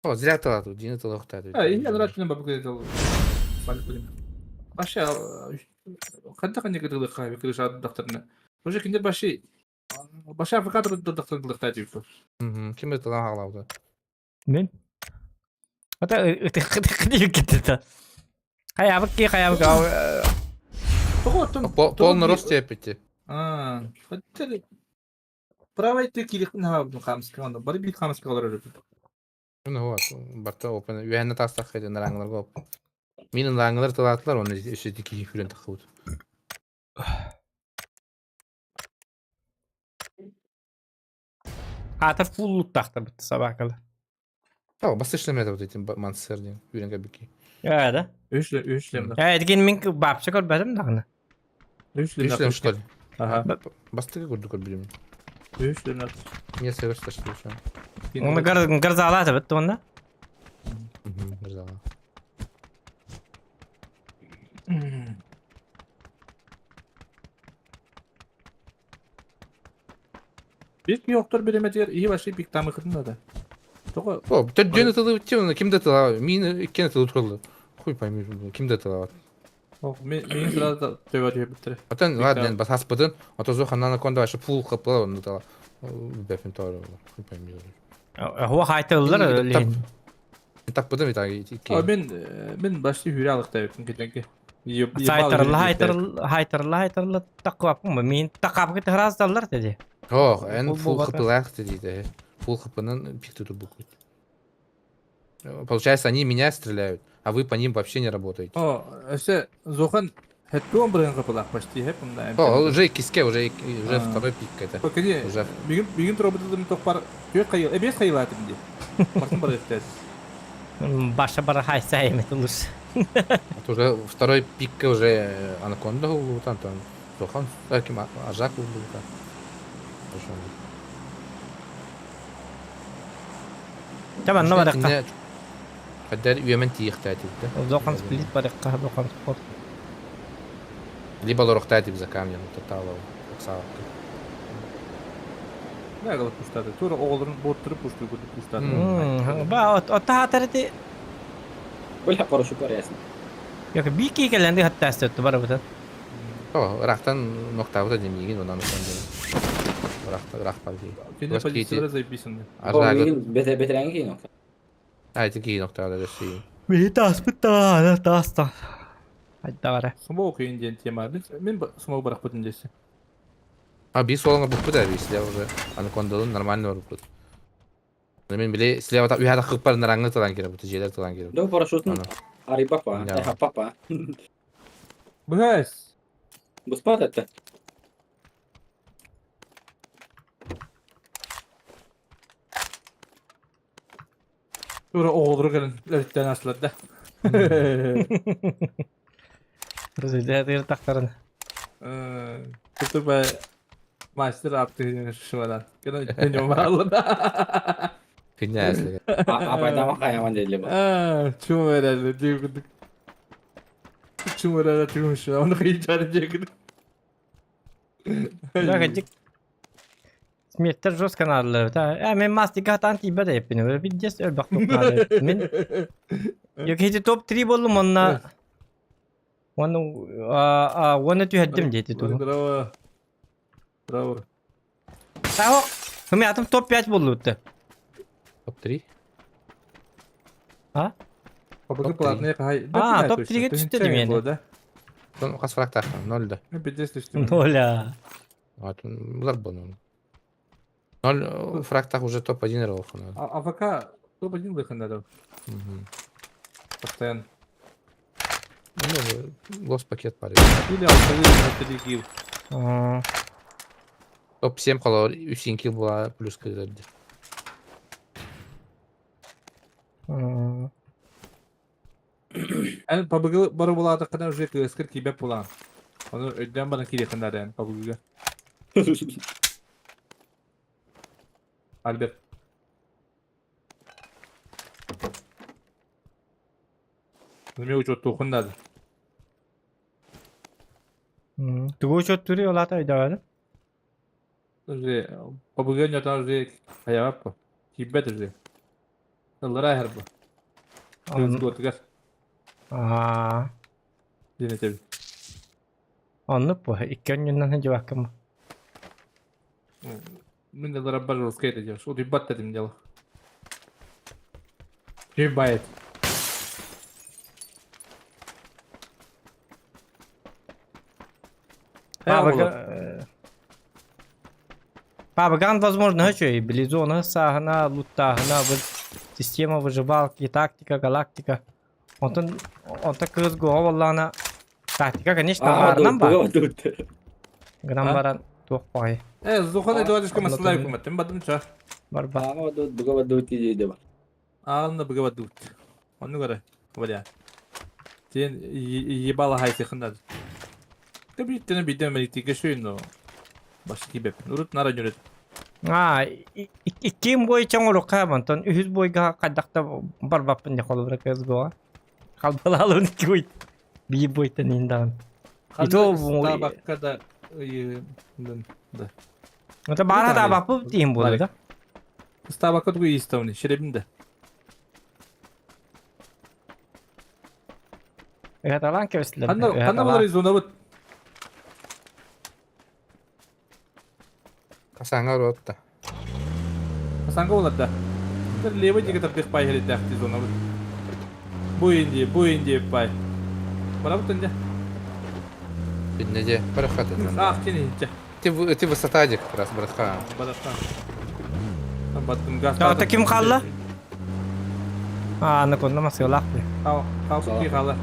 О, зря тылату, жине тылы ухта деп. Ә, енді ара түнен бабы көйді ол. Башы, қанда қандай кідірлі қай, кідір шады дақтарына. Уже киндер башы, башы африкатор дақтарына деп. Ким это тылан хаглауды? Мен? Ата, өте кетті. Хаябык ки, хаябык. Полный рост деп битти. А, хотели. Правый ты килих на хамский, он, бары бит хамский алар. Ну вот, барта опен. Үөһэнне таастах хэтин рангларга оп. Мин ранглар тылаатылар, оны өссө киһи хүрен тахыбыт. Аатар фуллуттаахтар бит собакалар. О, бастышны это вот этим мансер диэн үүрэн кэлбикки. Ээ да. Үш үш лемна. Ээ дигин мин бабча көрбөтүм даҕаны. Үш Үш лемна. лем что ли? Ага. Бастыгы курдук көрбүтүм. Үш лемна. Мне север что еще. Оны гарзалаата бит онна. Гырзала. Бир киоктор береметигер ии баши пик тамы кытын да. Тоҕо О, төрдүөн тылы тем, ким да тыла, мин иккен тылы туралы. Хуй пойми, ким да тыла. Мин мин сразу төбө түһэ Отон ладно, басаспытын, а то зохан на конда вообще пул хапла, он тыла. Бэфин торы, хуй пойми. Хуа хайтыллар лин. Таппытым итак икки. Мен мен башты хүрэ алыкта кетенки. Хайтырла хайтырла хайтырла хайтырла таккаппын мин таккапы храздаллар деди. Ох, эн фул хапылах деди. Фул хапынан пик тут буквы. Получается, они меня стреляют, а вы по ним вообще не работаете. О, өсө зохан хэттуон бырын капылах почти хэп мында. О, уже киске, уже уже второй пик это. Покини. Уже. Бигин бигин тробытым тохпар түө кайыл, эбес кайылатым ди. Бартын бар эттес. Баша бара хайса эмет улус. Это уже второй пик уже анаконда там там Зохан, ким Ажак там. Таман на баракка. Хаддар үемен тиихтаатиб да. Зохан сплит баракка, зохан спорт. Либо лорохтаатиб за камнем, тотал оксава. Не кылып пуштады. Тура оҕолорун буоттуруп пушту курдук пуштады. Ба отта хатарыты. Бля, парашют ясно. Yok bir келенди хатта өттү бар бутан. О, рахтан ноктабыта демигин онан ошондо. Рахта рах бар ди. Кини позициялар заебисин. Ажак. Бете бетерен кийин. А, эти кийин ноктабыта деши. Би таспыта, таста. Айда бара. Смоук кийин диэн тема. Мен смоук барах бутун десе. А би солонга буппу да би силе уже анакондалын нормально бар бут. Мен биле силе вата уяда хыппар нараңны тылан керек бут, желер тылан керек. До парашютын ари папа, э папа. Быгас. Буспат это. Тура оҕолору кэлэн өрүттэн аслар да. Рызыда тактарын. Туту ба мастер апты шывадан. Кена не мало да. Кыня Апайдама каяман дедиле ба. А, чум эреле дигүдүк. Чум эреле чум шу. Оны кыйчары дегүдүк. Жак Смертер жестко надо. Да, мен мастика тан тибе да еппин. Bir дес өлбак топнады. Мен Yok хети топ-3 болдум онна. Оны а оны түһәддим дети ту. Браво. Браво. Тао, Мен атым топ-5 болду өттү. Топ-3? А? Папа платный кай. А, топ-3-ге түштү демени. Сон кас фрактах, ноль да. Пиздец түштү. Ноля. Вот, булар был. Ноль фрактах уже топ-1 ролл. АФК топ-1 выхода да. Постоянно. Ну, лос пакет парень. Или алты килл. Топ-7 холор, 3 килл была плюс кырды. Эн пабыгы бары булады кана уже кыскыр кибеп булан. Оны өйдөн бана кире кандары эн пабыгы. Альберт. Неме учет тухундады. Тугу учет тури олата өйдөгө. Уже пабыгы нятан уже хаябап. Кибет уже. Ыллара херб. Көз Аа. Динетеби. Онну бу икки өннүнөн жабаккым. Мен ыллара бар русский это делаешь. Вот ебать этим дело. Ебать. Пабаган возможно хочу и близона сахна луттахна бу. Система выживалки, тактика, галактика. Онтон онто кыыс гоҕа буоллаҕына тактика, конечно, баарынан баар. Гынан баран туох баҕайы. Э, Зухан Эдуардовичка масылай үкүмэттин бадым ча. Барба. Аална быга бадут. Онну көрө. Валя. Тен ебала хайсыхын Ты биттен биден меликтиге шүйін Башки беп. Урут нара нүрет. А, икким бой чоҥорука онтон үһүс бойга хайдахта барбаппын дьэ холобура кыыс гоҕа. Халбалаалын икки бой биир бойтан иһин даҕаны. И то Табакка да да. Это баара табаппыт диин буолар да. Табакка тугу иставны, шеребин да. Ыһаталаан кэбистилэр. Ханна ханна булар зонабыт? Хасаҥа ротта. Хасанга булар да. Левый диге тардых пай херитәхти зонабыт. Бу инди, бу инди пай. Барабыт инде. Биннеде барахат это. Ах, тени инте. Ты ты высота дик как раз братха. Братха. Баттым газ. Та ким қалла? А, аны конна масыалаах бе. Хау, хау ки қалла.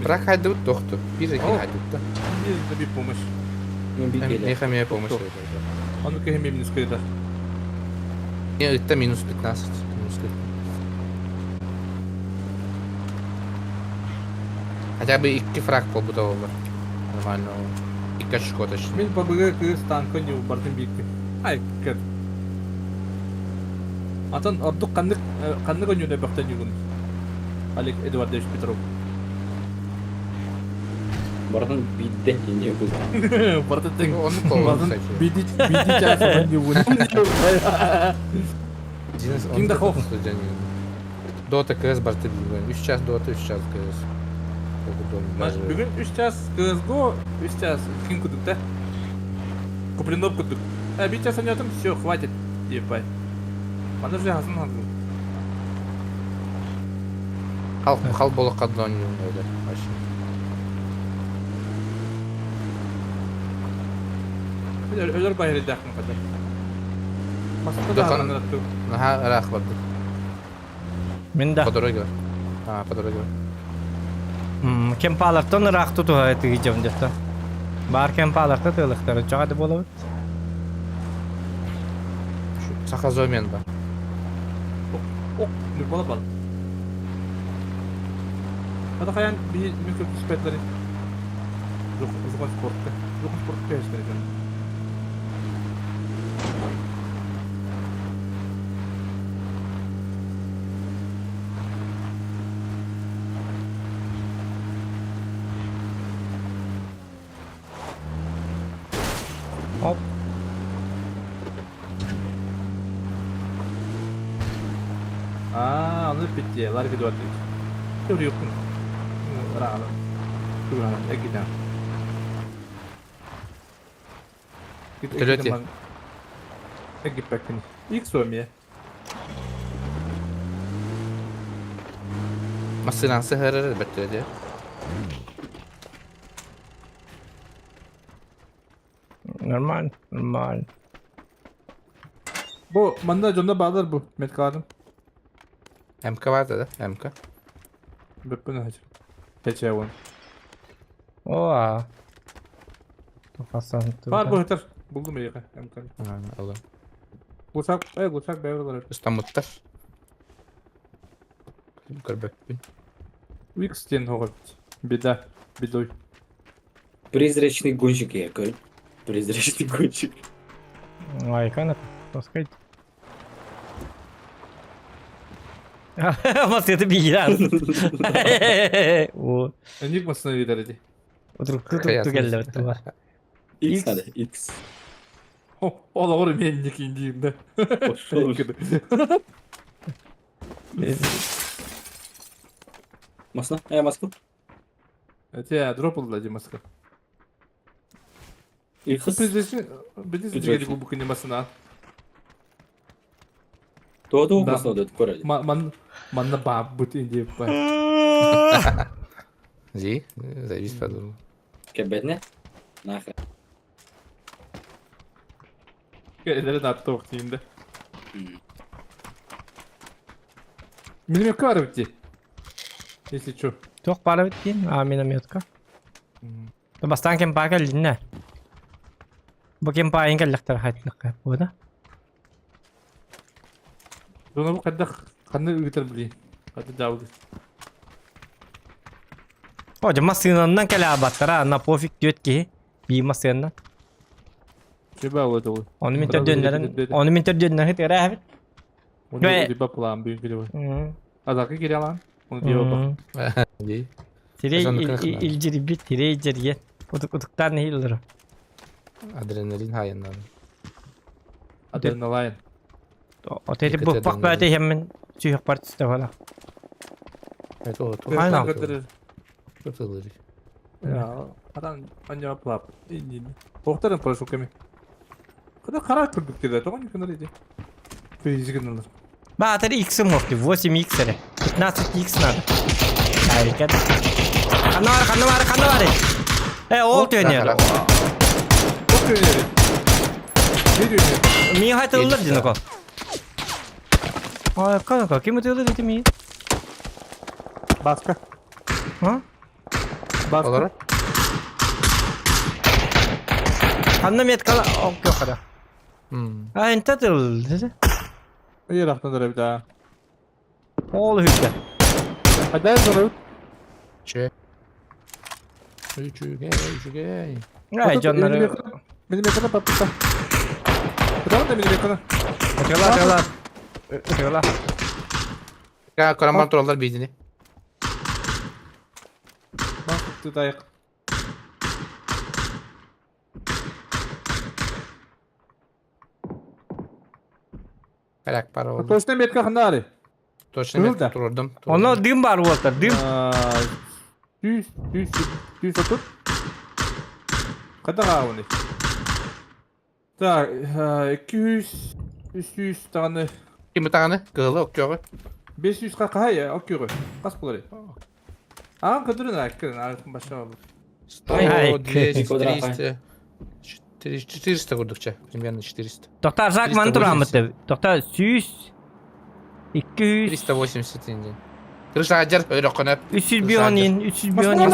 Брак хайдут тохту. Бир эки хайдут. Бир bir помощь. Меха мне помощь. А ну-ка минус кредит. Не, это минус 15. Минус 15. Хотя бы икки фраг полбутового. Нормально. Икки очко точнее. Мин ПБГ кыз танка не бардым бикки. Ай, кет. Атан ордук каннык каннык өнүнө бөхтөн югун. Олег Эдуардович Петров. Бартан бидде не был. Бартан тең. Он Бартан биди биди часы югун. Ким да хох. Дота КС барты бүгүн. 3 час Дота, 3 час КС. Бүгүн 3 час CSGO, 3 час ким кудук да? Куплинов кудук. А бир час ойнотум, все, хватит. Ебать. Аны же хасын хангы. Хал хал боло кадон öyle. Вообще. Өлөр байры дахын кадar. Маска да ханатту. Наха рах барды. Мен да. По дороге. А, по дороге. Кемпалартан ыраах тутуһа тыгыдьам дьэ. Бар кемпаларта тыылыктары чаҕа буолабыт. Сахазомен бар. Ок, нүр бал. Ата хаян би микрокспетлери. Жок, жок спортта. Жок спортта эстер. Оп. А, аны битти, лар кидеп атты. Юр юкун. Рагала. Туграна, экиден. Төлөти. Эгиппеккин. Икс омия. Массынан сыһырыр бөттө Нормально, нормально. Бу манда жонда баалар бу меткаладым. МК бар да, МК. Бүппүн хачы. Хече вон. Оа. Тухасан. Бар бу хетер. Булдум эйге МК. Алым. Гусак, эй гусак бәйбер Стамуттар. Көрбөппүн. Викс тен хогот. Беда, бедой. Призрачный гонщик я говорю. Призрачный гонщик. Ай, канат. Таскать. Масыты бийран. О. Энигмасына видер Утурукту турукту келле бар. X надо, X. Ол ауыр мен некин деймін да. Масна? Э, Москву? Те, дропал да Москва. X. Президент бізге бу күні масына. То масна да көрәли. Ман манна баб бут инде ба. Зи, завис подумал. Кебетне? Нахер. Эдэрин атта охтиин да. Минометка бар эбит дии. Если чё. Туох баар эбит диин? А, минометка. Бастаан кемпаа кэллиннэ. Бу кемпаайын кэллэхтэр хайтылыкка буода. Дона бу хайдах ханна ыытар билии. Хата дьаабылы. О, дьэ массыынаннан кэлээбаттара, на пофиг түөт киһи. Биир массыынанан. Чүбэ ол. Ону мин төрдүөннэрин, ону мин төрдүөннэрин хытыра эбит. Оны диба план бүгүн киле. Азакы кире алан. Оны диба бак. Дии. Тирей илдьирбит, тирей дьэрийэн. Утуктаан нэһиилэр. Адреналин хайыннан. Адреналин. От эти быппах бәте хеммин сүйөх бар түсті бала. Атан аньа плап. Тоқтарын парашютками. Куда характер бүктеді, тоған юкынар иди. Физиканылар. Баатыр X мохти, 8X эрэ. 15X надо. Харекет. Ханна бар, ханна бар, ханна бар. Э, ол төнер. Ол төнер. Не төнер? Мин хайтылылар дин око. Ай, канака, ким өтөлөр дити ми? Баска. А? Баска. Олар? Ханна меткала, ок кара. А, энте тыл. Ыйрахтан да. Ол хүтте. Қайда зору? Че? Үчүгэй, үчүгэй. Ай, дьоннору. Минометына паппыта. Куда да минометына? Өтөлөр, өтөлөр. Өтөлөр. Ка караман туралар бейдини. Басып тайық. Карак пара oldu. Точно метка хандари. Точно Кызыл да. мен турдум. Онно дым бар уолтар, дым. Түс, түс, түс отур. Қайда қағуны? Так, 200, 300 тағаны, Ким таганы? Кызылы окчогу. 500 қақай, окюры. Қас болар. Аған қыдырын әккірін, ағын баша olur. 100, 200, 300, 400, 400 курдукча. Примерно 400. Тоқтар жак маны турамыты. Тоқтар 100 200 380 индин. Крыша ажар, өрөккөнөп. 300 бионин, 300 бионин.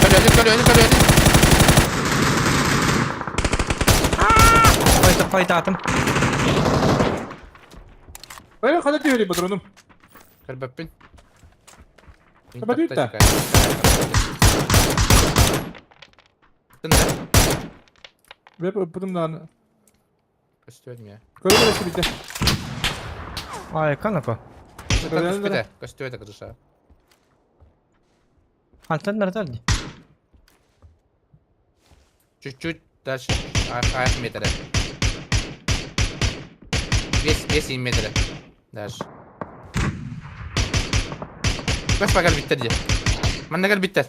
Көрөдүм, көрөдүм, көрөдүм. Қойты қойтатым. Ой, қада түйері патроным. Көрбөппүн. Кабадүйт да. Тында. Веп бұдымдан. Көстүөдүм я. Көрөдүм бите. Ай, канако. Көстүөдө, көстүөдө крыша. Хантан нарталди. Чуть-чуть дальше. Ах, метра. Весь, весь метра. Дальше. Көс багал биттер де. Маннагал биттер.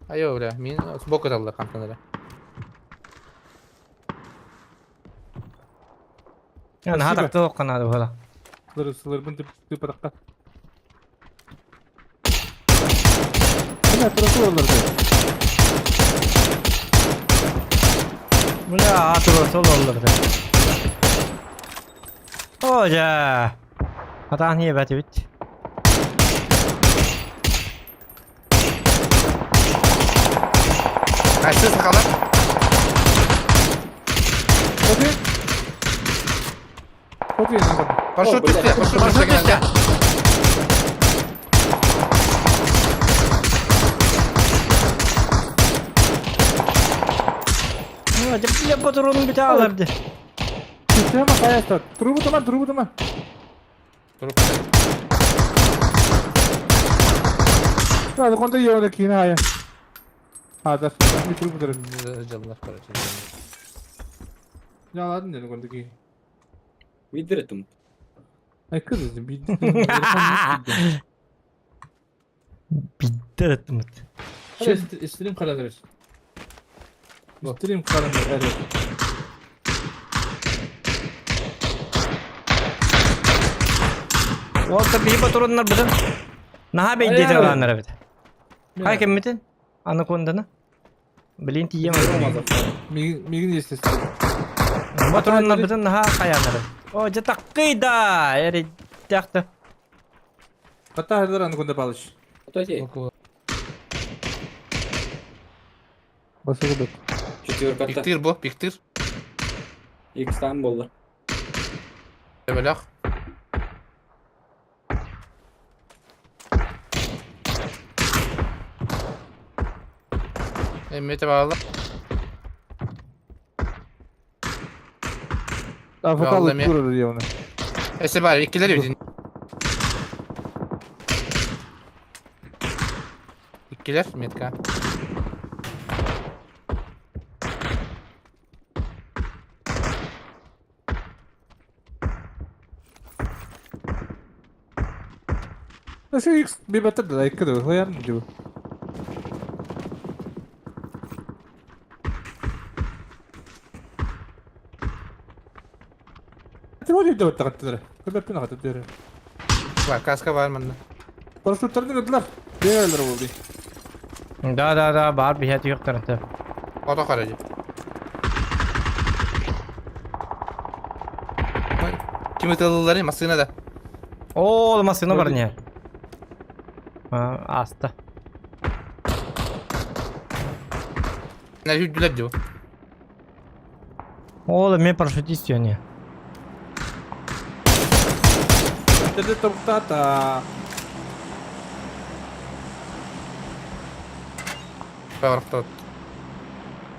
Айо, бля, мин сбоку талла камтанара. Яна хатакты оққанады бұла. Сылыр, сылыр, бұн тип типараққа. Мына тұрасы оларды. Бля, атыры сол оларды. Ожа. Хатан хие бәті бит. Кайсы сакалар? Окей. Окей, Парашют түсті, парашют түсті. Бля, патронын бите аларды. Система қаяста. Трубу тама, трубу тама. Туруп. Hadi konda yiyor kine haya. Hazır. Bir трубу дыры. Жаллар, короче. Яладын dedi konda ki. Видер этим. Ay kız dedim. Bir Биттер өттіміт. İstirim karadırız. İstirim karadırız. Evet. Уолта бии патроннар бұдын. Наха бейдете аланнар бит. Хай кеммитин? Анаконданы. Блин, тиийэм. Мигин естественно. Батроннарбытын наһаа хайааннары. О, дьэ таккый да! Эрэйдэхтэ. Хата Анаконда Палыч. Басылдык. Четверка. Пиктир бу, пиктир. Икстан болды. Төбөлөх. Эммете bağlı. Афокалы Яллами. турар явно. Эсе бар, иккилер бит. Иккилер метка. Nasıl X bir better da ikki de hoyan gibi. Ты можешь делать так, ты Когда ты на это Бар, каска бар манна. Парашюттарын кырдылар. Бээлер болду. Да, да, да, бар биһэ түйөхтөрүнтө. Ото каражы. Ким ытылылары масына да. О, масына бар не. А, аста. Не хүдүлер дио. Ол мен парашютист не. Тэдэ токтата. Барактот.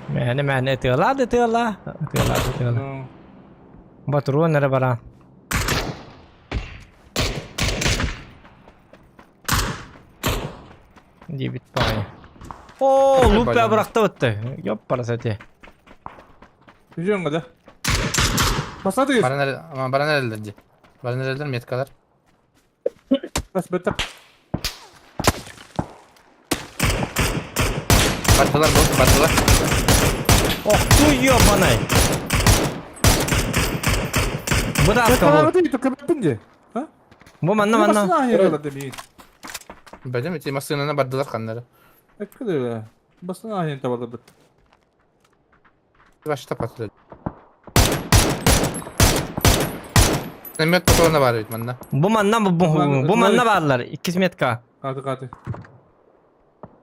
Мәне мәне тыалады тыала. Тыалады тыала. Батурун эрэ бара. Дебит бай. О, лупа быракта бытты. Ёп парасати. Жүжөн гада. Басады. Баран баран ди. Баран элдер меткалар. Бас беттер. Бардылар бу, бардылар. Ох, ты ёбаный. Быдаска бу. Бу манна манна. Бәдем ити масынаны бардылар каннары. Эккеде. Басына ахын табады бит. Башта патылды. Немет патрона бар бит манна. Бу манна бу бу манна барлар. 2 метка. Каты каты.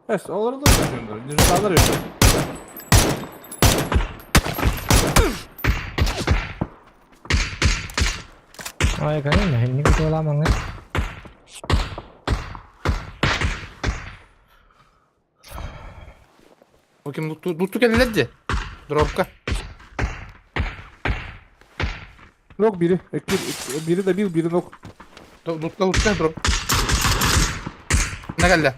Эс, олар да жүжөндөр. Неждалар yok. Ой, конечно, не күтіп аламын. Бу ким лутту лутту келдилер ди. Дропка. Нок biri. Biri de bir, biri nok. Лутка лутка дроп. Не келди.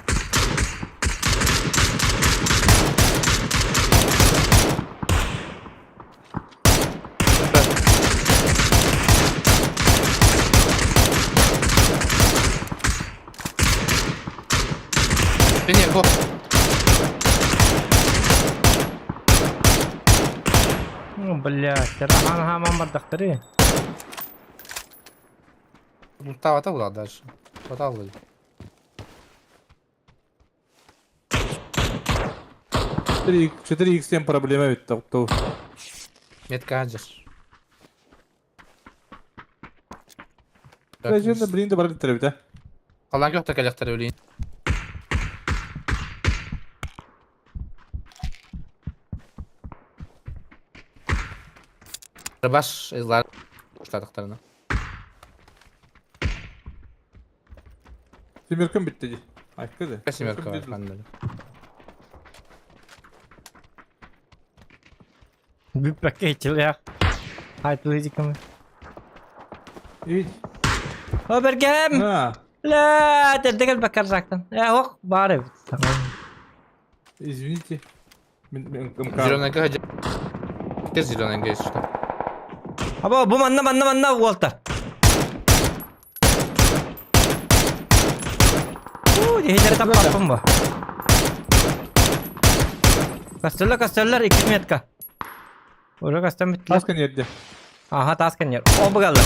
Бени, го. Ну, блядь, рахан хаман бардақтыры. Луттавата була дальше. Баталды. 4 x проблема бит токтоо. Метка ажыр. Режимде блин де бар бит бит. Калан жок та келектер өлейин. Баш излар уштадыктарына. Семеркем битти ди. Айткы да. Семерка бар кандай. Бүппәккә ичилях. Айтылы диками. Ить. Обергем! Ha. Ла, тердегел бакар жактан. Э, ок, бары. Извините. МК. Зеленый гаджет. Ты зеленый гаджет что? Аба, бу манна манна манна уолта. У, дехер таппаппын бу. Кастеллер, кастеллер, 2 метка. Уже кастем битти. Таскан yerде. Ага, таскан ер. О, бугалла.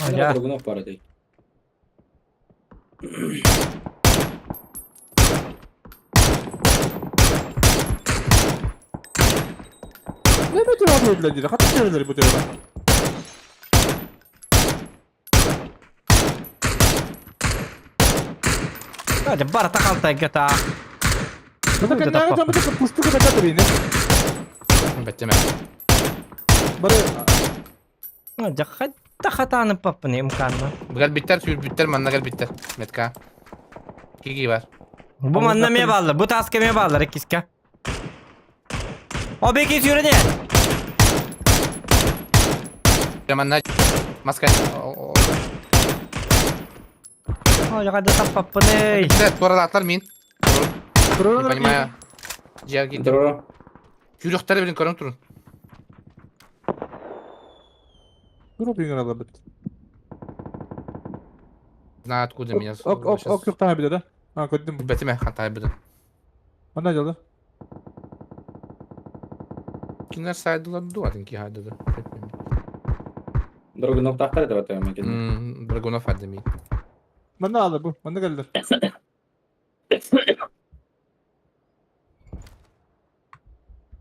Ага. Другунов бар edi. Ne bu tür abi öldüler? Hatta çevreleri bu tür. Hadi барыта халтайга та. Бата кэннээҕи дьоммут пустук ытака тэрийни. Бэттеме. Бары Дьаххайда хатааны паппыны ымкаанна. Кэлбиттэр, сүүрбүттэр, манна кэлбиттэр. Метка. Киги бар. Бу манна эмиэ бааллар, бу тааска эмиэ бааллар иккискэ. О, беки сүүрэн иһэр. Манна маска. О, дьахайда таппаппыный. Туоралаатылар мин. Не понимаю. Дьиэ киирдим. Күүрүөхтэрэ билин көрөн турун. Туруп ыҥыралларбыт. Знаю откуда меня. Ок ок ок юктаһа билэ да. А көрдүм. Билбэтим хантайбытын. Манна дьалла. Кинилэр сайдылар дуу, атын киһи хайдыды. Драгунов тахтар это вот Драгунов аддами. Манна алар бу. Манна келдер.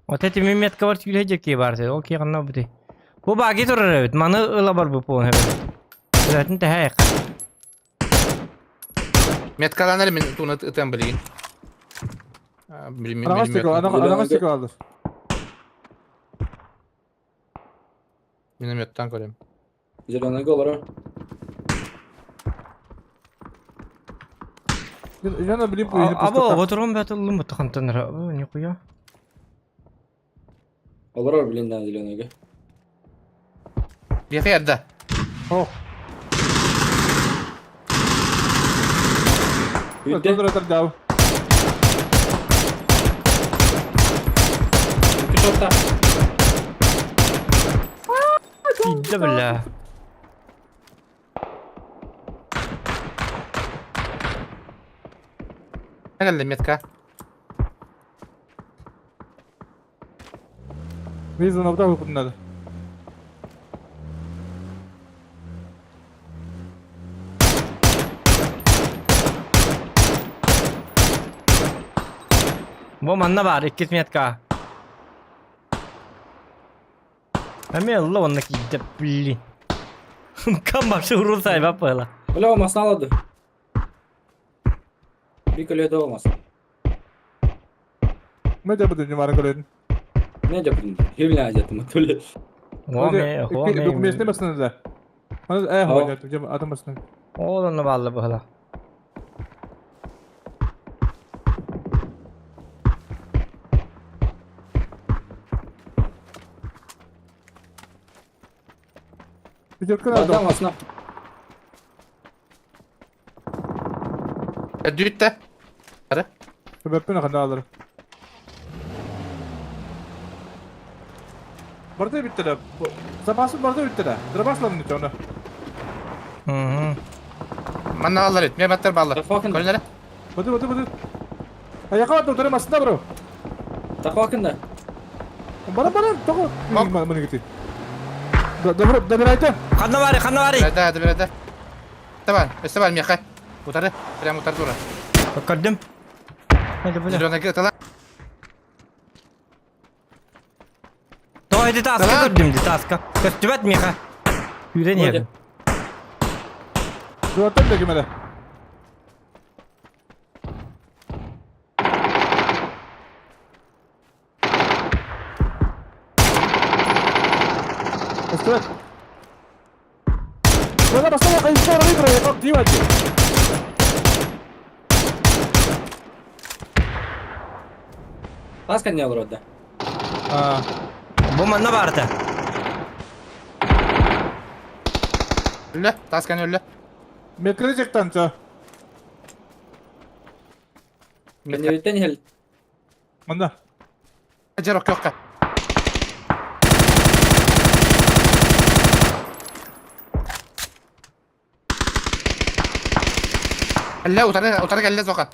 Вот эти метка бар сүлэ дьэки бар ол киҕанна бути. Бу бааги турар эбит, маны ыла бар бу пуон эбит. Сүрэтин тэһэ Меткаланар мин туна ытан билигин. Анаҕас стекла, анаҕас стекла алар. Минометтан көрөм. Зеленый голора. Жана билип Або, отырон бәтыллым бу тахантанара. Нихуя. Олорор, блин, да, зеленый. Бехе да. О. Үйде. Дау. Пешотта. Пидде бля. Келді метка. Виза на вдагу надо. Бу манна бар, иккис метка. Эме ылла онна киидде, блин. Кам башы урун сайба пыла. Бля, olmasın aladı. Bir kuleye de olmasın. Ne yapıyordun numara көрөдүн? Ne yapayım? Hivle acıttım türlü. Хоме, хоме. Документне басын да. Аны э хойнат, жем адам басын. Ол онна баллы была. Пятерка Адам надо. olmasın. Дүйтті. Себеппен ханда алыр. Барда битте да. Запасы барда битте да. Дробасларын оны. Мгм. Манна алар ет. Меметтер баллар. Көрінері? Быды быды быды. Аяка батыр басында бро. Takvakında. Бара бара того. Мына кети. Добро, добирайте. Ханна бары, ханна бары. Береді, береді. Давай, өсті бар меха. Утары, прям утар тура. Көрдүм. Hadi бля. Зеленый тала. То эти таска көрдүм, ди таска. Көстүбэт меха. Үйрен еді. Жуаттан да кемеде. Өстүбэт. Бара баста кайсы бара бара как диват. Таска не олорор да. А, Бу манна барды. Өлі, таскан өлі. меткре жактан ча. Кеневitten hel. Мында. Жер окка. Әллә, утары, утары кәллә соқа.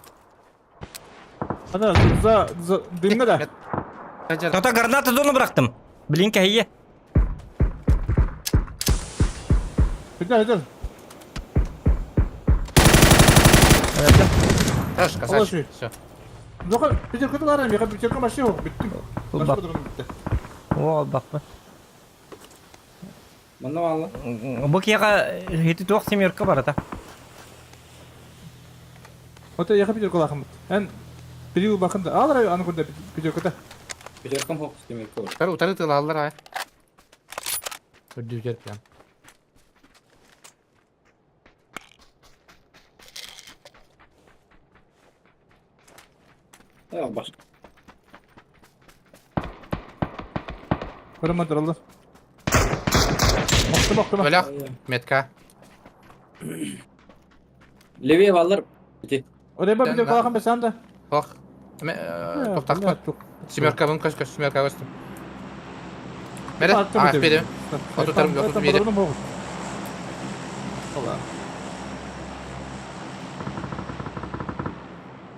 Ана за за димме да. Жер. Тота граната зону бырактым. Блин, кәйе. Хиджар хиджар. Хорош, красавчик. Все. Жока пятерка лара, меха пятерка машина биттим. Бап. Битти. О, албаппын. Манна баалла. Бу киэхэ ити туох семерка барата. Ото яха пятеркалаахыммыт. Эн били бакын да алар аны курда пятерката. Пятеркам хоқ семерка бар. Утары утары тылаллар ай. Үрдүгэр прям. Э, баш. Көрөмө тураллар. Охтум охтум. Бөлөх метка. Левее баллар. Ити. Орэба пятеркалаахым бесаан да. Ох. Тоқтақпа. Семеркабын көс көс семерка көстүм. Мере, а, берем. Отутарым, отут берем.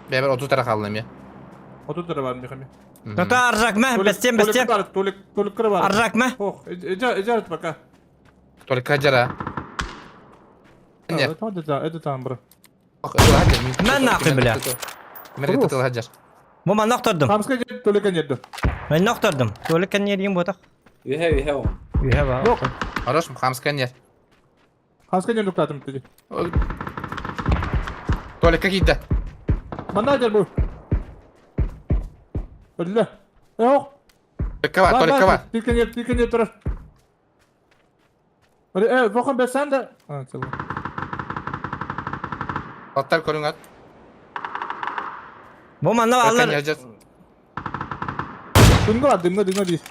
Бэбер отутара қалдым я. Отутара бар мехами. Тота аржак мә, бестен бестен. Толик толик бар. Аржак мә. Ох, эжа пока. Только жара. Нет. Это это там бро. Мен нахуй, бля. Мерге тытыл хаджар. Бу мен нохтордум. Хамска толик нету. Мен нохтордум. Толик нердин ботак. Үһэ үһэ ол. Үһэ ба. Yok. Хорош, хамска нет. Хамска нету катым ты. Толик какие-то. Манадер бу. Öldü. Yok. Толикова, Толикова. Тилкен нет, тилкен нет турар. Э, вохан бесен де. А, целый. Аттар көрүң ат. Бу манна аллар. Дымга, дымга, дымга дейт.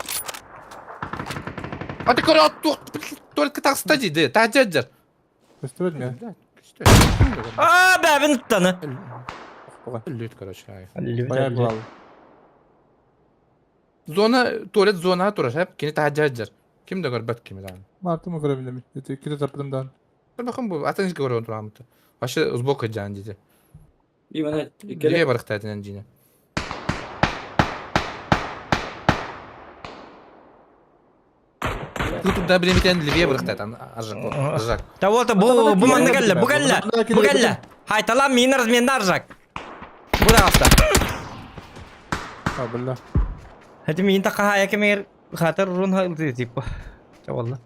А ты көрө только так стади, да, та жаджар. Көстүбөт мен. А, бәбин таны. Лют, короче. Баян булалы. Зона, туалет зона турар, хеп, кини та жаджар. Ким да көрбөт кими дан. Мартымы көрө билем. Ките тапдым дан. Бакын бу, атын көрө турамыт. Вообще сбоку жан диди. И мана Келе барыктайтын жине. Тут да билемитен левее барыктайтын аржак. Аржак. Та вот бу бу манна келле, бу келле. Бу келле. Хайталам мин размен аржак. Бу да аста. А, бля. Хәти мин така хая кемер хатар рун ха типа. Та валла.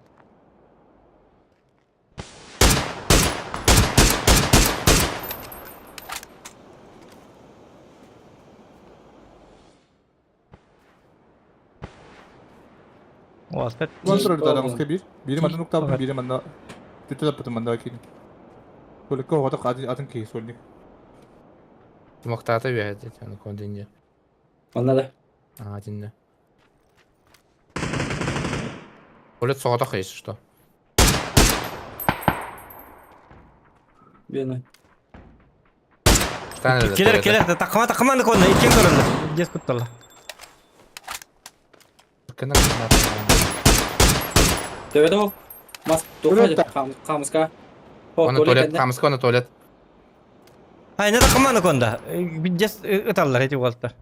Уаспет. Контроль адамска бир. Бири манна нуктабы, бири манна. Түтө таппытым манна кин. Толик ото атын атын ки сольник. Мактата үйәді, аны кондинде. Манна да. А, динде. Туалет соғата қайсы, что? Бена. Келер келер такма такма на конда икен көрөллөр. Дес кутталла. Төбөдө ол. Мас тухады камыска. Оны туалет, камыска, оны туалет. Ай, не такма на конда. Дес ыталлар эти уолттар.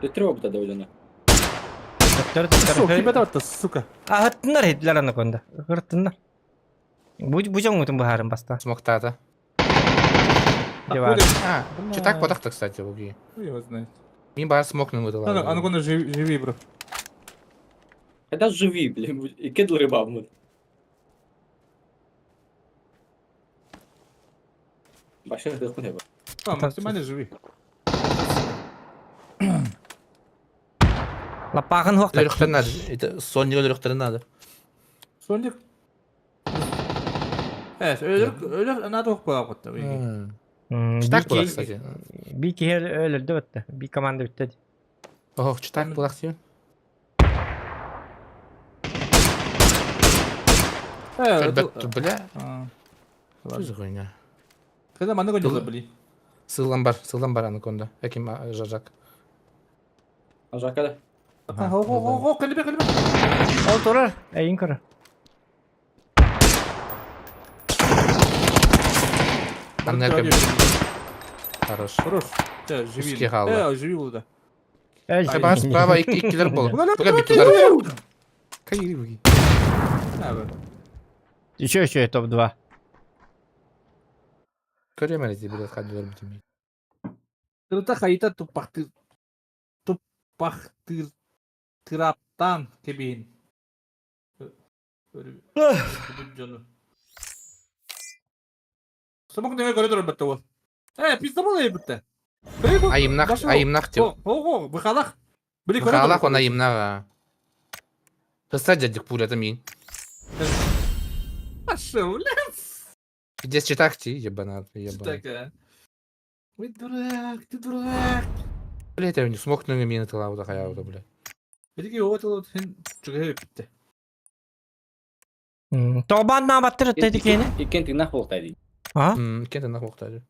Төттүрө бу да ойлоно. Төттөр Сука, төттөр. ким атты, сука. А хаттыннар хитлер аны конда. Хырттыннар. Бу бу жаңутун бахарын баста. Смоктата. Дебар. А, че так потақты, кстати, буги. Хуй его знает. Мен бара смокнул Аны аны выдала. конда живи, бро. Когда живи, блин, и кедл рыба мы. Башын дыкын эба. А, максимально живи. Лапағын хоқта. Өліқтер надо. Это Соник өліқтер надо. Соник. Э, өлөр өлөр надо окуп катты. Читак была, кстати. Би кихер өлөрдө бітті. Би команда бітті. Ох, читак была, кстати. Э, Бля. Что за хуйня? Когда манна конда бли. Сылан бар, сылан бар анаконда. Эким жажак. Ажака да. О, о, о, келбе, келбе. Ол турар. Әйін көрі. Хорош. Хорош. Живи. Узкий халва. Э, живи был да. Бар справа иккилер бол. Туга битулар. Кайри буги. Еще еще топ-2. Көрөм әле блядь, хадылар битим. Тырыта хайыта туппахтыыр туппахтыыр тыраптаан кэбиһин. Өрүбүт дьону. Собок нөҥө көрө турар бытта уол. Э, пиздобол эйбитте. Айымнах, айымнах деп. Ого, быхалах. Били көрө Быхалах он айымнах. Тыста дядик пулята мин. Пошел, блядь. Пиздец читак ти, ебана, ебана. Читак, а. Ой, дурак, ты дурак. Блять, я не смог на мины тылабыта хаябыта, блядь. Билиги оҕотолот хин чугаһы бүттэ. Тоҕбаан наабаттар өттөйдү киэни? Иккен тыынах буолтай дии. А? Иккен тыынах буолтай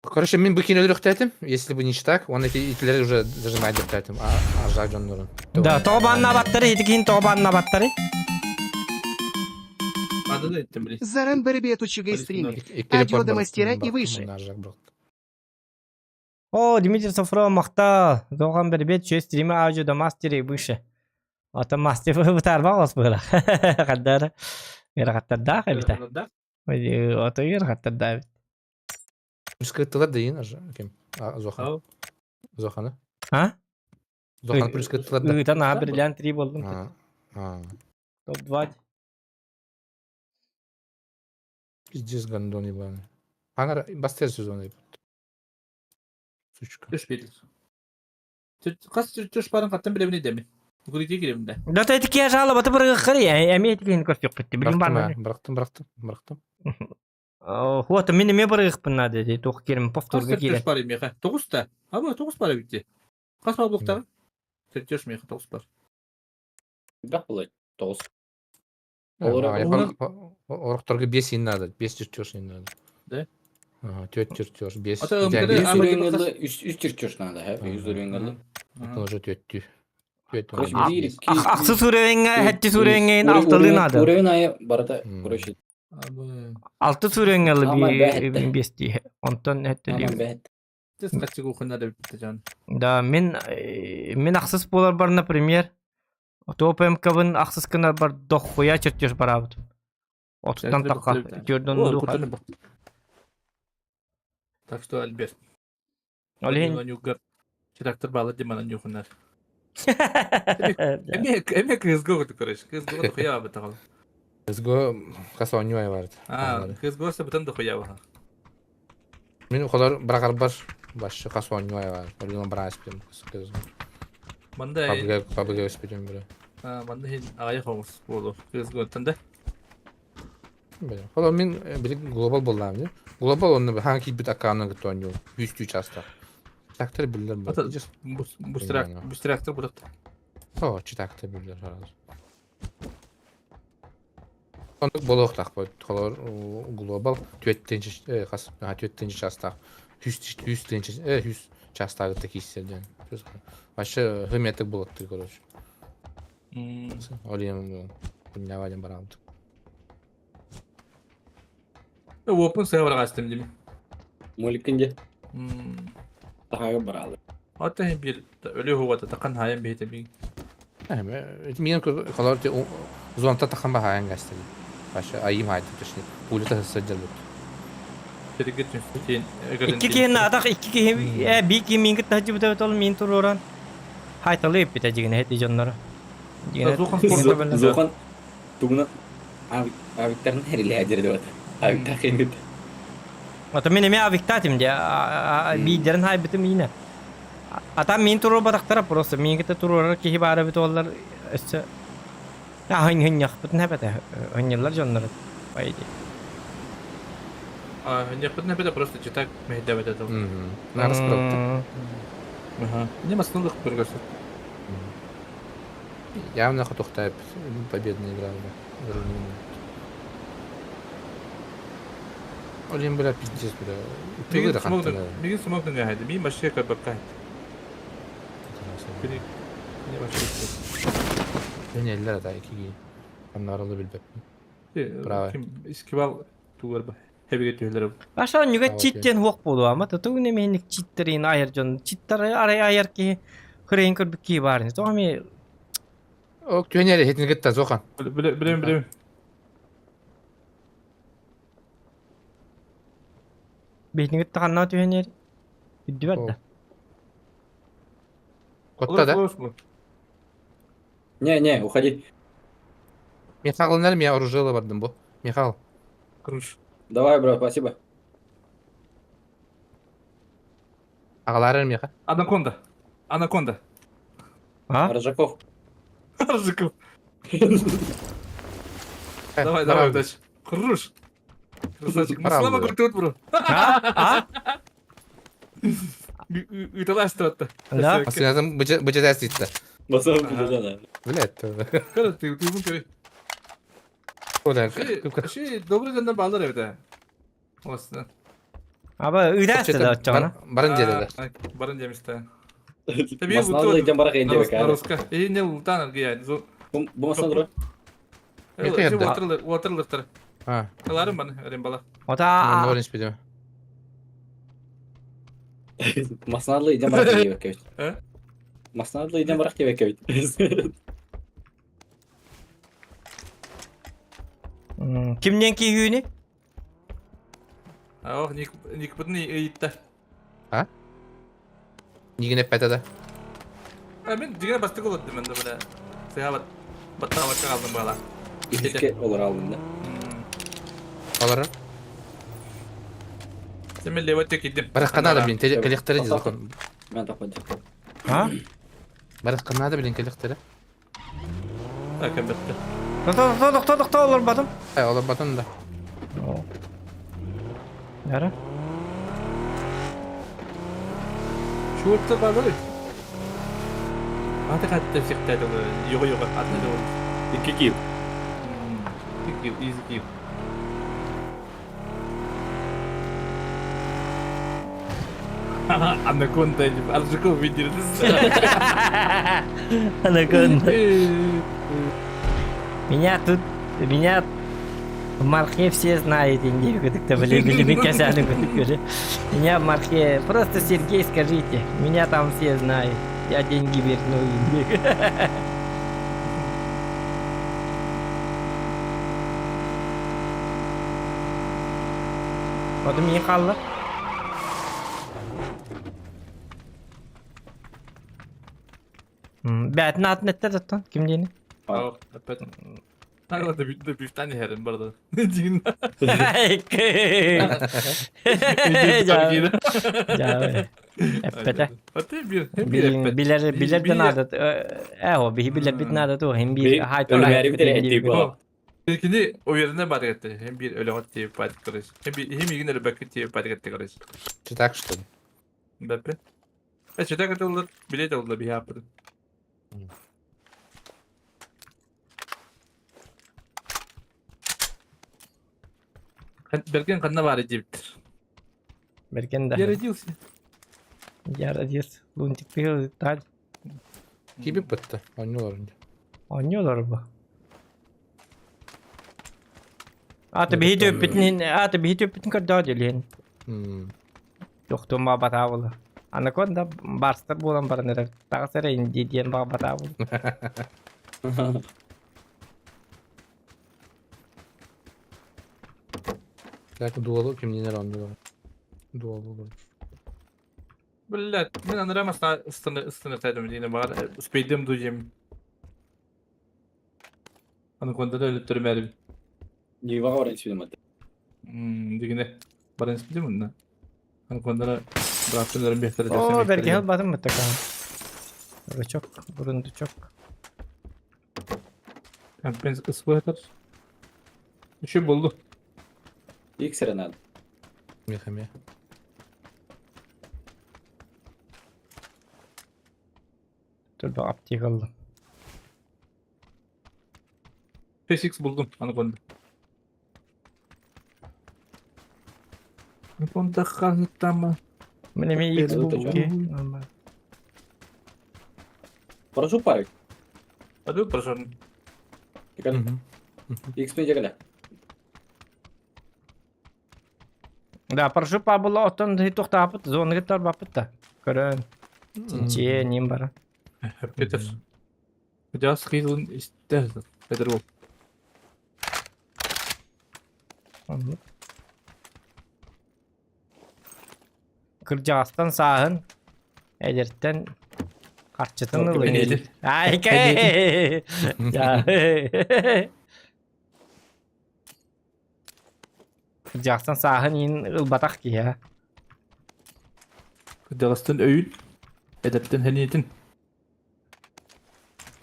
Короче, мин быкин өлөрөхтөтүм, если бы не так, он эти итилери уже зажимать дептетим, аржак дьоннорун. Да, тоҕбаан наабаттары, ити киһин тоҕбаан наабаттары. Заран бэрибиэт үчүгэй стример. Аудио до мастера и выше. О, Дмитрий Софрон махтал. Доған бэрибиэт үчүгэй стример аудио до мастера и выше. Ото мастер бытаарбах олос быһыла. Хаддара. Ыарахаттардаах эбитэ. Ото ыарахаттардаах эбит. Плюс да ин ким? Зохан. Зохана. А? Зохан плюс кыттылар да. Ыытан аха бриллиант 3 болдум. Топ-2. Пиздец гандон ебаный. Аңар бастер сезон ебут. Сучка. Түш бил. Хас түш барын қаттан білемін едемін. Гурите киремин да. Да та ити жала баты бір қыр я эми эти кин көрсөк кетти. Билим бар. Бырактым, бырактым, бырактым. Вот мен эме бір гыкпын надо дейт. Тух керим повторга кире. Түш бар меха. Тоғыз та. Аба тоғыз бар битти. Хас бар блоктар. Төртөш меха тоғыз бар. Бак булай. Тоғыз. Орохторго бес ин надо, бес чертеж не надо. Да? Ага, төрт чертеж, бес. Үс чертеж надо, үс уровень Это уже төрттүү. Ахсы сүрөңө, хэтти сүрөңө алтылы надо. Уровень айы барата, короче. Алты сүрөңө би бести. Онтон хэтти. Тес качы кухнада битти жан. Да, мен мен ахсыз болар бар, например. Топ МК-бын ахсыз кынар бар дохуя чертеж барабыт. Отуттан таққа. Төрдөн духа. Так что, Альберт. Олень. Трактор балы демана нюхунар. Эме эме CSGO короче. CSGO дохуя бытагал. CSGO хаса онюай бар. А, CSGO се бытан дохуя ба. Мен холор брагар бар. Башы хаса онюай бар. Олин брас пим CSGO. Манда Пабга пабга өспүтүм бire. А, манда хин агай хомус болу. CSGO танда. Билем. Холор мен били глобал болдам. Глобал онны хан кийбит аккаунтын кытты оню. 100 часта. Трактор биллер бар. Бустрактор будет. О, читактор биллер сразу. Ондук болуохтаах холор глобал түөттенчи хас түөттенчи частаах хүс хүс тенчи хүс частаагы такиссерден. Вообще хыметик болот короче. Олим кунняваден барамды. Опен сервер астым дими. Моликинде. Тахага баралы. Ата бир өлө хугата такан хайан бейте би. Мен холор зонта тахан бахаян гастели. Вообще айым хайты точнее. Пулята саджал бут. Икки киһин атах икки киһи би киһи мин кытта хажыбыта ол мин туруран. Хайталы бит дигене хети дьоннор. Зохан тугуна авиктарын хериле жерде бат. Авикта хингит. Ата мен эме авиктатим де бидерин хайбытым ине. Ата мин турur батактара просто мин кытта турурар киһи баара бит олар өссө хын хын яхпытын хәбәтә хыннылар дьоннор. По идее. А, не беда просто читак мехдебет это. Надо справиться. Ага. Не маснулых бургерсов. Явно хотухтайп победная игра. Олин бля пиздец бля. Ты Мигин смог на гайды. Ми машина как бы кайт. Не машина. Дөнеллер ата икиги. Аннарылы билбеп. Право. Искибал тугар ба. Хебиге түһләр. Аша нүгэ читтен хуак болу ама туту не меник читтерин айыр жон читтер арай айыр ки хырын көрбүк ки барын. Томи Ок түнәле хетин гитта зохан. Билем билем билем. Бейтин гитта канна түнәле. Үрдүбэр да. Котта да? Не, не, уходи. Михаил мен оружие бардым бу. Михаил. Круш. Давай, брат, спасибо. Агалары Миха. Анаконда. Анаконда. А? Рожаков. Рожаков. Давай, давай, удачи. Хорош. Красавчик. Маслама көртөт бро. А? А? Ыталаштыратта. Да? Сен быжа тәситті. Басам да. Блядь. Кара ты ты көрө. Ода. Ши добрый жанда балдар эбит. Осына. Аба ыдасты да отчоҕуна. Барын деді. Барын демисте. Масналды идем барах енді бек. Наруска. И не ултан гия. Бу масналды. Waterlifter. А. Аларым баны, өрен бала. Ота. Норин спидем. Масналды идем барах енді бек. Масналды идем барах деп бек. Кимнен кийүүнү? Ох, ник ник бутны ыйтта. А? Нигине пәтәдә. А мен дигән бастык булды мен дә менә. Сыябат. Баттабат калдым бала. Икке олар алдым да. Алар. Сен мен леват кидим. Барак канада блин, коллекторы закон. Мен тапмадым. А? Барак канада блин коллекторы. Так, бетте. Тохто, тохто, тохто, олар батым. Э, олар батым да. Яра. Чуыртты бар бар. Аты катты всегда Його його аты да. Икки кип. Икки изи кип. Анаконда, Аржаков видели. Анаконда. Меня тут, меня в Мархе все знают, Меня в Мархе, просто Сергей скажите, меня там все знают, я деньги верну. Вот мне халла. Бәтін атын әттер заттан, кім дейіні? Опять. Надо бифтани херин барда. Дигин. Эппете. Аты бир, бир Билер билер надо. Э, би билер бит надо ту, хем бир хай Кини уверенно бар кетти. Хем бир өлөт тип бар көрөс. Хем бир хем игин өлөк тип бар кетти көрөс. Читак что ли? Бәпе. Э, читак это билет олар би хапыр. Берген канна бар диптир. Берген да. Я родился. Я родился. Лунтик пил тал. Киби бітті. Ойнолар önce. Ойнолар бу. Аты бихи төппитин, аты бихи төппитин көрдө делен. Жоқтон ба бата болу. Анаконда барстар болан баран тагысара инди диен ба бата болу. Так, дуалу кимнен ранды. Дуалу. Блядь, мен андырамасна ыстыны ыстыны тайдым дейін бар. Успейдим дуйым. Анаконда да өлүп төрмәдим. Не бар инсүлем аты. Дигене. Бар инсүлем мында. Анаконда браптыларын бехтер О, берге хел батым бит Рычок, бурундучок. Компенс ысвэтер. Еще болду. Иксер надо. Мехаме. Түлбі аптека алды. 5x buldum Anaconda. Anaconda kanıtlama. Міне мен X Это булду. Прошу парик. Hadi прошу. Икс мен жегеле. Да, прошу пабыла оттон тоқтапыт, зоны гыттар бапыт та. Көрін. Синче, нем бара. Петер. Жас қиылын истер. Петер бол. Кырдьаҕастан сааһын, эдэртэн харчытын ылыы. Эниэтин. Айка! Кырдьаҕастан сааһын иин ылбатах киһи а. Кырдьаҕастан өйүн, эдэртэн сэниэтин.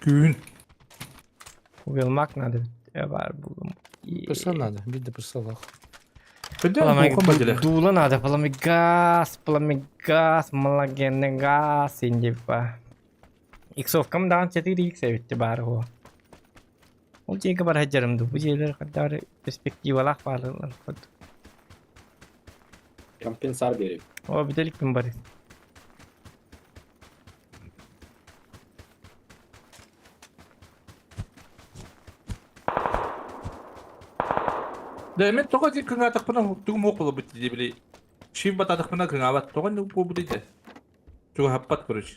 Күүһүн. Уелмак надо бит баар булум. Пырсал надо, биир да пырсалаах. Дуула надо, пламегаз, пламегаз, малагенный газ, индипа. Иксовкам даҕан 4x эбитти баар уо. Ол дьиэгэ бар сылдьарым дуу, бу дьиэлэр хардары перспективалаах бааллар. Компенсар берем. О, бүтэликпин бары. Да мен тоҕо ити кыҥаатахпына тугум суох буолбут дии били шим батаатахпына кыҥаабат тоҕо оннук буолбутуй да чугаһаппат короче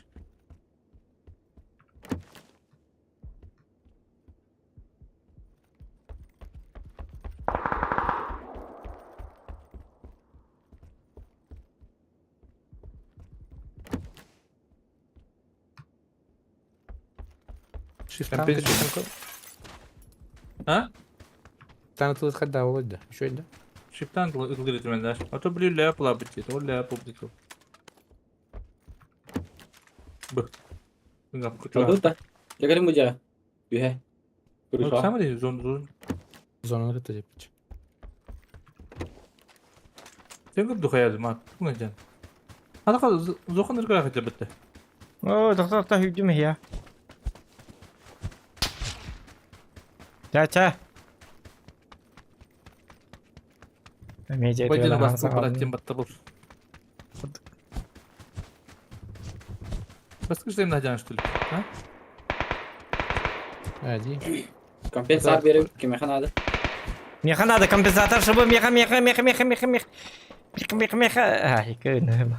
А? Тан тылыт хадда олойда. Еще да? Шиптан ылгыр этименler. А то били ляп лабыт деді. Ол ляп болды. Б. Тут Дегелим бу Үһэ. Сама де зон зон. Зонаны кытта жеппич. Сен көп духаялы ма. Туңа жан. Адака зохан ыргыра хатя битте. О, тоқта тоқта хүдүм я. Ча ча. Бадина басты браттен батта был. Баскыш дейм надян что ли? А? Ади. Компенсар берем. Кимеха надо? Меха надо компенсатор, чтобы меха меха меха меха меха меха меха меха меха. Ай, көн.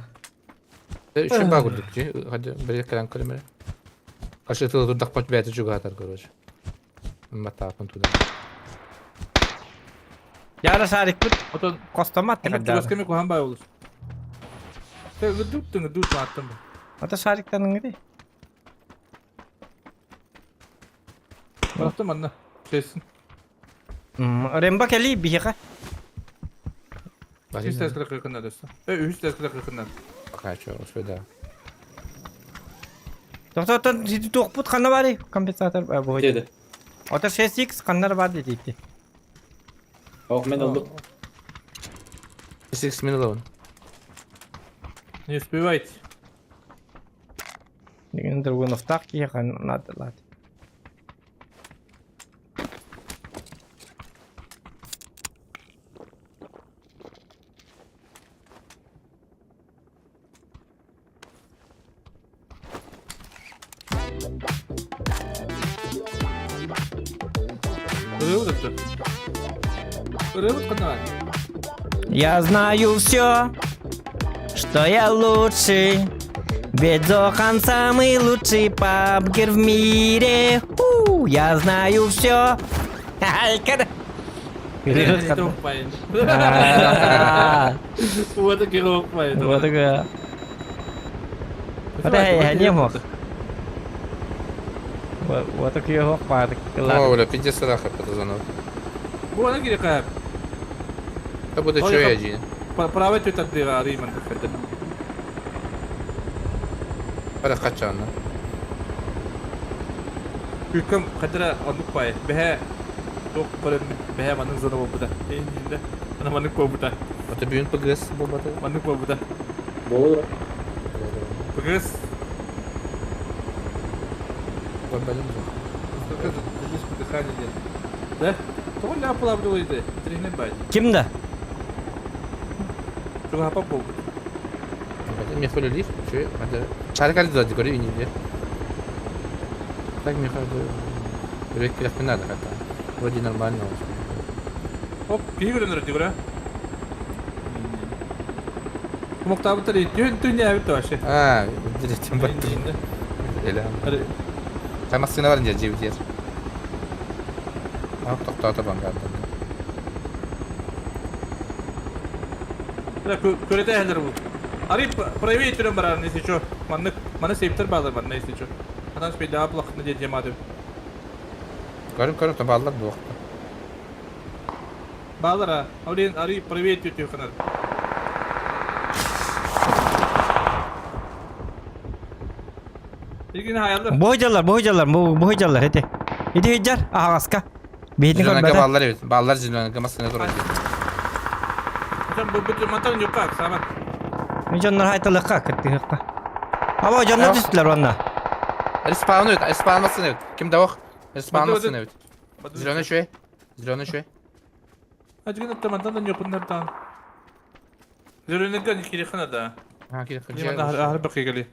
Үшүн ба курдук жи. Хады бир калан көрмө. Кашы тылы турдак пот бәти жугатар короче. Матапын туда. Яра шарик бут. Отон Костомат Onu тегәдә. чугаскеме кухан бай olur. Те гыдуттың гыдут аттым. Ата шариктан гиди. Бараттым анна. Шесин. Ремба кели биһига. Үс тәскілі қырқыннан өсті. Үс тәскілі қырқыннан. Качо, успеда. Тоқта тоқта туох бут ханна бары компенсатор бу. Деді. Ата 6x ханнар бар диди. Ох, мен алдым. 6 минут он. Не успевайте. Деген другуновтах киһи надо лат. Я знаю все, что я лучший. Ведь Зохан самый лучший пабгер в мире. У, я знаю все. Вот такая. Вот я не мог. Вот такой хок О, бля, пиздец раха это зона. Бу ана кире каяп. Да буде чё я жи. Право чё так дыга арыйман деп. Бара качан. Күкөм кадра онук пай. Бэхэ ток көрөм бэхэ манын зона болбута. Эйнинде. Ана манын болбута. Это бүйін ПГС болбата. Манын болбута. Болur. ПГС. Болбалым. Дыхание нет. Да? Тоҕо ляпылап дылыйды. Тренер бай. Кимді? Чугапа болбут. Мехоли лиф, чё, это шарик алды да көрө инде. Так мехоли. Рек не надо хата. Вроде нормально. Оп, киһи көрөнөр дигүрэ. Муктабыттар түн түн ябит вообще. А, директим бат. Эле. Камасына бар инде жибитер. А, токтото бангарды. Көрөтө әлер бу. Арый правее түрөн барарын если чё. Маннык, маны сейптер баалар манна если чё. Атан спейдаға плахны дед жемады. Көрүм көрүм табаллар буохта. Баалар а. Олен арый правее түтүү ханар. Илгин хаялар. Бу жаллар, бу жаллар, бу жаллар эти. Иди хиджар, агаска. Биһитин Зеленка көрбөтө. бааллар эбит. Бааллар зеленка массыына турар. Sen bu bu мантан юкка, саман. Мен дьоннор хайталыкка кыттыһыкка. Аба дьоннор түстүлэр онна. Респаун эбит, респаун массыына эбит. Ким да ох. Респаун массыына эбит. Зеленый шуй. Зеленый шуй. Ажгын атта мантан юкуннар Зеленка не кирихана да. Ha кире. Не ахар бакы гали.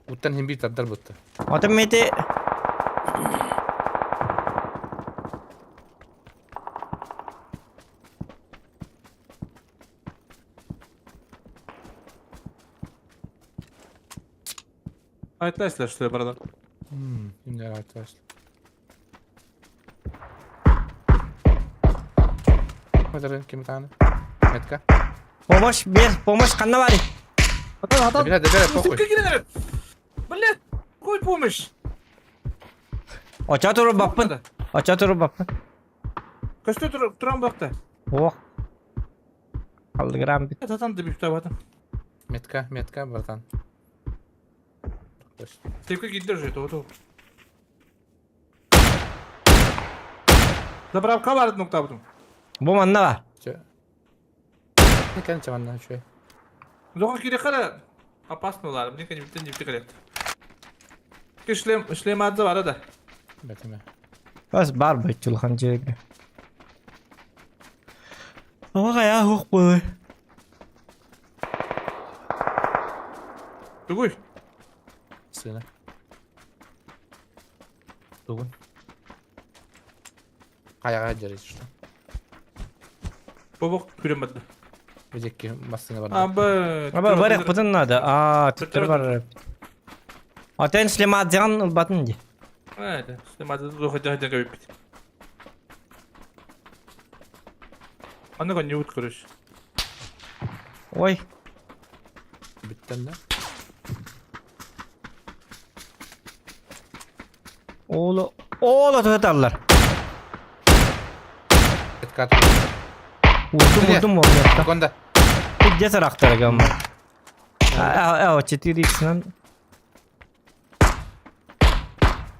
Уттан хим бир тардар бутта. Отон мети Айтлайсылар что баралар. Кимдер айтылар. Мазарын ким таны? Метка. помощь бер, помощь канна бари. Атан, атан. Добирай, добирай, похуй. Блядь, какой помощь? Оча туруп баппын. Оча туруп баппын. Көстө туран бакта. Ох. Алдыграм бит. Атан да бипта батым. Метка, метка, братан. Тепке киддер же то. Заправка бар нокта бутум. Бу манна бар. Чё? Не кәнче манна шуй. Зоға керек қара. Опасно лар. Мне конечно битен депте керек. Шлем, шлем адзы бар да. Бәтеме. Бас бар бу чулхан жерге. Ама кая хук бу. Тугуй. Сына. Тугун. Каяга жарайсыз что? Бобок күрем бады. Бежекке массыына бар. Аба. Аба бар бутын надо. А, түттер бар. Атен шлем адзыган ылбатын ди. Это, шлем адзы зоға жа жа бит. Аны не ут көрүш. Ой, Биттен да. Оолу, оолу туталлар. Метка. Урдум, урдум ол Конда. Где сарактар гам? А, а, 4 x-нан.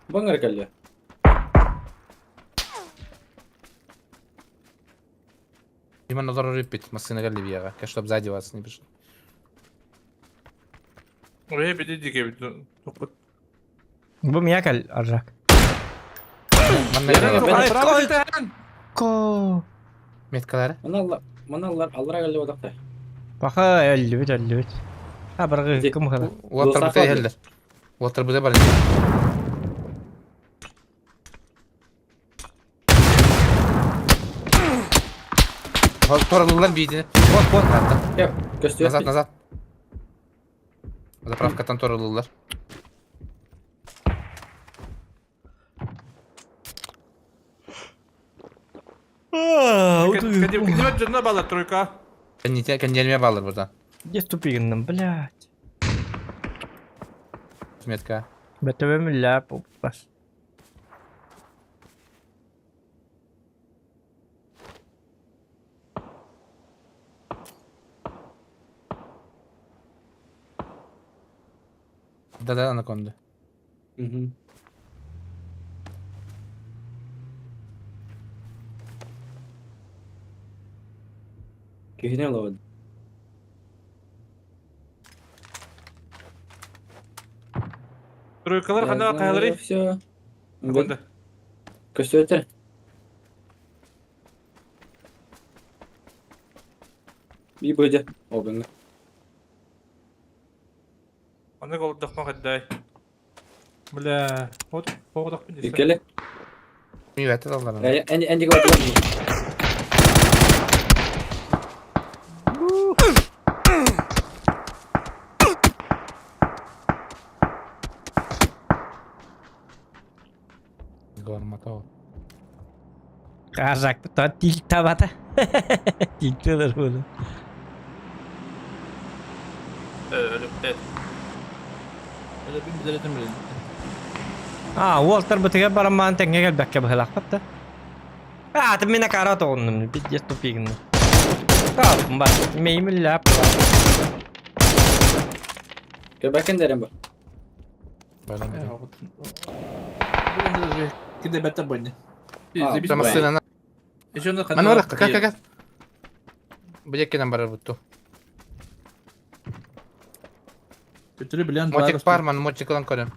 Баңар кэллэ. Дима назар рыпит, массыына келди бияга. Чтоб сзади вас не пришли. Ой, беде дике бит. Топот. Бу миякал аржак. Манна Ой, ой, ко. Меткалары. Мана аллар, аллара кэллэ бодакта. Баха әллүбүт, әллүбүт. А, баргы кым хала. Уаттар бутэ хеллер. Уаттар бутэ бар. Торалылар бийтини. Вот, вот, атта. Көстү. Назад, назад. Заправкатан торалылар. Кадима жына бала тройка. Кенделме балыр buradan. Где тупигинным, блядь. Метка. Бәтәбәм ляп бас. Да, да, анаконда. Мгм. Кихине ловод. Тройкалар кандай кайлары? Все. Конда. Көстү Би бөдө. Обыңга. Аны гол дахма кандай. Бля, вот погодак бин. Икеле. Мивәтә алар. Энди энди гол. Гармата. Аржак та тил табата. Тилтелер буну. Өлүктэр. Өлөбүн билэрэтим билин. А, уолтарбытыгар бараммаан тэҥҥэ кэлбэккэ быһылаахпыт да. А, ты меня кара тоҕуннум, пиздец тупигын. Таалым бар, мейим үлләп. Көбәкин дәрем бар. Киде бәттә бойны. Массыынаны. Маны бар, как как. Бу барар бутту. Төтөрү билен Мотик бар, ман мотикылан көрөм.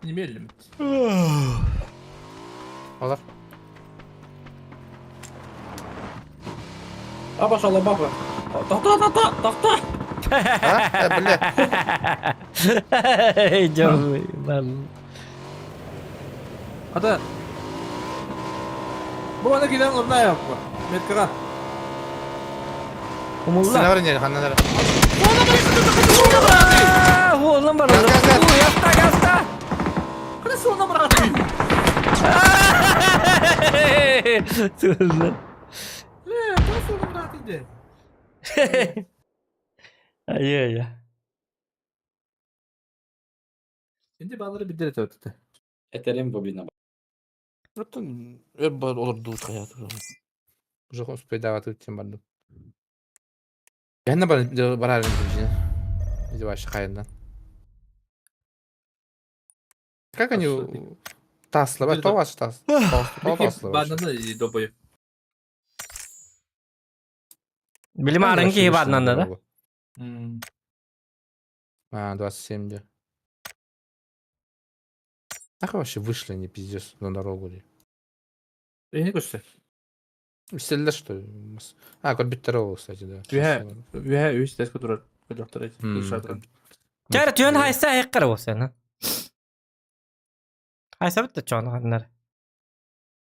Немедленно. Олар. А пошел баба. Тохта, тохта, тохта. А, бля. Идем, ладно. Ата. Бу ана килен орна yapma. Меткага. Умулла. Сына бар не, ханнан. Уоллан бар. Яста, яста. Кана суона бараты. Суоллан. Ле, кана суона бараты де. Ай-яй. Şimdi bağları bir dere ötüte. Этерим бобина. Оттон өр бар олор дуут хаят. Уже успейдага тем бардым. Яна бар барар инде. Иди вообще хайындан. Как они таслы, то ваш тас. То таслы. Бананы добою. Билим арынки хибаднан да? А, 27 де. Как вообще вышли они, пиздец, на дорогу? Ли? Я не көстө. Истеллер, что ли? А, Корбиттерова, кстати, да. Үһә, үһә үс тәс көтөрөр. Көтөрөр. Чара түн хайса хеккар болса, Хайса битте чон ханнар.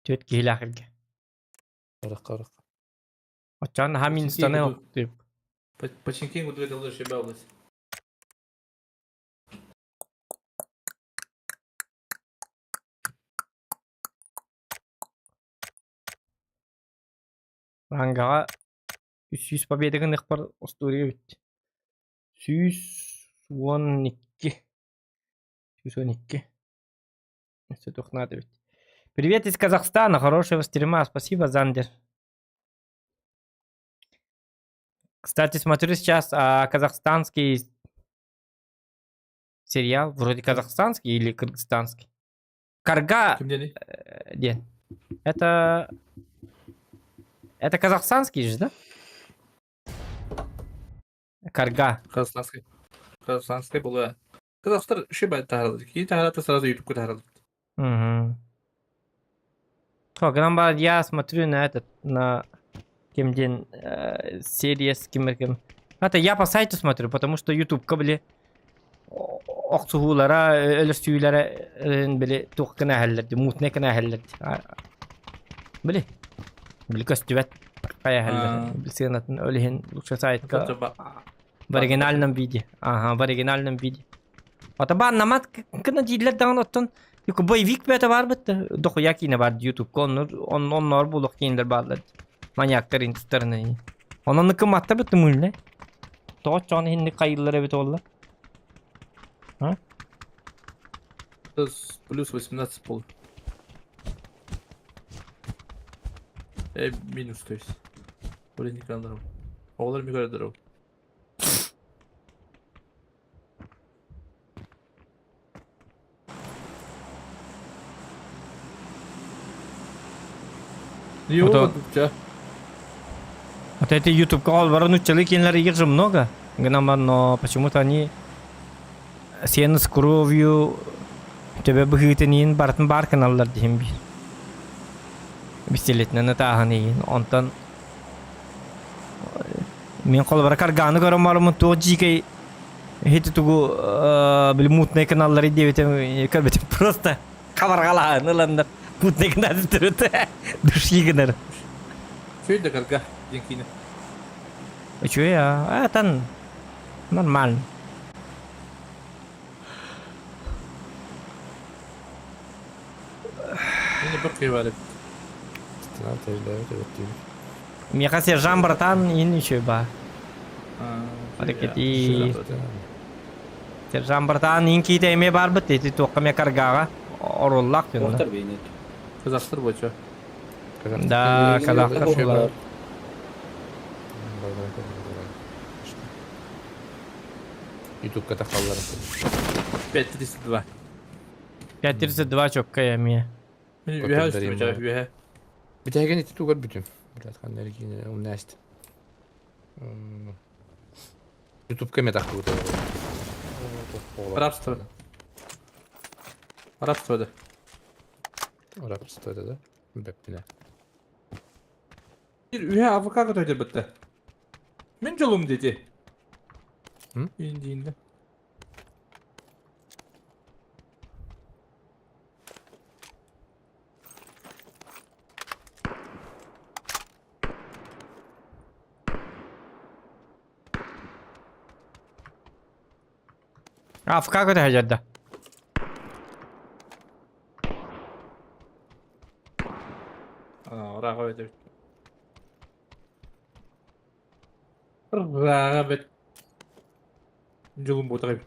Түт киһилэхилге. Ырык, ырык. Очон хамин станы октуп. Починкин гудве дылды шебе область. Рангаға 300 победагын ықпар остурия бит. 112. 112. Все надо ведь. Привет из Казахстана, хорошего стрима, спасибо, Зандер. Кстати, смотрю сейчас казахстанский сериал, вроде казахстанский или кыргызстанский. Карга... Где? Это... Это казахстанский же, да? Карга. Казахстанский. Казахстанский была. Казахстан шиба таралды. Кейін таралды сразу ютубка таралды. Угу. Я смотрю на этот, на кем день серия с кем кем. Это я по сайту смотрю, потому что YouTube кабли охсугулара, өлөрсүүлара били тух кына хәлләрди, мутне кына хәлләрди. Били. Били көстүбәт кая хәлләр. Билсенатын өлехин лучше сайтка в оригинальном виде. Ага, в оригинальном виде. Атабан намат кына дийлер даган оттон Юку боевик бete бар битте. Дохуя кине бар YouTube оннор оннор булук кинелер барлар. Маньяктар интуттарына. Онон кыматта битте мүлне. Тоҕо чоон хинни кайыллар эбит олла. А? Плюс 18 пол. Минус, то есть. Блин, экран Оғлар ми көрөдөр. Вот это YouTube канал воронучали кинлер их же много. Но почему-то они сен с кровью тебе быһыытын бартын бар каналлар диһин бир. Пистолетнен тааһын иин. Онтон мин холбара карганы көрөн барымын туох жикей хити тугу били мутный каналлары диэбитем көрбүтүм просто хабаргалаан ыланнар мутный канал түрүт души гынар. Шөйдө карга ден Үчүгэй а, тан нормально. Кыйбары. Миэхэ сержант братан иин үчүгэй баа. Аракети. Сержант братан иин киитэ эмиэ баарбыт ити туохха эмиэ каргааҕа оруоллаах дьонно. Туохтар бейнет. Казахстар бочо. Да, казахтар буолар. Ютубка тахаллар. 532. 532 чокка эмиэ. Үһэ үстүбүт үһэ. Бүтээген ити тугар бүтүм. Блядь, ханна эргине умнасть. Ютубка ме тахтыбыт. Рабство. Рабство да. Рабство да. Бэппине. Bir үһэ АВК көтөйдөр бытта. Мин жолум деди. Индиинде. АФК көтө да. Ыраҕа бэт. Ыраҕа бэт. Дьолум буотах эбит.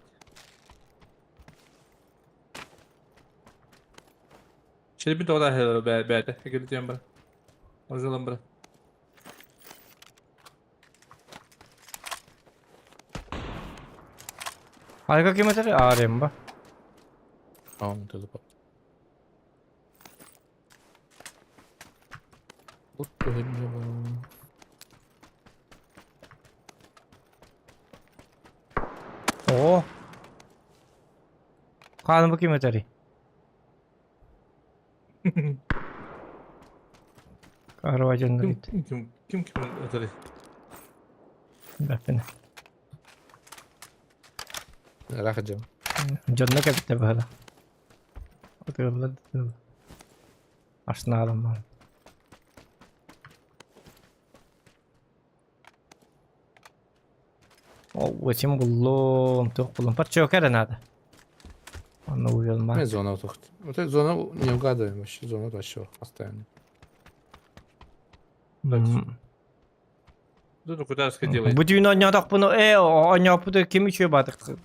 Челбин тоҕо да бээтэ. Экилитиэн бар. Ожолон бар. Арга ким этэр? Аарем ба. Аң тылып. Оо. Хааны бу ким этэрий? Арба дьоннор Ким ким ким ким этэрий? Бэппин. Ыраах дьон. Дьонно кэбиттэ быһыла. Отыылла да Арсеналым бар. О, очень буллум, туох буллум. Парчок эрэ надо. Онно уйулма. Мы зона тухт. Вот эту зону не угадываем вообще. Зона вообще постоянно. Зону куда сходила? Бу түүн оонньоотохпуну э оонньооппуту ким үчүгэй баатык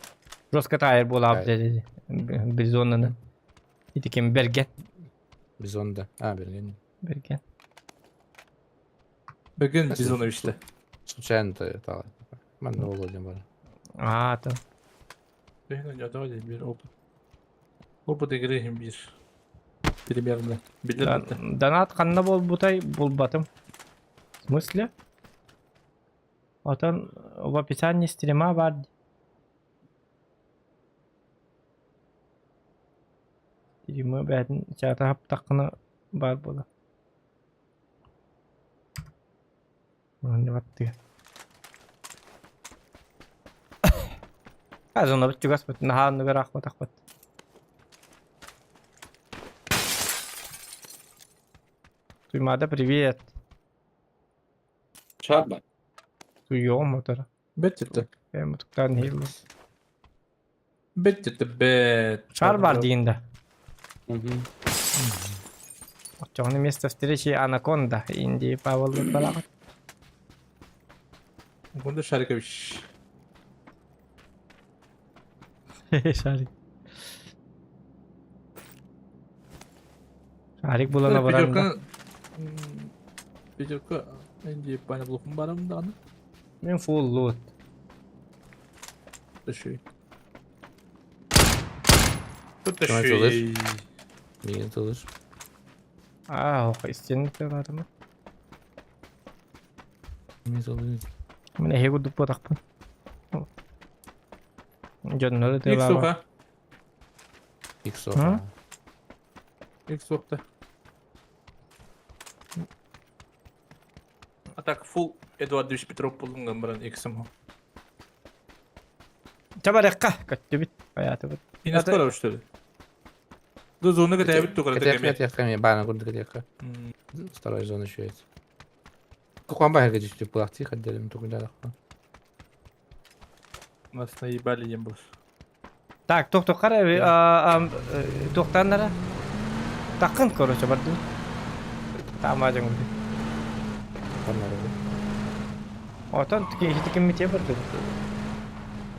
жестко таайар буолаабыт диэри бизоннаны. Ити ким Берген. Бизон да. А, Берген. Берген. Берген Бизоновичта. Случайно то Манна Володя бар. А, то. Берген опыт. Опыт игры бир. Примерно. Билер Донат ханна буолбутай булбатым. В смысле? Отон в описании стрима бар. Стримы бээтин чата хаптаххына баар буолар. Баттыга. Азонабыт чугас бут наһаа оннугар аахпатахпыт. Туймаада привет. Шарба. Туйуом мотора. Бет Э мутуктан хилл. Бет бет. Шар бар диин да. Оччоҕуна место встречи Анаконда Индии Павел балаҕат. Анаконда Шарикович. Шарик. Шарик булана баран да. Пятерка Индии паня блохум барам да. Мен full loot. Тащи. Тылыр. Миин тылыр. Аа, ох, истинный тыларымы. Миин тылыр. Мен эһиги курдук буотахпын. Дьоннору тылаба. Иксоха. Иксоха. А так фул Эдуардович Петров булунган баран иксим. Чабарекка көттүбүт. Хаятыбыт. Инескоро что ли? Ду зону кытайбыт тугара Кэтиэххэ кэтиэххэ баана курдук кэтиэххэ. Второй зона еще есть. Кукуан баһарга түстүк булахтыы хаддерим тугудаахха. Нас наебали не был. Так, тух тух қара, туохтааннара. Такын, короче, бардым. Таама дьоҥҥут. Отон киһи киммитиэ барбыт.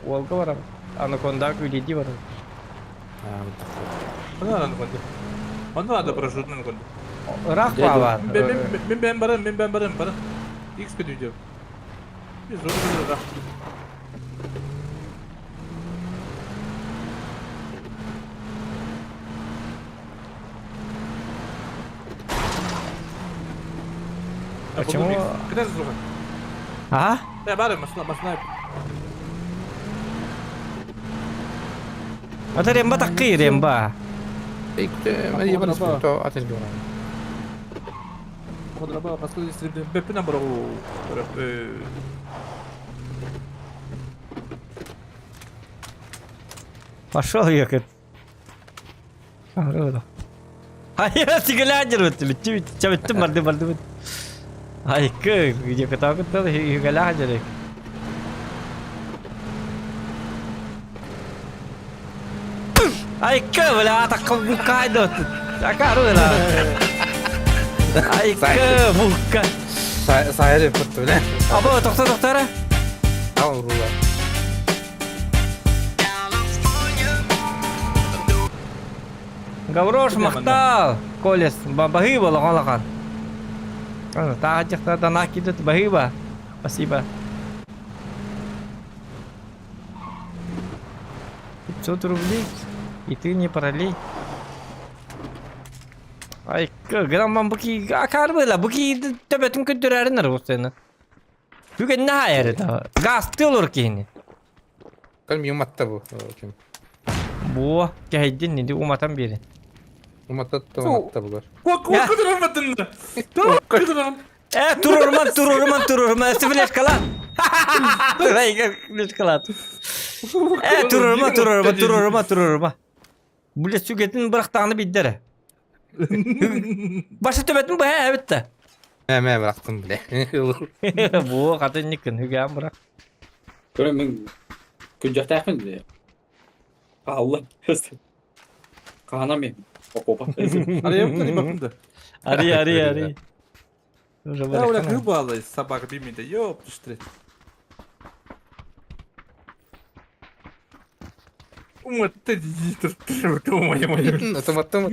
Уолга барабыт. Анаконда күүлэйдии барабыт. Онно анаконда. Онно надо парашютный анаконда. Ыраах баалаан. Мин бэйэм баран, мин бэйэм баран, баран. Икс көтүйдүм. Biz zor ыраах. Почему? Кытар зуга. А? Я бары машина машина. Ата ремба таккы ремба. Пошел ехать. Айа, сигалядер вот, чабыттым барды барды. Ай, кы, где катак то сигалядер. Ай, кы, бля, так букай до. Акару ла. Ай, кы, бука. Сайры пытты, бля. Або, тохта, тохта, Ал рула. Гаврош махтал, Колес, баһыыба лахан. Таах танах кидет баһыыба. Спасибо. 500 рублей, и ты не пролей. Ай, грамман буки акар была, буки төбөтүн көтөрәрин ар Бүгін на әрі Газ тылыр кейini. Кәл юматта бу. Ким? Бу, кәйдин неди уматан бери. Уматта уматта булар. Э, турурман, турурман, турурман, флешкалат. Флешкалат. Э, турурма, турурма, турурма, турурма. Бу сүгетін бырақтағаны биддері. Башы төбетін бұл ә, бітті. Мә мә бырақтым биле. Бу қатын никін, хүгән бұрақ. Көрө мен күнжактаакмын де. Алла. Каана мен. Окопа. Ари Ари, ари, ари. Уже Да, бля, хыбала собака бимиде. Ёп, штрит. Ума, ты Туматтым.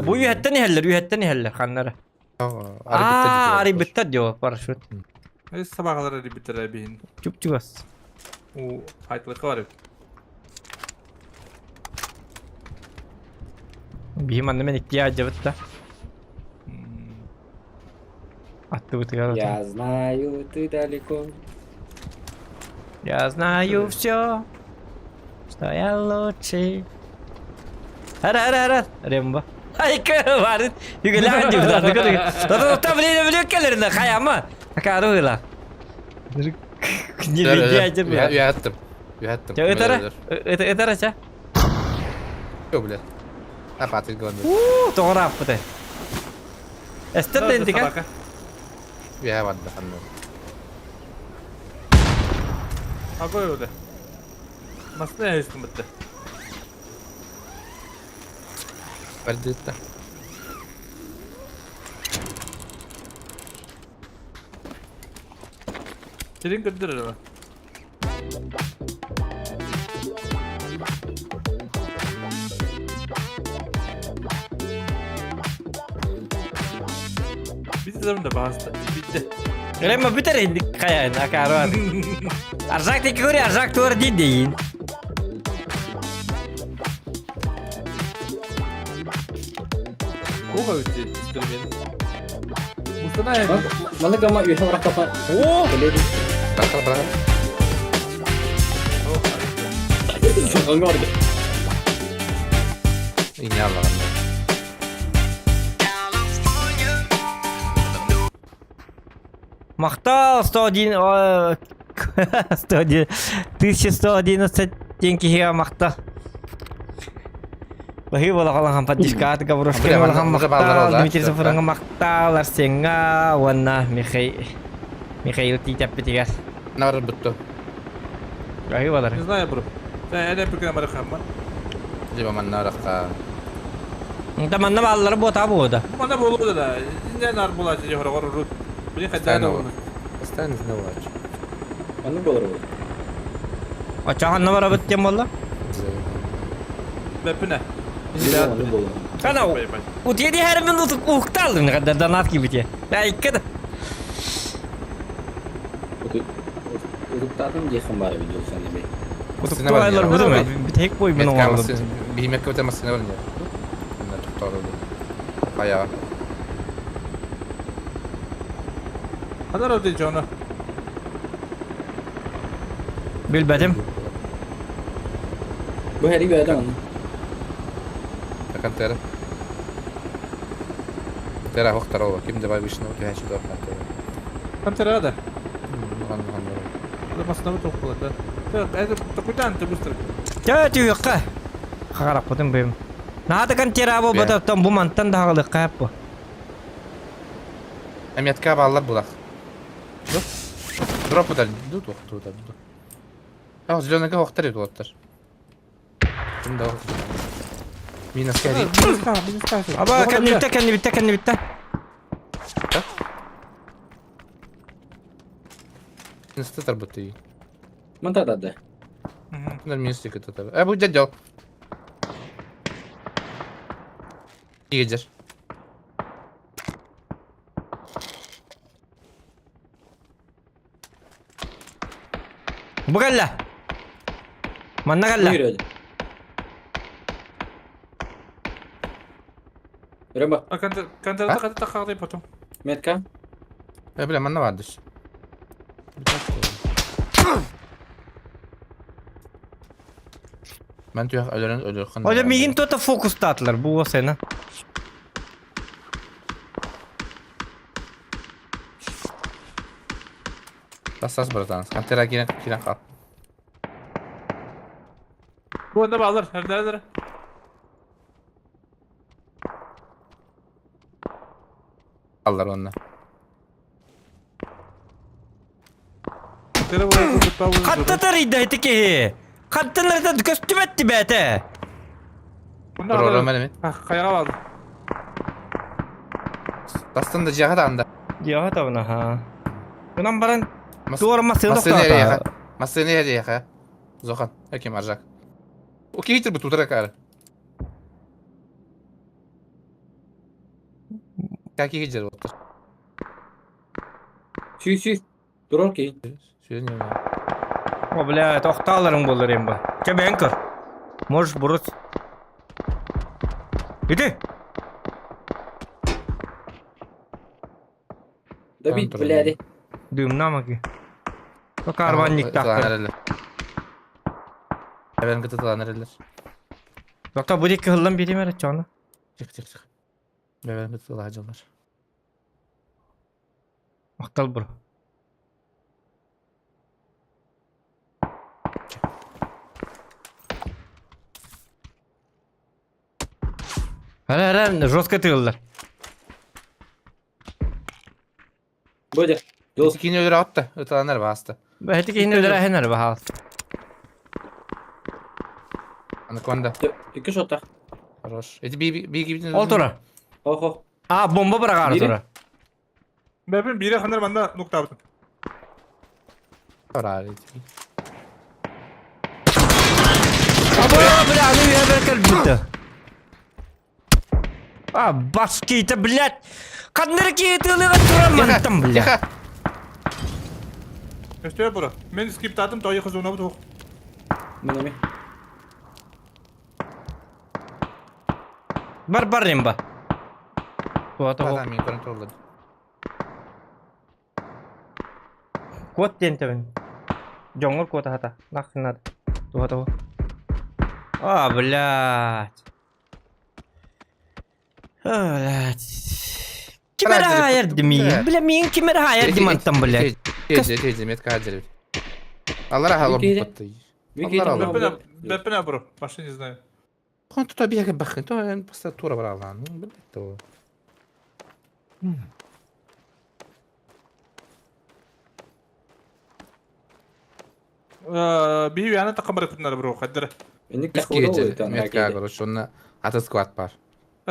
Бу үйәттен иһэллэр, үйәттен иһэллэр ханнара. Аа, ари биттер дио парашют. Собакалар биттер бин. Чуп-чугас. У хайтлык бар. Бихим анны мен иктия жабытта. Атты бытыгар. Я знаю, ты далеко. Я знаю все, что я лучший. Ара, ара, ара, Рембо. Ай, барыт. Югелән дип да, Да, да, блин, блин, келерне хаяма. Акарыла. Не видя Я яттым. Яттым. Это, это, это рача. Что, бля? А патыр главное. У, тоғра аппыты. Эстер дентика. Я вадда ханны. Какой öyle? Nasıl ne üstüm bitti? Бардытта. Senin göndür ama. Bitti de bazı bitti. Рембо битер инди хаян акарыла. Аржак теки көре, аржак туар дейін. Oha bitti isterim benim. Mustafa Маны гама үйе барактапа. О, Бакал бакал. Соңга барды. Ине алган. Махтал 101 101 1111 теңкеге мақта. Бахи бола қалған поддержка Гаврошка Бля, болған уже балдар мақтал, алды, Дмитрий а? Сафаронға мақтал, Арсенға, уанна Михаил Михаил Титяп битигер. Нар бутты. Бахи болар. Не знаю, бро. Sen en büyük numara kalma. Либо манна арахта. Да манна бааллара буота буода. Манна буолуо да. Не нар булаачы дьоһорогор урут. Били хайдаа да буолар. Постоянно не булаачы. Манна буолар буолар. Оччо ханна барабыт диэн буолла? Бэппинэ. Хана утуйа диһэрмин уһуктаалым хадда донат кибите. Айка да. Утуктаатым диэххин баар эбит дьулсан эбэй. Утуктаалар бу да битек бой мен оҥордум. Биһимэккэ өтө массыына бар не. Мына тохтоору. Хайа. Ханар öde John'u. Билбэтим. Бу хэри бэйэтэ онно. Такан тера. Тера хохтарова. Ким да вышно түһәчи тоққан тера. Кан тера да. Хан хан. Массыына тоқ да. Это куда ты быстро? Тө түйөккө. Хараппытым бэм. Наада кан тера бу бататтан бу мантан да хагалык кап бу. Әмиятка баллар булах. Дроп удар. Ду тохту да. А, зеленыйга хохтар ет олаттар. Ким да Минус кәри. Аба кэннибиттэ кэннибиттэ кэннибиттэ. Минус тарбыты. Манта да. Нар минус тик это. Э, бу дядя. Едешь. Бу кэллэ. Манна кэллэ. Рыба. А кантер кантер потом. Метка. Э, бля, манна бардыш. Мен түйәк өлөрөн өлөрхан. Оля мигин тота фокустатлар бу сена. Тас братан. Кантера кирен кирен кал. Бу анда баллар. Nerede? Аллар онна. Хатта тарыйда ити Хаттанарда көстүбэт бәте. Роло мен. Каяга алды. Тастан да жаға да анда. Жаға табына ха. Унан баран туар масыны Масыны яха. Масыны яха. Зохан, әкем аржак. Окей, бу тутара кар. Какие жер оттыр? Сүй сүй. Турар ки. Сүй не. О, бля, тоқталарың болар ембі. Че көр. Можешь бұрыс. Иди. Добить, бляди. Дымна маки. Карванник тақтыр. Эбен кытытылан эрелер. Доктор, бу дикки хыллан берем әрі чоны. Чык, чык, чык. Бэбен кытытылан жылар. Мақтал бұр. Әрі, әрі, жестко тығылдар. Бодя. Кини өлөр атты, ыталанар басты. Бәхеті кейін өлөр әхенер бахал. Анаконда. Екі шота. Хорош. Эти би би би Ол тура. Охо. А, бомба бырағары тура. Бәпін бире ханар манда нукта бутын. Тура эти. Аба, бля, ну я бәркәл бітті. А, башки-то, блядь! Қандыр кейтілігі тура мантам, бля. Өстө бура. Мен скриптатым тойы хызуна бу. Мен Бар бар ремба. Туата Адам мен көрін турулады. Кот ден тебен. Жоңгор кота хата. Нахрен надо. Туата. А, блядь. А, блядь. Кимер хаярды мин? Бля, мин кимер хаярды мантам, блядь. Тежи, тежи, метка хаджир. Аллара халом бутты. Аллара. Бәпін бро. Вообще не знаю. Хон тута бияге бахын, то мен просто тура баралан. Блядь, то. Би яна тақым бар бро, қадыр. Инник Үс киһи метка, короче, онно атын склад бар.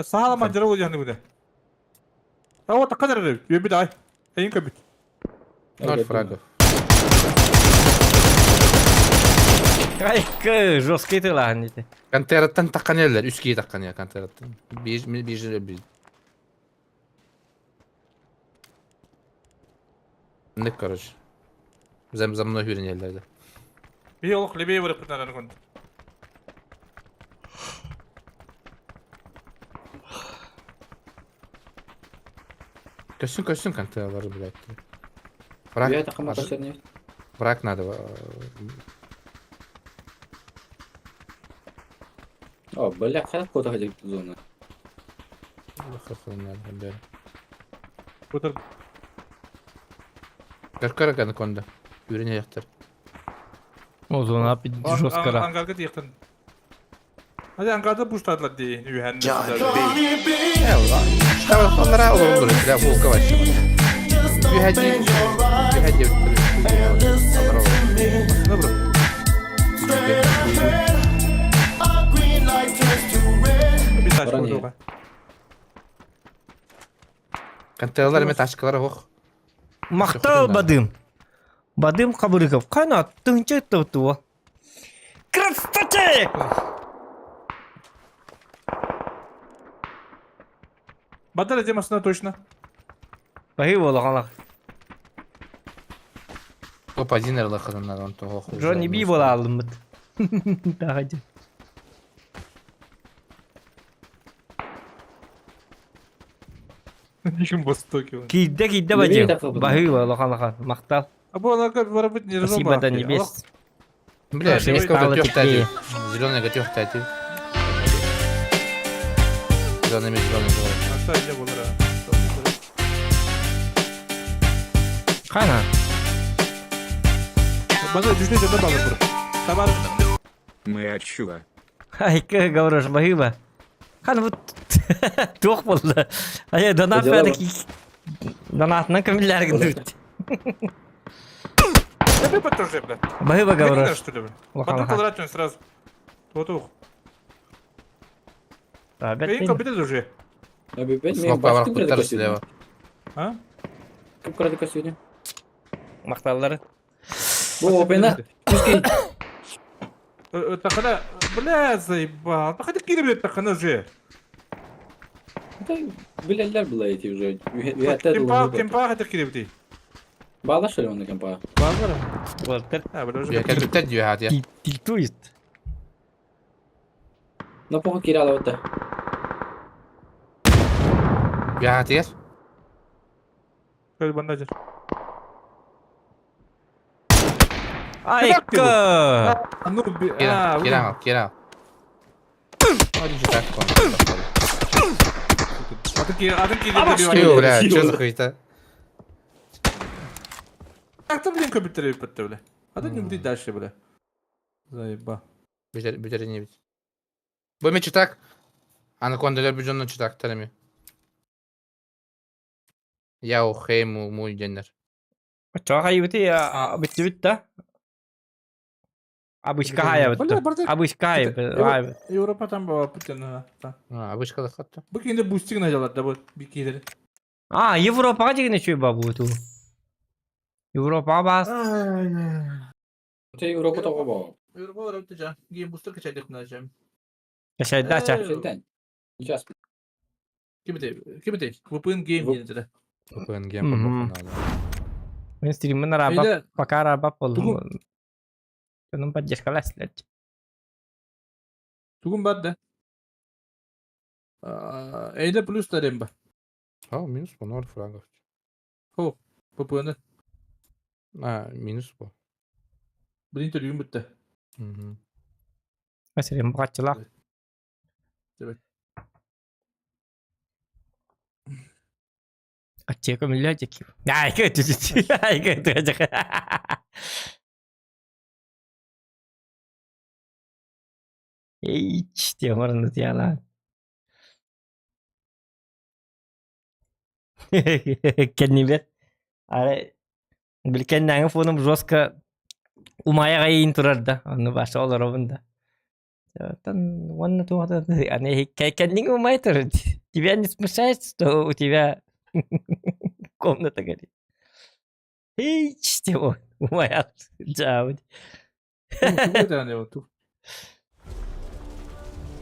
Саала мадьара ол яны буде. А вот такая же, үөбүт ай. Эйин көбүт. Ноль фрагов. Айкы, жесткий ты ладно ити. Контераттан таққан елдер, үс киһи таққан я контераттан. Бир бир бир. Ник, короче. За, за мной хүрен елдерде. Би олох лебей барып бутнараны кон. Көссүн көссүн контейнерлары, блядь. Враг, враг надо. О, бля, хат кота ходит зона. Бутыр. Көркөр анаконда. Үрен яктыр. О, зона жестко. Ангарга тиехтен. Hadi angarda буштадылар дии үһән. Onlara olur ya bu kadar. Bir hadi bir hadi Добро. Контейнерлар эме ташкалар ох. Мактал Бадым. Бадым Кабырыков. Кана тынча туа. Красавчик! Бадыр темасына точно. Бахи болағанлақ. Топ один ерлахынан он того. Джонни Би бола алдым бит. Давайте. Ничем востоке. Кийде кийде бадим. Бахи болағанлақ. Мактал. А бу аларга бара бит не Спасибо до небес. Бля, несколько тех Зеленый готов тати. Зеленый зеленый. Кана? База жүзне жада балы бур. Табар. Мы отчула. Айка говоришь, бахиба. Хан вот туох болды. Ая донат бәді донатынан кімлер гүндүт. Да тоже, бля. Бахиба говоришь. Что ли, бля? Потом квадратный сразу. Вот ух. Эй, компьютер уже. Смок пар слева. А? Кып крадыка сегодня? Макталлары. Бу опена. Пуски. Тахана, бля, заебал. Тахана кире, тахана же. Билелер была эти уже. Кемпа, кемпа это кире бити. Бала что ли он на кемпа? Бала. Уолтер. А, бля, уже. Я как то дюхат я. Тильтует. На похуй кирала вот так. Я тер. Көл бандажер. Айка! Ну, а, Кирал, кирал. Один бля, что за хуйта? Как там, блин, компьютер бля? А ты не будет дальше, бля. Заеба. Бүтер не бит. Бу ме читак. Анаконда бюджетно читак тарами. Яу хейму муй деннер. Чоға ебіті бітті бітті. Абычка хая бітті. Абычка хая. Европа там была путина. А, абычка да хатта. Бу кинде бустик наjalар да бу бикилери. А, Европаға деген чөй ба бу ту. Европаға бас. Ты Европа того ба. Европа бар бит жа. Гейм бустер качайдык мына жа. Качайда ча. Сейчас. Кимде? Кимде? VPN гейм дейdi. VPN гейм. Мен стриммен арабап, пока арабап болдум. Onun поддержка ласлет. Тугун бар да. Эйде плюс тарем ба. А, минус по 0 фрагов. Хо, ППН. А, минус по. Блин, интервью бітті. Угу. Мәселен, бұғатчылақ. Давай. Аттека миллиардик. Ай, кет, ай, кет, Ич, темырны тияла. Кеннибет. Ары билкеннәңе фоным жестко умаяга ийин турар да. Аны башы олар да. Оттон уонна туох да аны кэнниҥ умай турар. Тебя не смущает, что у тебя комната горит? Ич деп умай жаабыт.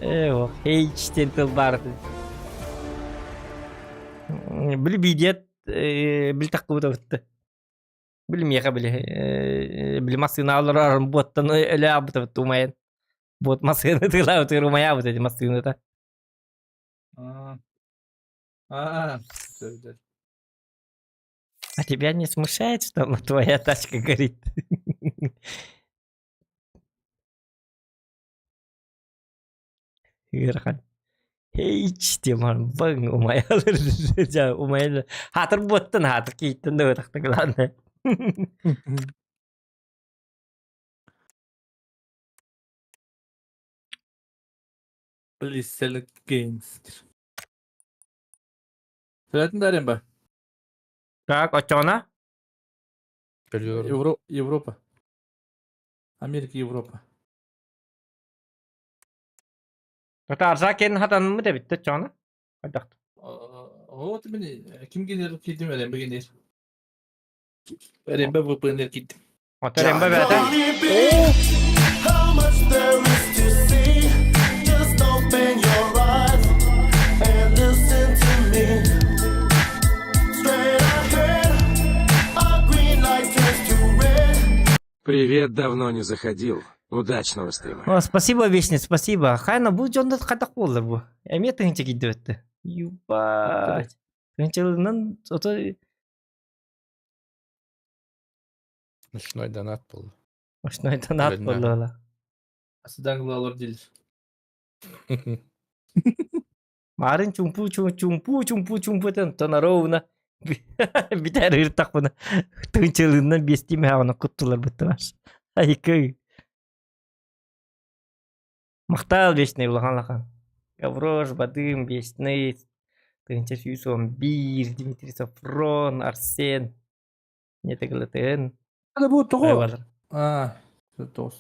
Ээ, хейч диэн тыл баар. Били бидиэт били таххыбыт эбитте. Били миэхэ били били массыына олорор буоттан өлө аабыт умайан. Буот массыына тыылаабыт умайаабыт эти массыыната. Аа, А тебя не смущает, что твоя тачка горит? Ыарахан. Эйч диэн баҥ умайалар дьэ умайалар. Хаатыр буоттан хаатыр кииттэн да ытахта главное. Please select games. Сэлэтин дарен ба. Так, оччоҕуна? Biliyorum. Евро, Европа. Америка, Европа. Татарса кэн хатанмыт эбит оччоҕуна? Хайдах? Вот мин ким генер кидим Рембе генер. Рембе VPN кидим. Ото Рембе бээтэ. Привет, давно не заходил. Удачного стрима. О, спасибо, Вечный, спасибо. Хайна бу дьоннор хайдах буоллар бу? Эмиэ тыһыынча киирдибэттэ. Ебать. Тыһыынчаларынан ото Ночной донат был. Ночной донат буолла. Асыданглалар диир. Марын чумпу чумпу чумпу чумпу тонаровна битэр ыртахпына тыынчылыынан биэстии мэхэҕинэ куттулар быттылар. Айкый. Махтал вечный улахан улахан. Гаврош, Бадым, Вечный, 1111, Дмитрий Сафрон, Арсен. Не тыгылытын. Hadi bu тоҕо? Аа, тоҕус.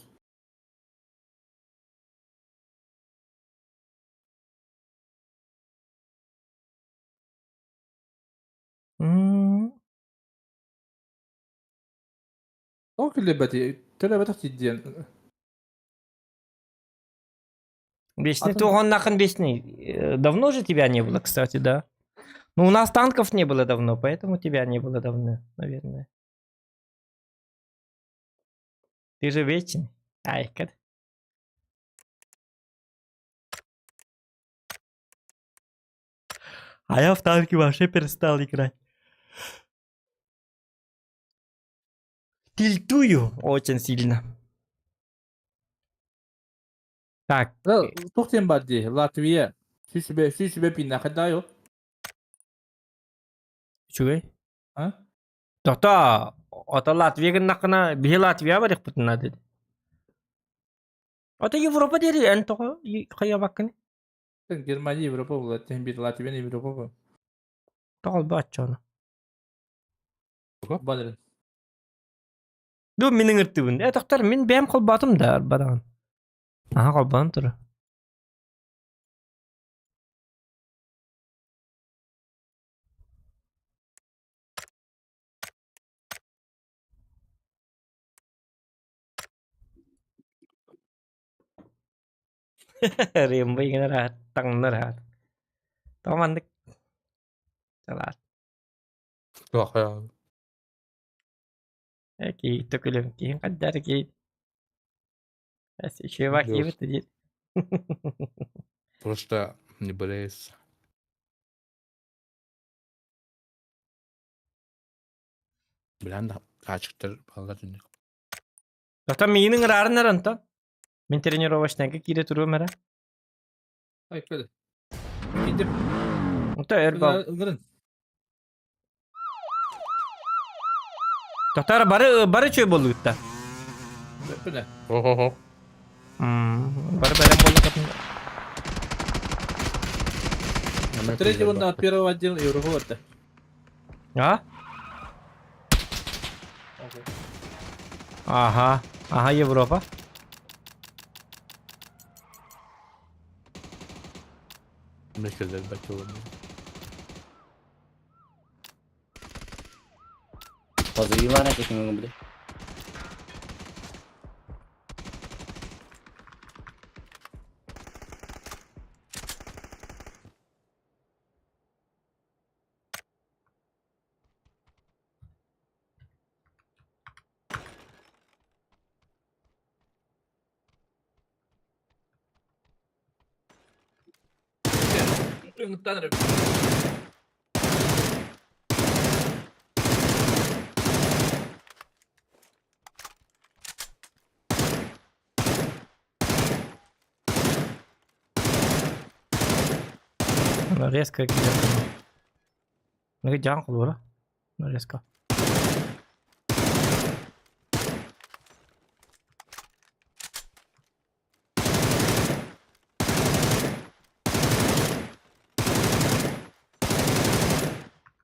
Тоҕо күллэрбэти, төлөөбөтөх диэн. Вечный туох нахрен вечный. Давно же тебя не было, кстати, да. Ну, у нас танков не было давно, поэтому тебя не было давно, наверное. Ты же вечный. Ай, как. А я в танки вообще перестал играть. Тильтую очень сильно. Так. Туох диэн баар дии, Латвия. Сүүс сүбэ, сүүс сүбэ пииннээх хайдаа Үчүгэй. А? Тохтоо, ото Латвия гыннаххына биһи Латвия барыахпытын наада дии. Ото Европа диэри эн тоҕо хайабаккын? Германия Европа буолар, тиһин биир Латвия Европа буолар. Тоҕо албааччы ону? Бадрын. Ду мин ыҥыртыбын. Э тохтор мин бэйэм холбоотум да арбадаҕын. Аха холбоон тура. Рембо иҥэн араат, таҥнар аат. Тоҕо маннык салаат. Туох Э киһи төкүлүм киһин хайдаар киһи. Чувак ебет диир. Просто не болеется. Билэн да хаачыктар баллар дүнүк. Оттон миигин ыҥыраарын эрэ онтон. Мин тренировочнайга киирэ туруом эрэ. Ай, кэл. Киирдим. Онто өр бал. Ыҥырын. Татар бары бары чөй буоллугутта. Бөппүнэ. Хо-хо-хо. Бары бэлэм буоллукатын. Третий вон от первого отдела Европа вот. А? Ага. Ага, Европа. Мекелер бачылар. Позови Ивана, как ему, бля. Ыҥыттан эрэ. Ну, резко где-то. Ну, дьаҥ холура. Ну, резко.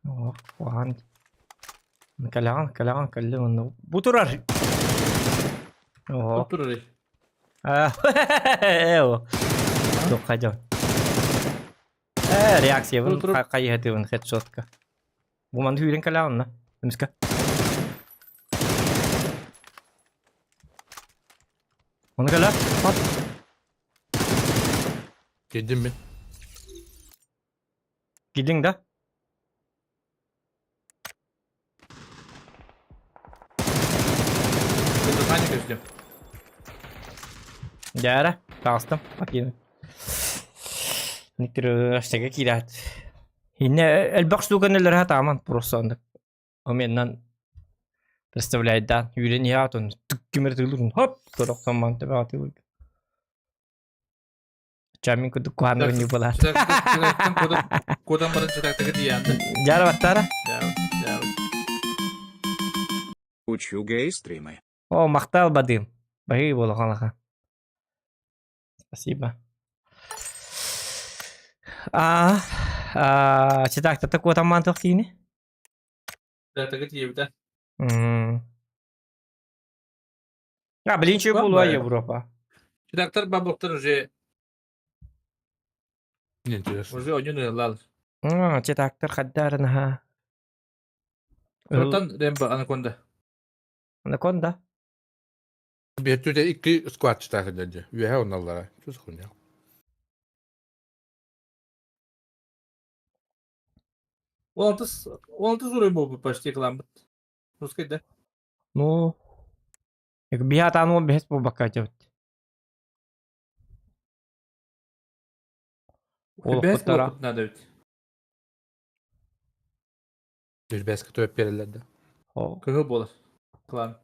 О, куһаҕан. Кэлэҕин, кэлэҕин, кэллим онно. Бу турар. Оһо. Бу турар. Ээ, Туохха дьон. Ээ, реакциябын хайыһатыбын хедшотка. Бу манна сүүрэн кэлэҕин онно. Эмискэ. Ону кэлэ. Хоп. Киирдим мин. Киирдиҥ да? Таня көстүм. Дьээрэ, таҕыстым. Покину. Никтер аштага киирээт. Инне элбэх штуканы өлөрө сатааман просто оннук. Оменнан представляйдаан үүрэн иһаатун түккүмэр тыылырын хоп сорохтон төбөҕө тыылыр. Чамин курдук куһааннарын ньуубалаат. Куотан баран чытактыгы тиийээнтэ. Дьаара баттаара. Учу гей-стримы. О, махтал бадым. Баһыы буолахан Спасибо. А, а, читактата куотаммаан туох киини? Чытактыгы тиийбитэ. А, блин, чё буолуа Европа? Чытактар бабоктар уже Не интересно. Уже ойнун ыллал. А, читактар хаддарынаха. Ротан Рембо Анаконда. Анаконда? Биһиттүүтэ икки сквадчытаах дьэ. Үөһэ онналлара. Чус хуйня. Он алтыс уровень буолбут почти кыламмыт. Русский да? Ну, биһатаан уон бэһис буолбакка дьэбит. Бэс буолбут надо ведь. Бэскэ төп береллэр да. Кыһыл буолар. Клан.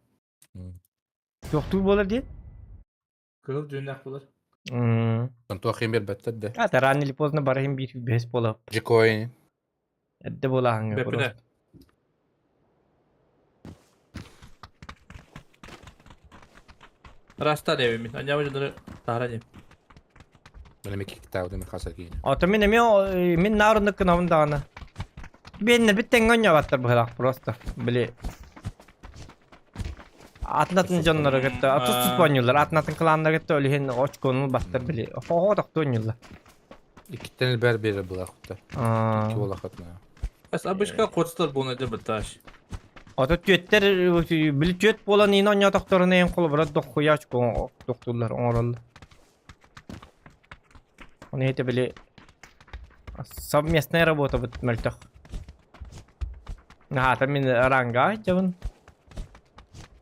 Туохтуур буолар диэн? Кыһыл дьүннээх буолар. Туох иһин биэрбэттэр да. А, рано или поздно барыһын биир бэһис буолар. Жикоин. Эрдэ буолааһыҥҥа Бэппинэ. Растан эбимин. Аньяма дьоннору таһаран иһим. Мен эми киктаабытым хаса киин. Ото мин эмиэ мин наарыннык гынабын даҕаны. Биэннэр бит тэҥҥэ оонньообаттар быһыылаах просто. Били атын-атын дьоннору кытта тус-туспа оонньууллар. Атын-атын кланнары кытта ол иһин очкону бастар били. Хо-хо тохтуу оонньууллар. Иккиттэн элбэр биэрэр былаахпыта. Икки буолахатына. Ас обычка хотстар буолна дьэ бытааш. Ото түөттэр били түөт буолан иин оонньоотохторуна иһин холобура дохуя очко тохтууллар оҥороллор. Оны это били совместная работа бут мөлтөх. Наһаата мин ранга дьабын.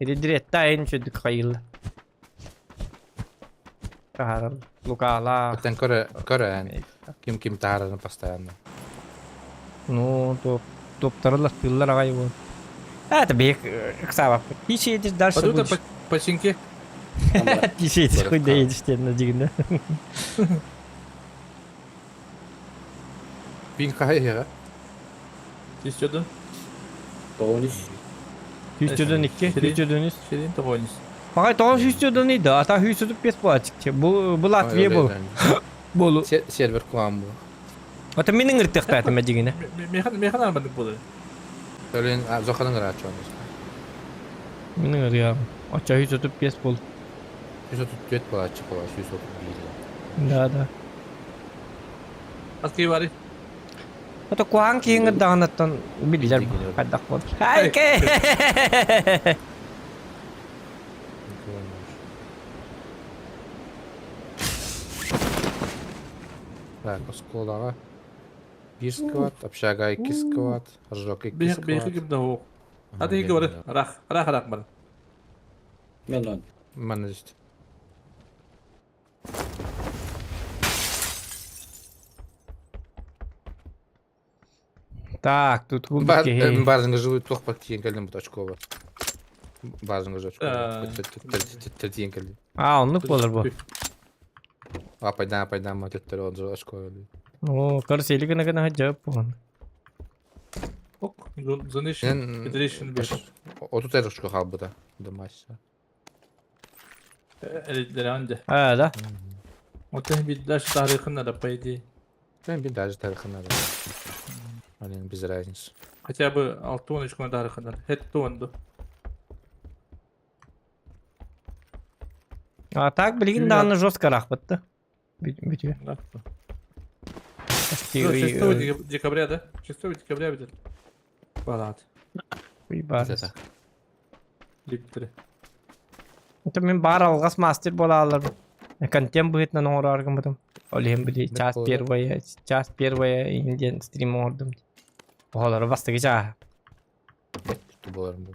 Или диретта айын чөдүк хайылла. Таһаарар Лукаалаах. Оттон көрө көрө ким ким таһаарарын постоянно. Ну, топ топтарылар тыллар аҕай буол. Это бек ыксаабаппыт. Тише едешь, дальше Пойду будешь. починки. Тише едешь, хоть доедешь диэн дьигинэ. Пин хаһа иһэҕэ? Сүүсчөдөн. Тоҕус. Сүүсчөдөн икки, сүүсчөдөн үс. Ширин тоҕонус. Пагай тоҕо сүүсчөдөн ыйда, ата сүүсөтүп бес буолаччы. Бу бу Латвия бу. Болу. Сервер кулаан бу. Ата мин ыҥыртыахтаатым дьигинэ. Механ механ армадык буолар. Төлен зоханын ырааччы онус. Мин ыҥырыам. Оччо 135 бол. 134 буолааччы буолар 131. Да, да. Аскыы бары. Ото куһаҕан киһиҥ ырдаҕынаттан биллэр хайдах буолар. Айке! Так, оскуолаҕа биир сквад, общага икки сквад, ожог икки Биһиги сквад. ким да суох. Аты иһиги бары. Рах, рах, рах бары. Мен Манна түстэ. Так, тут кубики. Базыңга живой туох бар тиийэн кэллим бут очкова. Базыңга же очкова. Тиийэн кэллим. А, оннук буолар бу. Апайдан апайдан ма төттөрү он очко өлүү. Оо, карусели гына гына жап буон. Ок, Zonation, Federation 5. Отут эр очко хаалбыта. Домашний. Элитleri А, да? Оттон bir даже тарихын надо, по идее. Ben bir даже тарихын надо. Блин, без разницы. Хотя бы алтоночку тарихын надо. Это онду. А так, билигин даҕаны жестко рахпытты. Бүтүө. Да. 6 декабря, да? 6 декабря будет. Балат. Бар. Это мен бар алгас мастер бола алар. Контент быһытынан оҥорор гыммытым. Ол иһин били час первая, час первая индиан стрим оҥордум. Оҕолору бастакы чааһа. Боларым бу.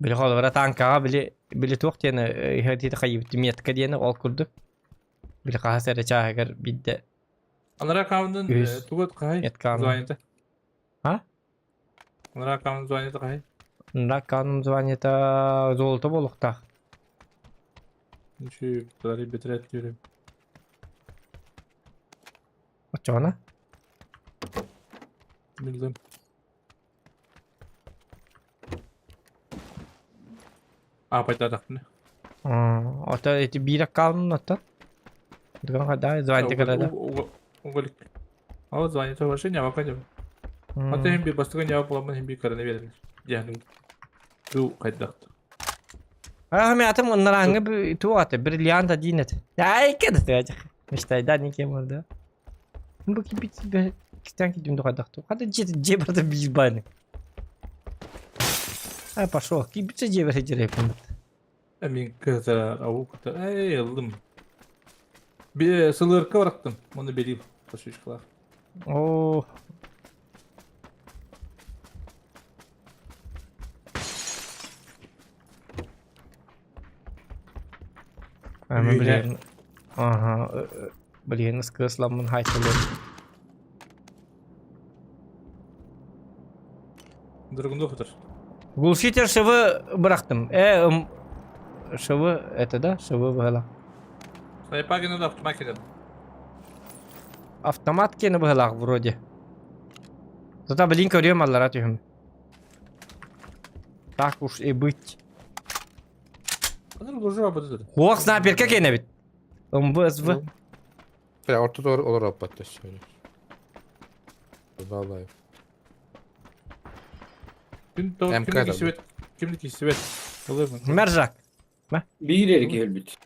Били холобура танкаҕа били били туох диэни иһэрдиити хайыбыт метка диэни ол курдук. Били хаһас эрэ чааһыгар биирдэ Анара аккаунтун тугут хаһай? Звоните. А? Анара аккаунтун звоните хаһай? Анара аккаунтун звоните золото буолуохтаах. Үчү тары бетрет диyorum. Оччоҕуна? Билдим. А, пайдадахпына. Ото эти биир аккаунтун оттон? Дыган хайда звоните кэлэ Уголик. А вот звоните вообще не ваканем. А ты им би бастыгы не буламын им би караны берилер. Яны. Бу хайдахт. А мен атым ыннараңы туата бриллиант один это. Ай кеде ты. Мечтай да никем да. Бу кипит себе кистен кидим хайдахту. Хада же же барда бир баны. А пошел. Кипит же бер жере пункт. Мин кызар ау кыта. Эй, ылдым. Би сылырка барактым. Оны берип пошишкалар. О. А, блин. Ага. Блин, скысламын хайтылын. Дыргынды хытыр. Глушитель швы бырахтым. Швы, это да? Швы было. Снайпагина да автомат кенен. Автомат кені быһылаах вроде. Зато блин көрүөм аллара түһүм. Так уж и быть. Хуох снайперка кене бит. МВСВ. Бля, орто doğru olur оппатта söyle. Vallahi. Ким кисибет? Кимди кисибет? Мержак. Биир эрги өлбүт.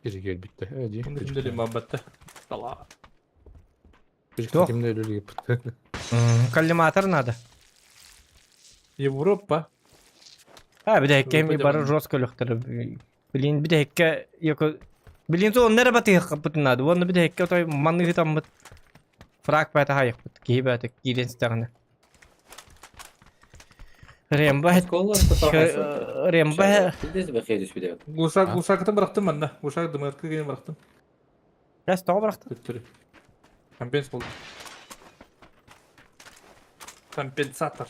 Biri gel bitti. Evet, iyi. Кимди мамбатта. Тала. Кимде өлү yaptı. Коллиматор надо. Европа. А, bir de бары жестко лөхтөр. Блин, bir de yok. Блин, то нere баты капытын надо. Оны bir de той манны таммыт. Фрак бәті хайық бит. Кии бәті кирен стағына. Ремба Ремба Глушак, глушакты бырактым манна. Глушак дымыркы деген бырактым. Раз тоғы бырактым. Компенс болды. Компенсатор.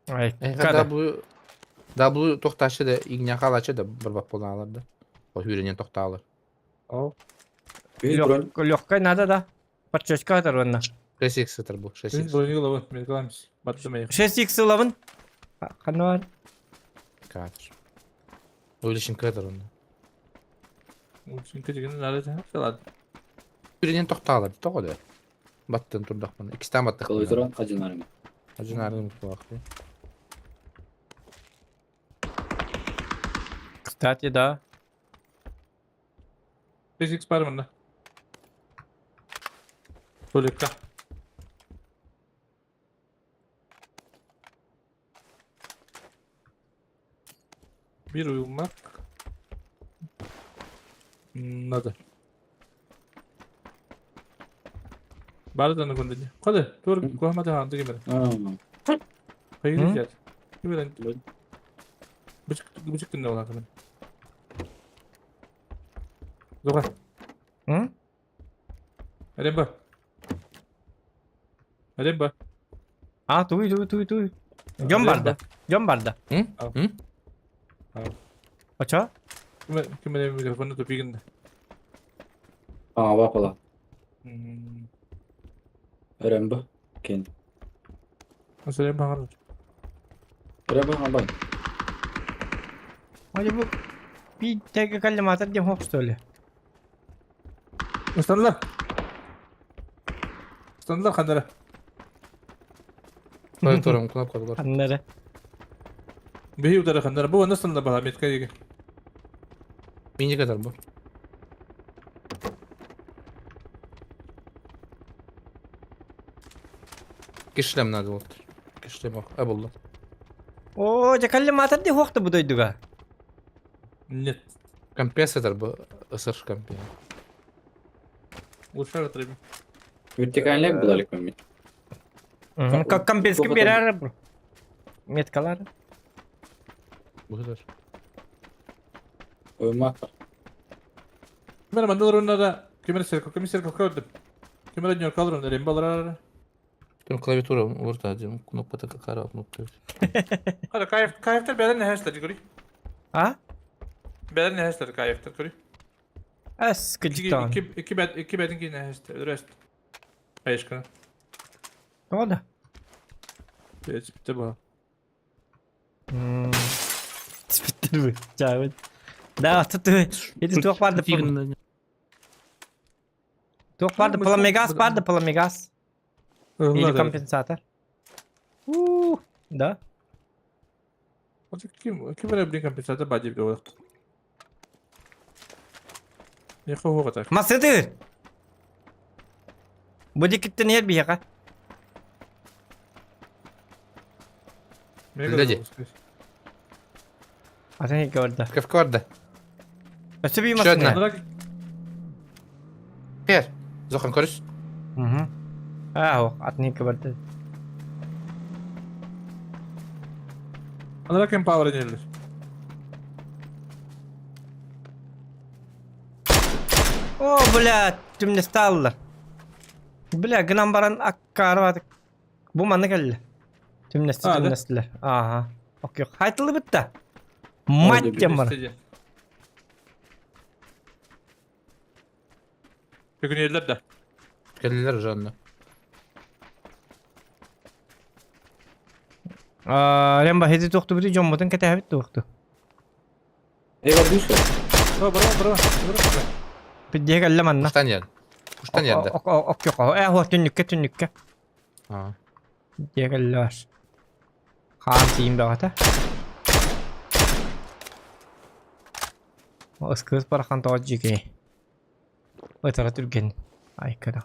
Ай, W W тоқташы да игня қалачы да бір бап болған аларды. О, хүренен тоқталыр. О. Легкая надо, да. Подчечка оторвана. 6x сытыр бұл, 6x. 6x лавын. Қаны бар? Кадр. Өлішін кадр онда. Өлішін кадр надо, салады. Хүренен тоқталыр, тоғыды. Баттын тұрдақ бұны. Икстен баттық. Қалай Ажынарым. Ажынарым құлақты. Кстати, да. 5x бар мында. Туалекка. Bir uyumak надо. Бары да көндө. Кады, тур куамада ханды кемер. Хайыр жат. Кимерен. Бычык бычык күндө ола кымын. Зога. М? Ремба. Ремба. А, туй, туй, туй, туй. Дьон барда. Дьон барда. М? М? Очо? Ким ким микрофонду тупигин. А, бапала. Өрөмбө. Кен. Асалем багар. Өрөмбө хабай. Hadi bu bir tek kalem diye hop söyle. Ыстанылар. Ыстанылар хандара. Клавиатурам кнопка бар. Аннары. Бии удары хандара. Бу онда ыстанылар бала метка еге. Мини кадар бу. Кишлем надо вот. Кишлем ох. А булду. О, жакаллематор дии хуохта бу дойдуга. Нет. Компенсатор бу ысыр компе. Улучшар треб. Вертикальный булалик мен. Как компенски берер бу. Меткалар. Бу Уймак. Кимер мандалар онда кимер серко кимер серко көрдүм. Кимер днёр калыр онда рембалар. Там клавиатура орта дем кнопка така кара кнопка. Хада кайф кайфтер бәлен нәһәстер гүри. А? Бәлен нәһәстер кайфтер гүри. Эс кыжытан. Iki iki бәд iki бәдин ки нәһәстер рөст. Айшкана. Ода. Бит бу. Спиттер бу. Чабыт. Да, тут эти туох барды. Туох барды пламегаз барды пламегаз. Или компенсатор. У, да. Ким ким бир компенсатор бар деп ойлоп. Не хого так. Масыдыр. Бу дикиттен ер бияка. Гляди. Атын көрді. Кавкорда. Өсі бүй Еще одна. масына. Пер. Зохан көрүс. Угу. А, о, атын көрді. Анара кем power нелер. О, бля, түмнесті алылар. Бля, гынан баран аккары бадык. Бу манны келді. Түмнесті, А, да? түмнестілер. Ага. Ок, yok. Хайтылы бітті. Мать тем бар. Бүгүн да. Келдилер жанна. Ремба хеди тоқты біті жомбутын кете хабит тоқты. Эй, бар душа. Бра бра бра. Бра. Бидде келді манна. Куштан ян. Куштан янда. Ок, ок, yok. Э, хо, түннүкке, түннүкке. А. Бидде келді бар. Хан тиим бағата. Ыскыз барахан тоға жеке. Өтара түрген. Айкада.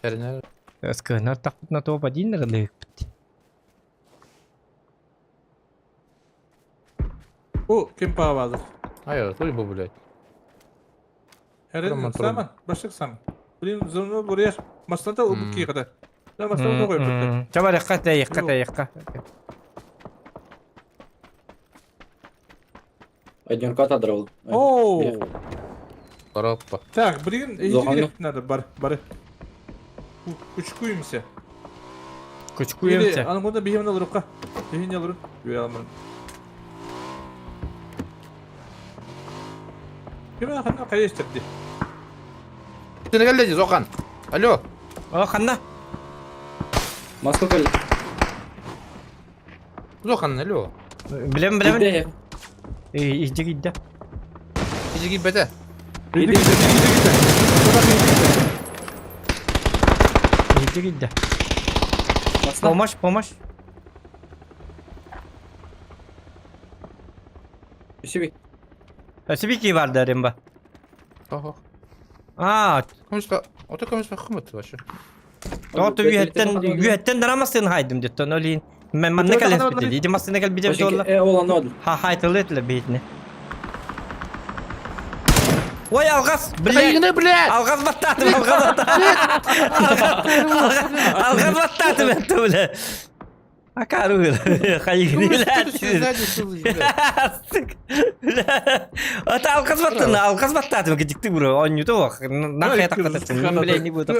Тернер. Ыскыһынар тахпытына топ один рылык бит. Бу кем power азыр. Ай, той бу блядь. Herren Tamam, саман, башык сам. Блин, зону бурaya маслата уб ки када. Да маслата коюп турду. Чабар якка та якка та якка. Однерка отодрал. Оу. Короппа. Так, блин, Зохан. иди надо бар, бары. Кучкуемся. Кучкуемся. Аны монда бихемин алырыкка. Бихемин алырым. Юре алмадым. Ким ханна кайыштерди. Сен келди Зохан. Алло. О, ханна. Москва кел. Зохан, алло. Билем, билем. Иди. Эй, иди гидде. Иди бете. Иди, иди, иди, Иди гидде. Москва. Помощь, помощь. Үсүбү. Өсүбики бар дәрим ба. Ого. Аа, Көмүс ото көмүс бахымыт вообще. Тоҕо үһэттэн үһэттэн дара массыына хайдым диттон олин. Мен манна кэлэн битили. Ити массыына кэлбитим туолла. Э, ол аны Ха хайтылы этилер бейтине. Ой, алгас, блядь. блядь! Алгас баттаатым, алгас баттаатым. Алгас баттаатым этти, бля. Акары Ата алгас баттын, алгас баттаатым, кедикти бро, онньуту бак. Нахай таккататын, бля, не буду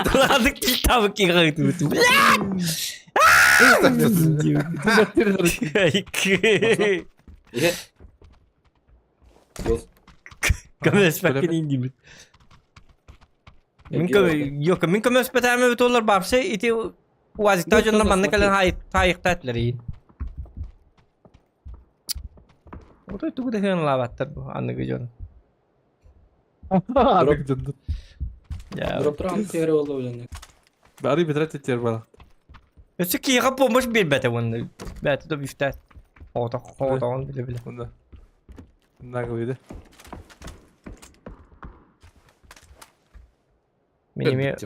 Туладык табык кигагыт. Көмөспөккин индибит. Мин yok, мин көмөспөтәме бит олар вообще ити уазикта дьоннор манна кэлэн таайыктаатылар ийин. Отой тугу да лаабаттар бу аныгы дьон. Аныгы дьон. Дроптор тере болду билен. Бары бетрат тер бала. Өссө киһиэхэ помощь биэрбэтэ уонна бээтэ да бүфтээт. Оҕото оҕотоҕун биле биле. Онда. Наглый Мин эмиэ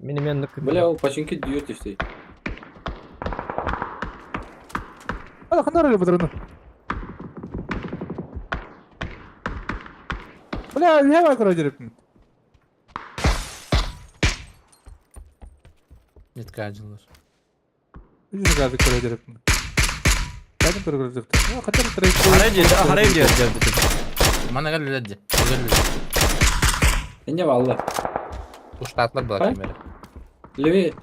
мин эмиэ оннук Бля, ол починки дүйөр түстей. Ана ханар эле быдырыны. Бля, не бар көрө жереппин. Нетка жылдар. Жүз газы көрө жереппин. Кайдан көрө жереппин. Качан трейд. Харай диyor, харай диyor diyor. Мана кэллэ дии. Эне валла. Уштаатылар была Ай? кемере. Леви.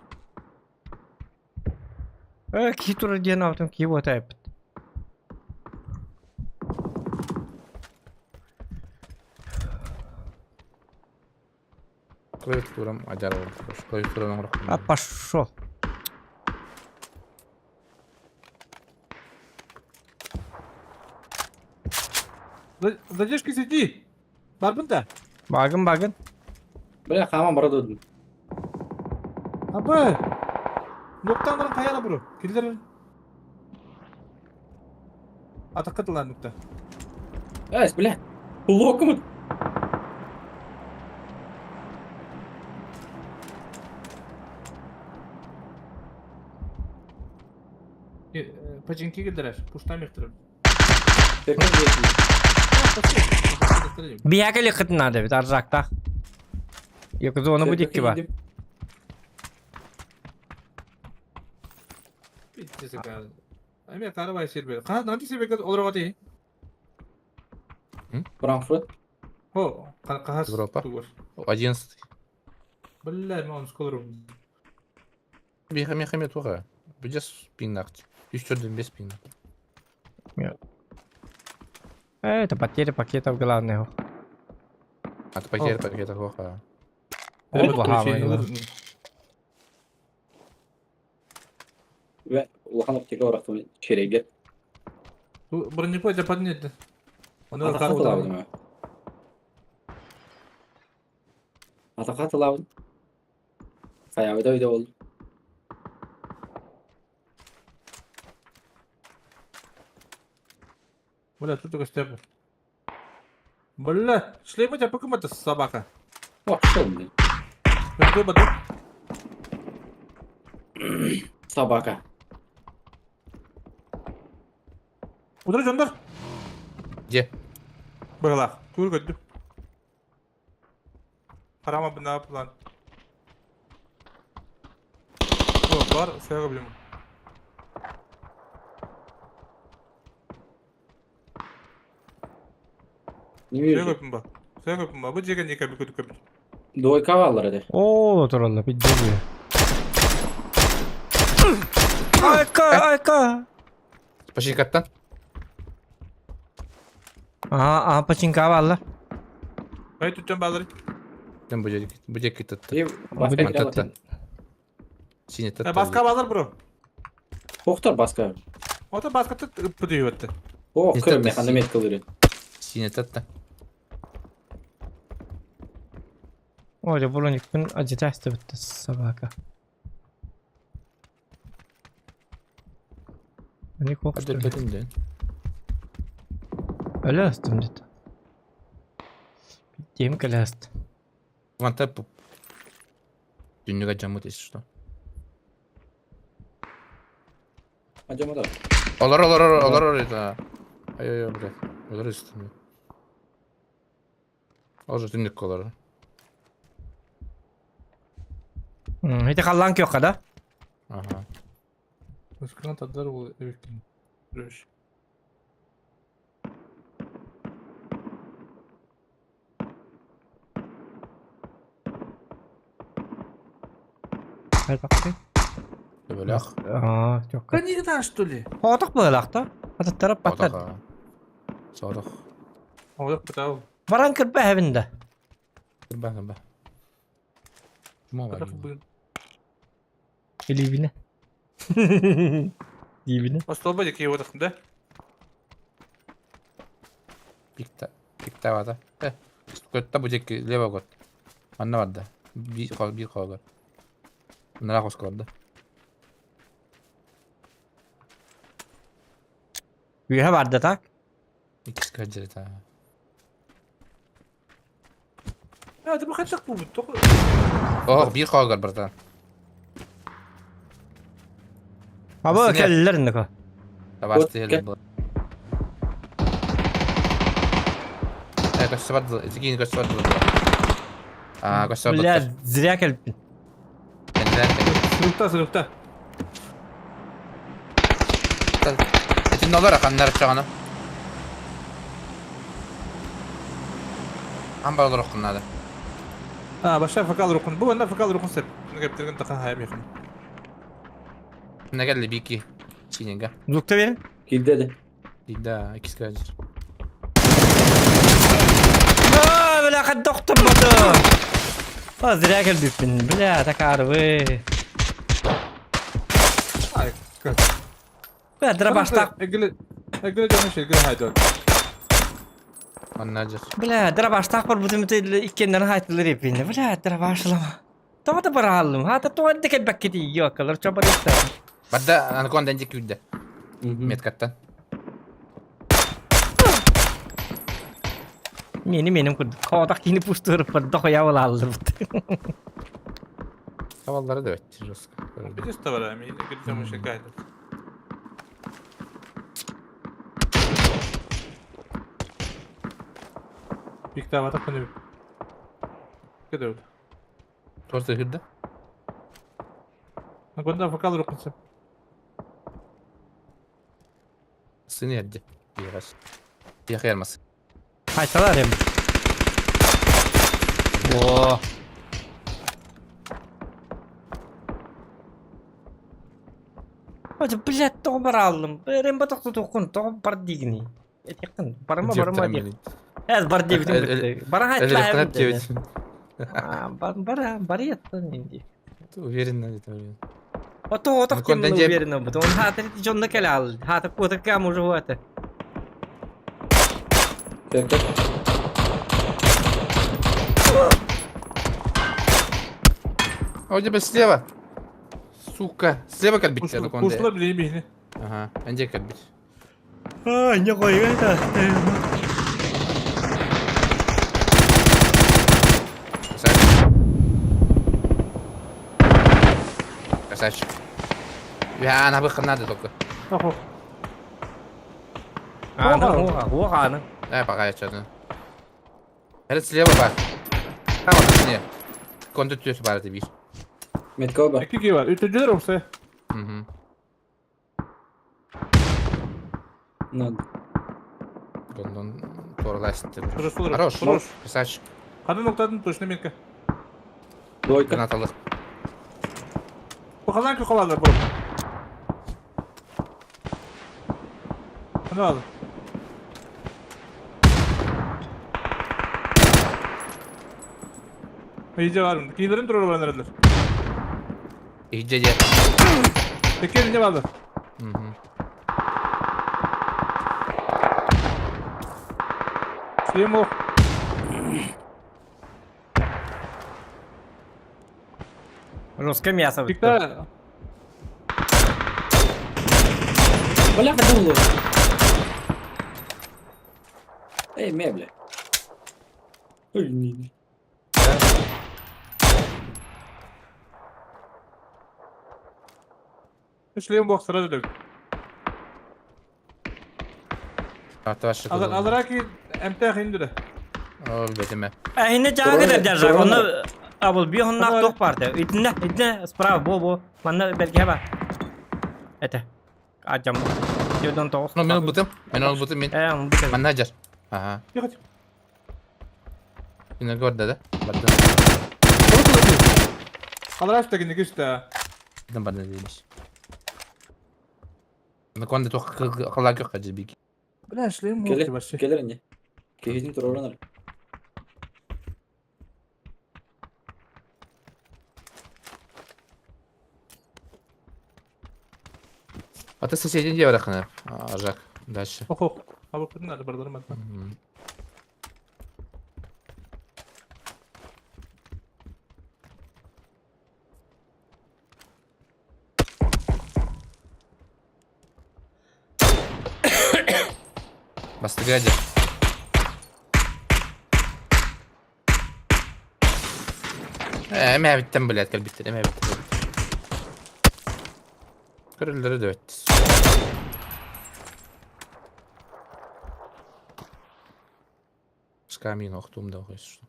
Э, киһи турар диэн аҕытым киһи буота эппит. Клавиатурам ажар болду. Клавиатурам оңрок. А пошел. Задержки сиди. Барбын да. Багын багын. Бля, хаман бара дудум. Абы. Ноктан баран каяла бро. Килдер. Атакка тылан нукта. Эс, бля. Локом. Починки килдер. Пуштам ихтир. Биһиэхэ лихытын наада эбит аржаактаах. Якузона бу дикки ба. Эме карабай сербер. Кана нанти себек олорго ти. Франкфурт. Хо, кахас. Европа. 11. Бля, мен сколорум. Бихаме хаме туға. Бүжес пиннақ. 345 пиннақ. Э, это потеря пакетов главное. А то потеря пакетов плохо. Улахан оптика барахтым череге. Бронепой для поднять. Атака Атака тылабын. Хаябыда үйде болду. Бля, тут только степа. Бля, шлема тебя покумата собака. Пошел, блин. Собака. Удары жондар. Где? Быгалах. Кур көттү. Харама бина план. О, бар, сәгә билем. Не Сәгә көпүм ба. Сәгә көпүм ба. Бу жеген эки көтүп көп. Двойка баллар эди. О, туралла пиздец. Айка, айка. Починкаттан. Ага, ага, починка балла. Ай түттен баллар. Мен бу жерге бу жерге кетти. Баска Татта. Сине татта. Баска баллар бро. Охтар баска. Ота баска тыт пүдүй өттү. О, көр механды мет кылыры. Сине татта. Ой, броникпин ажитасты битти собака. Они куох что ли? Өтөппөтүм ден. Өлө астым деді. Тем кэлээст. Ванта Түннүгэ дьаммыт если что. Ажамада. Олор олор олор это. Ай ай блядь. Олор үстүнө. Олор түннүк олор. Ити халлаан күөххэ да? Ага. Өскүнэн тардар ол эбиккин. Рөш. Хайдахтый? Төбөлөх. Аа, чокка. Канигдан что ли? Хоотох быһыылаах да? Атыттара баттар. Сорох. Оҕох бытау. Баран кырба эһэбин да. Кырба кырба. Чума бар. Илиибинэ. Диибинэ. Остолба дики отахтым да? Пикта пикта бата. Э. Көтта бу дики лево гот. Манна барда. Бир хол бир хол. Нара хоско барда. Үөһэ барда так? Иккис каджета. А, ты бахачак бу бут. Ох, бир хогар, братан. Аба кэллэр нөкө. Табасты хеле был. Э, көссө барды, итигин көссө барды. А, көссө барды. Бля, зря кэлбин. Сырыкта, сырыкта. Этин олар аканнар чаганы. Амбар олар окуннады. А, баша факал рукун. Бу анда факал рукун сеп. Гептерген тахан хайм якын. Не келди бики. Синега. Лукта берин. Килде Да, икис кажыр. А, бля, хат доктор бады. А, зря кэлбиппин. Бля, такарвы. Ай, как. Бля, дробаштак. Эгеле эгеле жана шергер хайдор. Аннажыр. Бля, дробаштак бар бутум иккеннерин хайтылыр еппин. Бля, дробашлама. Тоҕо да барааллым. Хата тоҕо да кэлбэккити йокалар чобарыттар. Барда анаконда дик күдде. Меткаттан. Мени меним курдук. Хоотах кини пустуруп бар дохуя болааллар бут. Таваллары да өтчү жестко. Битес тавара, мен эгеле жана шергер хайдор. Бикта батак күнү. Кеде өт. Торты кирди. Анаконда факал рукун сеп. Сыны эрди. Егаш. Ехермас. Хайталар эм. О. Ото, блядь, тоҕо барааллым. Рэмбо тохтотуоххун, тоҕо бар диигиний. Этиэххин, барыма барыма диэх. Эс бар диэбитим бытты. Бара хайтла Бара, барыяттан инди. Уверенно где-то уверен. Ото отох кем уверенно бут. Он хатыр дьонно кэлал. Хатыр куотакка мужу это. А у тебя слева. Сука. Слева кальбить тебя Кушла биле бихне. Ага, анде кальбить. А, не кой это. Красавчик. Красавчик. Я на выход надо только. Охо. А, ну, хуа, Э, пока я что-то. Это слева бар. Там вот не. Конту тёс бар ты видишь. Метка бар. Эки бар. Үтүдүлөр окса. Угу. Надо. Гондон торласты. Хорош, Хорош. хорош. Красавчик. Каны ноктадын точно метка. Двойка. Гранаталы. Бакалан калалар бу. Аны ал. İyice var mı? Kiyilerin durur var neredeler? İyice de. Tekin ince vardı. Угу. Şeyim o. Русское мясо. Бикта. Бля, хотел. Эй, ме, бля. Ой, не. Шлем бох сразу лег. Ата Алар алараки МТ хиндүрэ. Ол бетеме. Эһинне жаагы дер держак. Онно абыл би хоннаах туох баар Итинне, итинне справа бо бо. Манна бэлгэһэ бар. Это. Ажам. Дьодон тоҕус. Ну мен ылбытым. Мен ылбытым мен. Э, он бутым. Манна жар. Ага. Тихо, тихо. Кине көрдө да. Бардым. Алараш тагин гүстэ. Бардым бардым дейбиш. Ну конда туох кылаа көх кажы бик. Бля, шлем Келе, бох вообще. келер не. Кихитин туроран. Ата соседин дие барахына. Ажак. Дальше. Ох, ох. Абы кудын ары бардырым ата. Бастыга жар. Э, мә биттем, блядь, кел биттер, мә биттем. Көрүлдөрү дөт. Скамин охтум да охойс.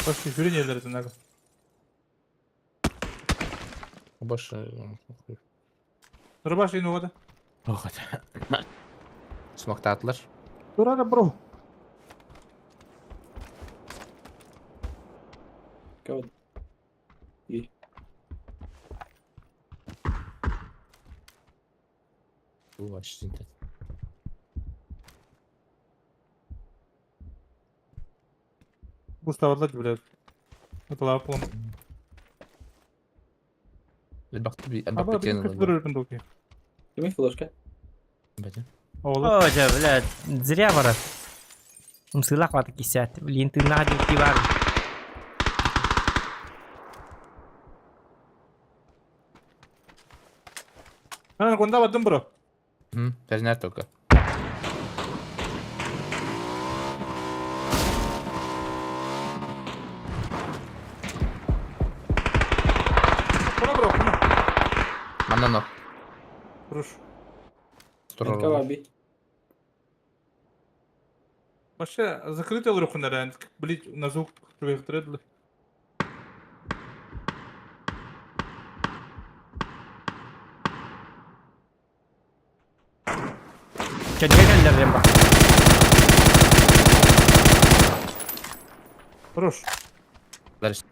Вообще жүрен ерлер знак. Больше. Рубаш ину вода. Ох, Смоктатлар. Турара бро. Кого? И. Бу вообще. Буставарлар блядь. Это лапом. Бакты би, Аба бакты бир тен. күтүрөр доки. Кими флешка? Ола. О, жа, блядь, зря барат. Умсылах ваты кисят. Блин, ты на один бар. Ана конда бардым бро. Хм, тернер только. Бро бро. Манна но. Руш. Кого би? Вообще закрытый рухунар, блядь, на звук привыктред. Чөдгеллерден бак. Руш. Дальше.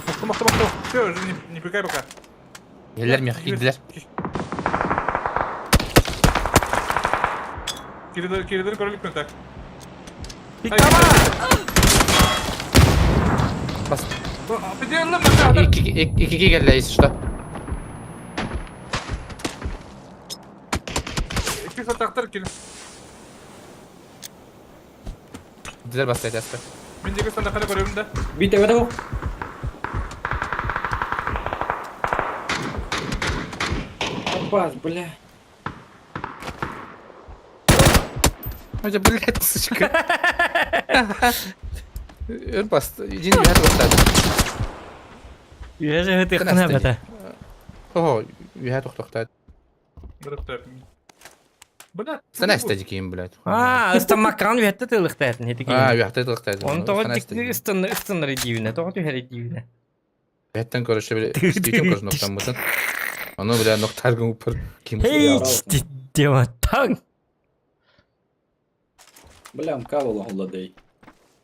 Махту, махту, махту. Все, уже не пикай пока. Елер мех кидилер. Кирилл, Кирилл, көрөлүк мен так. Пикама! Бас. Определенно, мата. Iki iki iki geldi işte. Iki сатактар кил. Дилер басты айтасыз. Мен деге сандақаны көрөмүн да. Би тебе того. Опас, бля. Ой, блядь, сучка. Өр басты. Един үйәт тоқтады. Үйәжі өте қына бәті. Ого, үйәт тоқтады. Бля. Сен әсті кейін, блядь. А, ыстамаккан үйәтті тылықтайтын. А, үйәтті тылықтайтын. Оны тоғы ыстыныр дейвіне, тоғы түйәрі дейвіне. Үйәттен көріші бір істейтін көрші ноқтан бұтын. Оны, бля, ноқтаргын упыр. Хей, дема таң. Бля, МК болған холладай.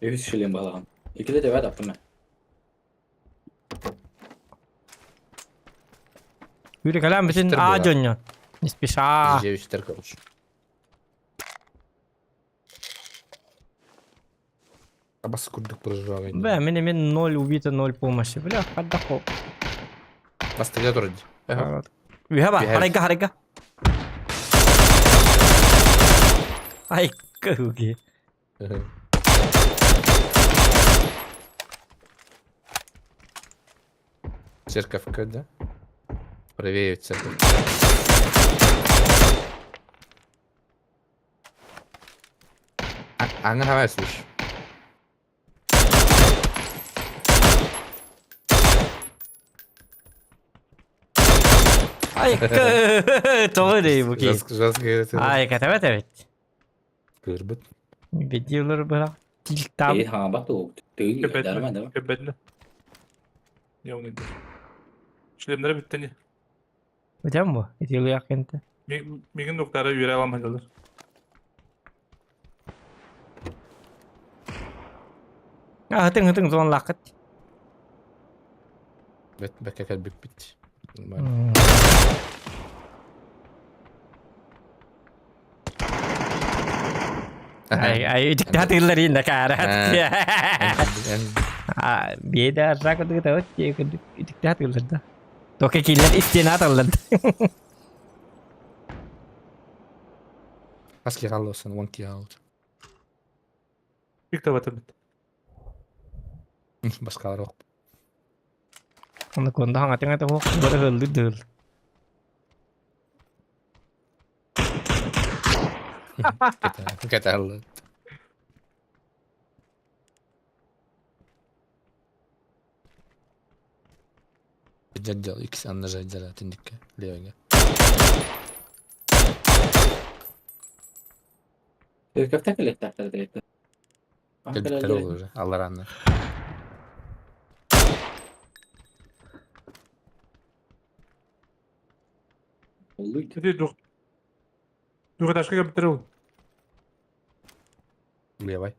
Өз шлем балаған. Екіде де бәд аптым. Юрий Калям бүтін а жоньо. Не спеша. Жебіштер, короче. Абасы күрдік бір жағы. Бля, мен 0 убито, 0 помощи. Бля, қадда қол. Бастыға тұр. Үйә ба, харайга, харайга. Ай, көге. Церковка, да? Правее церковь. Аңыр хавай слышь. Ай, тоҕо дей бу киһи. Жестко Ай, кэтэбэт эбит. Кырбыт. Бедилер быра. Тилтам. Эй, хаҥабат уу. Тыы, дарма да. Көбөтүнэ. Не он иди. Шлемнere bitti. Бүтэн бу. Итилиях кенте. Мигин доктора үөрэ алам хадылар. А, хытың хытың зон лақыт. Бэт бэккэ кэлбиппит. Ай, ай, итиктаатылар инна каарат. Биэдэ арра курдук тават итиктаатылар да. Тока киллер истена аталлар. Хас киһи хаалла уон киһи хаалбыт. Пик табатым. Баскалар ох. Оны конда хаңатың ата хоқ бары хылды дыл. Кэталлы. Дядя X анна жайдара түндікке левыйга. Церковьтан кэлиэхтээхтэр этэ. Кэлбиттэр ол уже алларанна. Ити дух. Дугаташка кэптэр ол. Левай.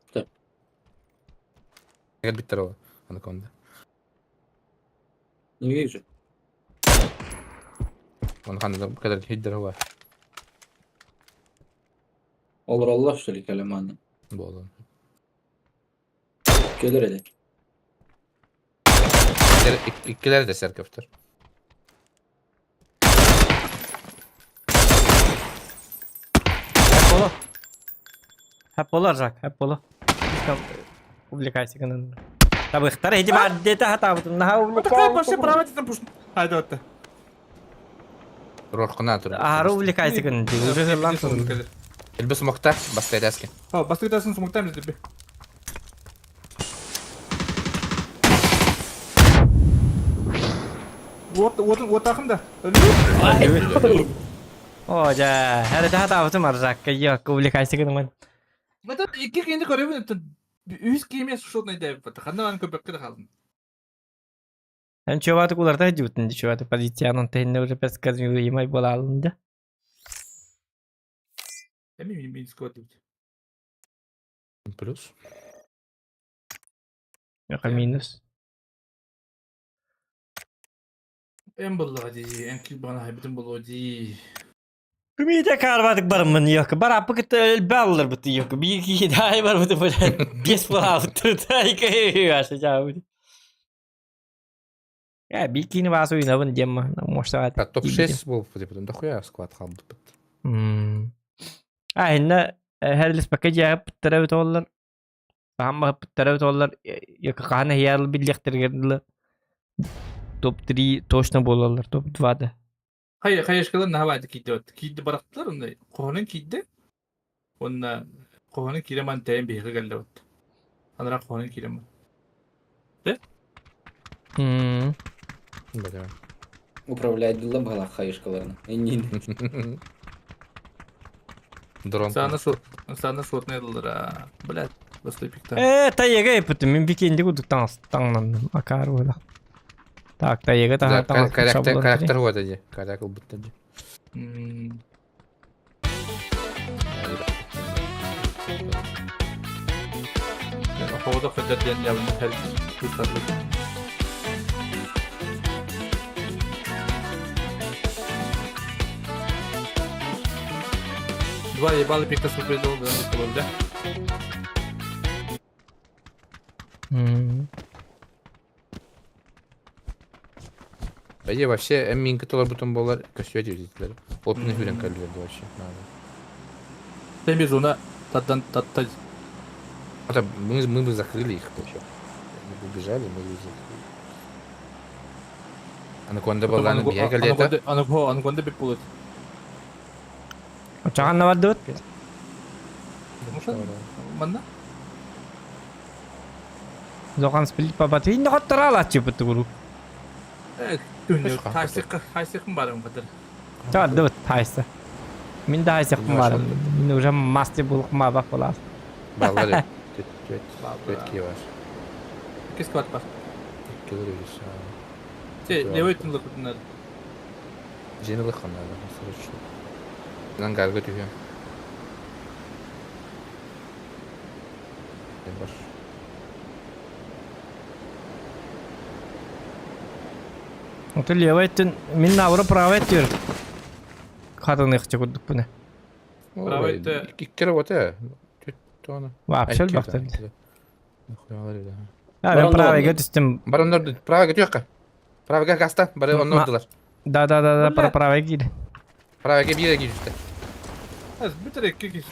Кэлбиттэр ол анаконда. Не вижу. Он ханна кадar хиддер хуа. Олороллор что ли кэлэманы. Буолун. Кэлэр этэ. Иккилер де церковьтер. Hep bolu. Hep bolu arjak, hep bolu. Увлекайся гынан. Табыхтар эти бар дете хатабытын. Наха Такая вообще право там пуш. Хайда отта. Роркуна тур. Ары увлекайся гынан. Уже хырлан турун. Элбес мокта бастайдаски. О, бастыгдасын сумуктан биз Вот, вот, вот ахында. О, жа, хәрі хатабытым аржак. Yok, увлекайся гынан. Мата икки кенди көрөбүн үс кийме шотный деп. Ханда ан көпөккө да калдым. Эн чуваты куларда жутун чуваты позициянын тенне уже предсказуемый бола алынды. Эми ми скот дейт. Плюс. Yok минус. Эм боллоо ди, эн кил бана хайбитин боллоо ди. Күмите карбадык бармын yok. Бар апы кыты баллар быты yok. Bir iki daha бар быты böyle бес була тай аша жабы. Я бикини басы ойнабын демма. Может Топ-6 был, типа, дохуя склад халды. А инна хәрлис бака жаап быттара бит Бахамма быттара бит Yok кахана хияр биллехтергерле. Топ-3 точно болалар, топ-2 да. Хай хайышкалар нахабады кийди от. Кийди барактылар онда. Кохонун кийди. Онна кохонун киреман тайын бейхи келди от. Анара кохонун киреман. Да? Управляет дылым бала хайышкаларына. Эннин. Дрон. Сана шот, сана шотный дылдыр. Блядь, басты пикта. Э, таега епытым. Мен бикенде кудук таңнандым. Акар була. Так, таега та Характер, характер вот эти. Характер будто. Хода хөдер ден явын хәл күстәрлек. Два ебалы пикта супер да, да? По вообще, М который бутон болар, көсөт үтүлөр. Опны хүрен калберди вообще. Тем зона тадан татта. Это мы бы закрыли их вообще. Мы бы убежали, мы бы закрыли. Анаконда баллааны биһэ кэлиэтэ. Анаконда бит булут. Чаҕанна бардыбыт. Манна? Зохан сплит папаты инне хоттора алааччыпыт тугуру. Хайсыкын барым бадыр. Чаҕардыбыт хайса. Мин да хайсыкпын барым. Мин уже мастер булук маабах болаас. Баллар түөт кие бар. Икки склад бар. Иккилер үс. Те, левой тынлы кутунар. Дьиэни ылыахха наада, сорочу. Ангарга түһүөм. Бар. Ото левый өттүн мин наоборот правый өттүгэр хатыныахча курдукпун. Правый өттө Икки работа. Түт тоны. Вообще элбэхтэр. А, мен правыйга түстүм. Бар оннор правыйга түһүөххэ. Правыйга гаста, бары онно ордулар. Да, да, да, да, правыйга киир. Правыйга биир киир түстэ. Бүтэр икки киирди.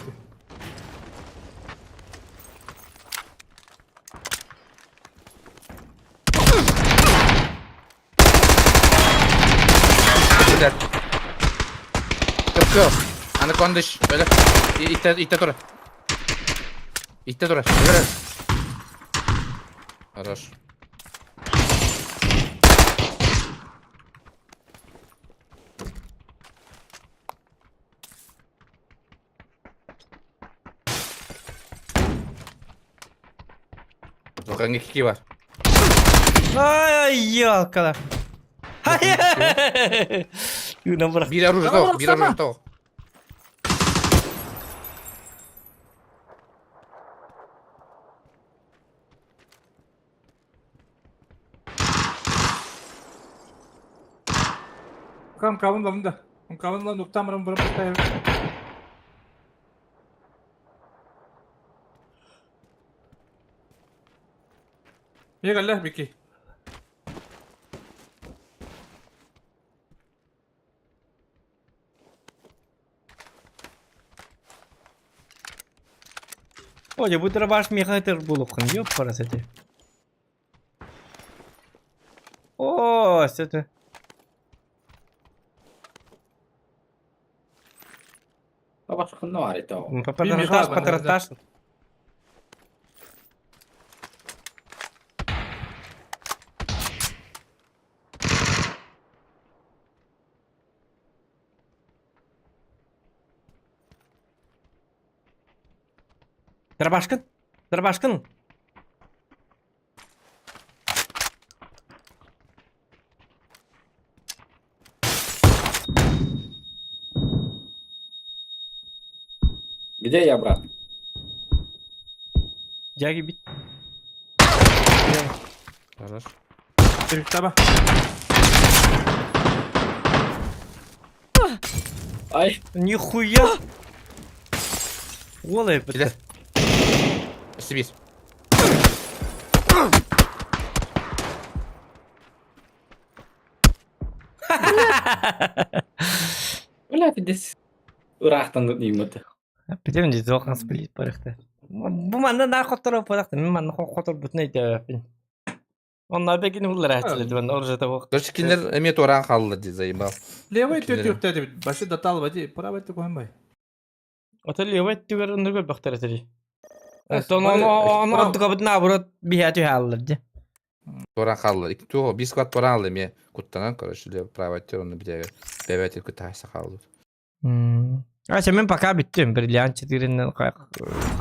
Кып-кыл. Аны кондыш. Öyle. İtte, itte тура. Itte тура. Öyle. Хорош. Зоқанға кики бар. Ай, елкала. Юна бырах. Биир оружие тоқ, биир оружие тоқ. Кам кабын лам да. Кабын лам нуктам рам барам Мегаллах бики. Оля, бу дробаш мехатер булухын, ёппарас эти. О, это. Патронтаж, патронтаж. Дробашкын, дробашкын. Где я, брат? Дяги бит. Хорош. Таба. Ай. Нихуя. Олай бит. Сибись. Бля, пиздец. Ыраахтан ыймыт. Бүтем дии туох сплит барыхта. Бу манна наар хотторо барахта. Мин манна хотор бүтүн өйдөөбүн. Онно бегин уллараачылар дибан оржата бу. Короче, кинилэр эмиэ туораан хаалла дии заебал. Левый төт юртэ дебит. Башы датал бади. Правый төкөһөн бай. Ото левый түгэр оннук өлбөхтөр этери. Оттон ону ордука бут наоборот биһэ түһэ ди. Туораан хаалла. Туох биир склад туораан хаалла эмиэ куттанан, короче, правый өттүгэр онно битээгэ бэбээтир кытаайса хаалбыт. А, мен пока бүттүм. Бриллиант 4